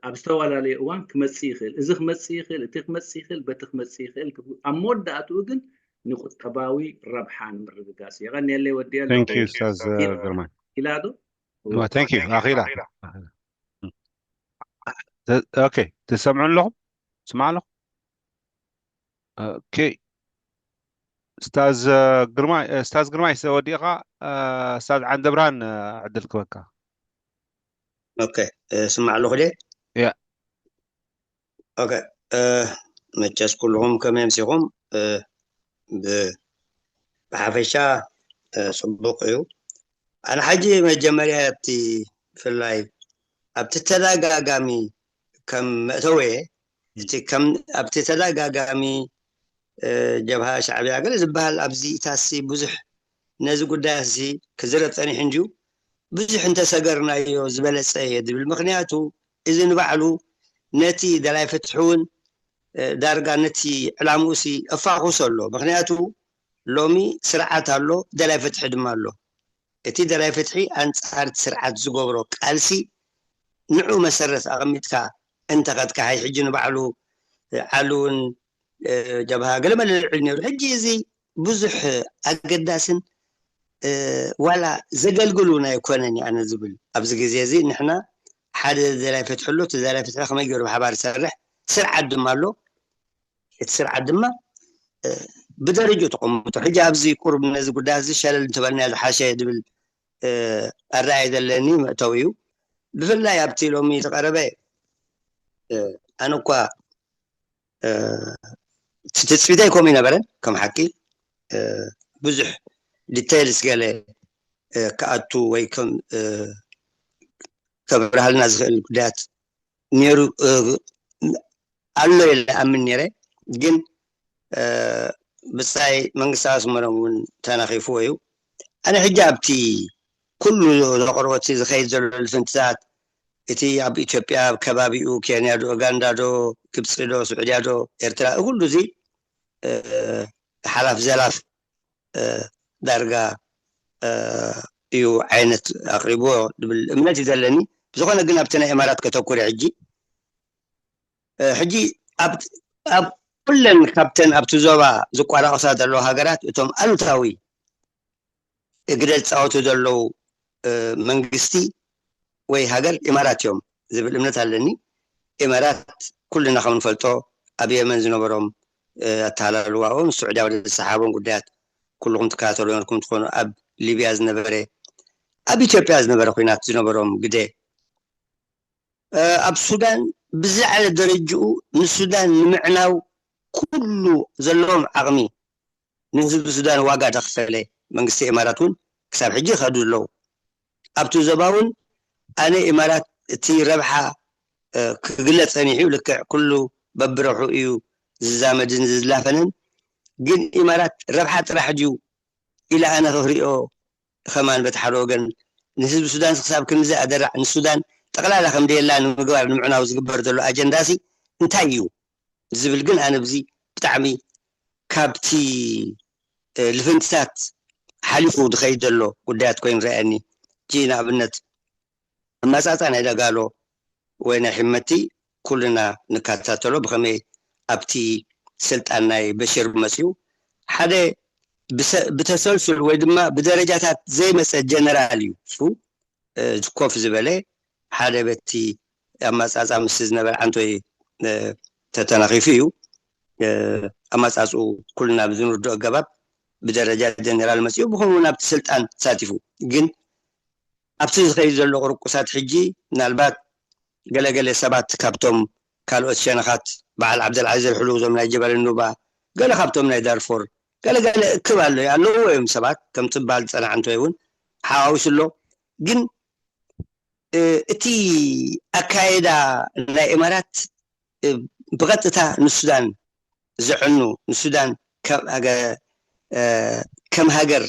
ኣብ ዝተፈላለየ እዋን ክመፅእ ይኽእል፣ እዚ ክመፅእ ይኽእል፣ እቲ ክመፅእ ይኽእል፣ በቲ ክመፅእ ይኽእል። ኣብ መወዳእትኡ ግን ንቁጠባዊ ረብሓ ንምርግጋፅ። የቐንየለይ ወዲኤ ኡስታዝ ግርማ ኢላ ዶ ኣኺላ ኦኬ፣ ትሰምዑ ኣለኹም? ስማዕ ኣለኹ። ኦኬ። ስታዝ ግርማይ፣ ስታዝ ግርማይ ወዲእኻ፣ ስታዝ ዓንደብርሃን ዕድል ክበካ። ኦኬ፣ ስማዕ ኣለኹ ደ? ያ። ኦኬ፣ መቸስ ኩልኹም ከመይ ኣምሲኹም? ብሓፈሻ ጽቡቕ እዩ። ኣነ ሓጂ መጀመርያ እቲ ብፍላይ ኣብቲ ተደጋጋሚ ከም መእተወየ እቲ ከም ኣብቲ ተደጋጋሚ ጀብሃ ሻዕብያ ገለ ዝበሃል ኣብዚ ኢታሲ ብዙሕ ነዚ ጉዳይ እዚ ክዝረብ ጸኒሑ እንድዩ። ብዙሕ እንተሰገርናዮ ዝበለጸ እየ ዝብል። ምኽንያቱ እዚ ንባዕሉ ነቲ ደላይ ፍትሒ እውን ዳርጋ ነቲ ዕላምኡ ሲ ኣፋኹሶ ኣሎ። ምኽንያቱ ሎሚ ስርዓት ኣሎ፣ ደላይ ፍትሒ ድማ ኣሎ። እቲ ደላይ ፍትሒ ኣንጻር እቲ ስርዓት ዝገብሮ ቃልሲ ንዑ መሰረት ኣቐሚጥካ እንተኸድካ፣ ሓይ ሕጂ ንባዕሉ ዓሉን ጀብሃ ገለ መለ ልዕል ነይሩ። ሕጂ እዚ ብዙሕ ኣገዳስን ዋላ ዘገልግሉን ኣይኮነን ኣነ ዝብል። ኣብዚ ግዜ እዚ ንሕና ሓደ ደላይ ፍትሒ ኣሎ፣ እቲ ደላይ ፍትሒ ከመይ ገይሩ ብሓባር ይሰርሕ፣ ስርዓት ድማ ኣሎ። እቲ ስርዓት ድማ ብደረጅኡ ተቐምጦ። ሕጂ ኣብዚ ቁሩብ ነዚ ጉዳይ እዚ ሸለል እንተበልና ዝሓሸ ዝብል ኣረኣይ ዘለኒ መእተዊ እዩ። ብፍላይ ኣብቲ ሎሚ ዝቐረበ ኣነ እኳ እቲ ትጽቢተይ ከምኡ ይነበረ፣ ከም ሓቂ ብዙሕ ዲቴይልስ ገለ ክኣቱ ወይ ከም ከብርሃልና ዝኽእል ጉዳያት ነይሩ ኣሎ ኢለ ኣምን ነይረ። ግን ብጻይ መንግስቲ ኣስመሮም እውን ተነኺፍዎ እዩ። ኣነ ሕጂ ኣብቲ ኩሉ ዘቕርቦ እቲ ዝኸይድ ዘሎ ልፍንትታት፣ እቲ ኣብ ኢትዮጵያ ኣብ ከባቢኡ ኬንያ ዶ ኡጋንዳ ዶ ግብፂ ዶ ስዑድያ ዶ ኤርትራ፣ ኩሉ እዚ ሓላፍ ዘላፍ ዳርጋ እዩ ዓይነት ኣቕሪብዎ ዝብል እምነት እዩ ዘለኒ። ብዝኾነ ግን ኣብቲ ናይ ኢማራት ከተኩር ሕጂ ሕጂ ኣብ ኩለን ካብተን ኣብቲ ዞባ ዝቋራቆሳ ዘለዉ ሃገራት እቶም ኣሉታዊ ግደ ዝፃወቱ ዘለዉ መንግስቲ ወይ ሃገር ኢማራት እዮም ዝብል እምነት ኣለኒ። ኢማራት ኩልና ከም ንፈልጦ ኣብ የመን ዝነበሮም ኣተሃላልዋኦም ስዑድያ ወደ ዝሰሓቦም ጉዳያት ኩልኹም ትከታተሉ ነበርኩም ትኾኑ፣ ኣብ ሊብያ ዝነበረ፣ ኣብ ኢትዮጵያ ዝነበረ ኩናት ዝነበሮም ግደ ኣብ ሱዳን ብዝለዓለ ደረጅኡ ንሱዳን ንምዕናው ኩሉ ዘለዎም ዓቕሚ ንህዝቢ ሱዳን ዋጋ ዳኸፈለ መንግስቲ ኢማራት እውን ክሳብ ሕጂ ይኸዱ ኣለዉ። ኣብቲ ዞባ እውን ኣነ ኢማራት እቲ ረብሓ ክግለፅ ፀኒሑ እዩ። ልክዕ ኩሉ በብረብሑ እዩ ዝዛመድን ዝላፈንን። ግን ኢማራት ረብሓ ጥራሕ ድዩ ኢለ ኣነ ክሪኦ ከማን በቲ ሓደ ወገን ንህዝቢ ሱዳን ክሳብ ክንዚ ኣደራዕ ንሱዳን ጠቕላላ ከም ደየላ ንምግባር ንምዕናው ዝግበር ዘሎ ኣጀንዳ ሲ እንታይ እዩ ዝብል ግን ኣነ ብዚ ብጣዕሚ ካብቲ ልፍንትታት ሓሊፉ ዝኸይድ ዘሎ ጉዳያት ኮይኑ ረኣየኒ። እቲ ንኣብነት ኣመጻጻ ናይ ደጋሎ ወይ ናይ ሕመቲ ኩልና ንከታተሎ ብኸመይ ኣብቲ ስልጣን ናይ በሽር መፅኡ ሓደ ብተሰልሱል ወይ ድማ ብደረጃታት ዘይመፀ ጀነራል እዩ። እሱ ኮፍ ዝበለ ሓደ በቲ ኣመፃፃ ምስ ዝነበረ ዓንቶይ ተተናኺፉ እዩ። ኣመፃፅኡ ኩልና ብዝንርዶ ኣገባብ ብደረጃ ጀነራል መፅኡ ብኸምኡ ናብቲ ስልጣን ተሳቲፉ። ግን ኣብቲ ዝኸይድ ዘሎ ቁርቁሳት ሕጂ ምናልባት ገለገለ ሰባት ካብቶም ካልኦት ሸነኻት በዓል ዓብደልዓዚዝ ኣልሕሉ እዞም ናይ ጀበል ኑባ ገለ ካብቶም ናይ ዳርፎር ገለገለ እክብ ኣሎ ኣለዎ እዮም ሰባት ከም ትበሃል ዝፀንዓ እንተወይ እውን ሓዋዊሱ ኣሎ። ግን እቲ ኣካየዳ ናይ ኢማራት ብቐጥታ ንሱዳን ዘዕኑ ንሱዳን ከም ሃገር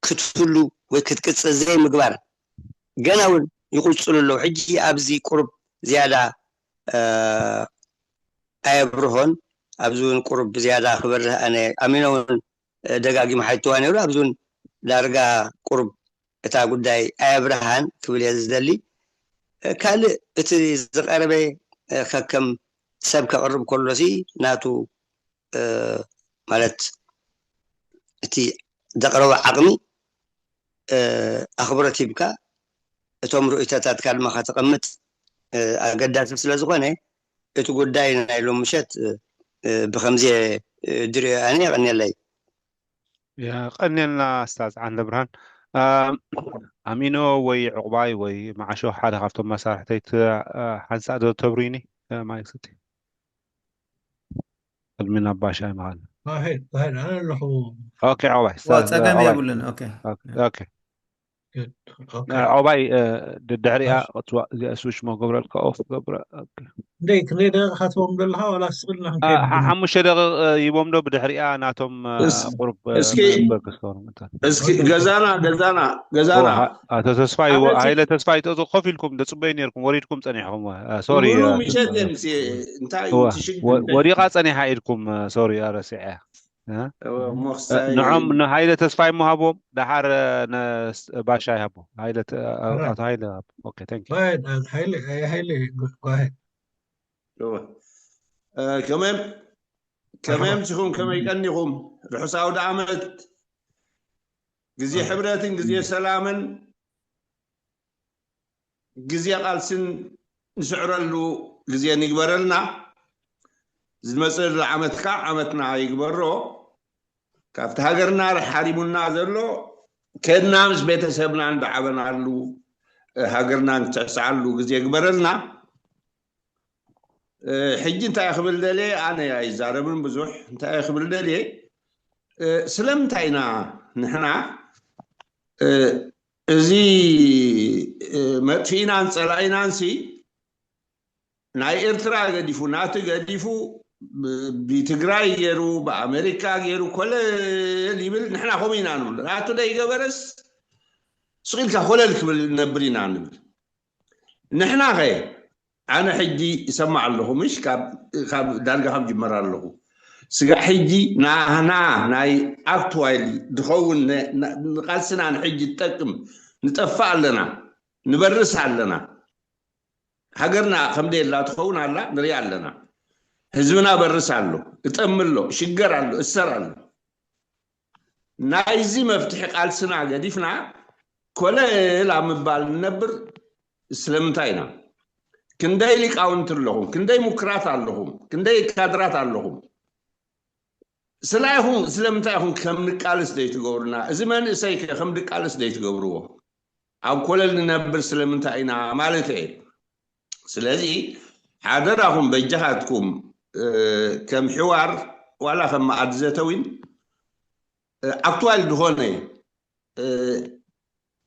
ክትህሉ ወይ ክትቅፅል ዘይምግባር ገና እውን ይቕፅሉ ኣለዉ። ሕጂ ኣብዚ ቁሩብ ዝያዳ ኣየብርሆን ኣብዚ እውን ቁሩብ ዝያዳ ክበርህ ኣነ ኣሚነ እውን ደጋጊሙ ሓይትዋ ነይሩ ኣብዚ እውን ዳርጋ ቁሩብ እታ ጉዳይ ኣየብርሃን ክብል እየ ዝደሊ። ካልእ እቲ ዝቐረበ ከከም ሰብ ከቕርብ ከሎሲ ናቱ ማለት እቲ ዘቕረቦ ዓቕሚ ኣኽብሮት ሂብካ እቶም ርእይቶታትካ ድማ ከተቐምጥ ኣገዳሲ ስለ ዝኾነ እቲ ጉዳይ ናይ ሎም ምሸት ብከምዚ ድሪኦ ኣነ። የቐንየለይ። የቐንየልና ኣስታዝ ዓንደ ብርሃን። ኣሚኖ ወይ ዕቑባይ ወይ መዓሾ ሓደ ካብቶም መሳርሕተይ ሓንሳእ ዶ ተብሩይኒ? ማይክ ስቲ ቅድሚ ናባሻ ይመሃል። ኣነ ኣለኹ። ኦኬ፣ ዕቑባይ ጸገም የብሉን። ኦኬ ኦኬ። ዕቑባይ ድድሕሪኣ እዚኣ ስዊች መገብረልካ ኦፍ ገብረ። እንዴ ክንደይ ደቂቃ ትቦም ዘለካ ዋላ ስቅልና ሓሙሽተ ደቂቅ ይቦም ዶ ብድሕሪኣ ናቶም ቁሩብ እስኪ እስኪ ገዛና ገዛና ገዛና ኣቶ ተስፋይ ሃይለ ተስፋይ ጠጡ ኮፍ ኢልኩም ደጽበዩ ነርኩም ወሪድኩም ጸኒሕኩም። ሶሪ ምሽት እንታይ ሽግር ወዲቃ ጸኒሓ ኢልኩም። ሶሪ ረሲዐ። ንዖም ንሃይለ ተስፋይ ሞ ሃቦም ደሓር ባሻ ይሃቦ። ሃይለ ኣቶ ሃይለ ሃቦ። ኦኬ ታንክ ዩ። ሃይለ ሃይለ go ahead. ከመይ ከመይ ኣምሲኹም ከመይ ቀኒኹም? ርሑስ ኣውደ ዓመት፣ ግዜ ሕብረትን ግዜ ሰላምን ግዜ ቃልስን ንስዕረሉ ግዜ ንግበረልና። ዝመፅእ ዘሎ ዓመት ከዓ ዓመትና ይግበሮ። ካብቲ ሃገርና ሓሪሙና ዘሎ ከድና ምስ ቤተሰብና እንዳዓበናሉ ሃገርና ንትዕስዓሉ ግዜ ግበረልና። ሕጂ እንታይ ክብል ደልየ፣ ኣነ ኣይዛረብን ብዙሕ። እንታይ ክብል ደልየ፣ ስለምንታይ ኢና ንሕና እዚ መጥፊእናን ጸላኢናንሲ ናይ ኤርትራ ገዲፉ ናቲ ገዲፉ ብትግራይ ገይሩ ብኣሜሪካ ገይሩ ኮለል ይብል። ንሕና ከምኡ ኢና ንብል። ናቱ ደይገበረስ ስቕ ኢልካ ኮለል ክብል ነብር ኢና ንብል። ንሕና ኸ ኣነ ሕጂ ይሰማዕ ኣለኹ ምሽ ካብ ዳርጋ ካብ ጅመር ኣለኹ። ስጋ ሕጂ ናህና ናይ ኣክትዋይሊ ዝኸውን ንቃልስና ንሕጂ ትጠቅም ንጠፍእ ኣለና፣ ንበርስ ኣለና። ሃገርና ከም ደየላ ትኸውን ኣላ ንሪኣ ኣለና። ህዝብና በርስ ኣሎ፣ እጠሚ ኣሎ፣ ሽገር ኣሎ፣ እሰር ኣሎ። ናይዚ መፍትሒ ቃልስና ገዲፍና ኮለል ኣብ ምባል ንነብር ስለምንታይ ኢና? ክንደይ ሊቃውንቲ ኣለኹም፣ ክንደይ ምኩራት ኣለኹም፣ ክንደይ ካድራት ኣለኹም። ስለ ኢኹም ስለምንታይ ኢኹም ከም ንቃልስ ዘይትገብሩና? እዚ መንእሰይ ከ ከም ድቃልስ ዘይትገብርዎ? ኣብ ኮለል ንነብር ስለምንታይ ኢና ማለት እየ። ስለዚ ሓደራኹም በጃኻትኩም ከም ሕዋር ዋላ ከም መኣዲ ዘተዊን ኣክትዋል ዝኾነ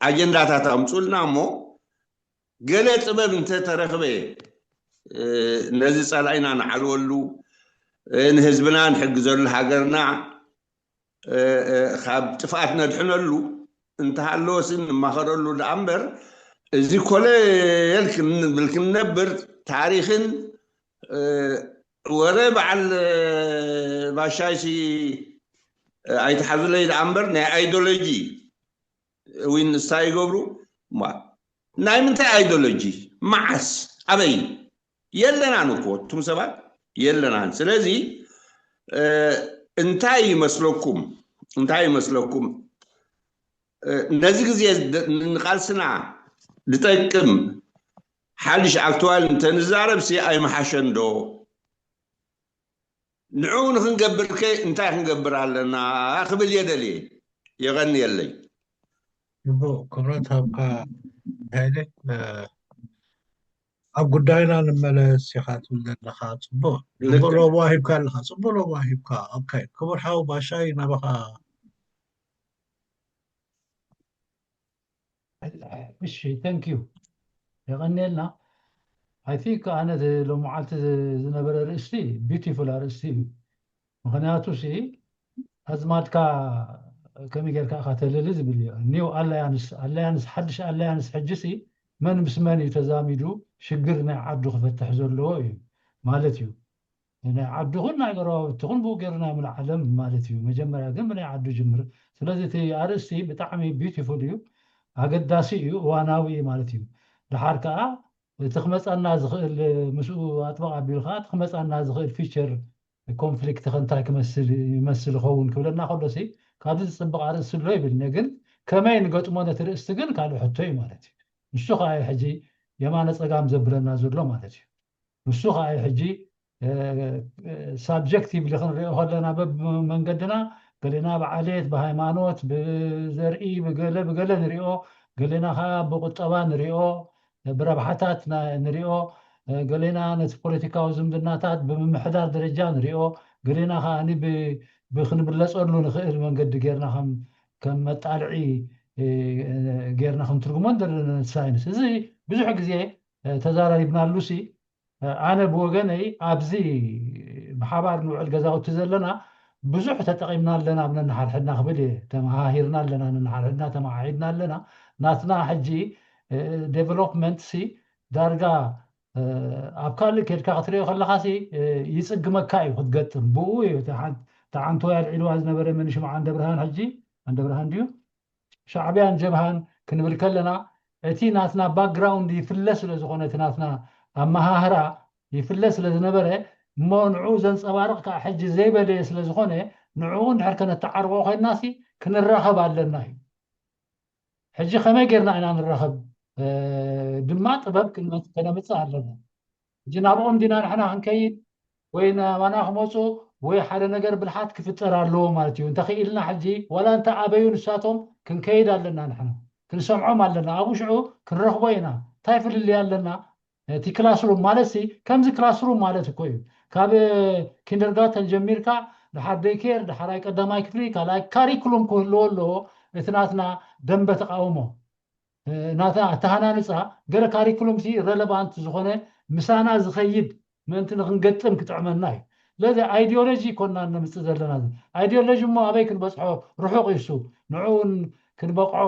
ኣጀንዳታት ኣምፁልና እሞ ገለ ጥበብ እንተተረኽበ ነዚ ፀላኢና ንዓልወሉ፣ ንህዝብና ንሕግዘሉ፣ ሃገርና ካብ ጥፍኣት ነድሕነሉ እንተሃለወስ ንማኸረሉ ደኣ እምበር እዚ ኮለል ክንብል ክንነብር ታሪኽን ወረ በዓል ባሻይሲ ኣይትሓዙለይ ደኣ እምበር ናይ ኣይዶሎጂ እውን ንሳ ይገብሩ። ናይ ምንታይ ኣይዶሎጂ? መዓስ? ኣበይ? የለናን እኮ እቱም ሰባት የለናን። ስለዚ እንታይ ይመስለኩም? እንታይ ይመስለኩም? ነዚ ግዜ ንቃልስና ዝጠቅም ሓድሽ ኣክትዋል እንተንዛረብሲ ኣይመሓሸን ዶ? ንዕኡ ንክንገብር ከ እንታይ ክንገብር ኣለና ክብል እየ ደልየ። የቐንየለይ። ጽቡቕ ክብረት ሃብካ ሚካኤለ። ኣብ ጉዳይና ንመለስ ኢኻ ትብል ዘለኻ። ጽቡቕ ጽቡቕ ሎባ ሂብካ ኣለኻ። ጽቡቕ ሎባ ሂብካ። ኦኬ ክቡር ሓው ባሻይ ናባኻ። እሺ thank you የቐንየልና። I think ኣነ ሎማዓልቲ ዝነበረ ርእስቲ beautiful ኣርእስቲ እዩ። ምኽንያቱ ሲ ኣዝማድካ ከመይ ጌርካ ኢኻ ተልሊ ዝብል እዩ። new alliance alliance ሓድሽ alliance ሕጂ ሲ መን ምስ መን እዩ ተዛሚዱ ሽግር ናይ ዓዱ ክፈትሕ ዘለዎ እዩ ማለት እዩ። ናይ ዓዱ ኹን ናይ ጎረባብቲ ኹን ብኡ ገይሩ ናይ ምልዓለም ማለት እዩ። መጀመርያ ግን ብናይ ዓዱ ጅምር። ስለዚ እቲ ኣርእስቲ ብጣዕሚ beautiful እዩ፣ ኣገዳሲ እዩ፣ እዋናዊ እዩ ማለት እዩ። ድሓር ከዓ እቲ ክመፃና ዝኽእል ምስኡ ኣጥበቕ ኣቢሉ ከዓ እቲ ክመፃና ዝኽእል future conflict ከ እንታይ ክመስል ይመስል ይኸውን ክብለና ከሎ ሲ ካብዚ ዝፅብቕ ኣርእስቲ ኣሎ ይብል። ግን ከመይ ንገጥሞ ነቲ ርእስቲ ግን ካልእ ሕቶ እዩ ማለት እዩ። ንሱ ከዓ እዩ ሕጂ የማነ ጸጋም ዘብለና ዘሎ ማለት እዩ። ንሱ ከዓ ሕጂ ሳብጀክቲቭሊ ክንሪኦ ከለና በብመንገድና ገሌና ብዓሌት፣ ብሃይማኖት፣ ብዘርኢ፣ ብገለ ብገለ ንሪኦ፣ ገሌና ከዓ ብቁጠባ ንሪኦ፣ ብረብሓታት ንሪኦ፣ ገሌና ነቲ ፖለቲካዊ ዝምድናታት ብምምሕዳር ደረጃ ንሪኦ፣ ገሌና ከዓ ብክንብለፀሉ ንኽእል መንገዲ ጌርና ከም መጣልዒ ጌርና ክንትርጉሞ ንደሊ። ሳይንስ እዚ ብዙሕ ግዜ ተዛራሪብናሉ ሲ ኣነ ብወገነይ ኣብዚ ብሓባር ንውዕል ገዛውቲ ዘለና ብዙሕ ተጠቒምና ኣለና ኣብ ነንሓድሕድና ክብል እየ። ተመሃሂርና ኣለና፣ ነንሓድሕድና ተመሓሒድና ኣለና። ናትና ሕጂ ዴቨሎፕመንት ሲ ዳርጋ ኣብ ካልእ ከድካ ክትሪኦ ከለኻ ሲ ይፅግመካ እዩ ክትገጥም። ብኡ እዩ ተዓንቶ ያልዒልዋ ዝነበረ መንሽማ ዓንደ ብርሃን ሕጂ ዓንደ ብርሃን ድዩ ሻዕብያን ጀብሃን ክንብል ከለና እቲ ናትና ባክግራውንድ ይፍለ ስለ ዝኾነ እቲ ናትና ኣመሃህራ ይፍለ ስለ ዝነበረ እሞ ንዕኡ ዘንፀባርቕ ከዓ ሕጂ ዘይበለየ ስለ ዝኾነ ንዕኡ እንድሕር ከነተዓርቆ ኮይንና ሲ ክንራኸብ ኣለና እዩ። ሕጂ ከመይ ጌርና ኢና ንራኸብ ድማ ጥበብ ከነምፅእ ኣለና። ሕጂ ናብኦም ዲና ንሕና ክንከይድ ወይ ናባና ክመፁ ወይ ሓደ ነገር ብልሓት ክፍጠር ኣለዎ ማለት እዩ። እንተኽኢልና ሕጂ ዋላ እንተ ኣበዩ ንሳቶም ክንከይድ ኣለና፣ ንሕና ክንሰምዖም ኣለና። ኣብኡ ሽዑ ክንረኽቦ ኢና። እንታይ ፍልልይ ኣለና? እቲ ክላስሩም ማለት ሲ ከምዚ ክላስሩም ማለት እኮ እዩ። ካብ ኪንደርጋርተን ጀሚርካ ድሓር ደይኬር፣ ድሓራይ ቀዳማይ ክፍሊ፣ ካልኣይ ካሪክሉም ክህልዎ ኣለዎ። እቲ ናትና ደንበ ተቃውሞ ናታ ኣተሃናንፃ ገለ ካሪክሉም ሲ ረለቫንት ዝኾነ ምሳና ዝኸይድ ምእንቲ ንክንገጥም ክጥዕመና እዩ። ስለዚ ኣይዲዮሎጂ ኮና ነምፅእ ዘለና። ኣይዲዮሎጂ እሞ ኣበይ ክንበፅሖ ርሑቕ እዩ እሱ። ንዕኡ ክንበቕዖ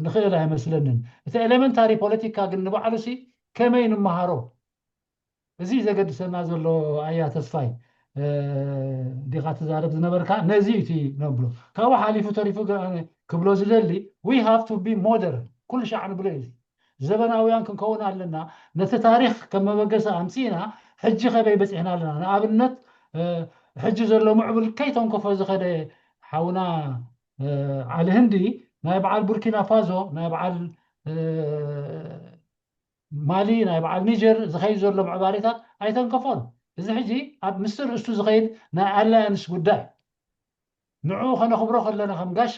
ንኽእል ኣይመስለንን። እቲ ኤሌመንታሪ ፖለቲካ ግን ንባዕሉ ሲ ከመይ ንምሃሮ እዚ ዘገድሰና ዘሎ ኣያ ተስፋይ ዲኻ ትዛረብ ዝነበርካ ነዚ እቲ ነብሎ ካብኡ ሓሊፉ ተሪፉ ክብሎ ዝደሊ we have to be modern ኩሉ ሻዕ ንብሎ እዩ። ዘበናውያን ክንከውን ኣለና። ነቲ ታሪክ ከም መበገሲ ኣምፅእና ሕጂ ከበይ በፂሕና ኣለና? ንኣብነት ሕጂ ዘሎ ምዕቡል ከይተንከፎ ዝኸደ ሓውና ዓሊ ህንዲ ናይ በዓል ቡርኪና ፋዞ ናይ በዓል ማሊ ናይ በዓል ኒጀር ዝኸይድ ዘሎ ምዕባሌታት ኣይተንከፎን። እዚ ሕጂ ኣብ ምስቲ ርእስቱ ዝኸይድ ናይ ኣላያንስ ጉዳይ ንዕኡ ከነኽብሮ ከለና ከም ጋሻ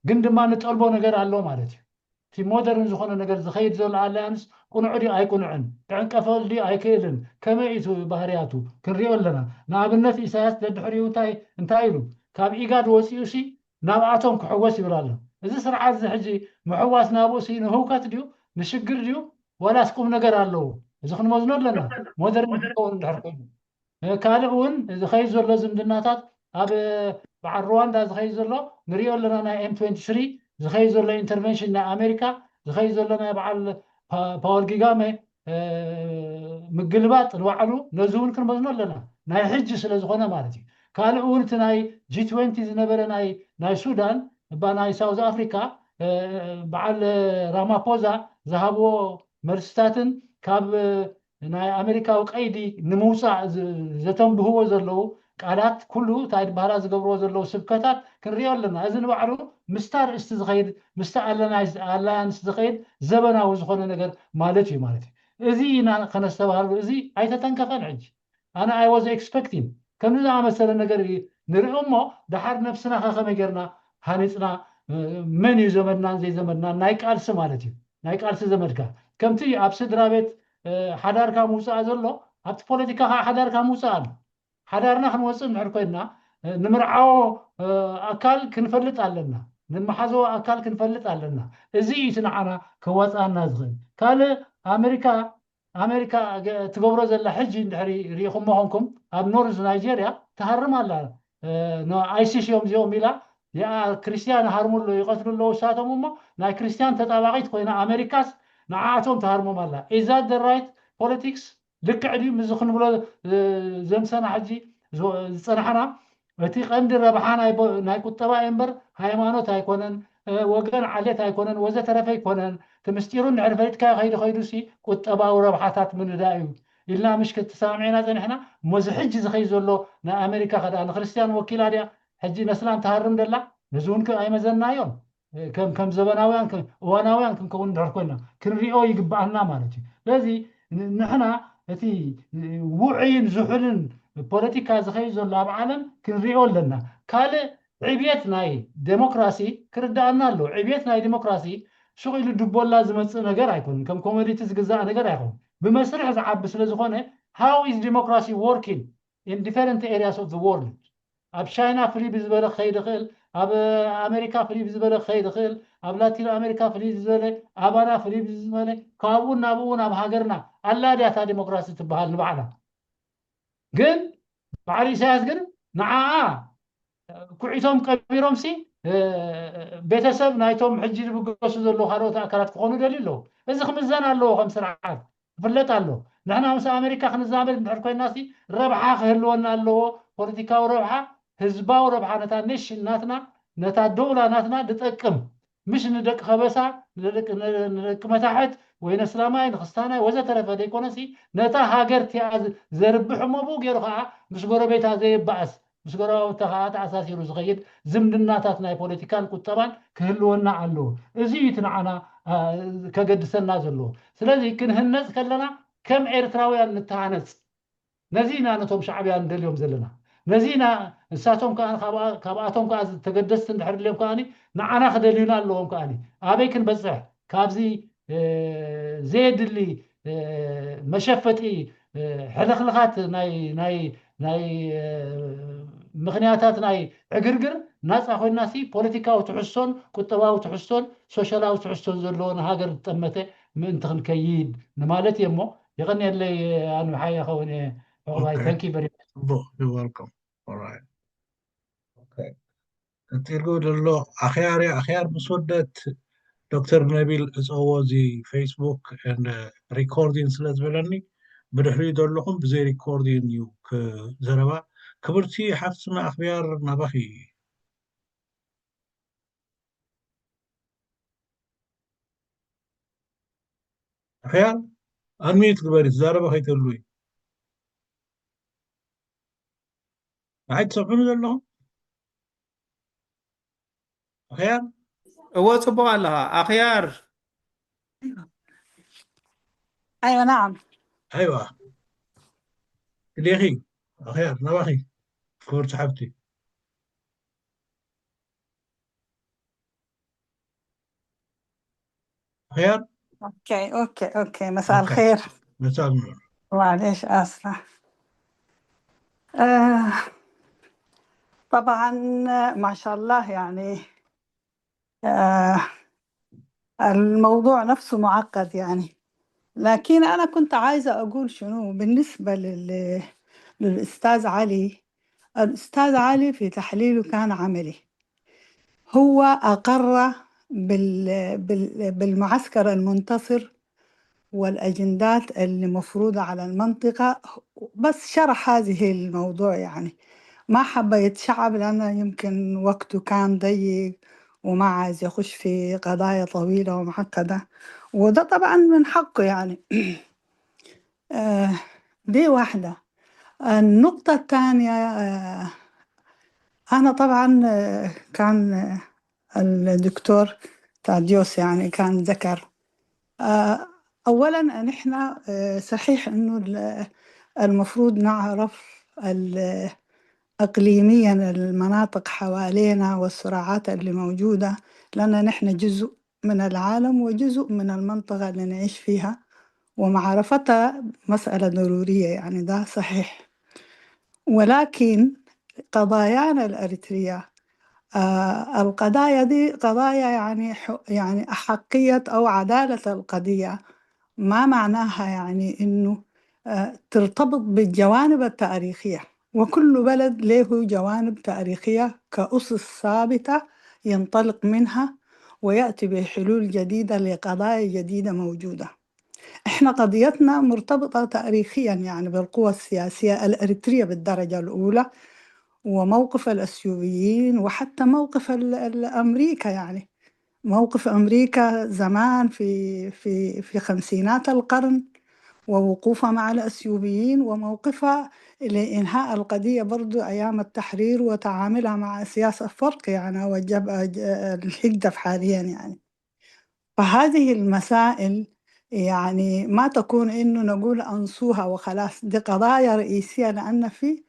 ግን ድማ ንጠልቦ ነገር ኣሎ ማለት እዩ። እቲ ሞደርን ዝኾነ ነገር ዝኸይድ ዘሎ ኣላያንስ ቁኑዕ ድዩ ኣይቁኑዕን፣ ክዕንቀፈሉ ድዩ ኣይክእልን፣ ከመይ እዩ ባህርያቱ ክንሪኦ ኣለና። ንኣብነት ኢሳያስ ደድሕሪኡ እንታይ እንታይ ኢሉ ካብ ኢጋድ ወፂኡ ሲ ናብኣቶም ክሕወስ ይብል ኣሎ። እዚ ስርዓት እዚ ሕጂ ምሕዋስ ናብኡ ሲ ንህውከት ድዩ ንሽግር ድዩ ዋላስ ቁም ነገር ኣለዎ? እዚ ክንመዝኖ ኣለና። ሞደርን ክኸውን እንድሕር ኮይኑ ካልእ እውን ዝኸይድ ዘሎ ዝምድናታት ኣብ በዓል ሩዋንዳ ዝኸይድ ዘሎ ንሪኦ ኣለና። ናይ ኤም ትዌንቲ ስሪ ዝኸይድ ዘሎ ኢንተርቨንሽን ናይ ኣሜሪካ ዝኸይድ ዘሎ ናይ በዓል ፓወል ጊጋመ ምግልባጥ ንባዕሉ ነዚ እውን ክንመዝኖ ኣለና። ናይ ሕጂ ስለ ዝኾነ ማለት እዩ። ካልእ እውን እቲ ናይ ጂ ትዌንቲ ዝነበረ ናይ ናይ ሱዳን እባ ናይ ሳውዝ ኣፍሪካ በዓል ራማፖዛ ዝሃብዎ መልስታትን ካብ ናይ ኣሜሪካዊ ቀይዲ ንምውፃእ ዘተንብህዎ ዘለዉ ቃላት ኩሉ እንታይ ዝበሃላ ዝገብርዎ ዘለዉ ስብከታት ክንሪኦ ኣለና። እዚ ንባዕሉ ምስታ ርእስቲ ዝኸይድ ምስቲ ኣላያንስ ዝኸይድ ዘበናዊ ዝኾነ ነገር ማለት እዩ ማለት እዩ። እዚ ኢና ከነስተባህሉ እዚ ኣይተተንከፈን። ሕጂ ኣነ I was expecting ከምዚ ዝኣመሰለ ነገር ንርኢ እሞ ደሓር ነብስና ከከመይ ጌርና ሃኒፅና መን እዩ ዘመድናን ዘይዘመድናን ናይ ቃልሲ ማለት እዩ። ናይ ቃልሲ ዘመድካ ከምቲ ኣብ ስድራ ቤት ሓዳርካ ምውፃእ ዘሎ ኣብቲ ፖለቲካ ከዓ ሓዳርካ ምውፃእ ኣሎ። ሓዳርና ክንወፅእ እንድሕር ኮይንና ንምርዓዎ ኣካል ክንፈልጥ ኣለና፣ ንመሓዘዎ ኣካል ክንፈልጥ ኣለና። እዚ እዩ እቲ ንዓና ከዋፅኣና ዝኽእል። ካልእ ኣሜሪካ ኣሜሪካ ትገብሮ ዘላ ሕጂ እንድሕሪ ሪኢኹሞ ኾንኩም ኣብ ኖርዝ ናይጀርያ ትሃርም ኣላ። ኣይሲስ እዮም እዚኦም ኢላ ክርስትያን ይሃርሙ ኣለዉ ይቐትሉ ኣለዉ እሳቶም እሞ ናይ ክርስትያን ተጣባቂት ኮይና ኣሜሪካስ ንዓኣቶም ትሃርሞም ኣላ። ኢዛት ራይት ፖለቲክስ ልክዕ ድዩ ምስዚ ክንብሎ ዘምሰና ሕጂ ዝፀናሕና እቲ ቀንዲ ረብሓ ናይ ቁጠባ እዩ እምበር ሃይማኖት ኣይኮነን፣ ወገን ዓሌት ኣይኮነን፣ ወዘተረፈ ኣይኮነን። እቲ ምስጢሩ እንድሕር ፈሊጥካዮ ከይዱ ከይዱ ሲ ቁጠባዊ ረብሓታት ምንዳእ እዩ ኢልና ምሽ ክትሰማምዕና ፀኒሕና። እሞ እዚ ሕጂ ዝኸይድ ዘሎ ናይ ኣሜሪካ ከደኣ ንክርስትያን ወኪላ ድያ ሕጂ ነስላም ትሃርም ደላ? ነዚ እውን ኣይመዘናዮን። ከም ከም ዘበናውያን እዋናውያን ክንከውን እንድሕር ኮይና ክንሪኦ ይግባኣና ማለት እዩ። ስለዚ ንሕና እቲ ውዑይን ዝሑልን ፖለቲካ ዝኸይድ ዘሎ ኣብ ዓለም ክንሪኦ ኣለና። ካልእ ዕብየት ናይ ዴሞክራሲ ክርዳኣና ኣሎ። ዕብየት ናይ ዴሞክራሲ ሱቕ ኢሉ ድቦላ ዝመፅእ ነገር ኣይኮኑን። ከም ኮሞዲቲ ዝግዛእ ነገር ኣይኮኑን። ብመስርሕ ዝዓቢ ስለ ዝኾነ how is democracy working in different areas of the world? ኣብ ቻይና ፍልይ ብዝበለ ክኸይድ ይኽእል፣ ኣብ ኣሜሪካ ፍልይ ብዝበለ ክኸይድ ይኽእል፣ ኣብ ላቲን ኣሜሪካ ፍልይ ዝበለ፣ ኣባና ፍልይ ብዝበለ፣ ካብኡ ናብኡ ናብ ሃገርና ኣላ ድያ እታ ዴሞክራሲ ትበሃል ንባዕላ? ግን በዓል ኢሳያስ ግን ንዓኣ ኩዒቶም ቀቢሮም ሲ ቤተሰብ ናይቶም ሕጂ ዝብገሱ ዘለዉ ካልኦት ኣካላት ክኾኑ ደልዩ ኣለዉ። እዚ ክምዘን ኣለዎ ከም ስርዓት። ክፍለጥ ኣሎ። ንሕና ምስ ኣሜሪካ ክንዛመድ እንድሕር ኮይና ሲ ረብሓ ክህልወና ኣለዎ። ፖለቲካዊ ረብሓ፣ ህዝባዊ ረብሓ፣ ነታ ኔሽን ናትና፣ ነታ ደውላ ናትና ዝጠቅም፣ ምሽ ንደቂ ከበሳ፣ ንደቂ መታሕት ወይ ነስላማይ ንክስታናይ ወዘተረፈ ዘይኮነሲ ነታ ሃገር ቲኣ ዘርብሕ እሞ ብኡ ገይሩ ከዓ ምስ ጎረቤታ ዘየባእስ ምስ ጎረባብታ ከዓ ተኣሳሲሩ ዝኸይድ ዝምድናታት ናይ ፖለቲካን ቁጠባን ክህልወና ኣለዎ። እዚ እዩ እቲ ንዓና ከገድሰና ዘለዎ። ስለዚ ክንህነፅ ከለና ከም ኤርትራውያን ንተሃነፅ። ነዚ ኢና ነቶም ሻዕብያ ንደልዮም ዘለና። ነዚ ኢና ንሳቶም ከዓ ካብኣቶም ከዓ ተገደስቲ እንድሕር ድልዮም ከዓ ንዓና ክደልዩና ኣለዎም። ከዓ ኣበይ ክንበፅሕ ካብዚ ዘየድሊ መሸፈጢ ሕልኽልኻት ናይ ናይ ናይ ምኽንያታት ናይ ዕግርግር ናፃ ኮይናሲ ፖለቲካዊ ትሕዝቶን ቁጠባዊ ትሕዝቶን ሶሻላዊ ትሕዝቶን ዘለዎን ሃገር ዝጠመተ ምእንቲ ክንከይድ ንማለት እየ እሞ የቐንየለይ። ኣንብሓ ይኸውን እየ። ዕቑባይ። Thank you very much. You're welcome. All right. Okay. ቀፂሉ ዘሎ ኣኽያር እዩ። ኣኽያር ምስ ወደት ዶክተር ነቢል እፀዎ እዚ ፌስቡክ ሪኮርዲን ስለ ዝበለኒ ብድሕሪኡ ዘለኹም ብዘይ ሪኮርዲን እዩ ዘረባ። ክብርቲ ሓፍትና ኣኽያር ናባኺ። ኣኽያር ኣንሚት ግበሪ፣ ትዛረበ ከይትህሉ እዩ። ንዓይ ትሰምዑኒ ዘለኹም ኣኽያር? እዎ፣ ጽቡቕ ኣለኻ ኣኽያር። أيوة، نعم. ኣይዋ፣ እዴኺ ኣኽያር ናባኺ ክብርቲ ሓብቲ። ኣኽያር أوكي، أوكي، أوكي. مساء الخير. مساء النور. معليش، آسفة. آه، طبعًا، ما شاء الله، يعني، آه، الموضوع نفسه معقد، يعني. لكن أنا كنت عايزة أقول شنو بالنسبة لل-، للأستاذ علي. الأستاذ علي في تحليله كان عملي. هو أقر بال-، بال-، بالمعسكر المنتصر والأجندات اللي مفروضة على المنطقة، بس شرح هذه الموضوع، يعني، ما حب يتشعب لأنه يمكن وقته كان ضيق وما عايز يخش في قضايا طويلة ومعقدة، وده طبعًا من حقه، يعني. آه، دي واحدة. النقطة الثانية، آه، أنا طبعًا، آه، كان، آه، الدكتور تاديوس، يعني، كان ذكر. آه، أولًا، نحن، آه، صحيح إنه ال-، المفروض نعرف ال-، إقليميًا المناطق حوالينا والصراعات اللي موجودة، لأن نحن جزء من العالم وجزء من المنطقة اللي نعيش فيها، ومعرفتها مسألة ضرورية، يعني، ده صحيح. ولكن قضايانا الأريترية، آه، القضايا دي قضايا، يعني، ح-، يعني، أحقية أو عدالة القضية، ما معناها، يعني، إنه، آه، ترتبط بالجوانب التاريخية، وكل بلد له جوانب تاريخية كأسس ثابتة ينطلق منها ويأتي بحلول جديدة لقضايا جديدة موجودة. إحنا قضيتنا مرتبطة تاريخيًا، يعني، بالقوى السياسية الأريترية بالدرجة الأولى، وموقف الأثيوبيين، وحتى موقف ال-، ال-، أمريكا، يعني، موقف أمريكا زمان في، في، في خمسينات القرن، ووقوفها مع الأثيوبيين، وموقفها لإنهاء القضية برضو أيام التحرير، وتعاملها مع سياسة فرق، يعني، والجبهة، ج-، الهجدف حاليًا، يعني. فهذه المسائل يعني ما تكون إنه نقول أنسوها وخلاص، دي قضايا رئيسية، لأن في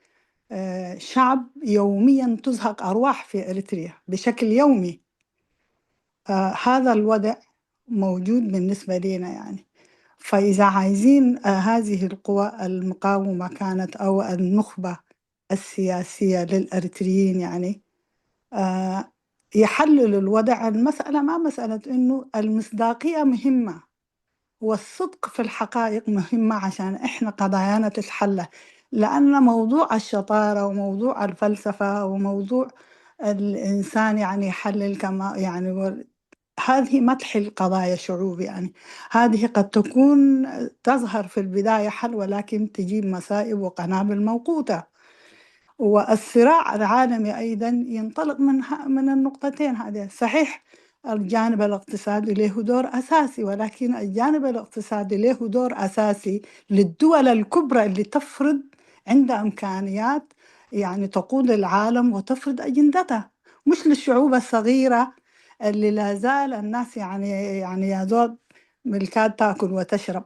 آه، شعب يوميا تزهق أرواح في إريتريا بشكل يومي. آه، هذا الوضع موجود بالنسبة لنا يعني. فإذا عايزين آه، هذه القوى المقاومة كانت أو النخبة السياسية للأريتريين يعني آه، يحللوا الوضع. المسألة ما مسألة إنه المصداقية مهمة، والصدق في الحقائق مهمة عشان إحنا قضايانا تتحل، لأن موضوع الشطارة وموضوع الفلسفة وموضوع الإنسان يعني يحلل كما يعني و- هذه ما تحل قضايا شعوب يعني. هذه قد تكون تظهر في البداية حل، ولكن تجيب مصائب وقنابل موقوتة. والصراع العالمي أيضا ينطلق من ه- من النقطتين هذه. صحيح، الجانب الاقتصادي له دور أساسي، ولكن الجانب الاقتصادي له دور أساسي للدول الكبرى اللي تفرض عندها إمكانيات، يعني تقود العالم وتفرض أجندتها، مش للشعوب الصغيرة اللي لا زال الناس يعني يعني يا زول ملكات تاكل وتشرب.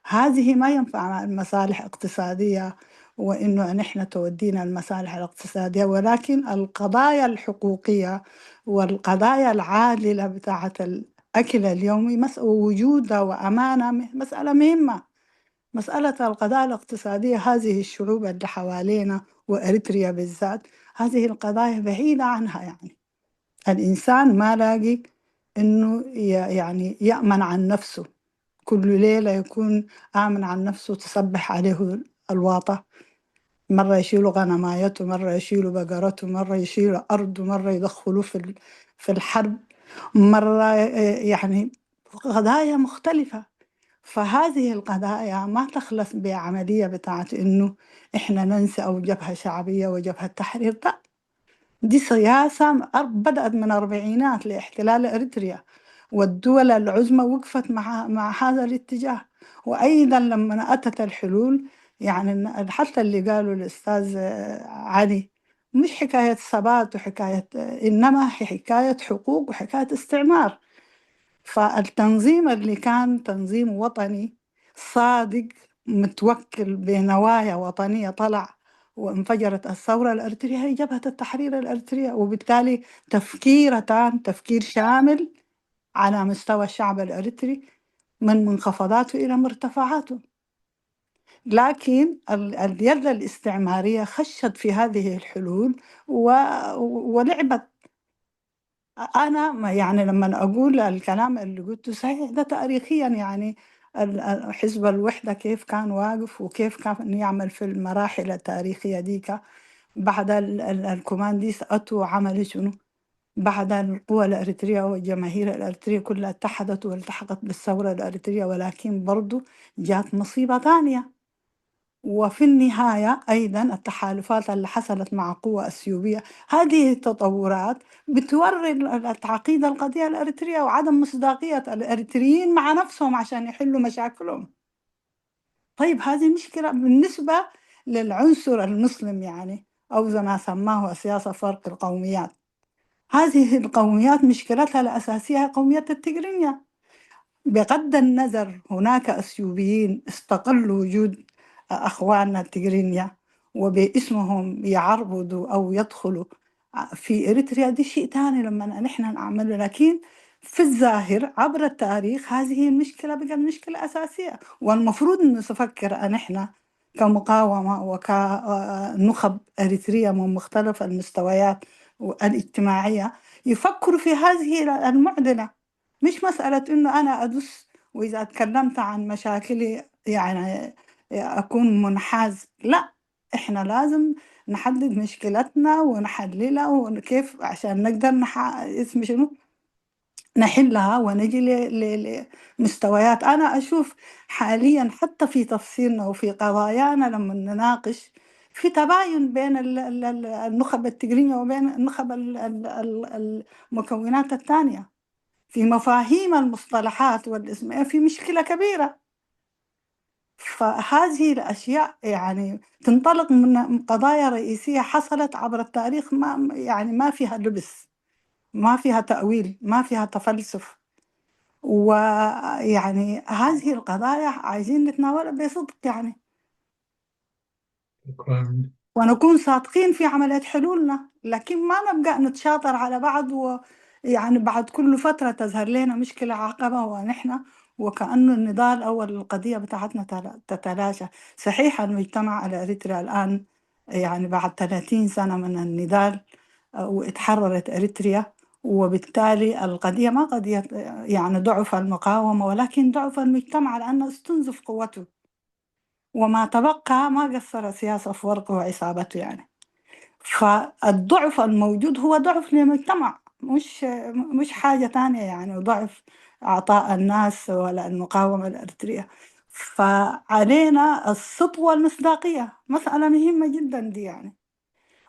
هذه ما ينفع مع المصالح الاقتصادية، وإنه نحن تودينا المصالح الاقتصادية، ولكن القضايا الحقوقية والقضايا العادلة بتاعة الأكل اليومي مس- ووجودها وأمانة م- مسألة مهمة. مسألة القضايا الاقتصادية، هذه الشعوب اللي حوالينا وإريتريا بالذات، هذه القضايا بعيدة عنها يعني. الإنسان ما لاقي إنه ي- يعني يأمن عن نفسه، كل ليلة يكون آمن عن نفسه تصبح عليه الواطة. مرة يشيلوا غنمايته، مرة يشيلوا بقرته، مرة يشيلوا أرضه، مرة يدخلوا في ال- في الحرب، مرة آه، يعني قضايا مختلفة. فهذه القضايا ما تخلص بعملية بتاعت إنه إحنا ننسى أو جبهة شعبية وجبهة تحرير، لا. دي سياسة أر- بدأت من أربعينات لاحتلال إريتريا، والدول العظمى وقفت مع مع هذا الاتجاه. وأيضا لما أتت الحلول، يعني الن- حتى اللي قالوا الأستاذ آه، علي، مش حكاية ثبات وحكاية، إنما هي حكاية حقوق وحكاية استعمار. فالتنظيم اللي كان تنظيم وطني صادق، متوكل بنوايا وطنية، طلع وانفجرت الثورة الأريترية، هي جبهة التحرير الأريترية. وبالتالي تفكير تام، تفكير شامل على مستوى الشعب الأريتري، من منخفضاته إلى مرتفعاته. لكن ال- اليد الاستعمارية خشت في هذه الحلول و- ولعبت. أنا ما- يعني لما أقول الكلام اللي قلته صحيح، ده تاريخيا يعني ال- ال- حزب الوحدة كيف كان واقف وكيف كان يعمل في المراحل التاريخية ديك. بعد ال- ال- الكومانديس أتوا عملوا شنو؟ بعد القوى الأريترية والجماهير الأريترية كلها اتحدت والتحقت بالثورة الأريترية، ولكن برضو جات مصيبة تانية. وفي النهاية أيضا التحالفات اللي حصلت مع قوى أثيوبية، هذه التطورات بتوري ال- ال- تعقيد القضية الأريترية وعدم مصداقية الأريتريين مع نفسهم عشان يحلوا مشاكلهم. طيب، هذه مشكلة بالنسبة للعنصر المسلم يعني، أو زي ما سماه السياسة فرق القوميات. هذه القوميات مشكلتها الأساسية قومية التجرينيا. بغض النظر، هناك أثيوبيين استقلوا وجود أخواننا التجرينيا وباسمهم يعربدوا أو يدخلوا في إريتريا، دي شيء تاني لما نحن نعمله. لكن في الظاهر عبر التاريخ هذه المشكلة بقت مشكلة أساسية، والمفروض إنه نفكر نحن كمقاومة وكنخب إريترية من مختلف المستويات الاجتماعية يفكروا في هذه المعضلة. مش مسألة إنه أنا أدس وإذا أتكلمت عن مشاكلي يعني أكون منحاز، لا، إحنا لازم نحدد مشكلتنا ونحللها وكيف عشان نقدر نح... اسم شنو؟ نحلها ونجي ل... ل... لمستويات. أنا أشوف حاليا حتى في تفسيرنا وفي قضايانا لما نناقش في تباين بين ال- ال- ال- النخب التجرية وبين النخب ال- ال- ال- المكونات الثانية في مفاهيم المصطلحات والاسم، في مشكلة كبيرة. فهذه الأشياء يعني تنطلق من قضايا رئيسية حصلت عبر التاريخ، ما يعني ما فيها لبس، ما فيها تأويل، ما فيها تفلسف. ويعني هذه القضايا عايزين نتناولها بصدق يعني. شكرا. ونكون صادقين في عملية حلولنا، لكن ما نبقى نتشاطر على بعض و يعني بعد كل فترة تظهر لنا مشكلة عقبة ونحن وكأنه النضال أو القضية بتاعتنا تلا- تتلاشى. صحيح، المجتمع الإريتري الآن يعني بعد ثلاثين سنة من النضال، آه، واتحررت إريتريا، وبالتالي القضية ما قضية، آه، يعني ضعف المقاومة، ولكن ضعف المجتمع لأنه استنزف قوته، وما تبقى ما قصر سياس أفورقي وعصابته يعني. فالضعف الموجود هو ضعف للمجتمع، مش مش حاجة تانية يعني، ضعف أعضاء الناس ولا المقاومة الإريترية. فعلينا الصدق والمصداقية، مسألة مهمة جدا دي يعني.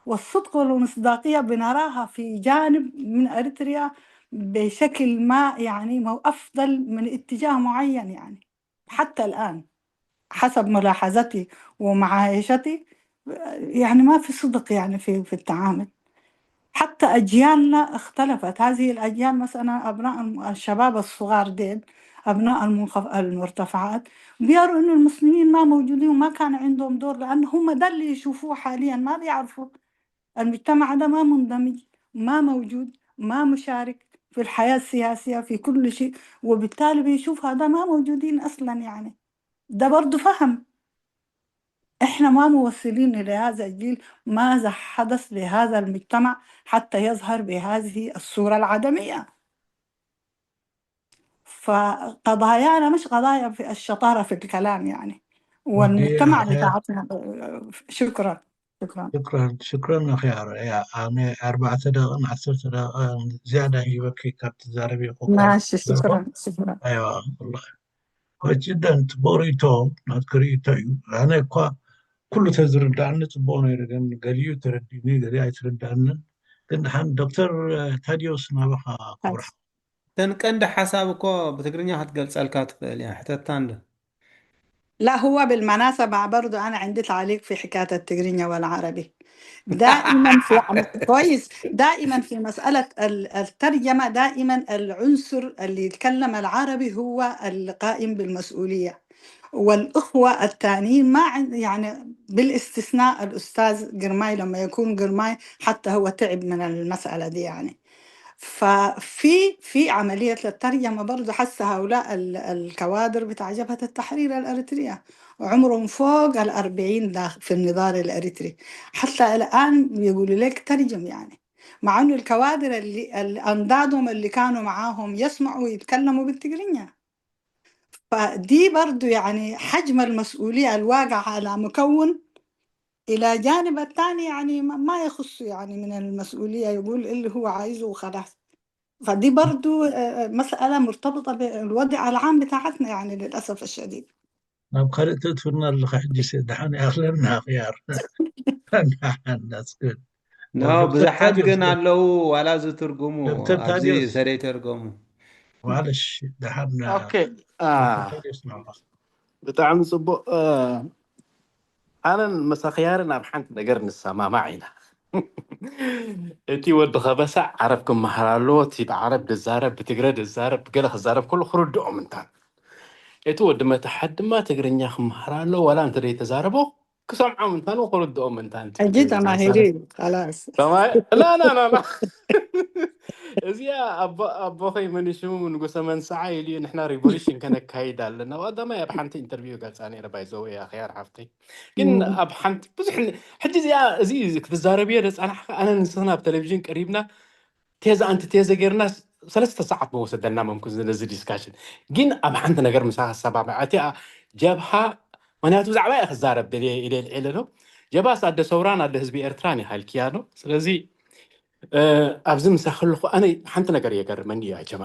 والصدق والمصداقية بنراها في جانب من أريتريا بشكل ما يعني مو أفضل من اتجاه معين يعني. حتى الآن حسب ملاحظتي ومعايشتي يعني ما في صدق يعني في في التعامل. حتى أجيالنا اختلفت. هذه الأجيال مثلا أبناء الم- الشباب الصغار دين، أبناء المنخف- المرتفعات، بيروا إنه المسلمين ما موجودين وما كان عندهم دور، لأن هم ده اللي يشوفوه حاليا، ما بيعرفوا. المجتمع ده ما مندمج، ما موجود، ما مشارك في الحياة السياسية في كل شيء، وبالتالي بيشوف هذا ما موجودين أصلا يعني. ده برضو فهم. إحنا ما موصلين لهذا الجيل ماذا حدث لهذا المجتمع حتى يظهر بهذه الصورة العدمية. فقضايانا مش قضايا في الشطارة في الكلام يعني، والمجتمع ودي بتاعتنا. شكرا. شكرا. شكرا شكرا أخي عر- يا أنا أربعة دقائق عشر دقائق زيادة هي وكي كابت زاربي خوكا ماشي، شكرا. شكرا. أيوة والله. كويس جدا. تبوريتو نذكريتو أنا كوا كل تزرد عنه تبوني رجن قليو ترديني قلي أي ترد عنه. كن حن دكتور تاديوس نابخا كورح እተን ቀንዲ ሓሳብ እኮ ብትግርኛ ክትገልፀልካ ትኽእል እያ። ሕተታ እንዶ لا، هو بالمناسبة برضو أنا عندي تعليق في حكاية التجرينيا والعربي. دائما في عم- كويس، دائما في مسألة ال- الترجمة دائما العنصر اللي يتكلم العربي هو القائم بالمسؤولية، والأخوة التانيين ما عن- يعني بالاستثناء الأستاذ قرماي، لما يكون قرماي حتى هو تعب من المسألة دي يعني. ففي في عملية الترجمة برضو حس هؤلاء ال- الكوادر بتاع جبهة التحرير الأريترية عمرهم فوق الأربعين داخل في النضال الأريتري، حتى الآن يقولوا لك ترجم يعني، مع إنه الكوادر اللي اللي أنضادهم اللي كانوا معاهم يسمعوا ويتكلموا بالتجرينيا. فدي برضو يعني حجم المسؤولية الواقع على مكون إلى جانب الثاني يعني ما ما يخص يعني من المسؤولية، يقول اللي هو عايزه وخلاص. فدي برضو آه، مسألة مرتبطة بالوضع العام بتاعتنا يعني للأسف الشديد. ናብ ካልእ ትእትውና ኣለኻ ሕጂ ደሓን ይኣኽለና ክያር ደሓን that's good ኖ ብዙሓት ግን ኣለዉ ዋላ ዝትርጉሙ ኣብዚ ሰደይ ተርጎሙ ዋለሽ ደሓን ብጣዕሚ ፅቡቅ ኣነን መሳኽያርን ኣብ ሓንቲ ነገር ንሰማማዕ ኢና እቲ ወዲ ከበሳ ዓረብ ክመሃር ኣለዎ እቲ ብዓረብ ድዛረብ ብትግረ ድዛረብ ብገለ ክዛረብ ከሎ ክርድኦም እንታን እቲ ወዲ መታሓት ድማ ትግርኛ ክመሃር ኣለዎ ዋላ እንተ ዘይተዛረቦ ክሰምዖም እንታን ክርድኦም እንታን ሕጂ ተማሂሩ እዩ ላስ ላ ላ ላ ላ እዚኣ ኣቦኸይ መን ሽሙ ንጉሰ መንስዓ ኢሉ እዩ ንሕና ሪቮሉሽን ከነካይድ ኣለና ቀዳማይ ኣብ ሓንቲ ኢንተርቪው ገልፃ ነይረ ባይዘወ እያ ክያር ሓፍተይ ግን ኣብ ሓንቲ ብዙሕ ሕጂ እዚኣ እዚ ክትዛረብዮ ደፃናሕካ ኣነ ንስኽና ኣብ ቴሌቪዥን ቀሪብና ቴዛ ኣንቲ ቴዘ ጌርና ሰለስተ ሰዓት መወሰደና መምኩ ነዚ ዲስካሽን ግን ኣብ ሓንቲ ነገር ምሳ ሰባብዐ እቲኣ ጀብሃ ምክንያቱ ብዛዕባ እየ ክዛረብ ደልየ ኢለ ልዒለ ዶ ጀብሃስ ኣደ ሰውራን ኣደ ህዝቢ ኤርትራን ይሃልክያ ዶ ስለዚ ኣብዚ ምሳ ከለኹ ኣነ ሓንቲ ነገር የገርመኒ እዩ ጀማ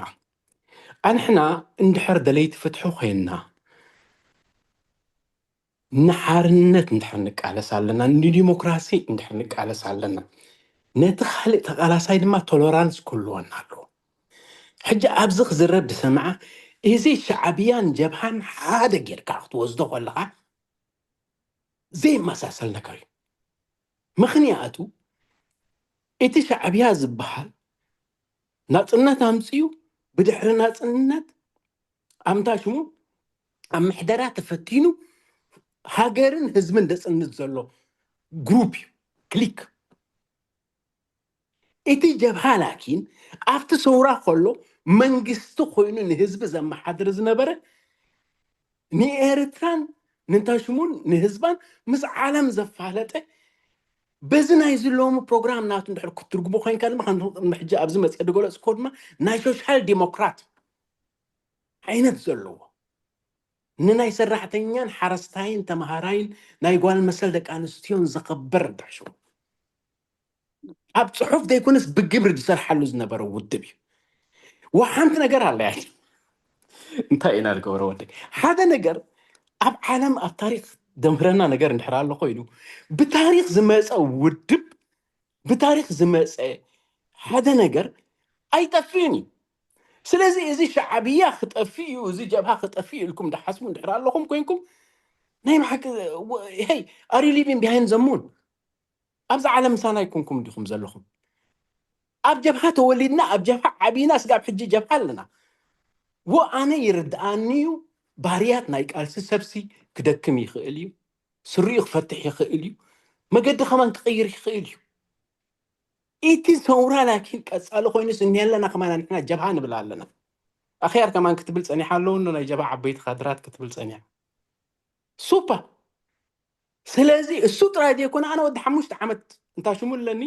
ኣንሕና እንድሕር ደለይቲ ፍትሒ ኮይንና ንሓርነት እንድሕር ንቃለስ ኣለና ንዲሞክራሲ እንድሕር ንቃለስ ኣለና ነቲ ካልእ ተቃላሳይ ድማ ቶሎራንስ ክህልወና ኣለዎ ሕጂ ኣብዚ ክዝረብ ዝሰምዓ እዚ ሻዕብያን ጀብሃን ሓደ ጌርካ ክትወስዶ ከለካ ዘይመሳሰል ነገር እዩ ምኽንያቱ እቲ ሻዕብያ ዝበሃል ናፅነት ኣምፅኡ ብድሕሪ ናፅነት ኣምታ ሽሙ ኣብ ምሕደራ ተፈቲኑ ሃገርን ህዝብን ደጽንት ዘሎ ግሩፕ እዩ። ክሊክ። እቲ ጀብሃ ላኪን ኣብቲ ሰውራ ከሎ መንግስቲ ኮይኑ ንህዝቢ ዘመሓድር ዝነበረ ንኤርትራን ንንታሽሙን ንህዝባን ምስ ዓለም ዘፋለጠ በዚ ናይ ዝለሙ ፕሮግራም ናቱ እንድሕር ክትትርጉሞ ኮይንካ ድማ ከም ሕጂ ኣብዚ መፅአ ዝገለፅኮ ድማ ናይ ሶሻል ዲሞክራት ዓይነት ዘለዎ ንናይ ሰራሕተኛን ሓረስታይን ተምሃራይን ናይ ጓል መሰል ደቂ ኣንስትዮን ዘኸብር እንድሕር ሽሙ ኣብ ፅሑፍ ዘይኮነስ ብግብሪ ዝሰርሓሉ ዝነበረ ውድብ እዩ። ወሓንቲ ነገር ኣለያ። እንታይ ኢና ንገብሮ ወደይ? ሓደ ነገር ኣብ ዓለም ኣብ ታሪክ ደምህረና ነገር እንድሕር ኣሎ ኮይኑ ብታሪክ ዝመፀ ውድብ ብታሪክ ዝመፀ ሓደ ነገር ኣይጠፍእን እዩ። ስለዚ እዚ ሻዕብያ ክጠፍእ እዩ፣ እዚ ጀብሃ ክጠፍእ እዩ ኢልኩም ድሓስቡ እንድሕር ኣለኹም ኮይንኩም ናይ መሓቂ ሄይ ኣሪ ሊቪን ቢሃይን ዘሙን ኣብዚ ዓለም ምሳና ኣይኮንኩም ዲኹም ዘለኹም? ኣብ ጀብሃ ተወሊድና ኣብ ጀብሃ ዓቢና ስጋብ ሕጂ ጀብሃ ኣለና። ወ ኣነ ይርድኣኒ እዩ። ባህርያት ናይ ቃልሲ ሰብሲ ክደክም ይኽእል እዩ። ስሪኡ ክፈትሕ ይኽእል እዩ። መገዲ ከማን ክቕይር ይኽእል እዩ። እቲ ሰውራ ላኪን ቀጻሊ ኮይኑስ እኒሀ ኣለና ከማና ንሕና ጀብሃ ንብል ኣለና። ኣኽያር ከማን ክትብል ጸኒሓ ኣለዉ ናይ ጀብሃ ዓበይቲ ካድራት ክትብል ጸኒሓ። ሱፐር። ስለዚ እሱ ጥራይ ዘይኮነ ኣነ ወዲ ሓሙሽተ ዓመት እንታ ሽሙ ኣለኒ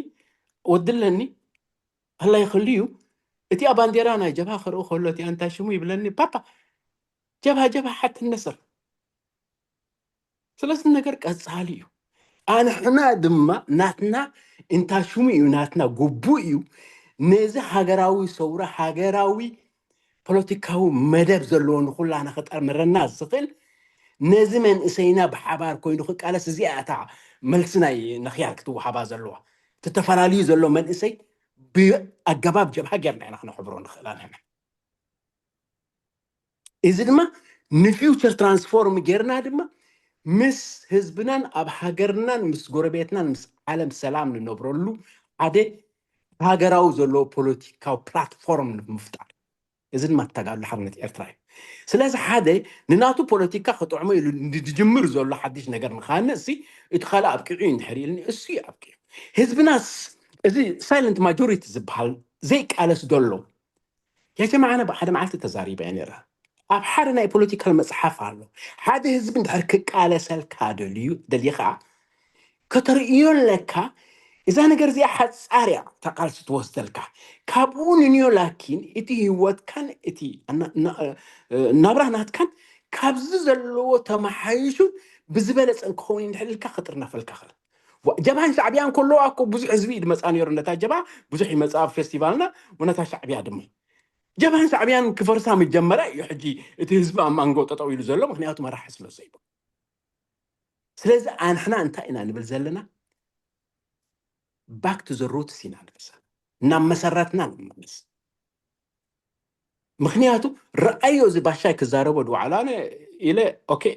ወዲ ኣለኒ ኣላ ይኽእል እዩ። እቲኣ ባንዴራ ናይ ጀብሃ ክርኢ ከሎ እቲኣ እንታይ ሽሙ ይብለኒ ፓፓ ጀብሃ ጀብሃ ሓትነስር ስለዚ ነገር ቀጻሊ እዩ። ኣንሕና ድማ ናትና እንታ ሽሙ እዩ ናትና ጉቡእ እዩ። ነዚ ሃገራዊ ሰውራ ሃገራዊ ፖለቲካዊ መደብ ዘለዎ ንኩላና ክጠርምረና ዝኽእል ነዚ መንእሰይና ብሓባር ኮይኑ ክቃለስ እዚኣ እታ መልሲ ናይ ነኽያር ክትወሃባ ዘለዋ ተተፈላለዩ ዘሎ መንእሰይ ብኣገባብ ጀብሃ ጌርና ኢና ክነሕብሮ ንኽእል ኣለና። እዚ ድማ ንፊውቸር ትራንስፎርም ጌርና ድማ ምስ ህዝብናን ኣብ ሃገርናን ምስ ጎረቤትናን ምስ ዓለም ሰላም ንነብረሉ ሓደ ሃገራዊ ዘለዎ ፖለቲካዊ ፕላትፎርም ንምፍጣር እዚ ድማ ተጋድሎ ሓርነት ኤርትራ እዩ። ስለዚ ሓደ ንናቱ ፖለቲካ ክጥዕሞ ኢሉ ዝጅምር ዘሎ ሓድሽ ነገር ንክሃንእ እሲ እቲ ካልእ ኣብቂዑ እዩ እንድሕር ኢልኒ እሱ እዩ ኣብቂዑ። ህዝብናስ እዚ ሳይለንት ማጆሪቲ ዝበሃል ዘይቃለስ ዶ ኣሎ? ያጀማዓነ ብሓደ መዓልቲ ተዛሪበ ነረ ኣብ ሓደ ናይ ፖለቲካል መፅሓፍ ኣሎ ሓደ ህዝቢ እንድሕር ክቃለሰልካ ደልዩ ደሊኻ ከተርእዮ ኣለካ። እዛ ነገር እዚኣ ሓፃር እያ እታ ቃልሲ ትወስደልካ። ካብኡ ንንዮ ላኪን እቲ ህይወትካን እቲ ናብራ ናትካን ካብዚ ዘለዎ ተመሓይሹ ብዝበለፀ እንክኸውን እንድሕልልካ ክጥርነፈልካ ክእል ጀብሃን ሻዕብያን ከለዋ እኮ ብዙሕ ህዝቢ እዩ ዝመፃ ነይሩ ነታ ጀብሃ ብዙሕ ይመፃ ኣብ ፌስቲቫልና ወነታ ሻዕብያ ድማ ጀብሃን ሻዕብያን ክፈርሳ መጀመርያ እዩ ሕጂ እቲ ህዝቢ ኣብ ማንጎ ጠጠው ኢሉ ዘሎ ምክንያቱ መራሒ ስለ ዘይብሉ ስለዚ ኣንሕና እንታይ ኢና ንብል ዘለና back to the roots ኢና ንብል ዘለና ናብ መሰረትና ንመለስ ምክንያቱ ረኣዮ እዚ ባሻይ ክዛረቦ ድዋዕላ ኣነ ኢለ okay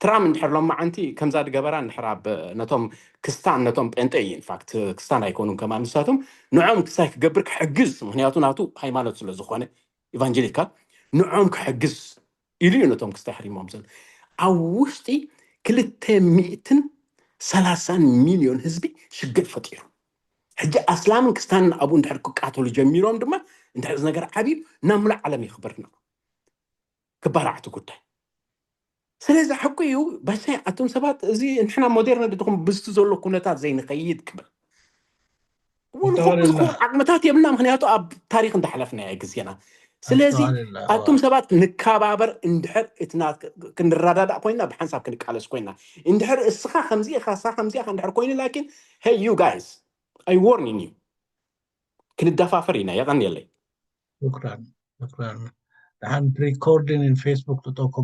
ትራም እንድሕር ሎማዓንቲ ከምዛ ድገበራ እንድሕር ኣብ ነቶም ክስታን ነቶም ጴንጠ እዩ ኢንፋክት ክስታን ኣይኮኑን ከማን ንሳቶም ንዖም ክሳይ ክገብር ክሕግዝ ምክንያቱ ናቱ ሃይማኖት ስለ ዝኾነ ኢቫንጀሊካል ንዖም ክሕግዝ ኢሉ እዩ ነቶም ክስታይ ሕሪሞም ዘሎ ኣብ ውሽጢ ክልተ ሚእትን ሰላሳን ሚልዮን ህዝቢ ሽግር ፈጢሩ ሕጂ ኣስላምን ክስታንን ኣብኡ እንድሕር ክቃተሉ ጀሚሮም ድማ እንድሕር እዚ ነገር ዓብዩ ናብ ሙሉእ ዓለም ይኽበርና ክባራዕ እቲ ጉዳይ ስለዚ ሓቁ እዩ ባሻይ ኣቱም ሰባት እዚ ንሕና ሞዴርነ ድኹም ብዝቲ ዘሎ ኩነታት ዘይንኸይድ ክብል ምናምክንያቱ ኣብ ታሪክ እንዳሓለፍና ግዜና ስለዚ ኣቱም ሰባት ንከባበር እንድሕር ክንረዳዳእ ኮይና ብሓንሳብ ክንቃለስ ኮይና እንድሕር እስኻ ከምዚ ኢኻ እሳ ከምዚ ኢኻ እንድሕር ኮይኑ ላኪን hey you guys I warning you ክንዳፋፈር ኢና የቐንየለይ شكرا شكرا دحان recording in Facebook تطوكم